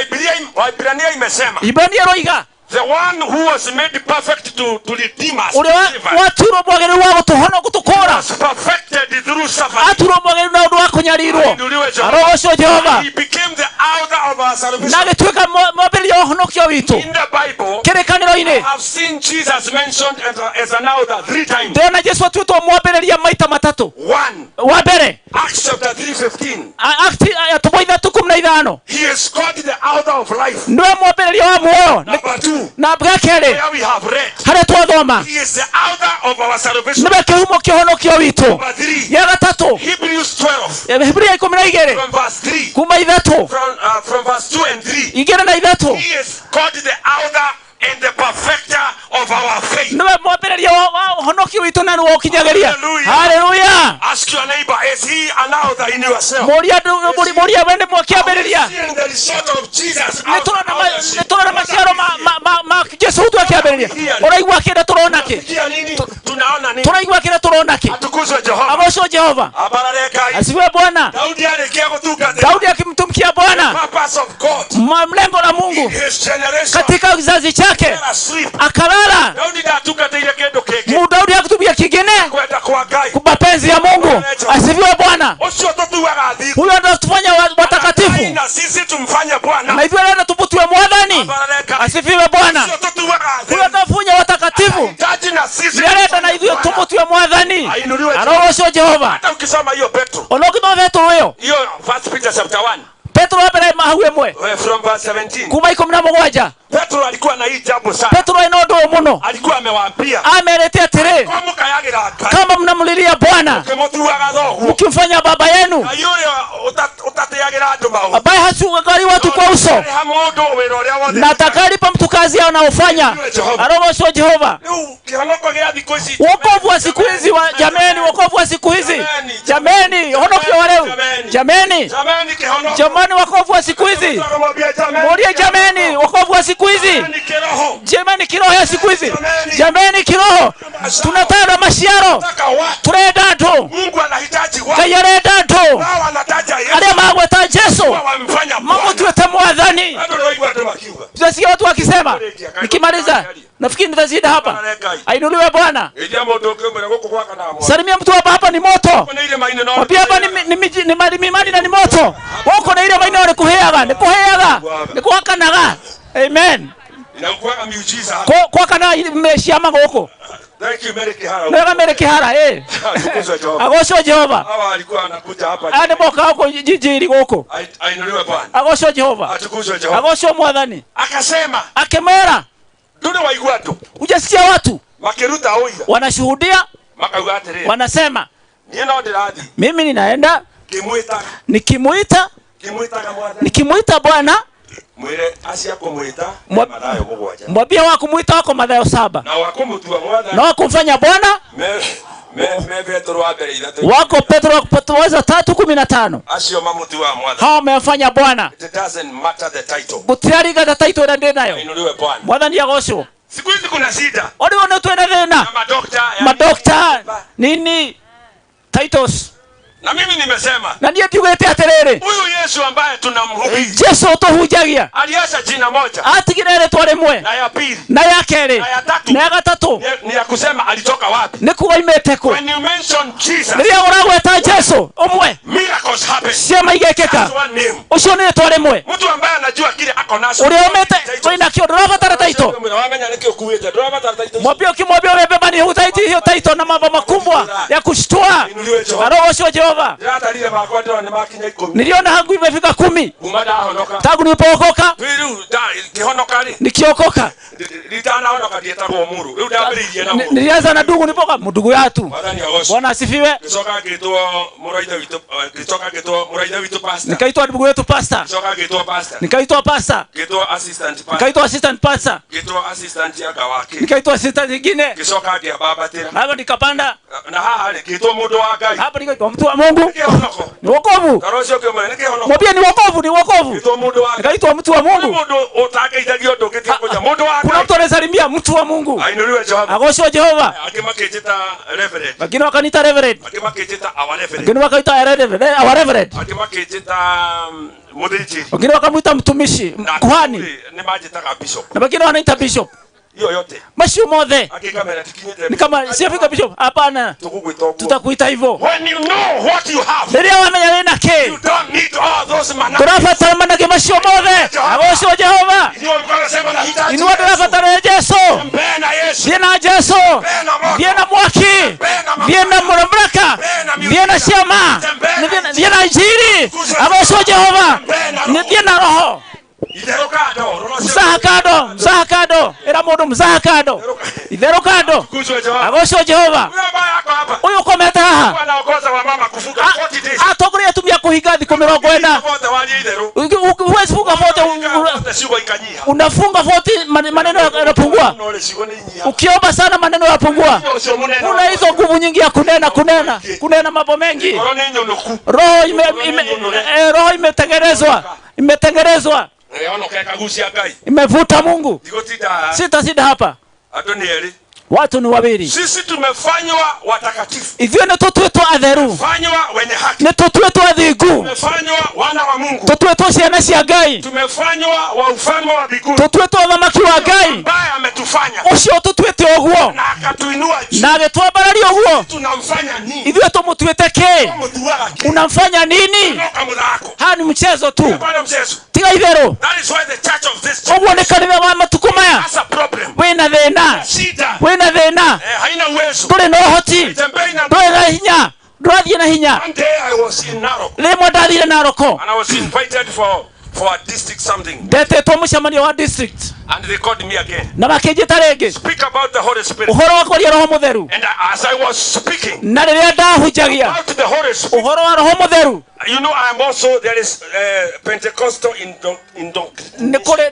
Waibrania imesema Ibrania ĩroiga the one who was made perfect to redeem us, ũrĩa to save us, waturwo mwagĩrĩru wa gũtũhono gũtũkũra, was perfected through suffering. aturwo mwagĩrĩru na ũndũ wa kũnyarirwo. Ainuliwe Jehova. Arogocwo Jehova. He became the author of our Na salvation. agĩtuĩka mwambĩrĩria wa ũhonokio witũ. In the Bible, Kĩrĩkanĩro-inĩ I have seen Jesus mentioned as an author 3 times. ndĩrona Jesu atuĩtwo mwambĩrĩria maita matatũ. One, Wa mbere Acts chapter 3:15. Akti 3:15 He is called the author of life. Niwe mwambĩrĩria wa muoyo. Number 2. Na ga kerĩ, Where we have read. harĩa twathoma, He is the author of our salvation. nĩwe kĩhumo kĩa ũhonokio witũ. Number 3. Ya gatatũ, Hebrews 12. Hebrew 12 From verse 3. kuma 3, From verse 2 and 3. 2 na 3, He is called the author and the perfecter of our faith. Niwe mwambĩrĩria wa ũhonokio witũ na nĩwe ũkinyagĩria. Hallelujah. Hallelujah. Ask your neighbor, is he an author in yourself? Mũria mũria we nĩ mwakĩambĩrĩria. Seeing the result of Jesus. Nĩ tũrona maciaro ma Jesu tu akĩambĩrĩria. Ũraigua kĩrĩa tũrona kĩ? Sikia nini? Tunaona nini? Tũraigua kĩrĩa tũrona kĩ? Atukuzwe Jehova. Agocwo Jehova. Abarare Ngai. Asifiwe Bwana. Daudi arĩkia gũtungatĩra. Daudi akimtumikia Bwana, Purpose of God. Mlengo la Mungu His generation. katika kizazi chake, Fell asleep. akalala. Daudi ndatungatĩire kĩndũ kĩngĩ. Daudi hakutumia kingine Kwenda kwa Ngai. mapenzi ya Mungu. Asifiwe Bwana. Ũcio tũtuaga thingu. Huyo ndo tufanya watakatifu, Na sisi tumfanye Bwana. na hivyo ndio tuputiwe mwathani. Asifiwe Bwana. Ũcio tũtuaga Huyo ndo tufanya watakatifu, taji na sisi nĩarenda na ithuĩ tũmũtue mwathani. Ainuliwe Arogocwo Jehova. Hata ukisoma hiyo Petro, Ona ũngĩthoma Petro ĩyo, hiyo First Peter chapter 1 Petro wa mbere hau ĩmwe from verse 17. kuma 17, Petro alikuwa na hii jambo sana. Petro ena ũndũ ũyũ mũno. Alikuwa amewaambia, Amerĩte atĩrĩ, kwa mũkayagira Ngai, kama mnamlilia Bwana mũkĩmũtuaga thoguo, mkimfanya baba yenu Ngai ũrĩa ũtatĩagĩra andũ maũndũ, ambaye hasuangalii watu kwa uso, arĩha mũndũ wĩra ũrĩa wothe. na atakalipa mtu kazi anaofanya. Arogocwo Jehova. Rĩu kĩhonoko gĩa thikũ ici, Wokovu wa siku hizi wa, jameni, wokovu wa siku hizi jameni, honokio wa leo jameni, jameni, kĩhonoko jamani, wokovu wa siku hizi murie jameni, wokovu wa siku hizi jameni, kiroho ya siku hizi jameni, kiroho tunataka maciaro, turenda andu, Mungu anahitaji watu. Ngai arenda andu Wao wanataja Yesu. aria magweta Jesu Wamfanya Bwana. mamutwete mwathani. Andũ nĩwaigua andũ makiuga. Tutasikia watu wakisema. Nikimaliza nafikiri nitazida hapa. Ainuliwe Bwana. Geithia mũndũ ũngĩ ũmwĩre gũkũ gwakanaga mwaki. Salimia mtu hapa, hapa ni moto. Gũkũ nĩ irĩma-inĩ no Mwambie hapa ni mimani na ni moto. Gũkũ nĩ irĩma-inĩ no nĩ kũhĩaga, nĩ gwakanaga. Amen. Na gũkwaga miujiza. Gwakanaga ciama gũkũ. Thank you Mary Kihara. Nĩwega Mary Kihara, eh. Atukuzwe Jehova. Agocwo Jehova. Hawa walikuwa wanakuja hapa. Aya nĩ moka gũkũ jijiri gũkũ. Ainuliwe Bwana. Agocwo Jehova. Atukuzwe Jehova. Agocwo Mwathani. Akasema, Akemera, ndũrĩ waigua andũ hujasikia watu makĩruta ũira wanashuhudia, makauga atĩrĩrĩ, wanasema niĩ no ndĩrathiĩ mimi ninaenda ngĩmwĩtaga nikimuita, ngĩmwĩtaga Mwathani. nikimuita Bwana, Mwĩre acio akũmwĩta nĩ Mathayo 7 mwambie wa kumuita wako Mathayo 7 na wa kũmũtua Mwathani na wa kumfanya Bwana me Petro wa mbere 3 wako Petro 3:15. Acio mamũtuaga Mwathani. Hao wamefanya Bwana. It doesn't matter the title. Gũtirarigata title ĩrĩa ndĩ nayo. Ainuliwe Bwana. Mwathani agocwo. Siku hizi kuna shida Orĩo nĩ twĩna thĩna. na madokta ya Madokta nini titles. Na mimi nimesema Na niĩ ndiugĩte atĩrĩrĩ, huyu Yesu ambaye tunamhubiri Jesu tũhunjagia aliacha jina moja atigire rĩtwa rĩmwe na ya pili na ya kerĩ na ya tatu na ya gatatũ, ni ya kusema alitoka wapi. nĩ kuga oimĩte kũ. When you mention Jesus, Rĩrĩa ũragweta Jesu ũmwe, miracles happen. ciama igekĩka. That's one name. Ũcio nĩ rĩtwa rĩmwe. Mtu ambaye anajua kile ako nacho. Ũrĩa ũmĩte wĩnakĩo ndũrabatara title. Wamenya nĩkĩ ũkuĩte, ndũrabatara title. Mwambie ukimwambia umebeba ni hutaiti hiyo title na mambo makubwa ya kushtua. Arogocwo Jehova. Ndĩratarire makwa ndĩrona nĩ makinya 10. Niliona hangu imefika 10 Kuma ndahonoka. tangu nilipookoka, Rĩu ngĩhonoka rĩ, nikiokoka nditanahonoka ndietagwo mũrũ. Rĩu ndambĩrĩirie na mũrũ. Nilianza na ndugu, nipoka ndugu yatu. Mwathani agocwo. Bwana asifiwe. Ngĩcoka ngĩtwo mũrũ wa ithe witũ, ngĩcoka ngĩtwo mũrũ wa ithe witũ pastor. Nikaitwa ndugu yetu pastor, Ngĩcoka ngĩtwo pastor. nikaitwa pastor, Ngĩtwo assistant pastor. nikaitwa assistant pastor, Ngĩtwo assistant anga wake. nikaitwa assistant nyingine, Ngĩcoka ngĩambambatĩra. hapo nikapanda Na haha rĩ, ngĩtwo mũndũ wa Ngai. hapa nikaitwa mtu wa Mungu. Kĩhonoko. Ni wokovu. Toro ũcio ũkĩmwĩra nĩ kĩhonoko. Mwambie ni wokovu, ni wokovu. Ngĩtwo mũndũ wa Ngai. Nikaitwa mtu wa Mungu. Mũndũ ũtangeithagia ũndũ ũngĩtiga kũnja mũndũ wa Kuna Ngai. mtu anasalimia mtu wa Mungu. Ainuliwe Jehova. Agocwo Jehova. Angĩ makĩnjĩta reverend. Wengine wakaniita reverend, Angĩ makĩnjĩta our reverend. wengine wakaita reverend, our reverend, Angĩ makĩnjĩta mũthĩnjĩri. wengine wakamuita mtumishi, Na kuhani, nĩ manjĩtaga bishop. na wengine wanaita bishop. Hiyo yote. Macio mothe Angĩ kamera tikinyĩte. ni kama siyafika bishop, hapana, Tũgũgwĩta ũguo. tutakuita hivyo. When you know what you have, Rĩrĩa wamenya wĩna kĩ, you don't need all those managers. ndũrabatara manage macio mothe. Agocwo Jehova. Inua mkono sema nahitaji Inua, ndũrabatara Jesu. Tembea na Yesu. Thiĩ na Jesu, thiĩ na mwaki, thiĩ na mamlaka, thiĩ na ciama, thiĩ na injili. Agocwo Jehova. Thiĩ na roho. Itherũ kando. Mzaha kando, mzaha kando, ĩra mũndũ mzaha kando, itherũ kando. Agocwo Jehova. Ũyũ ũkomete haha Anaongoza wamama kufunga 40 days. Atongoria atumia kũhinga thikũ 40. Wote warie itherũ. Huwezi funga 40, Ciugo ikanyiha. unafunga 40, maneno yanapungua. No rĩ, ciugo nĩ inyiha. Ukiomba sana maneno yanapungua. Ũcio mũnene. Una hizo nguvu nyingi ya kunena, kunena, kunena mambo mengi. Ngoro nĩ nyũnũku. Roho ime, ime, roho imetengenezwa, imetengenezwa, Ona ũkekagucia Ngai. imevuta Mungu. Ndigũtinda. Sita hapa, Andũ nĩ erĩ. watu ni wawili. Sisi tumefanywa watakatifu. Ithuĩ nĩ tũtuĩtwo atheru, Fanywa wenye haki. nĩ tũtuĩtwo athingu, Tumefanywa wana wa Mungu. tũtuĩtwo ciana cia Ngai, Tumefanywa wa ufalme wa mbinguni. tũtuĩtwo ũthamaki wa Ngai. Ambaye ametufanya Ũcio ũtũtuĩte ũguo na akatuinua juu. na agĩtwambararia ũguo, Tunamfanya nini? ithuĩ tũmũtuĩte kĩ? Mũtuaga kĩ? Unamfanya nini? Kamũthako. Haya ni mchezo tu, Bado mchezo. tiga itherũ. That is why the church of this Ũguo nĩ kanitha wa matukũ maya has a problem. wĩna thĩna, Shida. wĩna thĩna, Haina uwezo. ndũrĩ na ũhoti, Haitembei na ndũrĩ na hinya, ndũrathiĩ na hinya. One day I was in Narok Rĩmwe ndathire Naroko, and I was invited for a district something, ndetĩtwo mũcemanio wa district and they called me again. na makĩnjĩta rĩngĩ Speak about the Holy Spirit. ũhoro wa kwaria Roho Mũtheru. And as I was speaking Na rĩrĩa ndahunjagia about the Holy Spirit, ũhoro wa Roho Mũtheru, you know, I am also there is Pentecostal in nĩ kũrĩ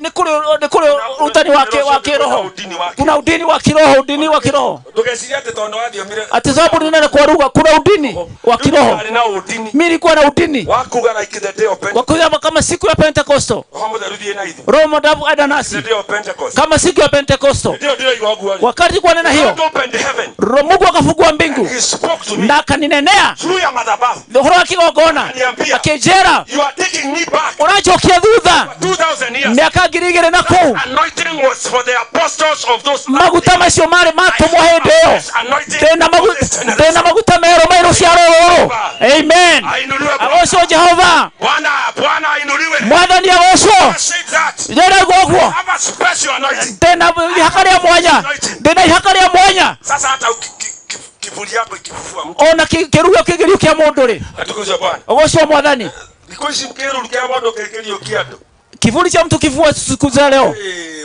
ũrutani wa kĩroho. Kuna udini wa kiroho, udini wa kiroho. Ndũgecirie atĩ tondũ wathiomire Ati sababu ninene kwa lugha, kuna udini wa kiroho. Arĩ na udini Mimi nilikuwa na udini wa kuga like the day of wa Pentecost. kuga kama siku ya Pentekosto, Roho Mũtheru thiĩ na ithuĩ. Roho Mũtheru enda nasi The day of Pentecost. kama siku ya Pentekosto. Ndio ndĩraigua ũguo rĩ. Wakati kwa nena hiyo, God opened heaven. Roho Mungu akafungua mbingu He spoke to me na akaninenea through ya madhabahu. ũhoro wa kĩgongona, akĩnjĩra You are taking me back ũranjokia thutha 2000 years. mĩaka 2000 na kũu. Anointing was for the apostles of those Maguta macio marĩ matũmwo hĩndĩ ĩyo. Ndĩna maguta merũ mai rũciaro rũrũ. Amen. Agocwo Jehova. Bwana Bwana ainuliwe. Mwathani agocwo. Say that. Ndĩraigua ũguo. Have a special anointing. Ndĩna ihaka rĩa mwanya, ndĩna ihaka rĩa mwanya. Sasa hata kivuli yako ikifufua mtu. Ona kĩruo kĩgĩrio kĩa mũndũ rĩ, Atukuzwe Bwana. ũgocwo Mwathani. Thikũ ici kĩruru kĩa mũndũ kĩkĩriũkia andũ. Kivuli cha mtu kifua siku za leo,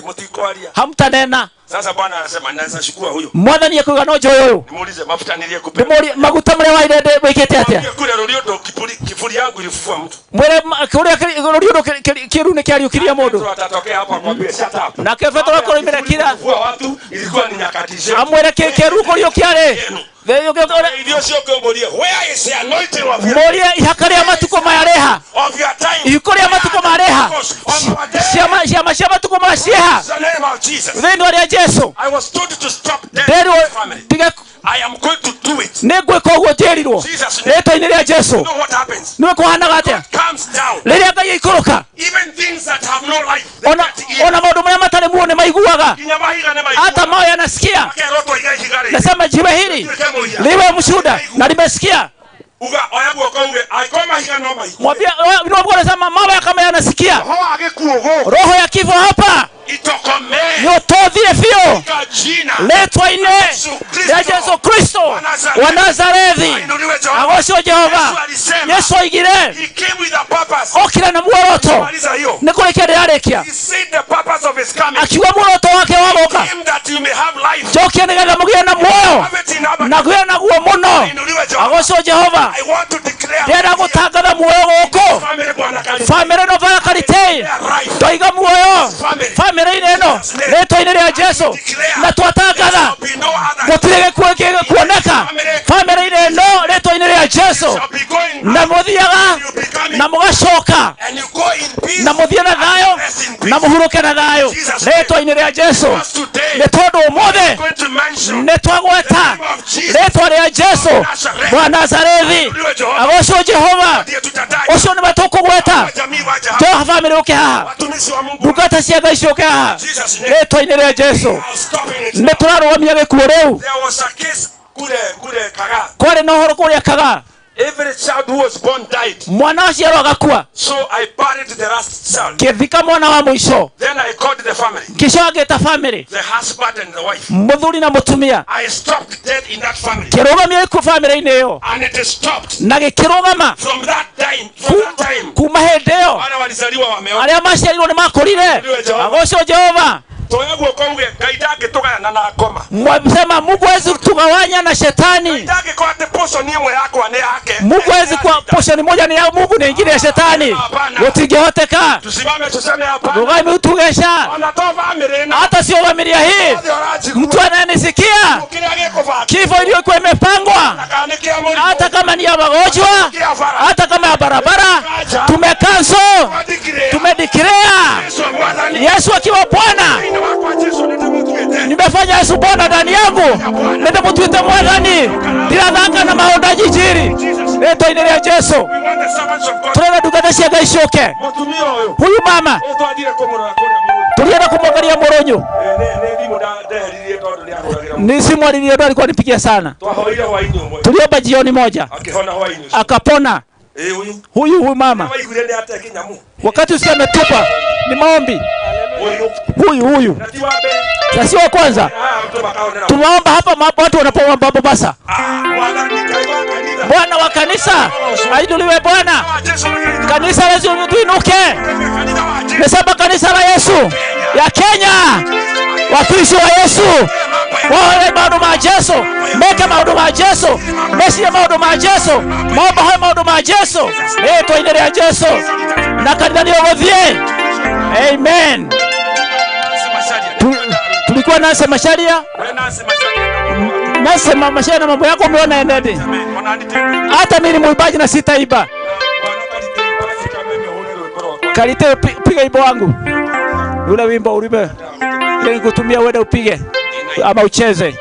Mũtikwaria. hamtanena. Sasa Bwana anasema naweza shukua huyo. Mwathani akuiga no njoe ũyũ, Nimuulize mafuta niliyekupea. ndĩmũrie maguta marĩa waire wĩkĩte atĩa. Kule rũriondo kivuli yangu ilifufua mtu. Mwĩre kũrĩa rũriondo kĩru nĩ kĩariũkirie mũndũ. Petro atatokea hapo akwambie shut up. Nake Petro akoimĩra kira Kufufua watu ilikuwa ni nyakati zetu. amwĩre kĩru kũriũkia rĩ, Irio cio ũkĩmũrie, where is the anointing of your mũrie ihaka rĩa matukũ maya rĩha, of your time? ihiko rĩa matukũ maya rĩha, ciama cia matukũ maya ciĩha In the name of Jesus. thĩinĩ wa rĩa Jesu. I was told to stop death in Nderirwo this family. tige, I am going to do it. nĩ ngwĩka ũguo njĩrirwo Jesus name. rĩtwa-inĩ rĩa Jesu. You know what happens? Nĩwe kũhanaga atĩa Comes down. rĩrĩa Ngai aikũrũka, Even things that have no life. They ona get eaten. ona maũndũ marĩa matarĩ muoyo nĩ maiguaga, Nginya mahiga nĩ maiguaga. hata mawe yanasikia. Makerwo tũiga ihiga rĩrĩ. Nasema jiwe hili liwe mshuhuda na limesikia. Uga oya guoko uge angĩkorwo mahiga no maigue. Mwambie nasema mawe kama yanasikia. Roho wa gĩkuũ gũkũ Roho ya kifo hapa itokomee nĩũtũthie biũ katika jina rĩtwa-inĩ Yesu Kristo rĩa Jesu Kristo wa Nazarethi. Ainuliwe Jehova. Agocwo Jehova. Yesu alisema, Yesu oigire He came with a purpose. okire na muoroto, Maliza hiyo. nĩ kũrĩkia ndĩrarĩkia. He said the purpose of his coming. Akiuga muoroto wake wa gũka, Came that you may have life. njokie nĩgetha mũgĩe na muoyo Have it in abundance. na gũgĩe naguo mũno. Ainuliwe Jehova. Agocwo Jehova. I want to declare Ndĩrenda gũtangatha muoyo gũkũ family Bwana kanitha. bamĩrĩ ĩno bara Karitei, ndoiga muoyo bamĩrĩ-inĩ ĩno rĩtwa-inĩ rĩa Jesu, na twatangatha gũtirĩ gĩkuũ gĩkuoneka bamĩrĩ-inĩ ĩno rĩtwa-inĩ rĩa Jesu, na mũthiaga na mũgacoka And you go in peace. na mũthiĩ na thayũ na mũhurũke na thayũ rĩtwa-inĩ rĩa Jesu. Nĩ tondũ ũmũthĩ Going to mention nĩ twagweta rĩtwa rĩa Jesu wa Nazarethi. Agocwo Jehova. Ũcio nĩwe tũkũgweta. jamii waje hapa. Njoha bamĩrĩ ũke haha, Watumishi wa Mungu. ndungata cia Ngai ciũke haha rĩtwa-inĩ rĩa Jesu. Stopping it. Nĩ tũrarũgamia gĩkuũ rĩu. There was a case kule Kaga. Kwarĩ na ũhoro kũrĩa Kaga, Every child who was born died. mwana aciarwo agakua. So I buried the last child. Ngĩthika mwana wa mũico, Then I called the family, ngĩcoka ngĩta bamĩrĩ, the husband and the wife. mũthuri na mũtumia, I stopped death in that family. kĩrũgamia gĩkuũ bamĩrĩ-inĩ ĩyo And it stopped na gĩkĩrũgama from that time. From that time. Kuma hĩndĩ ĩyo Wale walizaliwa wameona. arĩa maciarirwo nĩ makũrire. Agocwo Jehova. Toya guoko uge Ngai ndangĩtũgayana na ngoma. Mwasema Mungu hawezi kutugawanya na shetani. Ndangĩkorwo atĩ portion ĩmwe yakwa nĩ yake. Mungu hawezi kuwa portion moja ni ya Mungu na ingine ya shetani. Gũtingĩhoteka. Tusimame tuseme hapana. Rugami utugesha. Ona to family ĩno. Hata sio familia hii. Mtu ananisikia, Kĩrĩa gĩkũbangwo. kifo iliyokuwa imepangwa, Kana nĩ kĩa mũrimũ. hata kama ni ya magonjwa, hata kama ya barabara, tumekanso, tumedeclare Yesu akiwa Bwana. Nimefanya Yesu Bwana ndani yangu, nĩndĩmũtuĩte Mwathani, ndirathaka na maũndũ njiri rĩtwa-inĩ rĩa Jesu. We want the servants of God. Tũrenda ndungata cia Ngai ciũke. Mũtumia ũyũ. Huyu mama Ũyũ twathire kũmũrora kũrĩa Mũrũthi. tulienda kumwangalia Mũrũnyũ, Nĩ thimũ ndeheririe tondũ nĩ ahũragĩra. nisimwalilie ndo alikuwa nipigia sana. Twahoire hwainĩ ũmwe. Tuliomba jioni moja Akĩhona hwainĩ ũcio. akapona. Ĩ ũyũ. Huyu mama Waiguire nĩ ate kĩnyamũ. wakati usikia ametupa ni maombi. Ũyũ. Huyu Na ti wa mbere. na sio wa kwanza. Haya mtu makaonera. Tumeomba hapa watu wanapoomba Mombasa. Mwathani Ngai wa kanitha. Bwana wa kanisa ainuliwe Bwana. Kanisa la Yesu tuinuke. Nisema kanisa la Yesu ya Kenya, Wakristo wa Yesu waone maundu ma Jesu, meke maundu ma Jesu, mecirie maundu ma Jesu, maombahoe maundu ma Jesu rĩtwa-inĩ rĩa Jesu, na kanitha nĩ ũgũthiĩ. Amen. Tulikuwa nase Macharia, nase Macharia na mambo yako umeona enende. Hata mimi ni mwimbaji na sitaiba. Karite, piga wimbo wangu. Ule wimbo ulibe. Ile nikutumia uende upige ama ucheze.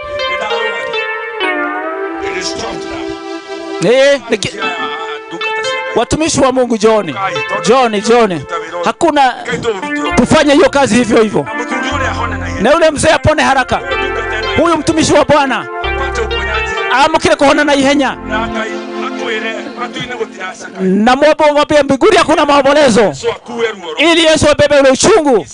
Watumishi wa Mungu John. John. Hakuna tufanye hiyo kazi hivyo hivyo. Na yule mzee apone haraka. Huyu mtumishi wa Bwana amukire kuhona na ihenya. Na mwombe mwambie mbinguni hakuna maombolezo, ili Yesu abebe ule uchungu.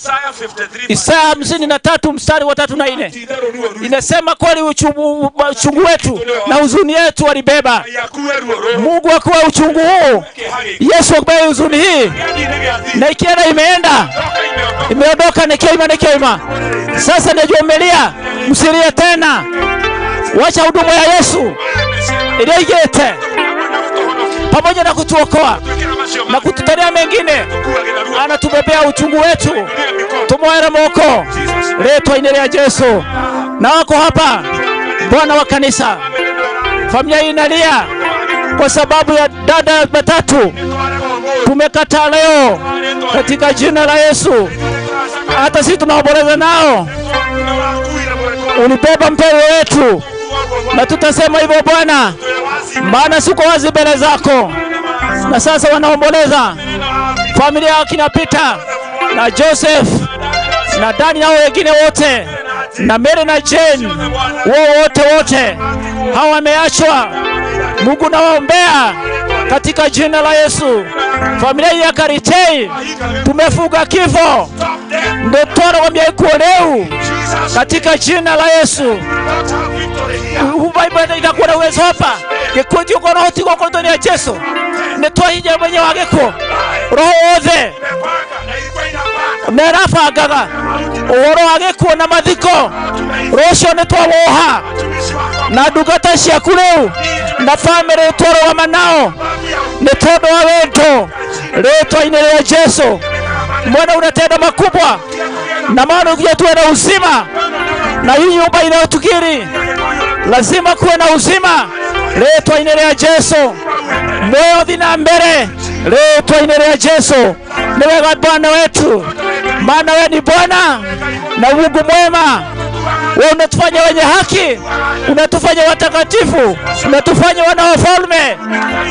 Isaya 53 mstari wa 3 na 4 inasema kweli uchungu wetu na huzuni yetu alibeba. Mungu akuwe uchungu huu, Yesu akubebe huzuni hii, na ikienda imeenda, imeondoka, nikiima nikiima. Sasa najua umelia, msilie tena. Wacha huduma ya Yesu iliyoigete pamoja na kutuokoa na kututendea mengine, anatubebea uchungu wetu. Tumuhere moko rĩtwa-inĩ rĩa Jesu. Na wako hapa Bwana wa kanisa, familia hii inalia kwa sababu ya dada matatu. Tumekataa leo katika jina la Yesu. Hata sisi tunaomboleza nao. Ulibeba mpendo wetu, na tutasema hivyo Bwana, maana siko wazi mbele zako. Na sasa wanaomboleza familia ya kina Peter na Joseph na Dani nao wengine wote na Mary na Jane, wao wote hawa wameachwa. Mungu nawaombea katika jina la Yesu. Familia ya Karitei tumefuga kifo ndotoro wa miekuoleu katika jina la Yesu. Huba itakuwa na uwezo hapa gikundi uko na hoti uko ndani ya Yesu nitwahija mwenye wa gikuo roho othe nerabangaga uhoro wa gikuo na mathiko rũcio nĩtwawoha na ndungata ciaku rĩu na bamĩrĩ twarũgama nao nĩ tondũ wa wendo rĩtwa-inĩ rĩa Jesu. Mwana unatenda makubwa na maana ukija tuwe na uzima, na hii nyumba inayotukiri lazima kuwe na uzima rĩtwa-inĩ rĩa Jesu. Moyo thina mbere rĩtwa-inĩ rĩa Jesu. Ni wega Bwana wetu, maana wewe ni Bwana na Mungu mwema. Wewe unatufanya wenye haki, unatufanya watakatifu, unatufanya wana wa falme.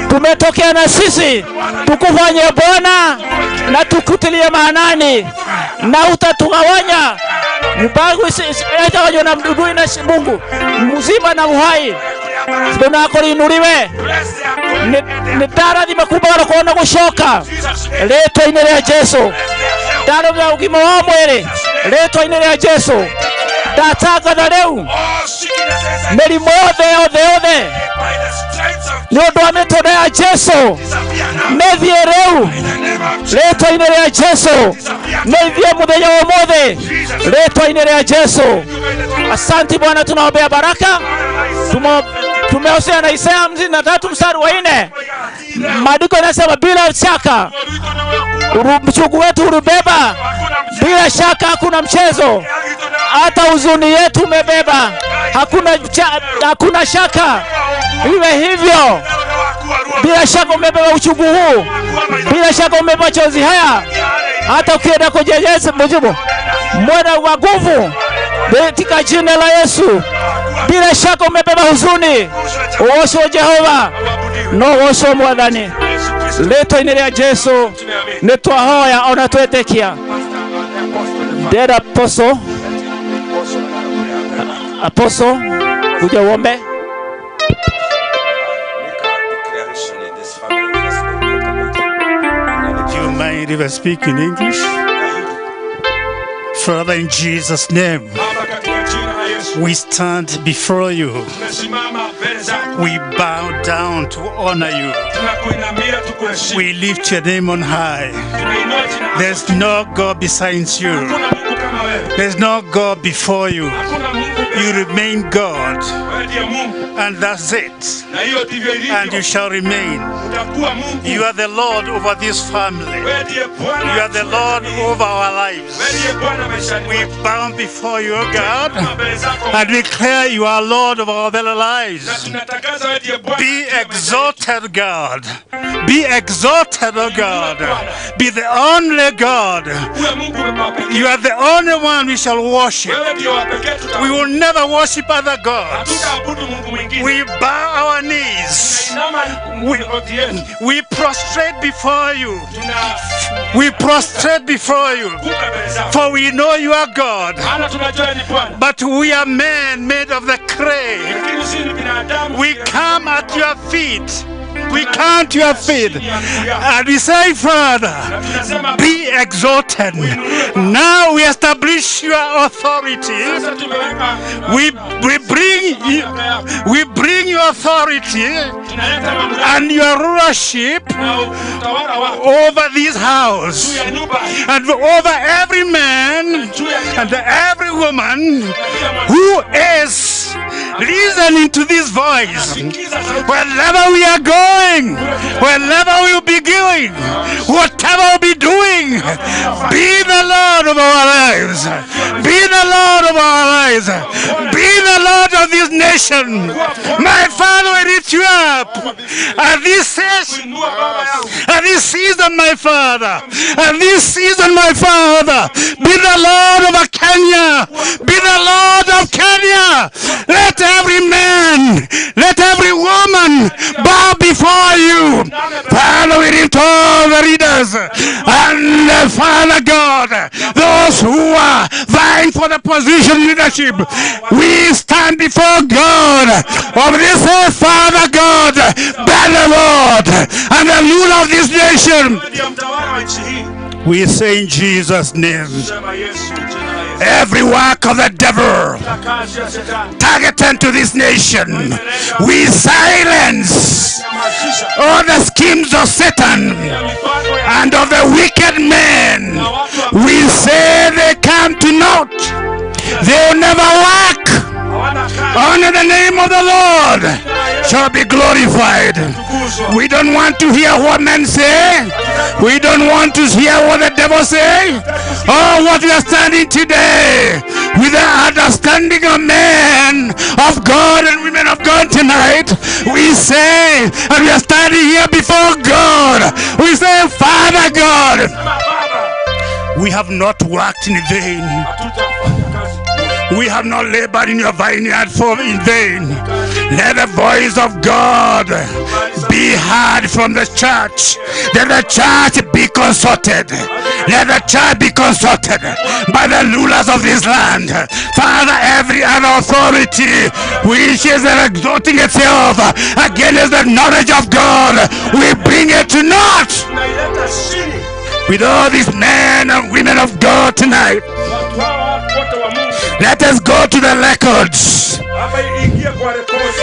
Tumetokea na sisi tukufanye Bwana na tukutilie maanani, na utatugawanya mpango itagawanywa na mdudui na Mungu mzima na uhai. Ndunakoriinuriwe ni ndarathima kuma kuona gucoka rĩtwa-inĩ rĩa Jesu. Ndarũmĩra ũgima wa mwĩrĩ rĩtwa-inĩ rĩa Jesu. Ndatangatha rĩu mĩrimũ yothe yothe yothe nĩ ũndũ wa mĩtũndo ya Jesu mĩthiĩ rĩu Rĩtwa-inĩ rĩa Jesu. Nĩ ithiĩ mũthenya wa ũmũthĩ. Rĩtwa-inĩ rĩa Jesu. Asante Bwana, tunaombea baraka. Tumeosea na Isaya 53 mstari wa 4. Maandiko yanasema bila shaka mchungu wetu urubeba, bila shaka hakuna mchezo, hata huzuni yetu umebeba, hakuna shaka. Iwe hivyo, bila shaka umebeba uchungu huu, bila shaka umebeba machozi haya. Hata ukienda kwa Yesu mjibu mwana wa nguvu katika jina la Yesu, bila shaka umebeba huzuni. Uosho Jehova no uosho mwathani rĩtwa-inĩ rĩa Jesu nĩ twahoya ona twetĩkia. Dead apostle, apostle, kuja uombe. Do you mind if I speak in English? Father, in Jesus' name, we stand before you. We bow down to honor you. We lift your name on high. There's no God besides you. There's no God before you. You remain God. And that's it. And you shall remain. You are the Lord over this family. You are the Lord over our lives. We bow before you, God, and declare you are Lord of our very lives. Be exalted, God. Be exalted, O God. Be the only God. You are the only one we shall worship. We will never worship other gods. We bow our knees. We prostrate before you. We prostrate before you. For we know you are God. But we are men made of the clay. We come at your feet. We come to your feet and we say, Father, be exalted. Now we establish your authority. We bring your authority and your rulership over this house and over every man and every woman who is listening to this voice. Wherever we are going, wherever we will be going, whatever we'll be doing, be the Lord of our lives. Be the Lord of our lives. Be the Lord of this nation. My Father, we lift you up. At this session, at this season, my Father, at this season, my Father, be the Lord of Kenya. Be the Lord of Kenya. Let every man, let every woman bow before you. Father, we lift all the leaders and Father God, those who are vying for the position leadership, we stand before God of this earth, Father God, by the Lord and the ruler of this nation. We say in Jesus' name, every work of the devil targeted to this nation, we silence all the schemes of Satan and of the wicked men. We say they come to naught. They will never work. Only the name of the Lord shall be glorified. We don't want to hear what men say. We don't want to hear what the devil say. Oh, what we are standing today with the understanding of men of God and women of God tonight, we say, and we are standing here before God, we say, Father God, we have not worked in vain. We have not labored in your vineyard for in vain. Let the voice of God be heard from the church. Let the church be consulted. Let the church be consulted by the rulers of this land. Father, every other authority which is exalting itself against the knowledge of God, we bring it to naught. With all these men and women of God tonight, let us go to the records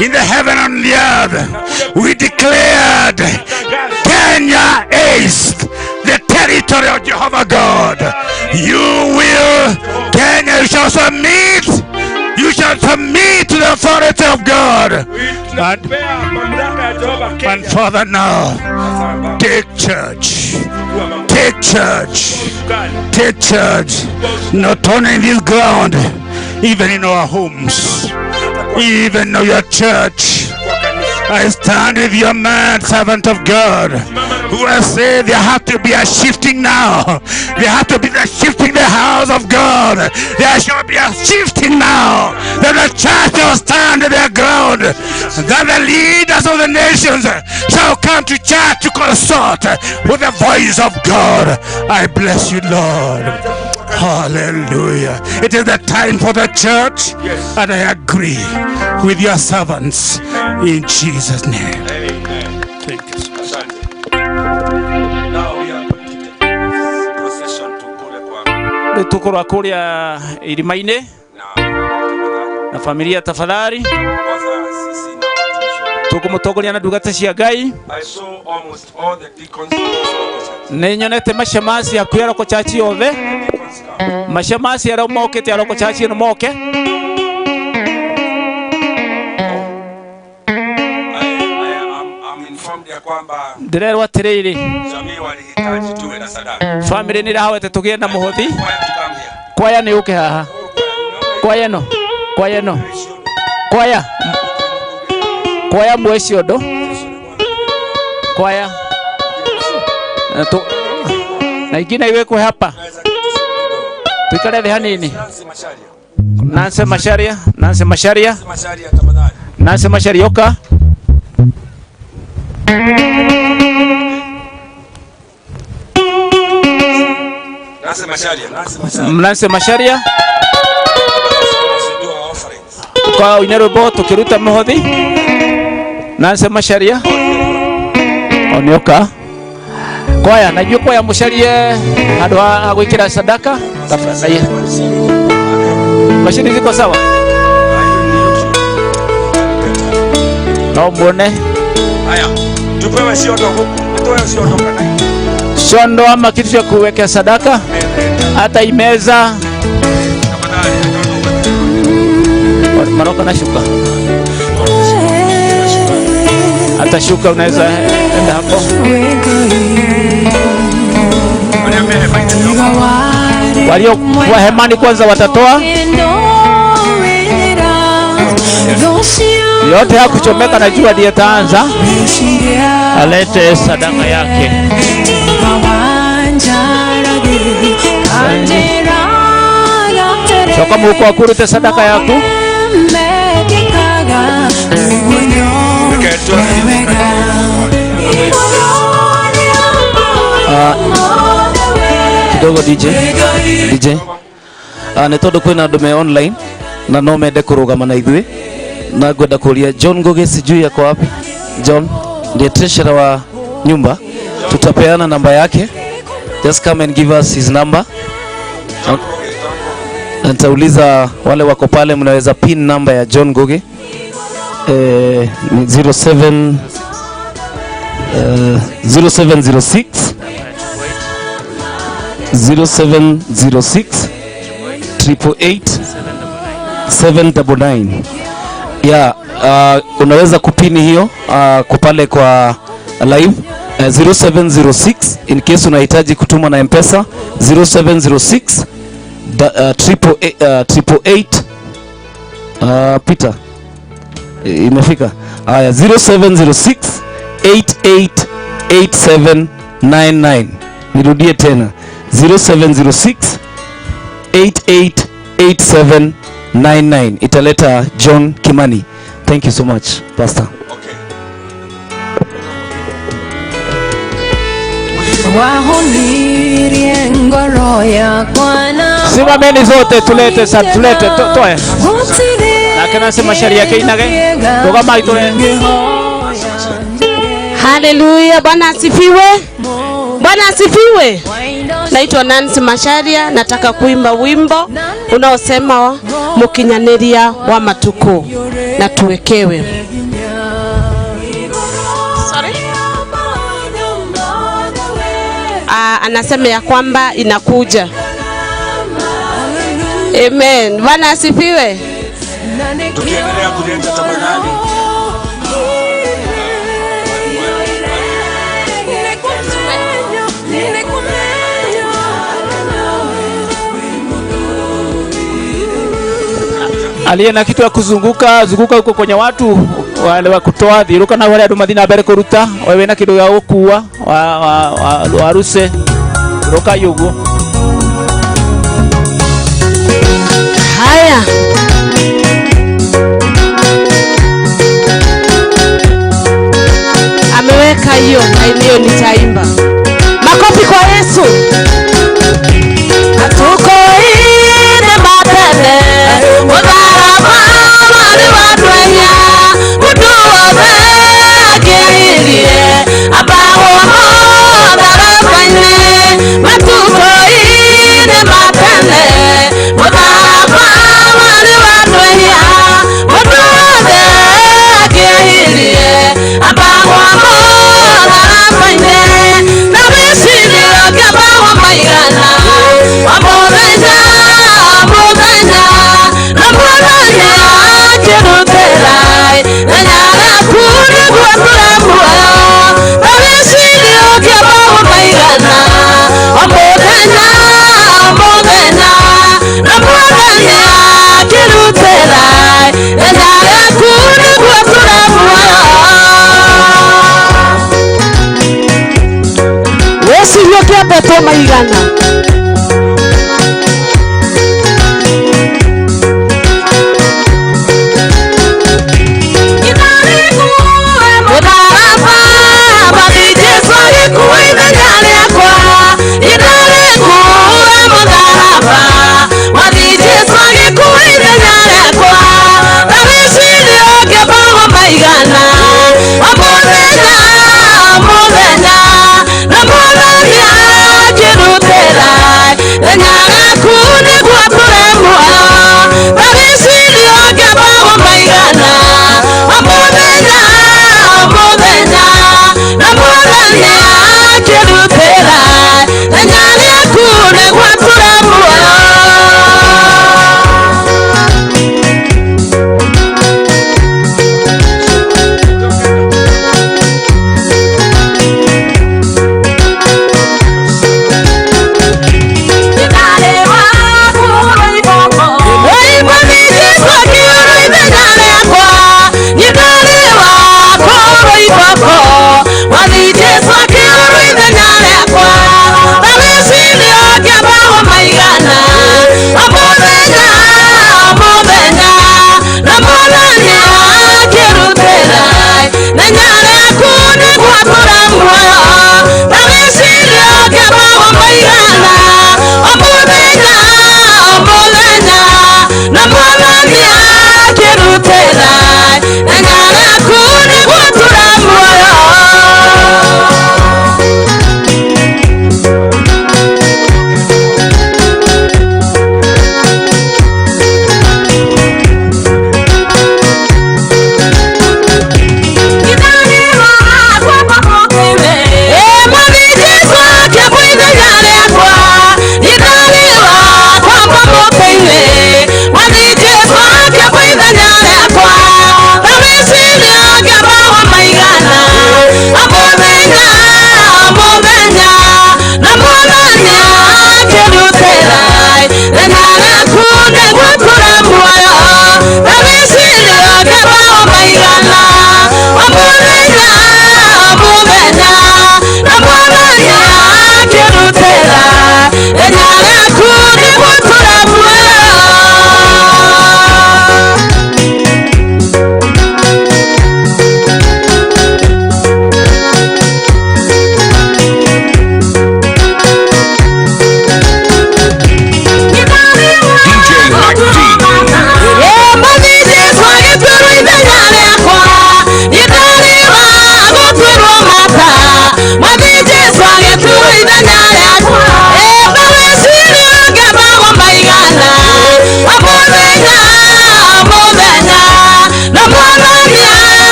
in the heaven and the earth. We declared Kenya is the territory Jehovah God. You will, Kenya, you shall submit. You shall submit to the authority of God. And Father, now, take church. Take church. Take church. Not only in this ground, even in our homes, even in your church. I stand with your man, servant of God, who has said there have to be a shifting now. There have to be a shifting the house of God. There shall be a shifting now. That the church shall stand their ground. That the leaders of the nations shall come to church to consult with the voice of God. I bless you, Lord. Hallelujah. It is the time for the church, and I agree with your servants in Jesus' name. Amen. Thank you. Asante. Now we are going to take this procession to kule kwa Rĩu tũkũrwa kũrĩa irima-inĩ na familia tafadhali tũkũmũtongoria na ndungata cia Ngai. I saw almost all the deacons in this local church. Nĩ nyonete macemasi hakuhĩ aroko chachi yothe, macemasi arĩa mokĩte aroko chachi ĩno moke. I'm informed ya kwamba Ndĩrerwo atĩrĩrĩ, jamii walihitaji tuwe na sadaka. Family nĩ ĩrahowete tũgĩe na mũhothi. Kwaya nĩ ũke haha, kwaya ĩno, kwaya ĩno, kwaya, kwaya muoe ciondo, kwaya na na ingine iwekwe hapa, tuikare thĩ hanini. Nancy Macharia, Nancy Macharia, Nancy Macharia oka. Nancy Macharia, Nancy Macharia. Nancy Macharia kwa ũine rwĩmbo tũkĩruta mũhothi. Nancy Macharia onioka kwaya na inyuĩ kwaya mũcarie handũ ha gwĩkĩra sadaka. Tafadhali. Mashini ziko sawa? No muone. Haya, tupewe ciondo huku, tupewe ciondo kana. Ciondo ama kitu cha kuweka sadaka, hata imeza. Maroka na shuka. Hata shuka unaweza enda hapo. Walio kwa hemani kwanza watatoa. Yote hakuchomeka na jua ndiye taanza alete sadaka yake. So kama uko akurute sadaka yako. Kidogo DJ, DJ. Nĩ tondũ kwĩna andũ me online na no mende kũrũgama na ithuĩ, na ngwenda kũria John Ngugi sijui yako wapi. John ndiye treasurer wa nyumba, tutapeana namba yake. Just come and give us his number. Na nitauliza wale wako pale, mnaweza pin namba ya John Ngugi. Ni 07 0706 0706 888 799. Yeah, unaweza kupini hiyo kupale kwa live 0706 in case unahitaji kutuma na M-Pesa 0706 888 Peter imefika. Haya, 0706 888799. Nirudie tena 0706 888799. Italeta John Kimani. Thank you so much, Pastor. Okay. Simameni zote tulete sa tulete toe. Na kana sema sharia yake inage. Toka maitore. Haleluya, Bwana asifiwe. Bwana asifiwe. Naitwa Nancy Macharia, nataka kuimba wimbo unaosema mukinyaneria wa matuku na tuwekewe. Sorry. anasema ya kwamba inakuja. Amen. Bwana asifiwe. Tukiendelea kuleta tafadhali. Aliye na kitu ya kuzunguka zunguka huko kwenye watu wale wa kutoa thiruka na wale andu mathi na mbere kuruta wewe na kindu gĩa gũkua waruse ruka yuguo. Haya. Ameweka hiyo na hiyo nitaimba. Makofi kwa Yesu. Hatuko ine matene mutharaba wari watwenya mundu wothe akĩhirie ambagwo mũtharaba-inĩ matuko ine matene mũtharaba wari watwenya mundu wothe akĩhirie ambagwo mũtharaba-inĩ na wĩcirio kĩambagwo maigana wa mũthenya mũthenya na mũthenya akĩrutĩra ithenya rĩaku nĩguo tũre muoyo na wĩcirio kĩambagwo maigana wa mũthenya mũthenya na mũthenya akĩrutĩra ithenya rĩaku nĩguo tũre muoyo. Wĩcirio kĩambĩtwo maigana. Mũtharaba mwathi Jesũ agĩkua ithenya rĩakwa inarĩkuue mũtharaba mwathi Jesũ agĩkua ithenya rĩakwa na wĩcirio ngĩambagwo maigana o mũthenya mũthenya na mũthenya akĩrutĩra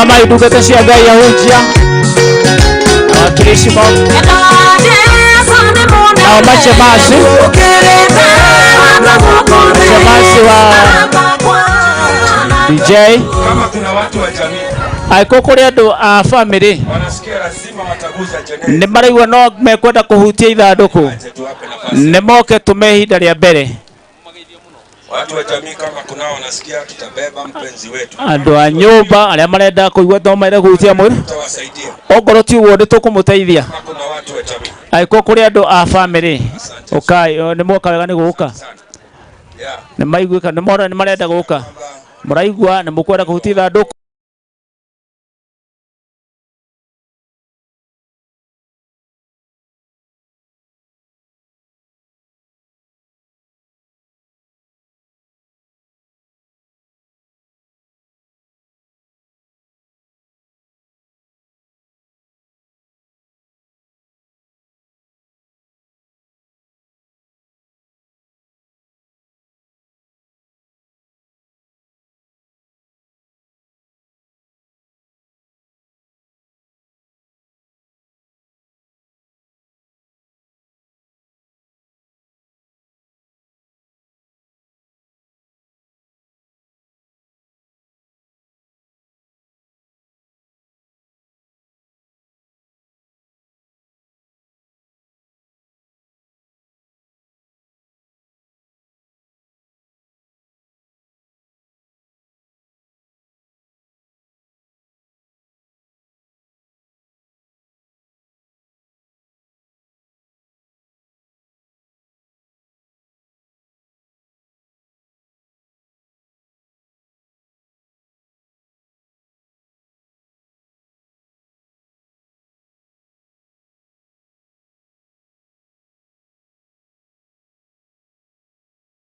Rũgamai ndungata cia Ngai ahunjia awakilishi nao mashemasi wa DJ. Kama kuna watu wa jamii aiko kũrĩ andũ a family wanasikia lazima wataguza jeneza, nĩ maraigua no mekwenda kũhutia ithandũkũ, nĩ moke tũme ihinda rĩa mbere. Watu wa jamii kama kunao wanasikia tutabeba mpenzi wetu, andũ a nyũmba arĩa marenda kũigua no marenda kũhutia mwĩrĩ, tutawasaidia. ongorwo ti ũguo nĩ tũkũmũteithia. Kuna watu wa jamii Aiko kũrĩ andũ a family ũkai, nĩ moka wega nĩ gũka, nĩ maiguĩka, nĩ mora nĩ marenda gũka, mũraigua nĩ mũkwenda kũhutia ithandũkũ.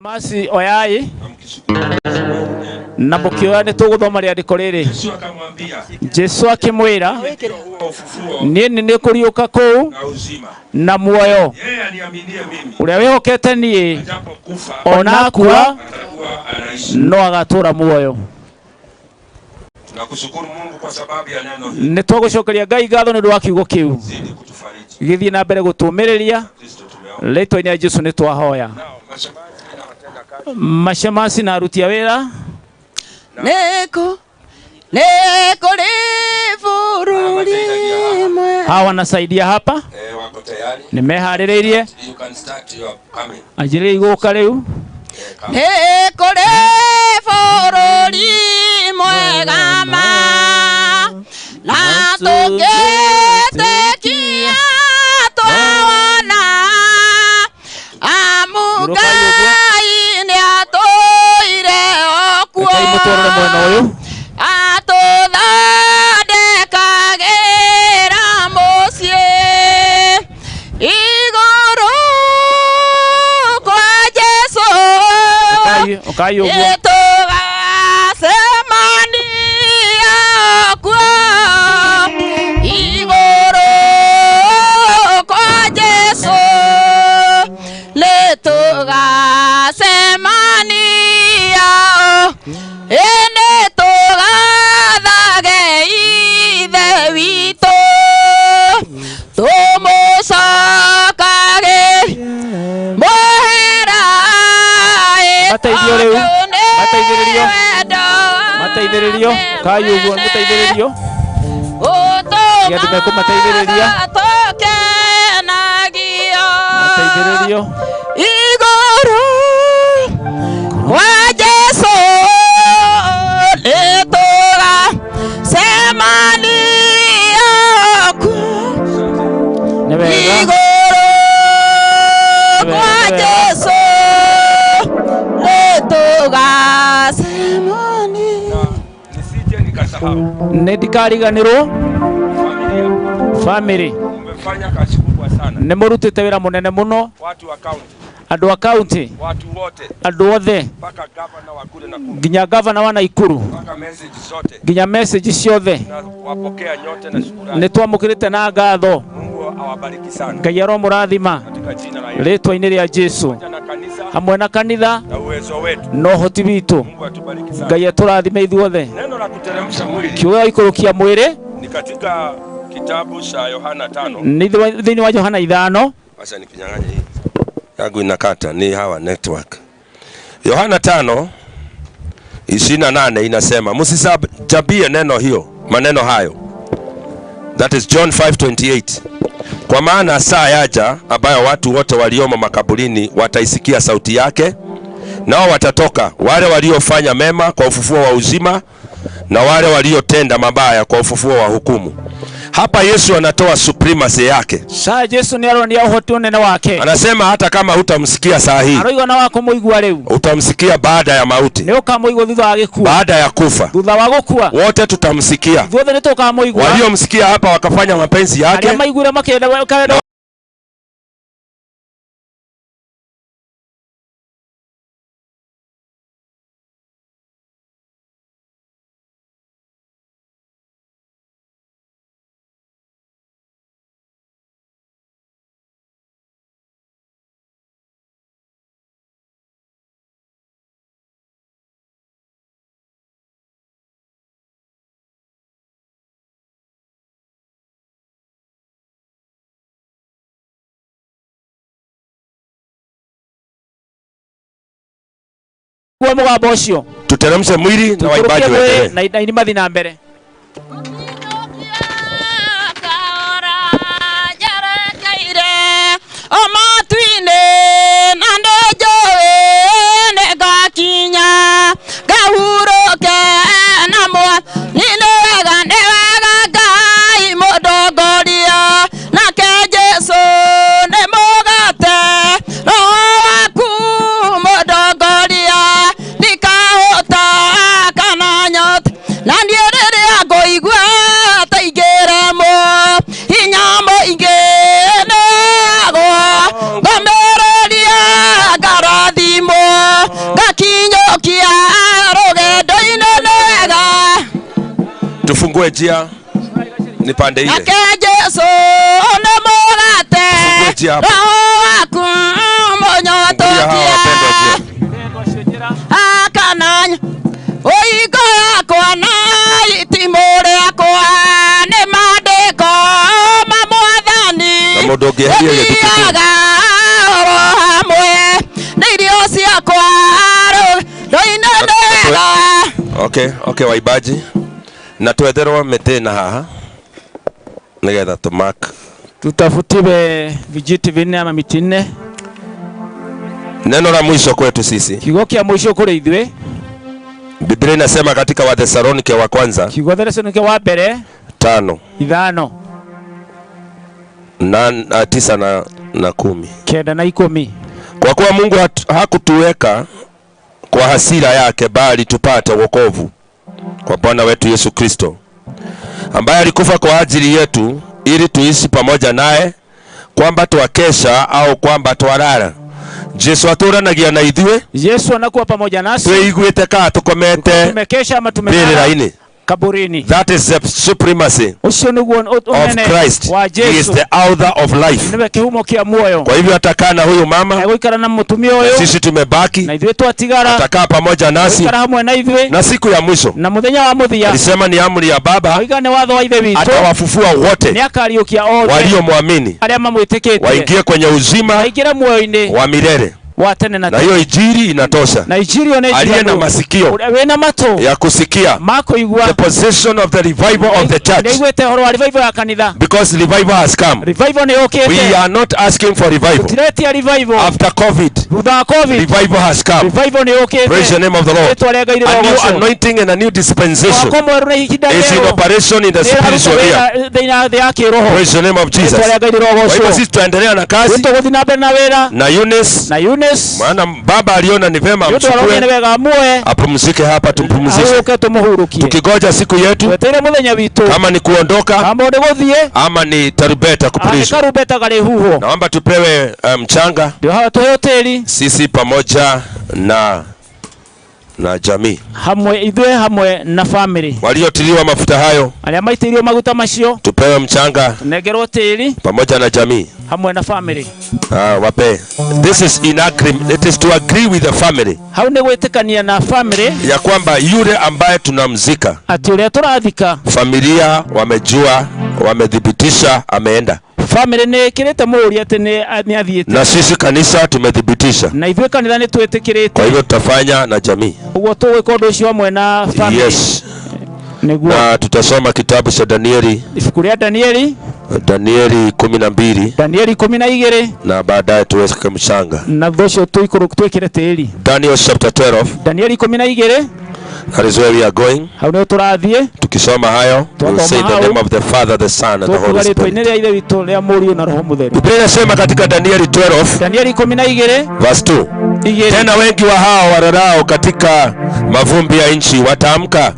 Masi oyai na mũkĩoya nĩ tũgũthoma rĩandĩko rĩrĩ. Jesu akĩmwĩra, niĩ nĩ nĩ kũriũka kũu na muoyo, ũrĩa wĩhokete niĩ ona akua no agatũra muoyo. Tunakushukuru Mungu kwa sababu ya neno hili. Nĩ twagũcokeria Ngai ngatho nĩ ũndũ wa kiugo kĩu gĩthiĩ na mbere gũtũmĩrĩria rĩtwa-inĩ rĩa Jesu nĩ twahoya. Mashemasi na aruti a wĩra hawa wanasaidia hapa, wako tayari, nimeharĩrĩirie You can start your coming. Anjĩrĩria gũka rĩu. Nĩ kũrĩ bũrũri mwega ma na tũngĩtĩkia twawona, amu Ngai nĩatũire o kuo, Rekei mũtwarore mwena ũyũ, atũthondekagĩra mũciĩ igũrũ kwa Jesũ. Ũkai ũguo. Nĩtũgacemania kuo igũrũ kwa Jesũ, nĩtũgacemania, nĩtũgathage Ithe witũ, tũmũcokage mũhera. Mateithio rĩu, mateithĩrĩrio, mateithĩrĩrio, ũkai ũguo mũteithĩrĩrio, andũ mekũmateithĩrĩria, mateithĩrĩrio igũrũ kwa Jesũ, nĩtũgacemania kuo nĩ wega, igũrũ kwa Jesũ, nĩtũgacemania. Nisije nikasahau. Nĩ ndikariganĩrwo family, Umefanya kazi kubwa sana. nĩ mũrutĩte wĩra mũnene mũno, Watu wa county, andũ a county, watu wote, andũ othe, mpaka governor wa kule Nakuru, nginya gavana wa Nakuru, mpaka message zote nginya message ciothe tunawapokea nyote na shukrani. nĩ twamũkĩrĩte na ngatho. Mungu awabariki sana Ngai aromũrathima katika jina la Yesu. rĩtwa-inĩ rĩa Jesu, Na kanisa hamwe na kanitha na uwezo wetu. na ũhoti witũ. Mungu atubariki sana. Ngai atũrathime ithuothe. Neno Neno la kuteremsha mwili Kiugo gĩa mwĩrĩ ni katika kitabu cha Yohana 5. Nĩ thĩinĩ wa Yohana 5. Acha nikinyang'anye hii. Yangu inakata ni hawa network. Yohana 5:28 inasema, msisajabie neno hiyo, maneno hayo. That is John 5:28. Kwa maana saa yaja ambayo watu wote waliomo makaburini wataisikia sauti yake, nao watatoka, wale waliofanya mema kwa ufufuo wa uzima, na wale waliotenda mabaya kwa ufufuo wa hukumu. Hapa Yesu anatoa supremacy yake. Saa Yesu nĩ aronia ũhoti ũnene wake. Anasema hata kama hutamsikia saa hii, Aroiga na wakũmũigua rĩu, utamsikia baada ya mauti, nĩ ũkamũigua thutha wa gĩkuũ, baada ya kufa. Thutha wa gũkua. Wote tutamsikia. Ithuothe nĩ tũkamũigua. Waliomsikia hapa wakafanya mapenzi yake, arĩa maiguire makĩenda wendo kwa mũgambo ũcio. Tuteremshe mwili na waimbaji waendelee. Na ini mathi na mbere. Tufungue njia ni pande ile. Nake Jesu nĩ mũgate, njia hapo. Roho waku mũnyotokia. Akananya ũingo yakwa na itimũ rĩakwa nĩ maandĩko ma Mwathani. Na mũndũ ũngĩeheria gĩtĩ kĩu. Thiaga oro hamwe nĩ irio ciakwa rũinĩ wega. Okay, waimbaji. Na twetherwo mĩtĩ na haha nigetha tumark. Tutafutiwe vijiti vinne ama miti nne. Neno la mwisho kwetu sisi. Kiugo kĩa mũico kũrĩ ithuĩ. Biblia inasema katika Wathesalonike wa kwanza. Kiugo Thesalonike wa mbere 5. 5. 9 na 10. 9 na 10. Kwa kuwa Mungu hakutuweka kwa hasira yake, bali tupate wokovu kwa Bwana wetu Yesu Kristo, ambaye alikufa kwa ajili yetu ili tuishi pamoja naye, kwamba twakesha au kwamba twalala. Yesu aturanagia na ithuĩ. Yesu anakuwa pamoja nasi. Twĩiguĩte kana tũkomete. Tumekesha ama tumelala mbĩrĩra-inĩ. Kaburini. That is the supremacy Ucio nĩguo of Christ. wa He is Jesu. the author of life. Nĩwe kĩhumo kĩa muoyo. Kwa hivyo atakaa na huyu mama, Egũikara na mũtumia ũyũ, sisi tumebaki, na ithuĩ twatigara. Atakaa pamoja nasi Egũikara hamwe na ithuĩ, na siku ya mwisho, na mũthenya wa mũthia, alisema ni amri ya Baba, oiga nĩ watho wa Ithe witũ, atawafufua wote nĩakariũkia othe waliomwamini arĩa mamwĩtĩkĩtie, waingie kwenye uzima waingĩre muoyo-inĩ wa milele. wa tene na Na hiyo injili inatosha. Na injili yo nĩ Aliye na njiganu. masikio Ũrĩa wĩna matũ ya kusikia ma kũigua the position of the revival of the church. Nĩaiguĩte ũhoro wa revival ya kanitha. Because revival has come. Revival nĩ yũkĩte. We are not asking for revival. Tũtiretia revival. After COVID, Thutha wa COVID, revival has come. Revival nĩ yũkĩte. Praise the name of the Lord. Rĩĩtwa rĩa Ngai A new rĩrogocwo. anointing and a new dispensation Mwako mwerũ na ihinda is in rĩerũ. operation in the Nĩ ĩraruta spiritual wĩra realm. thĩinĩ wa thĩ ya kĩĩroho. Praise the name of Jesus. Rĩĩtwa rĩa Ngai rĩrogocwo. Kwa hivyo sisi tutaendelea na kazi Tũgũthiĩ na mbere na wĩra. na Eunice, Na Eunice. Maana baba aliona ni vema Nĩ ũndũ aronire nĩ amchukue wega amuoe, apumzike hapa, tumpumzishe ahurũke, tũmũhurũkie, tukigoja siku yetu, tweteire mũthenya witũ, kama ni kuondoka kama nĩ gũthiĩ ama ni tarumbeta nĩ kupulizwa. karumbeta karĩhuhwo. Naomba tupewe mchanga Ndio hawa tuheo tĩri sisi pamoja na na jamii. Hamwe ithuĩ hamwe na family. Waliotiliwa mafuta hayo arĩa maitĩirio maguta macio tupewe mchanga tunengerwo tĩri pamoja na jamii. Hamwe na family. Wape. This is in agreement. It is to agree with the family. Hau nĩ gwĩtĩkania na family ya kwamba yule ambaye tunamzika, atĩ ũrĩa tũrathika, familia wamejua, wamethibitisha ameenda. Family nĩ ĩkĩrĩte mũhũri atĩ nĩ athiĩte. Na sisi kanisa tumethibitisha. Na ithuĩ kanitha nĩ twĩtĩkĩrĩte. Kwa hivyo tutafanya na jamii. Ũguo tũgwĩka ũndũ ũcio hamwe na family. Yes. Nĩguo. Na tutasoma kitabu cha Danieli. Ibuku rĩa Danieli. Danieli 12. Danieli 12. Na baadaye tuweke mchanga. Na thutha ũcio twĩkĩre tĩri. Daniel chapter 12. Danieli 12. That is where we are going. Hau nĩho tũrathiĩ. Tukisoma hayo, we will say the name of the Father, the Son and the Holy Spirit. Rĩtwa-inĩ rĩa Ithe witũ, rĩa Mũriũ na Roho Mũtheru. Biblia inasema katika Danieli 12. Danieli 12 verse 2. Tena wengi wa hao wararao katika mavumbi ya nchi wataamka,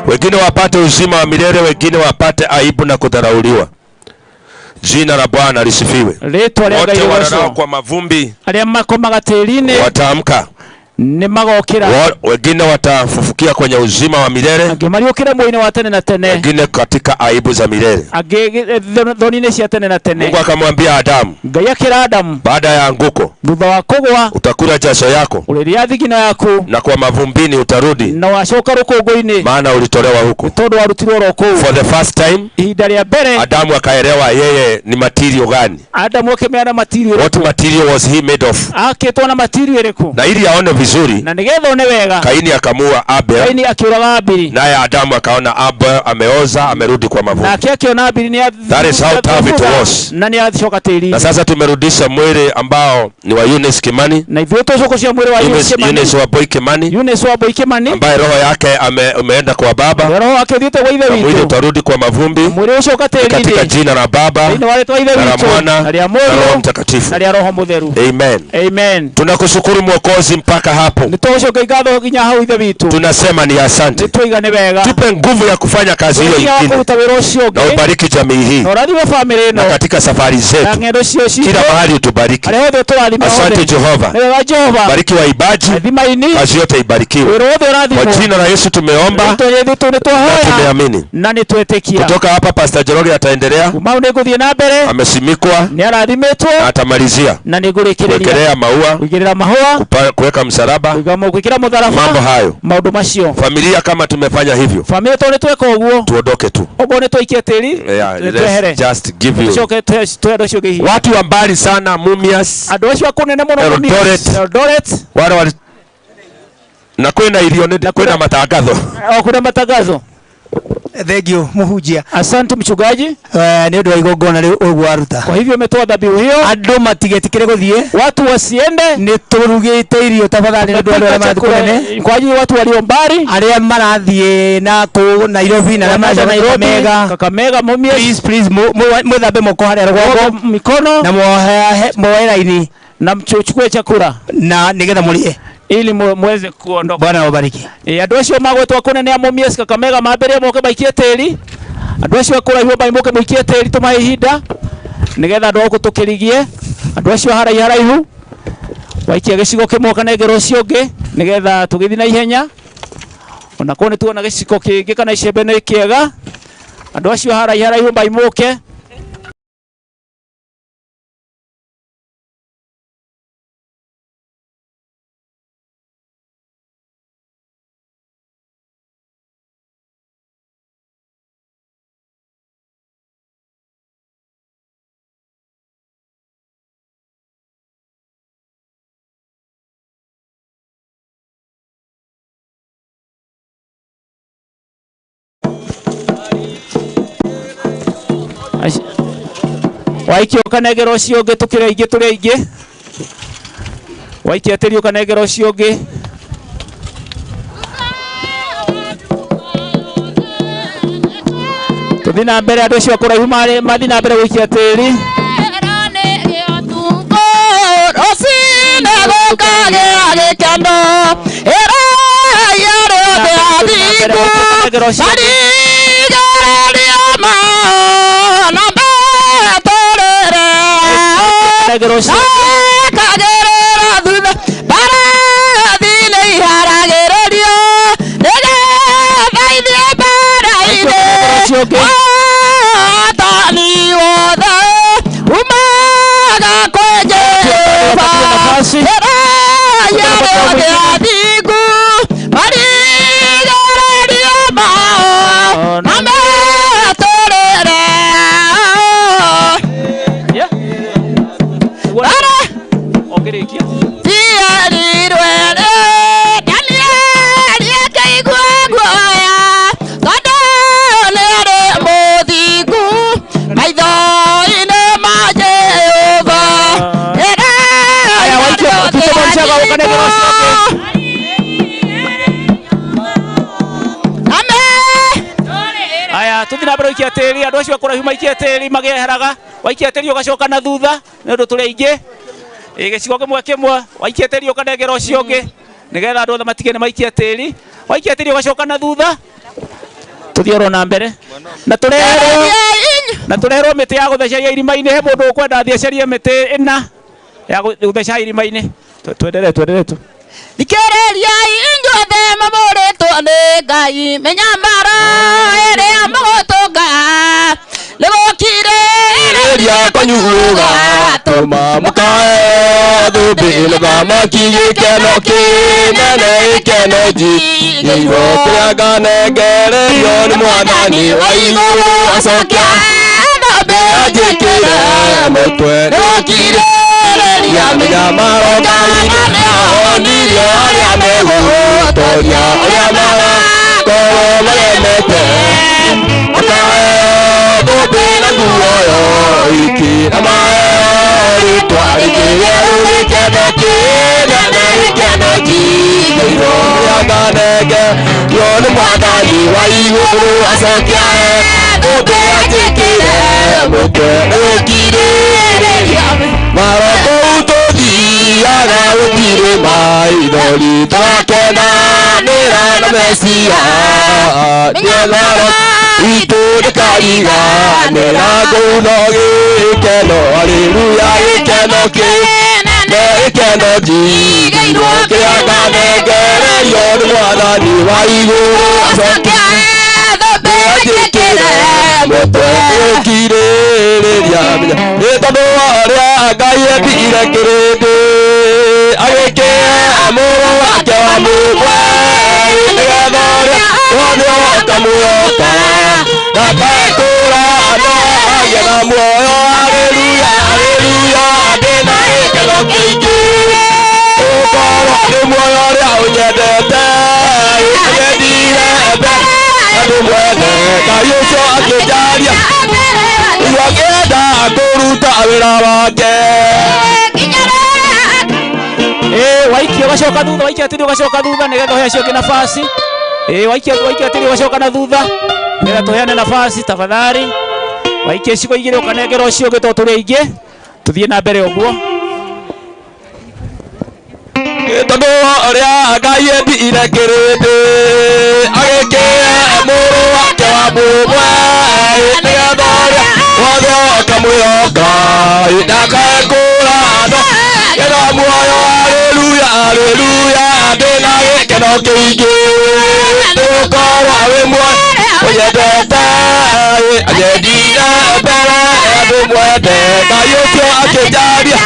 wengine wapate uzima wa milele, wengine wapate aibu na kudharauliwa. Jina la Bwana lisifiwe. Rĩtwa rĩa Wote Ngai wararao rĩgocwo. kwa mavumbi Arĩa makomaga tĩri-inĩ wataamka. nĩ magokĩra. Wengine watafufukia kwenye uzima wa milele, Angĩ mariũkĩre muoyo-inĩ wa tene na tene, wengine katika aibu za milele. Angĩ thoni-inĩ cia tene na tene. Mungu akamwambia Adamu, Ngai akĩra Adamu, baada ya anguko thutha wa kũgwa utakula jasho yako, ũrĩrĩa thigino yaku, na kwa mavumbini utarudi, na wacoka rũkũngũ-inĩ, maana ulitolewa huko. Tondũ warutirwo oro kũu. For the first time ihinda rĩa mbere Adamu akaelewa yeye ni material gani. Adamu akĩmenya na material What material was he made of? Akĩtwo na material ĩrĩkũ? Na ili aone vizuri, na nĩgetha one wega, Kaini akamua Abel. Kaini akĩũraga Abeli. Naye Adamu akaona Abel ameoza, amerudi kwa mavumbi. Nake akĩona Abeli nĩ That is how tough it was. na nĩ acoka tĩri-inĩ. Na sasa tumerudisha mwili ambao ni wa Eunice Kimani. Na ithuĩ tũcokocia mwĩrĩ wa Eunice Kimani. Eunice wa Boy Kimani. Eunice wa Boy Kimani, ambaye roho yake ameenda kwa Baba. Roho yake ũthiĩte kwa Ithe Na mwili witũ. utarudi kwa mavumbi. Mwĩrĩ ũcoka tĩri-inĩ. Katika jina la Baba, Thĩinĩ wa rĩtwa Ithe na la witũ, Mwana, na rĩa na Roho Mũriũ, Mtakatifu. na rĩa Roho Mũtheru. Amen. Amen. Tunakushukuru Mwokozi mpaka hapo. Nĩtũgũcokia ngatho nginya hau Ithe witũ. Tunasema ni asante. Nĩtwaiga nĩ wega. Tupe nguvu ya kufanya kazi hiyo Hinya wa ingine. kũruta wĩra ũcio Na ũngĩ. ubariki jamii hii. Na ũrathime family ĩno. Na katika safari Na zetu. ng'endo cio citũ. Kila mahali utubariki. Harĩa hothe ũtũrathime Asante hothe. Jehova. Nĩ wega Jehova. Bariki waibaji. Rathima aini. Kazi yote ibarikiwe. Wĩra wothe ũrathimwo. Kwa jina la Yesu tumeomba Rĩtwa rĩa Ithe witũ na nĩtwahoya. tumeamini. Na nĩtwetĩkia. Kutoka hapa Pastor Njoroge ataendelea. Kuma hau nĩngũthiĩ na mbere. Amesimikwa. Nĩarathimĩtwo. Na atamalizia. Na nĩngũrĩkĩrĩria. Kuwekelea maua. Kũigĩrĩra mahũa. Kuweka msalaba. Gwĩkĩra mũtharaba. Mambo hayo. Maũndũ macio. Familia kama tumefanya hivyo. Familia tondũ nĩtweka ũguo. Tuondoke tu. Ũguo nĩtwaikia tĩri. Yeah, Twehere. let's just give you. Tũcoke tũhe andũ acio ũngĩ ihinda. Watu wa mbali sana Mumias. Andũ acio a kũnene mũno Eldoret. Mumias. Eldoret. Wale wali na kwina irio nĩ kwina matangatho. O kwina matangazo. Thank you muhunjia. Asante mchungaji. Nĩ ũndũ wa igongona rĩu ũguo aruta. Kwa hivyo umetoa dhabihu hiyo. Andũ matigetikĩre gũthiĩ. Watu wasiende. Nĩ tũrugĩte irio tafadhali nĩ ũndũ wa andũ arĩa Tumepika marathiĩ chakula kũnene. kwa ajili ya watu walio mbali. Arĩa marathiĩ na kũu Nairobi na arĩa Wanaenda marathiĩ Nairobi, Kakamega. Kakamega, Mumias. Please, please, mwĩthambe moko harĩa rũgongo. Mikono. Na muoe raini. Na mchukue chakula. Na nĩgetha mũrĩe. Ili muweze kuondoka. Bwana awabariki. Andũ acio magwetwo kũnene a Mumias Kakamega mambĩrĩrie moke maikie tĩri. Andũ acio a kũraihu ambai moke mũikie tĩri tũmahe ihinda nĩgetha andũ a gũkũ tũkĩrigie. Andũ acio haraihu haraihu waikia gĩcigo kĩmwe ũkanengera ũcio ũngĩ nĩgetha tũgĩthiĩ na ihenya. Ona korwo nĩtuona gĩciko kĩngĩ kana icembe nĩ kĩega. Andũ acio haraihu haraihu ambai moke. Waikia ũkanengera ũcio ũngĩ tũkĩrĩ aingĩ tũrĩ aingĩ. Waikia tĩri ũkanengera ũcio ũngĩ. Tũthiĩ na mbere andũ acio a kũraihu mathiĩ na mbere gũikia tĩri. Rũcinĩ gũkagĩa gĩkeno, ĩrai arĩa othe athingu, marigereria na metũrĩre, mekagĩrĩra thutha, mbarathi nĩ iharagĩrĩrio. nafasi. Aya tuthi na mbere ikia tĩri andũ acio akũraihu maikie tĩri magĩeheraga waikia tĩri ũgacoka na thutha nĩ ũndũ tũrĩ aingĩ gĩcigo kĩmwe kĩmwe waikia tĩri ũkanengera ũcio ũngĩ nĩgetha andũ othe matige nĩ maikia tĩri waikia tĩri ũgacoka na thutha tũthiĩ oro na mbere na tũreherwo mĩtĩ ya gũtheceria irima-inĩ he mũndũ ũkwenda athiĩ acerie mĩtĩ ĩna ya gũtheca irima-inĩ twendelee twendelee tu Thikĩrĩriai inyuothe mamũrĩtwo nĩ Ngai mĩnyamaro ĩrĩa mũgũtũnga nĩgũkirĩrĩria kũnyuga tũma mũkae thũmbĩ mũthamaki gĩkeno kĩnene gĩkeno njigĩirwo kĩrĩa nganengererio nĩ mwathani wa igũrũ acokia thũmbĩ anjĩkĩre mũtwe nĩgũkirĩrĩria mĩnyamaro Ngai nĩahonirie arĩa megũtoria arĩa magakorwo maremete mũkae thũmbĩ na muoyo iki na maĩ rĩtwa rĩngĩ rĩerũ gĩkeno kĩnene gĩkeno njigĩirwo kĩrĩa nganengerio nĩ mwathani wa igũrũ acokia thũmbĩ anjĩkĩre mũtwe nĩgũkirĩrĩria maro kũu tũthiaga gũtirĩ maithori tũgakenanĩra na Mesia mĩnyamaro itũ ndĩkariganĩra kũu no gĩkeno haleluya gĩkeno kĩnene gĩkeno njigĩirwo kĩrĩa nganengererio nĩ mwathani wa igũrũ acokia thũmbĩ anjĩkĩre mũtwe ũkirĩrĩria nĩ tondũ wa ũrĩa Ngai endire kĩrĩndĩ agĩkĩhe mũrũ wake wa mũmwe nĩgetha ũrĩa wothe ũkamũhoka ndakekũra no agĩe na muoyo haleluya haleluya ndĩna gĩkeno kĩingĩ ũkorwo nĩ muoyo ũrĩa ũnyendete anyendire mbere andũ mwene Ngai ũcio akĩnjaria rĩu akĩenda kũruta wĩra wake waikia ũgacoka thutha waikia tĩri ũgacoka thutha nĩgetha ũhe acio angĩ nafasi waikia tĩri ũgacoka na thutha nĩgetha tũheane nafasi tafadhali waikia icigo igĩrĩ ũkanengera ũcio ũngĩ tondũ tũrĩ aingĩ tũthiĩ na mbere ũguo tondũ ũrĩa Ngai endire kĩrĩndĩ agĩkĩhe mũrũ wake wa mũmwe nĩgetha ũrĩa wothe ũkamwĩhoka ndakekũra no agĩe na muoyo haleluya haleluya ndĩna gĩkeno kĩingĩ nĩgũkorwo wĩ muoyo ũnyendete anyendire mbere andũ mwende Ngai ũcio akĩnjaria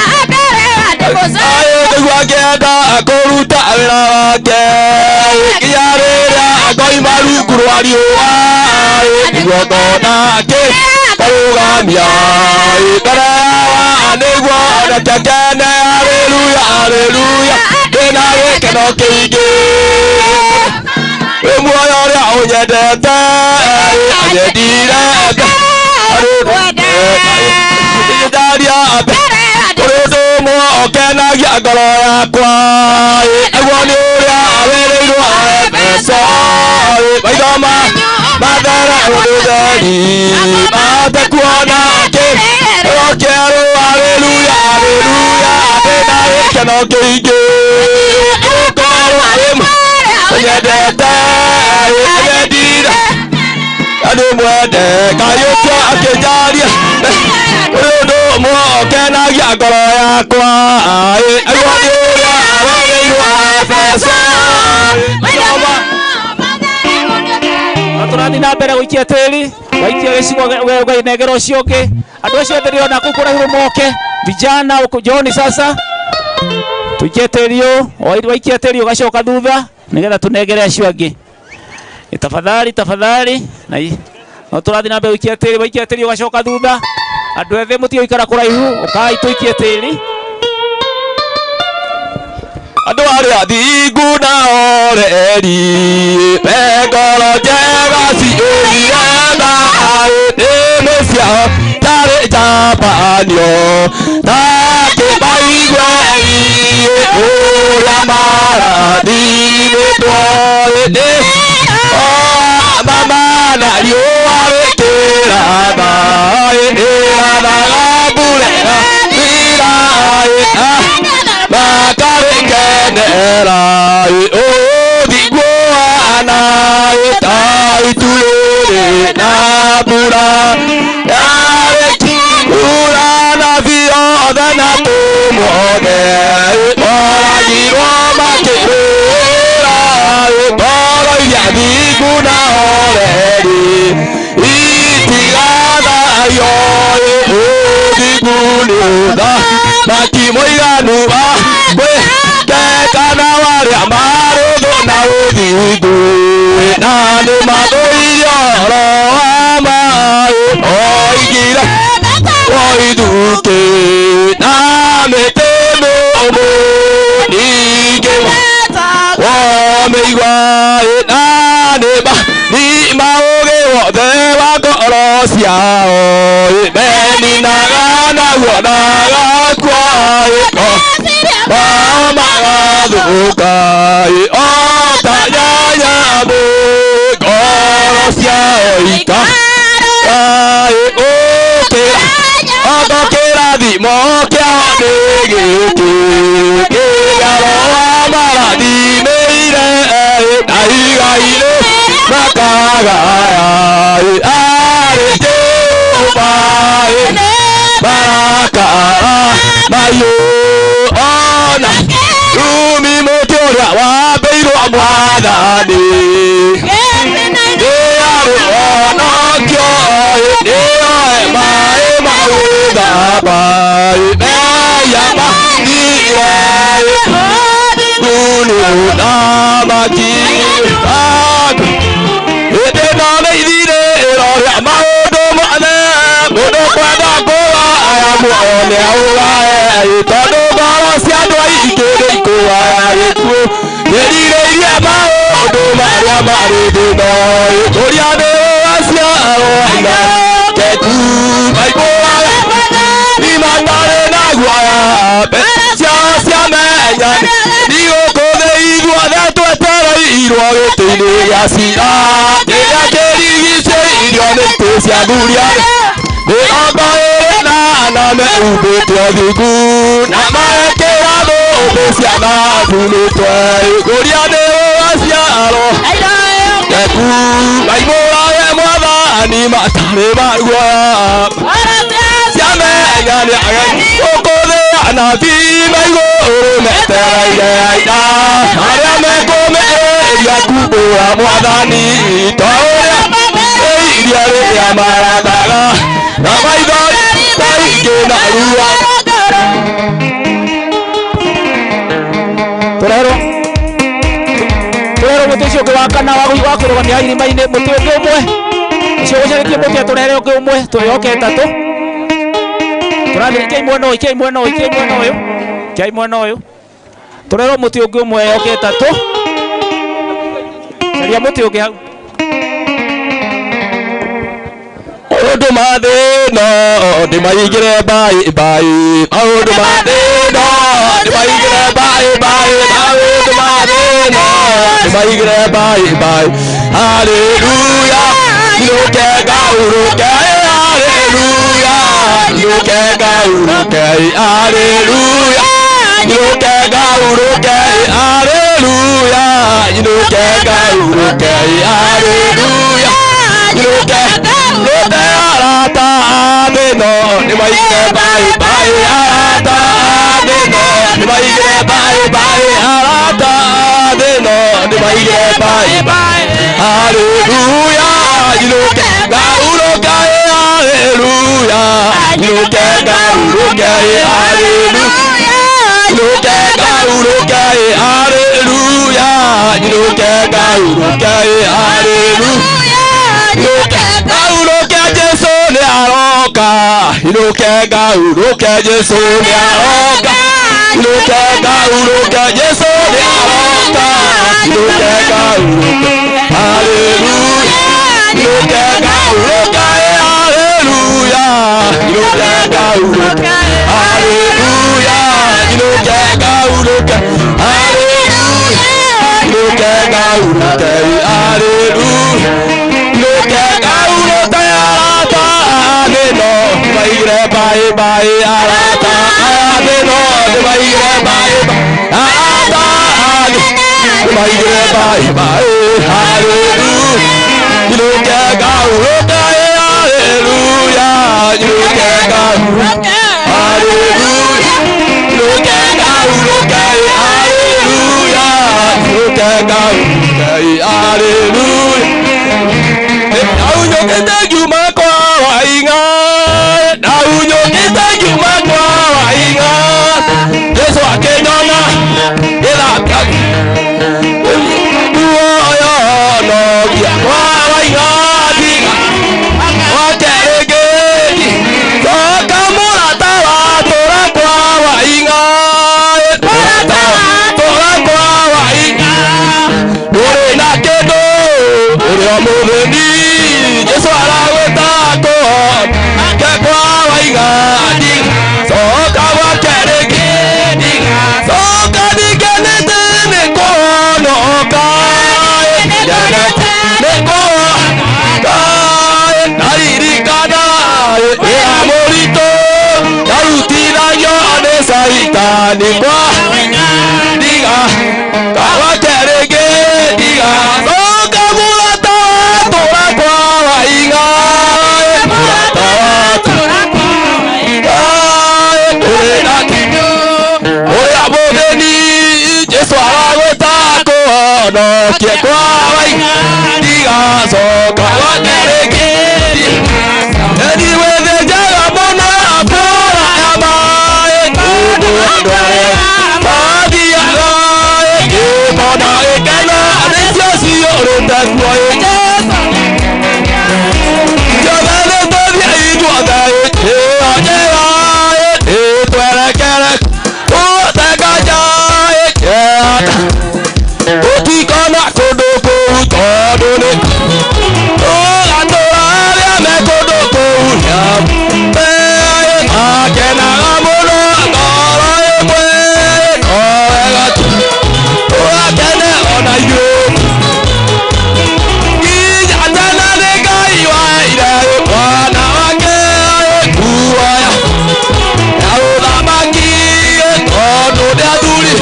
nĩguo akĩenda kũruta wĩra wake nginya rĩrĩa ngoima rungu rwa riũa nĩguo ngona kũrũgamia mbere yawa nĩguo onake akene haleluya haleluya ndĩna gĩkeno kĩingĩ wĩ muoyo ũrĩa ũnyendete anyendire ndaria kũrĩ ũndũ ũmwe ũkenagia ngoro yakwa naguo nĩ ũrĩa wĩrĩirwo Efeso maitho mathere ũndũ theri mahote kuona kĩheo kĩerũ haleluya haleluya ndĩna gĩkeno kĩingĩ ũkorwo wĩ ũnyendete anyendire andũ mwende Ngai ũcio akĩnjaria kũrĩ ũndũ ũmwe ũkenagia ngoro yakwa naguo nĩ ũrĩa wĩrĩirwo Efeso tũrathiĩ na mbere gũikia tĩri waikia gĩcigo ũkainengera ũcio ũngĩ andũ acio othe ndĩrona kũu kũraihu moke vijana huko John sasa. Tuikie tĩri ũyũ, waikia tĩri ũgacoka thutha nĩgetha tũnengere acio angĩ. Tafadhali tafadhali na no tũrathiĩ na mbere gũikia tĩri, waikia tĩri ũgacoka thutha. Andũ ethĩ mũtige gũikara kũraihu, ũkai tũikie tĩri. Andũ arĩa thingu na oreri me ngoro njega ciũire thaĩ nĩmĩ ciao tarĩ njabanio ta kĩmaigue ũrĩa marathimĩtwo nĩ mama na riũa rĩkĩratha ĩrathaga mbura ĩrathira makarĩkenera ũthingu wana ta itu rĩrĩ na mbura yarĩkura na biothe na tũmwothe moragirwo makĩrũra ngoro iria thingu na horeri itigathayo ũthingu nĩ ũthamaki mũiganu wa gwĩkekana warĩa marĩ thũ na ũthingu na nĩ mathũire ũhoro wa maĩ oigire oithukĩ na mĩtĩ mĩũmũ ningĩ womĩigua na nĩ maũgĩ wothe wa ngoro ciao meninaga naguo na gakua mao magathũka o ta nyanyamũ ngoro ciao ika ũkĩra kĩrathimo kĩao nĩ gĩkĩ kĩrĩa Roho amarathimĩire na igai-rĩ makagaya arĩ Jehova baraka mahiũ ona rumi mũtĩ ũrĩa wambĩirwo mwathani nĩ arĩ honokio nĩoe maĩ ma gwĩthamba mehia mathire nĩ ũthamaki hĩndĩ ĩno nĩ ithirĩro rĩa maũndũ mothe mũndũ kwenda kũgaya muoyo nĩaũgae tondũ ngoro cia andũ aingĩ nĩ ikũgaya gĩkuũ kĩrirĩirie maũndũ marĩa marĩ thĩna kũrĩa nĩ ũgaciarwo aina ketu maikũraga nĩmatarĩ na guoya ciao ciamenya nĩgũkũ thĩ ithuothe twetereirwo gĩtĩ-inĩ gĩa cira kĩrĩa kĩrigicĩirio nĩ itĩ cia athuri arĩa mĩrongo ĩrĩ na ana mehumbĩte ũthingu na magekĩra thũmbĩ cia thahabu mĩtwe kũrĩa nĩ ũgaciarwo keku maimũrage mwathani matarĩ maruoya ciamenya nĩ ageni gũkũ thĩ anabii maigũrũ metereire aira arĩa mekũmĩrĩria kumbũra mwathani ta ũrĩa ĩiria rĩrĩa marathaga na maithori maingĩ na rua Tũrerwo mũtĩ ũcio ũngĩ wa kana wa kũrũgamia irima-inĩ mũtĩ ũngĩ ũmwe ũcio ũcarĩtie mũtĩ atũrehere ũngĩ ũmwe twĩhoke ĩtatũ tũrathiĩ ikiai mwena ũyũ ikiai mwena ũyũ ikiai mwena ũyũ ikiai mwena ũyũ tũrerwo mũtĩ ũngĩ ũmwe yoke ĩtatũ caria mũtĩ ũngĩ hau maũndũ ma thĩna ndĩmaigĩre mbaĩ mbaĩ maũndũ ma thĩna ndĩmaigĩre mbaĩ mbaĩ maũndũ ma thĩna ndĩmaigĩre mbaĩ mbaĩ haleluya nyũke ngaurũke haleluya nyũke ngaurũke haleluya nyũke ngaurũke haleluya nyũke ngaurũke haleluya nyũke rute arata thĩno nĩmaigĩre mbaĩ mbaĩ arata thĩno nĩmaigĩre mbaĩ mbaĩ arata thĩno nĩmaigĩre mbaĩ mbaĩ haleluya nyũke ngaurũke haleluya nyũke ngaurũke haleluya nyũke ngaurũke Inuke ngahurũke Jesũ nĩaroka. Inuke ngahurũke Jesũ nĩaroka. Inuke ngahurũke haleluya. Inuke ngahurũke haleluya. Inuke ngahurũke haleluya. Inuke ngahurũke haleluya. Inuke ngahurũke haleluya. Inuke ngahurũke arata nĩno maigire bye bye arata nĩno maigire bye bye arata maigire bye bye haleluya. Inuke ngahurũke haleluya. Inuke ngahurũke haleluya. Inuke ngahurũke haleluya. Inuke ngahurũke haleluya. Ndaunyũkĩte ngiuma kwa Waing'a, ndaunyũkĩte ngiuma kwa Waing'a. Jesũ akĩnyona ngĩthambia muoyo nogia kwa Waing'a ndiga gwake rĩngĩ coka mũrata wa tũra kwa Waing'a, mũrata tũra kwa Waing'a. Ndũrĩ na kĩndũ ũrĩ o mũthĩni Jesũ aragwĩta kũhonoke kwa Waing'a ndiga coka gwake rĩngĩ coka ndingenete nĩ kũhonoka nĩ kũhonoka ndaririkana wĩra mũritũ ndarutithagio nĩ caitani kwa ndiga gwake rĩngĩ ndiga coka mũrata wa tũra kwa Waing'a, mũrata wa tũra kwa Waing'a. Ndũrĩ na kĩndũ ũrĩa mũthĩni Jesũ aragwĩta kũhonokie kwa Waing'a ndiga coka gwake rĩngĩ eni wĩthĩnjaga mũno kũraya maĩ kũndũ andũ arĩa mathiaga ĩkĩmona gĩkeno nĩcio ciyũrĩte kuo ithuothe nĩtũthiĩ ithuothe ĩyo njĩra ĩtwerekere tũte nganja ĩkĩata tũtikona kũndũ kũu tondũ nĩ tũgatũra arĩa me kũndũ kũu makenaga mũno ngoro ĩmwe no wega tu tũgakene ona ithuĩ nginya tene nĩ Ngai waheire mwana wake kuoya ya ũthamaki tondũ nĩ athuri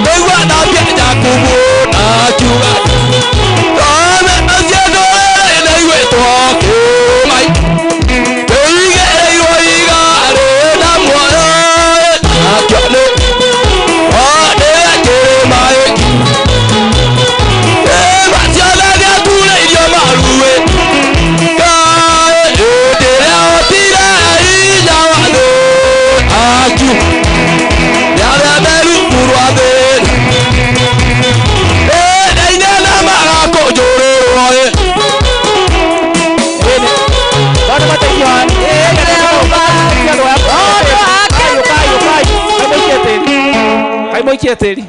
nĩguo athambie Jakubu na akiuga ndũrĩrĩ nacio ndũrĩrĩ nĩigwĩtwo kĩmai tũigĩrĩirwo iga rĩna muoyo nakĩo nĩ nĩwe kĩrĩma ĩma ciothe nĩaturĩirio maruĩ Ngai hĩndĩ ĩrĩa hotire hinya wa thĩ akiu nĩ arĩa merugu rwa thĩ ĩndĩ-inĩ na magakũnjũrĩrwo ĩ Kai mũikie tĩri.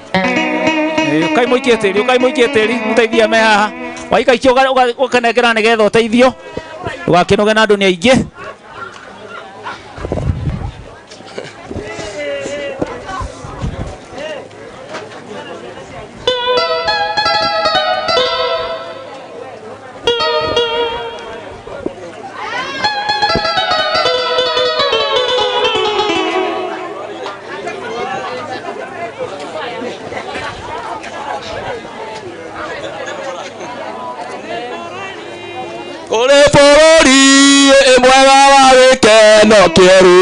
Kai mũikie tĩri, ũkai mũikie tĩri, mũteithie me haha. Waikaikio ũkanengera nĩgetha ũteithio. Ndũgakĩnoge na andũ nĩ aingĩ. Kũrĩ bũrũri mwega wa gĩkeno kĩerũ.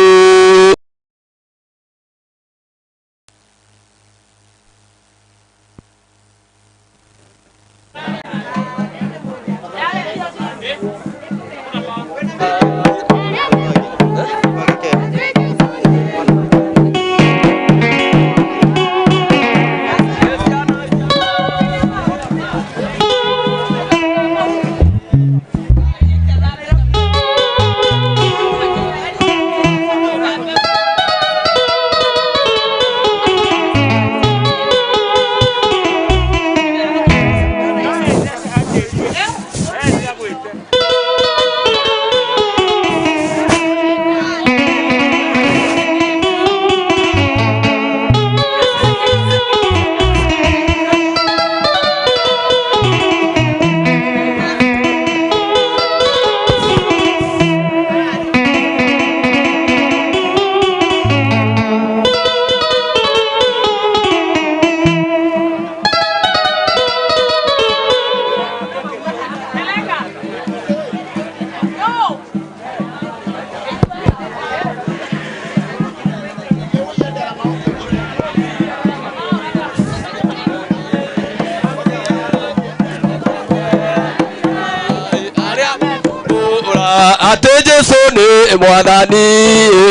Mwathani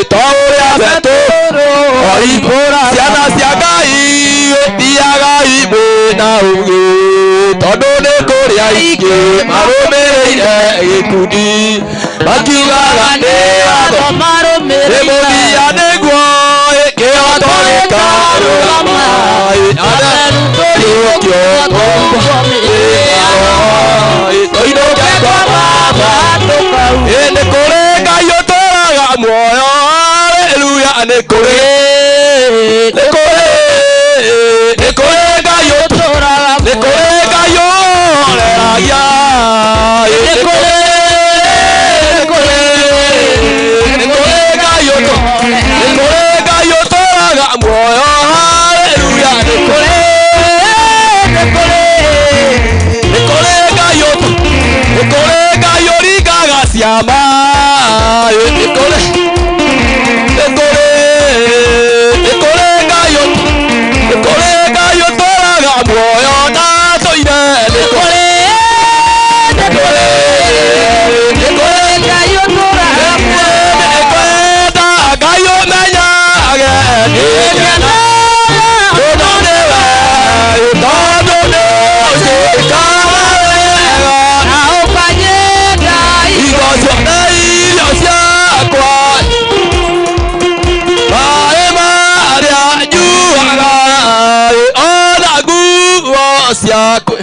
to ũrĩa Petero oimbũra ciana cia Ngai thiagai mwĩna ũũgĩ tondũ nĩ kũrĩ aingĩ marũmĩrĩire gĩkundi makiugaga nĩ watho nĩ mũthia nĩguo kĩhoto gĩkarũgama tũriũkio tũinũke kwa baba nĩ kũrĩ Ngai ũtũũraga muoyo haleluya nĩ kũrĩ nĩ kũrĩ nĩ kũrĩ Ngai ũtũũraga nĩ kũrĩ Ngai ũhoreragia nĩ kũrĩ nĩ kũrĩ nĩ kũrĩ Ngai nĩ kũrĩ Ngai ũtũũraga muoyo haleluya nĩ kũrĩ nĩ kũrĩ nĩ kũrĩ Ngai nĩ kũrĩ Ngai ũringaga ciama nĩ kũrĩ nĩ kũrĩ nĩ kũrĩ Ngai nĩ kũrĩ Ngai ũtũũraga muoyo na tũire nĩ kũrĩ nĩ kũrĩ nĩ kũrĩ Ngai ũtũũraga muoyo nĩ kwenda Ngai ũmenyage nĩ kena tondũ nĩwe tondũ nĩ ũnjĩkaga wega na ũkanyenda indo ciothe irio ciakwa maĩ marĩa nyuaga ona nguo ciakwa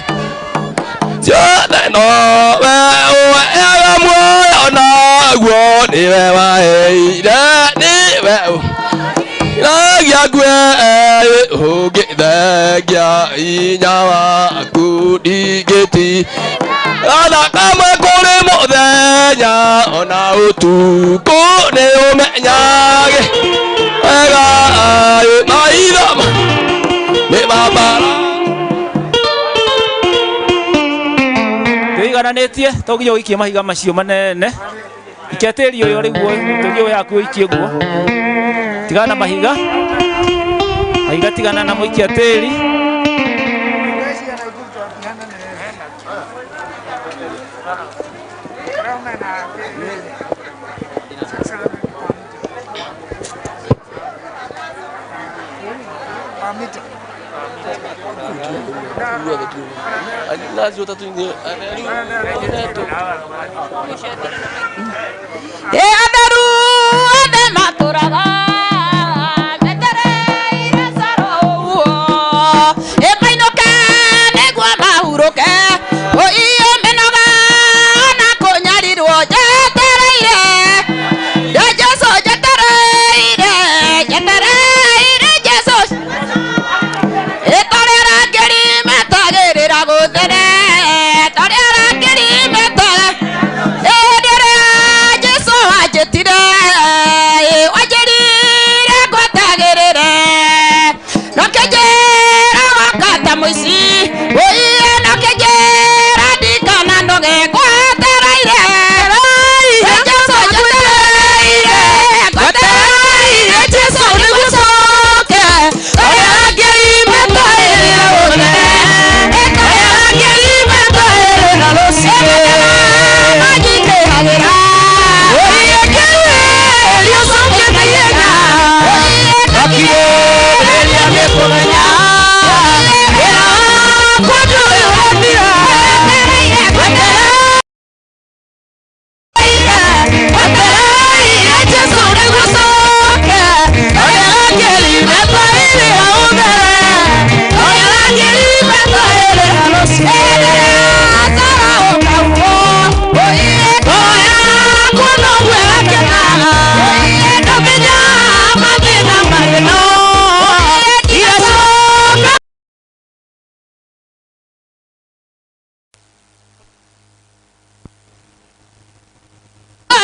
ciothe nowe ũheaga muoyo naguo nĩwe waheire nĩwe Ragia ngue ũngĩthengia hinya waku ndingĩti ona kamwe kũrĩ mũthenya ona ũtukũ nĩ ũmenyage wega maitho nĩ mabara tũigananĩtie to nginya ũikie mahiga macio manene ikia tĩri ũyũ rĩguo tĩri ũyũ yaku ũikie guo tigana mahiga mahiga tigana na mũikia tĩri Atheru othe matũraga metereire caro ũguo ĩmainũke nĩguo mahurũke ũiyo mĩnoga na kũnyarirwo njetereire Jesũ njetereire njetereire Jesũ ĩtarĩ arangĩri metagĩrĩra gũthere tarĩ arangĩri metaga ĩndĩ ĩrĩa Jesũ wanjĩtire wanjĩrire ngwetagĩrĩre nokĩnjĩra woka ta mũici ũiye nokĩnjĩra ndikana noge ngwetereire Jesũ njetereire ngwetereire Jesũ nĩguo coke tarĩ arangĩri metagĩrĩra gũthere tarĩ arangĩri metagĩrĩra rũciũ manjingĩhagĩra ũiye kĩrĩrio cokete ihenya ndakirĩrĩria nĩ kũmenya wĩra wakwa ndũrĩ ũrathira wetereire Jesũ nĩguo coke tarĩ arangĩri metagĩrĩra ũthere tarĩ arangĩri metagĩrĩra rũciũ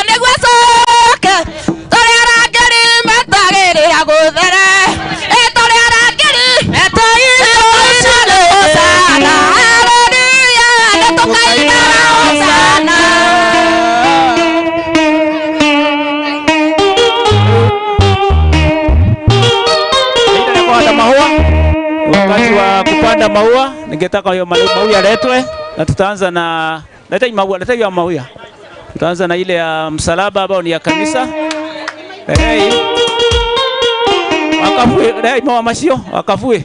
nĩguo coke tarĩ arangĩri metagĩrĩra gũthere tarĩ arangĩri metagĩrĩra hosana haleluya nĩtũkainara hosana Kupanda maua. Wakati wa kupanda maua, ningetaka hiyo maua yaletwe na tutaanza na leta maua, leta hiyo maua. Tutaanza na ile ya msalaba ambao ni ya kanisa. Hey. Wakafue, hey, mawa macio, wakafue.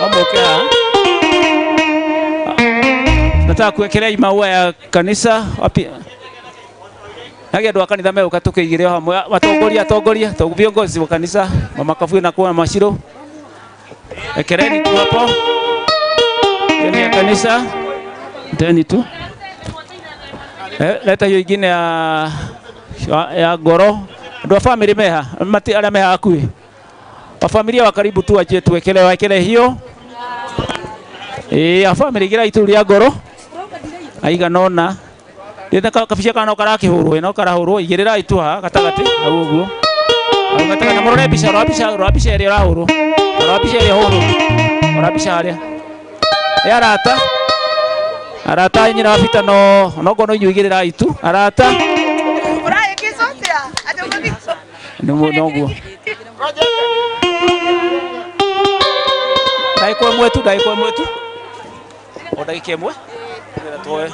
Wamokea. Nataka kuwekelea maua ya kanisa wapi? Nage andu a kanitha megũka tũkĩigĩre o hamwe atongoria atongoria viongozi wa kanisa mama Kafue na kwa Mashiro ekereni tu hapo. Hiyo ni ya kanisa. Teni tu. Leta hiyo ingine ya ngoro. Andu a family meha mati aria meha hakuhi. Wa familia wa karibu tu aje tuwekele wekele hiyo. A family gira itu ria ngoro. Aiga nona. Ndĩna kabica kana no karakĩhũrwo no karahũrwo igĩrĩra itu haha gatagatĩ hau ũguo. Hau gatagatĩ mũrore mbica rora mbica rora mbica ĩrĩa ũrahũrwo. Rora mbica ĩrĩa ũhũrwo. Rora mbica harĩa. Ĩ arata. Arata nyina wa Peter no no ngono inyuĩ igĩrĩra itu. Arata. Nĩ noguo. Ndagĩka ĩmwe tu ndagĩka ĩmwe tu. O ndagĩka ĩmwe. Nĩgetha tuoe.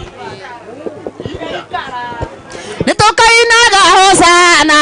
Nĩtũkainaga hosana